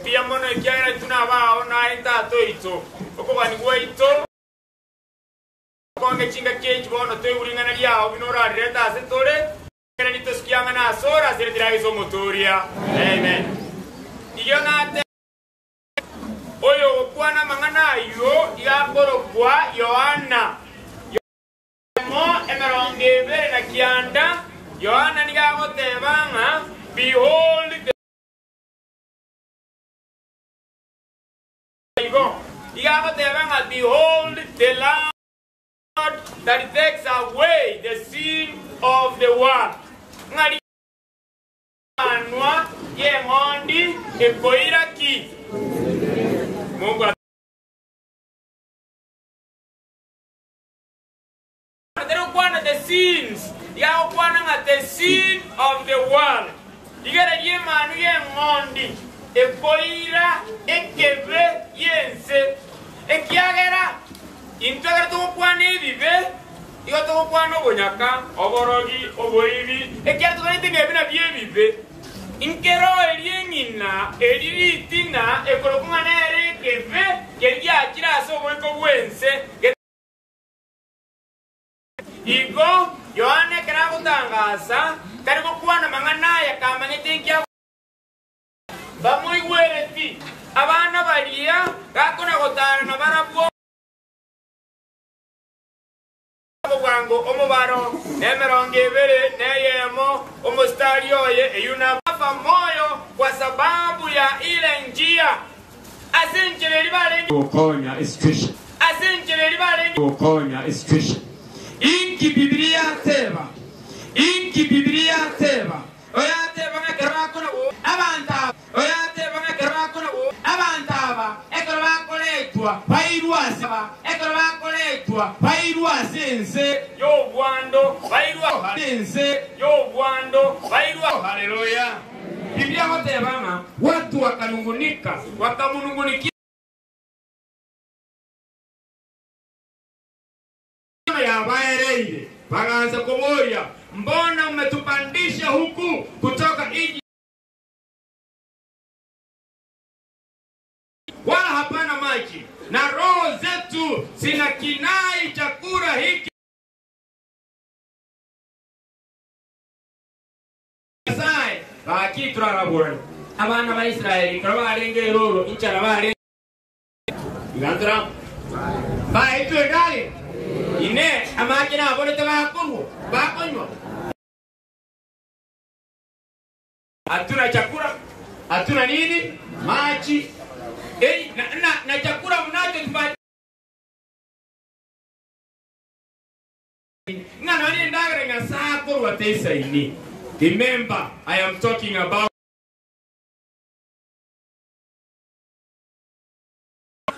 pia mono ekiagera tunabao naye tatoito okogani gwaito konge chinga kechi bono toiguring'ana riao bino orarirete ase tore era nitosikiang'ana ase ore ase ritiragisa omotoria amen igo nate oyo gokwana mang'ana ayo igakorokwa Yohana mo emerongo ebere na kianda Yohana niga agoteba ng'a behold the igo iga agoteba ng'a behold the lamb that takes away the sin of the world ng'ari anwa yeng'ondi ekoira ki Mungu kwana the sins yagokwana ng'a the sin of the world igere ryemanu yeng'ondi ekoira ekebe yense ekiagera intwegere togokwana ebibe igo togokwana obonyaka oborogi oboibi ekiagera toganete ng'a ebi nabio ebibe nkero eri eng'ina eri ritina ekorokong'ana ere ekebe keri giakire ase oboiko bwense igo Yohana ekero agotangasa tari gokwana mang'ana aya kamanyete nkia bamoigwereti abana baria gakona gotarana barabwo bwango omobaro nemerongo ebere neyemo omostari oye eyunafa moyo kwa sababu ya ile njia ase enchera eri barenge Gukonya institution. ase enchera eri barenge Gukonya institution. Inki Biblia teba. Inki Biblia teba. Oyateba ng'ekero bakora abantu aba. Oyateba ng'ekero bakora abantu aba. Ekero bakoretwa bairwa ase aba. Ekero bakoretwa bairwa ase ense y'obwando bairwa ense y'obwando bairwa. Haleluya. Biblia goteba ng'a watu wakanungunika wakamunungunikia yabaereire bakaanza kuboria mbona mmetupandisha huku kutoka Egypt wala hapana maji na roho zetu zina kinai chakula hiki Nyasaye bakituraraburana abana ba Israeli kero barenge eroro inchara barenge igantura baitwe dale ine amaki naborete bakorwo bakonywa hatuna chakula hatuna nini maji eh, na, na, na chakula mnacho tupa ng'ano ni ndagara nyasaye akorwa teisaini remember I am talking about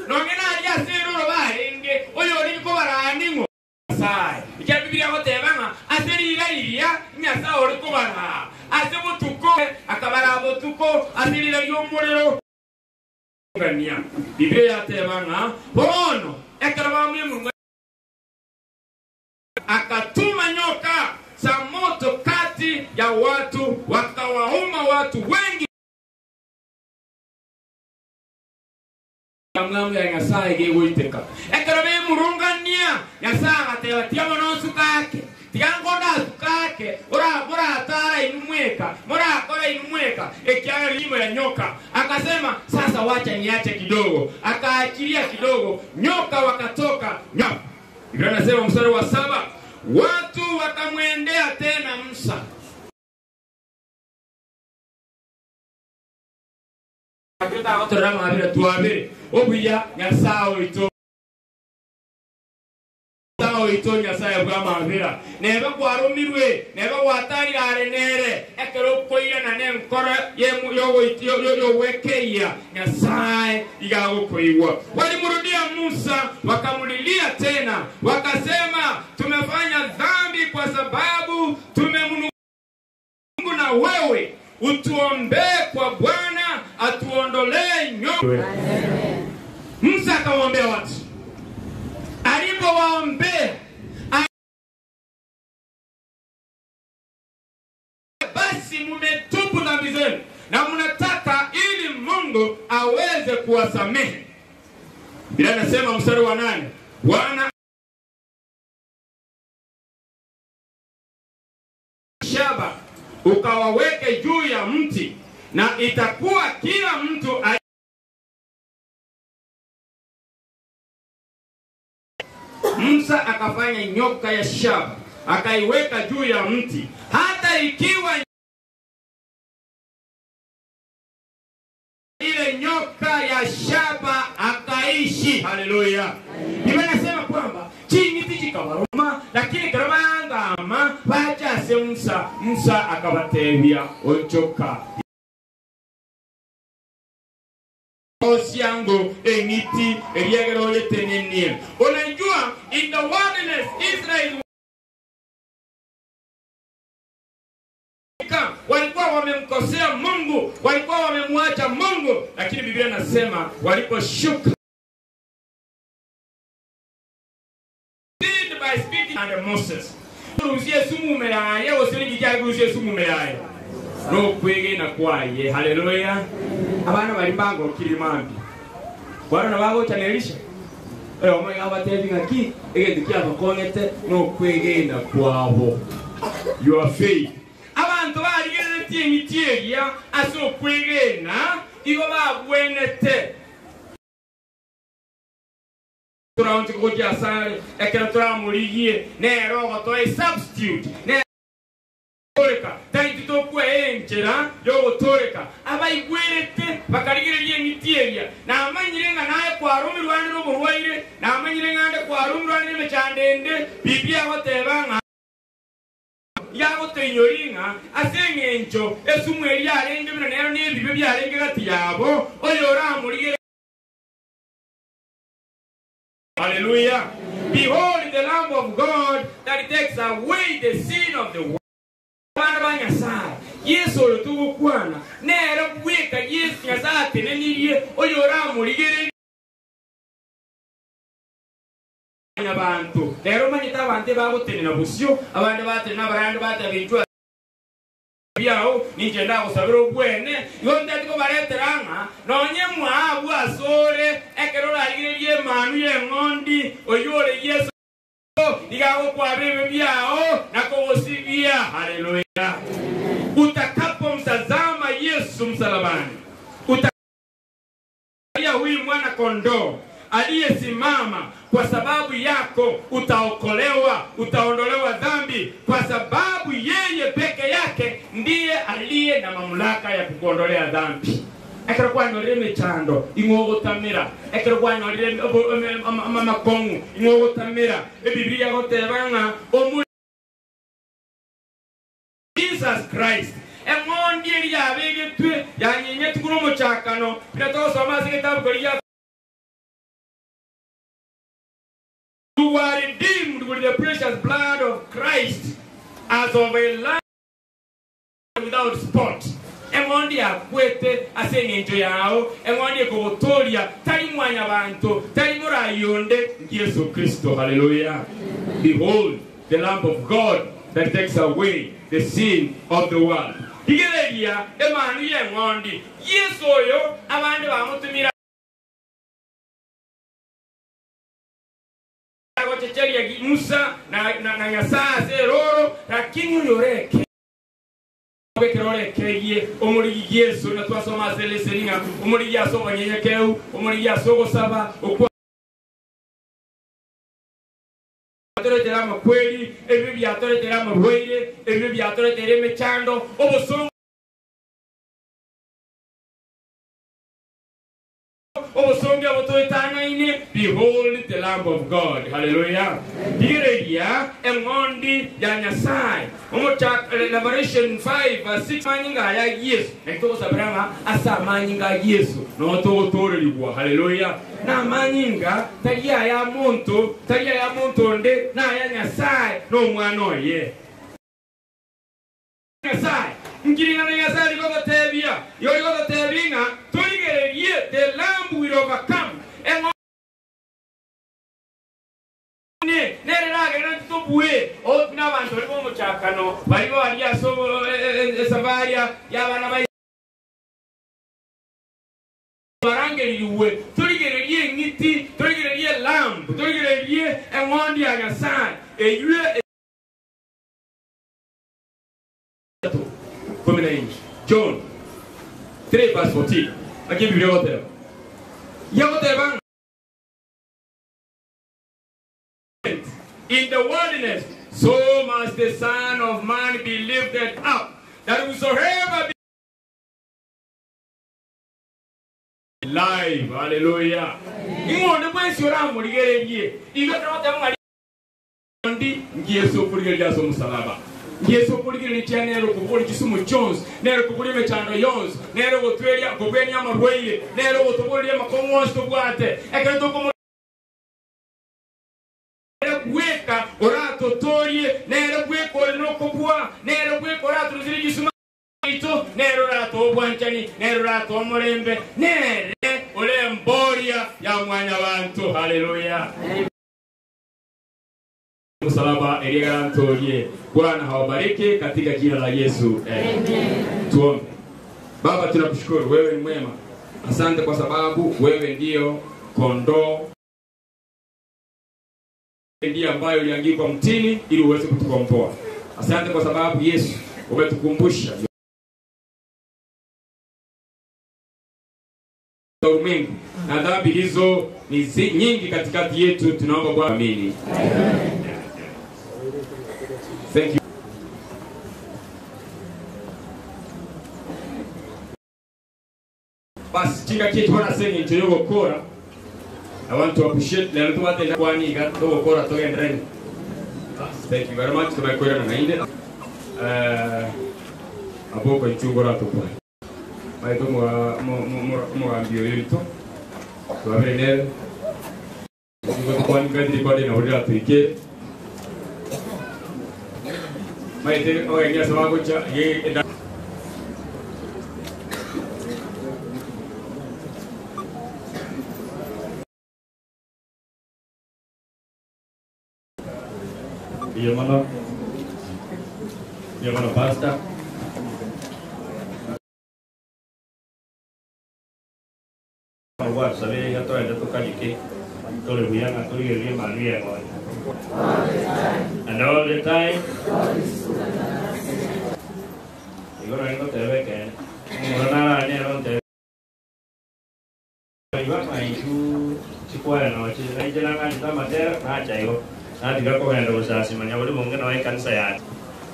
nong'ina aria ase eroro barenge oyo ori kobaranding'o nyasaye ekero bibilia goteba ng'a ase rira riria nyasaye ori kobara ase botuko akabara botuko ase rira ria omorero ngania biblia yateba ng'a bono ekero bamwe murungu akatuma nyoka za moto kati ya watu wakawauma watu wengi mlamu ya nyasaye gegwiteka ekero bemurungania nyasaye agateba tia mono nsukake Tiga ngonasukake ora muratara inu mweka murakora inu mweka ekiaga limo ya nyoka. Akasema sasa wacha niache kidogo, akaachilia kidogo, nyoka wakatoka nyoka. Biblia inasema mstari wa 7, watu wakamwendea tena Musa. Obuya Nyasaye oito oito Nyasaye bwa mabira neba kwarumirwe neba gwatarire nere ekero koirana nenkoro yowekeia Nyasaye igagukoigwa. Walimrudia Musa wakamulilia tena wakasema, tumefanya dhambi kwa sababu tumemnu Mungu na wewe utuombee kwa Bwana atuondolee nyoka. Musa akawaombea watu. Alipowaombea basi mumetubu dhambi zenu na mnataka ili Mungu aweze kuwasamehe. Biblia inasema mstari wa 8, Bwana shaba ukawaweke juu ya mti, na itakuwa kila mtu Musa akafanya nyoka ya shaba akaiweka juu ya mti, hata ikiwa ile nyoka ya shaba akaishi. Haleluya! Biblia inasema kwamba chingiti chikabaruma, lakini karabangama bachase Musa. Musa akabatebia ochoka yangu engiti eriegero letenenie. Unajua, in the wilderness Israel walikuwa wamemkosea Mungu, walikuwa wamemwacha Mungu, lakini Biblia inasema waliposhuka by speaking and Moses rusie sumu meraye osirigi rusie sumu meraye no kwege na kwaye. Haleluya. Abana bali mbango kilimambi bwana bagochanerisha omwe abatebi ngaki egentu kiabakongete no kwege na kwabo. Your faith. Abantu barigeretie emitieria ase okwegena igo babwenete turaonti kuja asare ekero turamurigie nero ogotoa substitute ne toreka taiti tokwenchera yogotoreka abaigwerete bakarigereria emitieria namanyire ng'a naye kwarumirwanire oborwaire namanyire ng'a nde kwarumirwanire emechandende Biblia goteba ng'a yagotoinyori ng'a ase eng'encho esumu eri yarenge bino nero nebibe biarenge gati yabo oyo oramurigere. Hallelujah. Behold the Lamb of God that takes away the sin of the world. Bana ba Nyasaye Yesu oyo tugokwana nere bweka Yesu Nyasaye atenenirie oyo oramurigere abantu rero manyite abantu bagotenena busio abandi batenena abarandi batabinjwa byao ninje ndagusabira obwene igo ndetiko baretera ng'a nonye mwabu asore ekero orarigererie emanu ya eng'ondi oyo ore Yesu igagokwaba ebibe byao nakogosibia. Haleluya. Utakapomtazama Yesu msalabani, utaangalia huyu mwana kondoo aliyesimama kwa sababu yako, utaokolewa, utaondolewa dhambi, kwa sababu yeye peke yake ndiye aliye na mamlaka ya kukuondolea dhambi. Ekero kwanyorire emechando ing'ogotamera, ekero kwanyorire amakong'u ing'ogotamera, Ebiblia goteba ng'a omu Jesus Christ eng'ondi eri yabegetwe yanyenyeti kuri omochakano bira togosoma ase egetabu koria. You were redeemed with the precious blood of Christ as of a lamb without spot. Eng'ondi yakwete ase eng'encho yao, eng'ondi ekogotoria tari mwanya banto, tari morayonde Yesu Kristo. Hallelujah. Behold the Lamb of God that takes away the sin of the world. Rigereria emanu ya eng'ondi Yesu oyo abande bamutumira Agochecheria Musa na na na Nyasae ase eroro, lakini oyo oreke ekero orekegie omorigi Yesu na twasoma ase leseni ng'a omorigi ase obonyenyekeu, omorigi ase ogosaba okwa Toretera amakweri, ebibe biatoretera amarwaire, ebibe biatoretera emechando, obosongo obosongo obotoetanaine. Behold the Lamb of God. Hallelujah. Rigereria eng'ondi ya Nyasae. Omochak Revelation 5 verse 6 amanyinga aya Yesu. Naki togosabera ng'a ase amanyinga a Yesu noo togotoorerigwa. Hallelujah. Na amanyinga tari aya monto, tari aya monto onde, na aya Nyasae na Omwana oye. Nyasae. Nki ring'ana ria Nyasae rigototebia? Igo rigototebia ng'a torigererie the Lamb will overcome. Eng'ondi nere eragere intwe tobue. Oo nabanto baria b'omochakano, baria baria ase esafari y'abana ba Barangerigwe, torigererie eng'iti, torigererie elamb, torigererie eng'ondi ya Nyasae, eywe 14. John 3 verse 14. Naki Ebibilia egoteba? Yagoteba ng'a in the wilderness, so must the Son of Man be lifted up, that whosoever live. Hallelujah. Ing'o onde bwensi oramorigererie, igo ekero goteba ng'a ndi ngiyesu okorigereria ase omosalaba, ngiyesu okorigereria ekiagera nere okobogoria chisumu chionsi, nere okobogoria emechando yonsi, nere ogotweria okobwenia amarwaire, nere ogotobogoreria amakong'u onsi tobwate. Ekero tokomo nere bweka oratotorie, nere bweka ore nokobua, nere bweka oratoruserie chisuma ito, nere oratoe obwanchani, nere oratoe omorembe, nere ore emboria ya mwanyabanto. Haleluya! Msalaba eriagarantorie. Bwana hawabariki katika jina la Yesu. Amen. Tuombe. Baba, tunakushukuru wewe ni mwema. Asante kwa sababu wewe ndiyo kondoo ndiye ambayo uliangikwa mtini ili uweze kutukomboa. Asante kwa sababu Yesu umetukumbusha za ulimwengu na dhambi hizo ni zi, nyingi katikati yetu. Tunaomba Bwana, amini. Thank you. Basi chinga kitu bwana sengi ncho yogokora. I want to appreciate lero tubate kwaniga togokora togendereni. Thank you very much. Tumekwera na nainde. Aboko ichungora tukwa. Maito mugambi oyo ito. Twabere nere. Ngo tukwaniga ndikode na urira tuike. Maite ogenya sabagocha ye enda Iyo mono. Iyo mono pastor. Sabe ya toende tukanyike tuli buyanga tuligerie mali ya And all the time igoro ningo tebe ke mwana na ne ron tebe iba maitu chikwaya no chi na ije na ngani tamatera na chaigo na tiga kogenda gusasima nyaburi bunge no ekanisa ya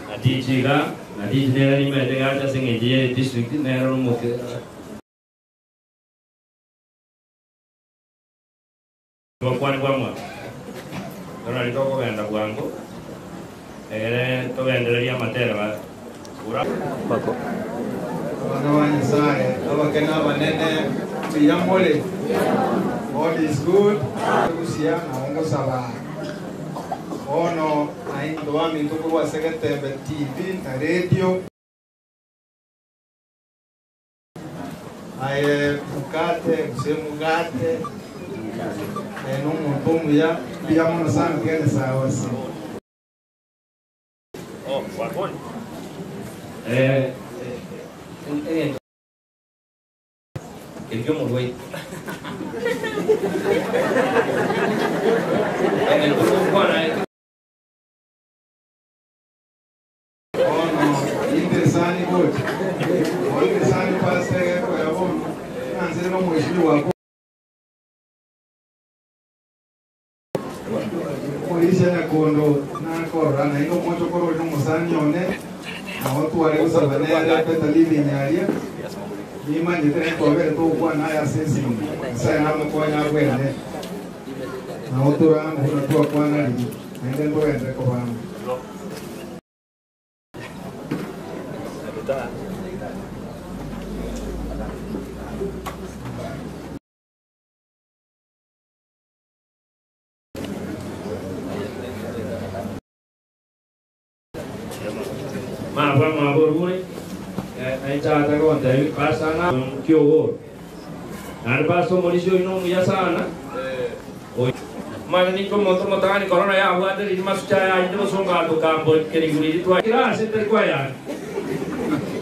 na tichiga na tichinera nimete gacha sing'enje district nero nomoke Gwakwani bwamwe Nora ritokogenda bwango egere togendereria amatera ba ura Bako. Abana ba Nyasaye abakene abanene mbuya more. God is good. Gusia naongosaba ono nainto baminto korwa ase Getembe TV na radio aye mukate gose mugate nomonto omuya mbuya mono sana tiga Nyasaye ase. Oh, wakoni. Eryo omurwaire. Omulisha nyakondo nakorora naye omochokoro ori nomusani one nabo tware gosaba nere peta living aria nimanyete netwabere togokwana aya ase esimu nyasaye namokonya abwene nabo turamo buna twakwana riria naende ntogende kobamo. Mabwa maborure aichata konta pasana kyogo. Nari paso morisho ino muya sana. Mana ni como tomo tani corona ya aguante ni más cha ya ni son gato campo que ni guri tu kira se te kwa ya.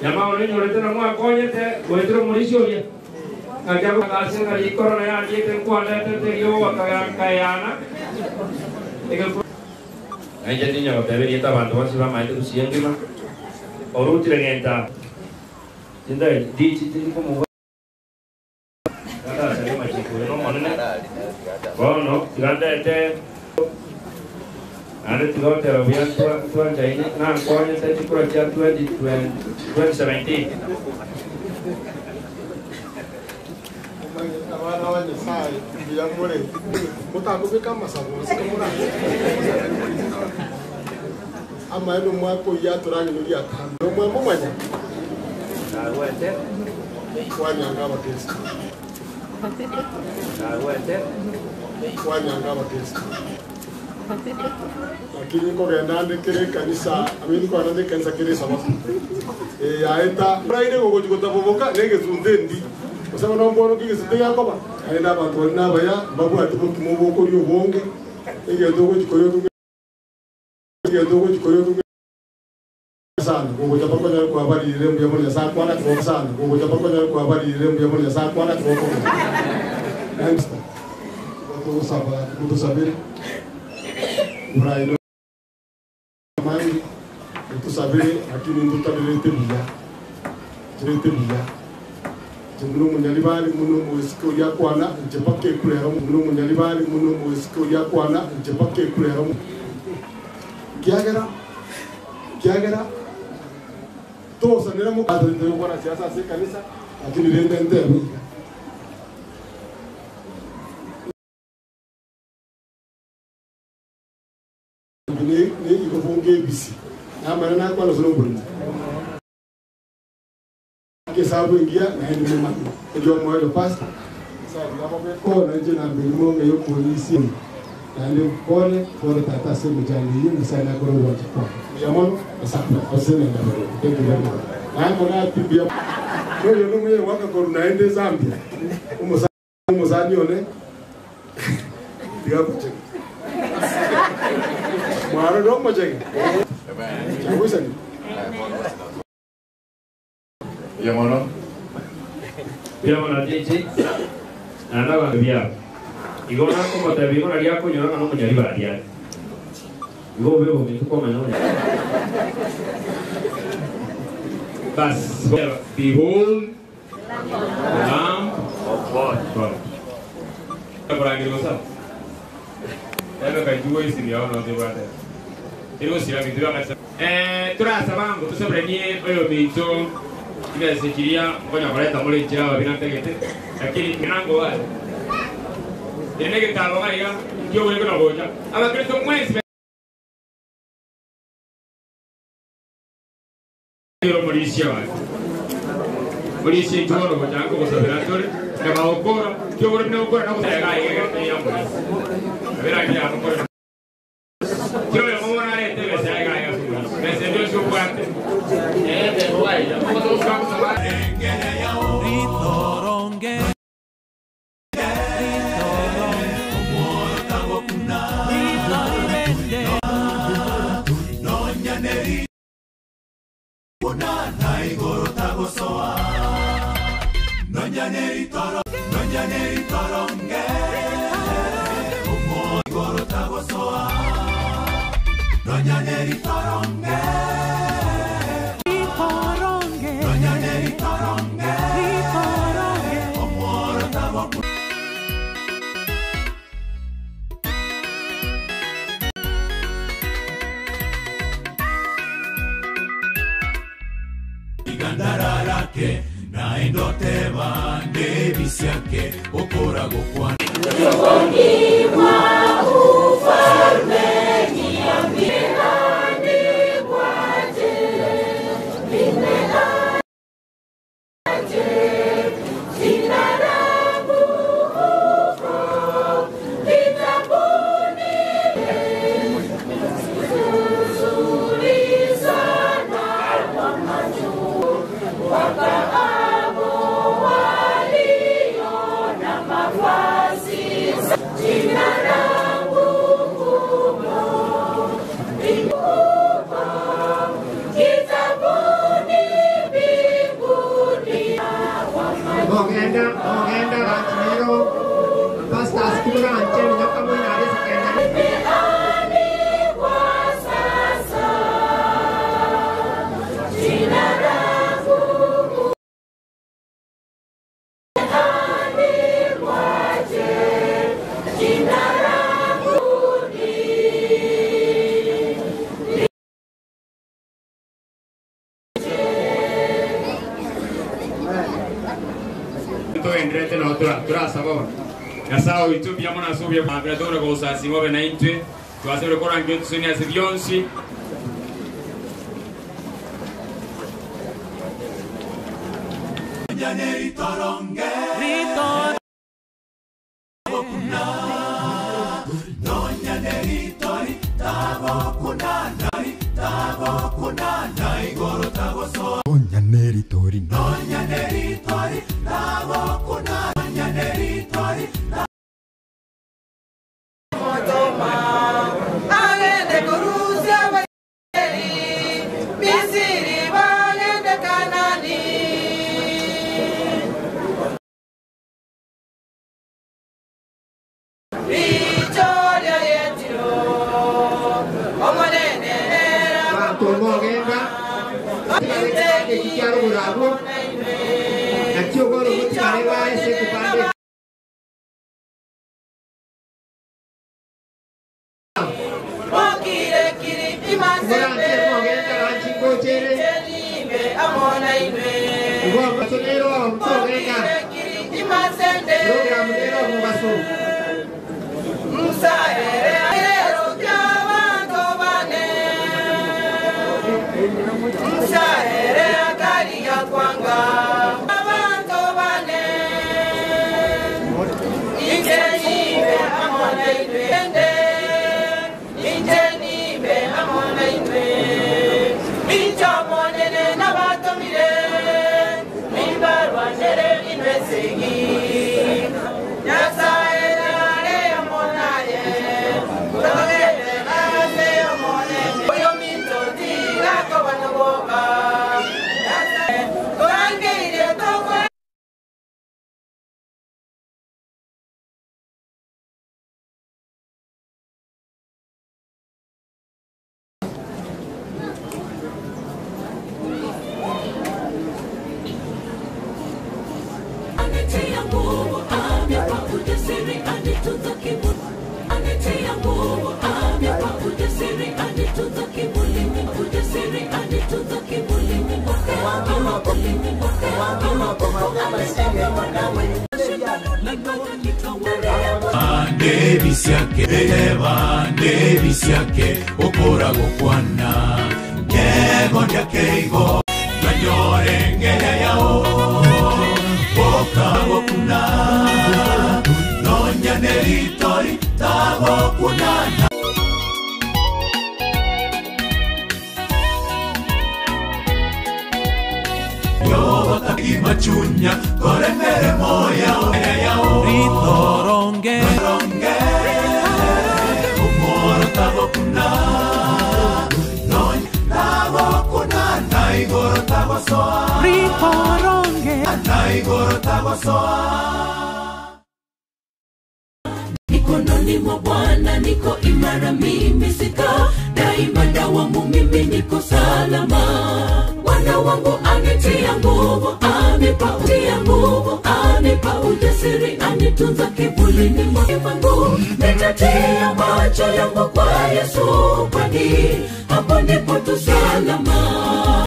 Yama ore nyore te no akonyete goetro morisho ya. Aja ka se na corona ya ni te kwa le te te yo ka kayana. Aija tinya baberia ta bantu basi ba maite kusiengima. Orutire ngenta. Tinda di ti ti como Kata sale machiko no monene. Bono tiganda te Ane tigote babia tua jaine na konya te chikura cha 2017. Abana ba Nyasaye mbuya more mutakubika amasabo sikamura amaene omwaka oyo atorang'inoria atano omwe mumanya wanyanga abakristo wanyanga abakristo lakini nkogenda ndikire ekanisa amini nkogenda ndi ekanisa kere esabato yaeta raire gogochi gotaboboka negesunte endi osaba nombono kigesunte giakoba aye na abanto bari nabaya mbabwate bokimo bokoria obonge egento ogochikoria egento ogochikoria sana gogocha bakonyara kwabarire mbuya mono Nyasaye akwana kiboko sana gogocha bakonyara kwabarire mbuya mono Nyasaye akwana kiboko tugusaba mutusabire burayi mangi mutusabire lakini ntutabirete buya turete buya muno munyalibali muno muisiko lyakwana nje paka ekulero muno munyalibali muno muisiko lyakwana nje paka ekulero kiagera kiagera tosanira mukatonde yokwana siasa ase kanisa lakini rende ndebe ni ikofunga ebisi namara nakwana sono mbulina kesabu ingia naende mumano ejo moyo pastor kona nje na mirimo ngeyo polisi naende pole pole tata semu jani hiyo sana koro wanje kwa yamono asakuna asene na bro thank you very much nango na tibia wewe no mwe waka koru naende Zambia umusani one diga kucheka mwaro ndo mocheka chagusani Yamono. Yamono tiji. Nana bambia. Igona como te vivo la ria coño no mo nyari baria. Igo bebo mi tu come no. Bas. Behold the Lamb of God. Por ahí goza. Ero kai duwe siri ya no te bate. Ero sira mi tu ka turasa bango tusobrenie oyo mito imesikiria ngonya kuleta mule njira wa binategete lakini milango wale inege tabo gaiga kyo wego na boja abakristo mwezi yo mulishia wa mulishia choro bojango kusabira tore na maokora kyo wego na okora na kusaya gaiga ya mulishia abira ngia okora kyo yo mona rete besa gaiga su besa ndio su kwate ake naende bande bisiake okora gokwana Miongoni mwa ufalme niambie, imeandikwaje? Limeandikwaje? Jina langu huko kitabuni. Nzuri sana kwa macho, wakaabo walio na mavazi. Jina langu humo, humo, kitabuni mbinguni. Mogenda, mogenda ranchero. Pastors kura anche nyoka mwina arisi kenda. Imeandikwa sasa, jina langu imeandikwaje? Jina langu ni tuenderete no turasaba ona nyasaye oitu mbuya mono ase obuya bwabera togora gosasima obe naintwe twasabire korangia otusoni ase bionsi. Agende kurusia Bayeri, Misiri bagende Kanani. Victoria yetiro, omonene era Bantu mogenda. Ekikyaro burabo. Nakyo goro mutikare baese kupande. mokire kiri imasembe. Muranche mogenda ranchingo chere. Chelime amona inwe. Igo masonero mtogenda. Mokire kiri imasende. Program nero mubaso. Musaere rero ky'abantu bane. Musaere akaliya kwanga. Abantu bane. Inje nibe amona inwe. Inje nibe amona inwe. Injo monene n'abatomire. Nimbarwanire inwe segi. Nyasaye nare omonaye. Togende ase omonene. Oyo minto tigakobanogoba. Nyasaye torangeire tokore. Anitia nguvu, anipa ujasiri, anitunza kiburi. Anitia nguvu, anipa ujasiri, anitunza kiburi. Ujasiri, anitunza kiburi. Bande bisiake bande bisiake okora gokwana yego ndiakeigo nanyorengere yao okagokuna nonyaneritori tagokunana. Imachunya koremere moya yao ritoronge ronge umoro tagokuna non tagokuna naigoro tagosoa ritoronge naigoro tagosoa. Mikononi mwa Bwana niko imara, mimi sika daima dawamu, mimi niko salama. Bwana wangu anitia nguvu, anipa tia nguvu, anipa ujasiri, anitunza kivulini mwangu. Nitatia macho yangu kwa Yesu, kwani hapo ndipo tu salama.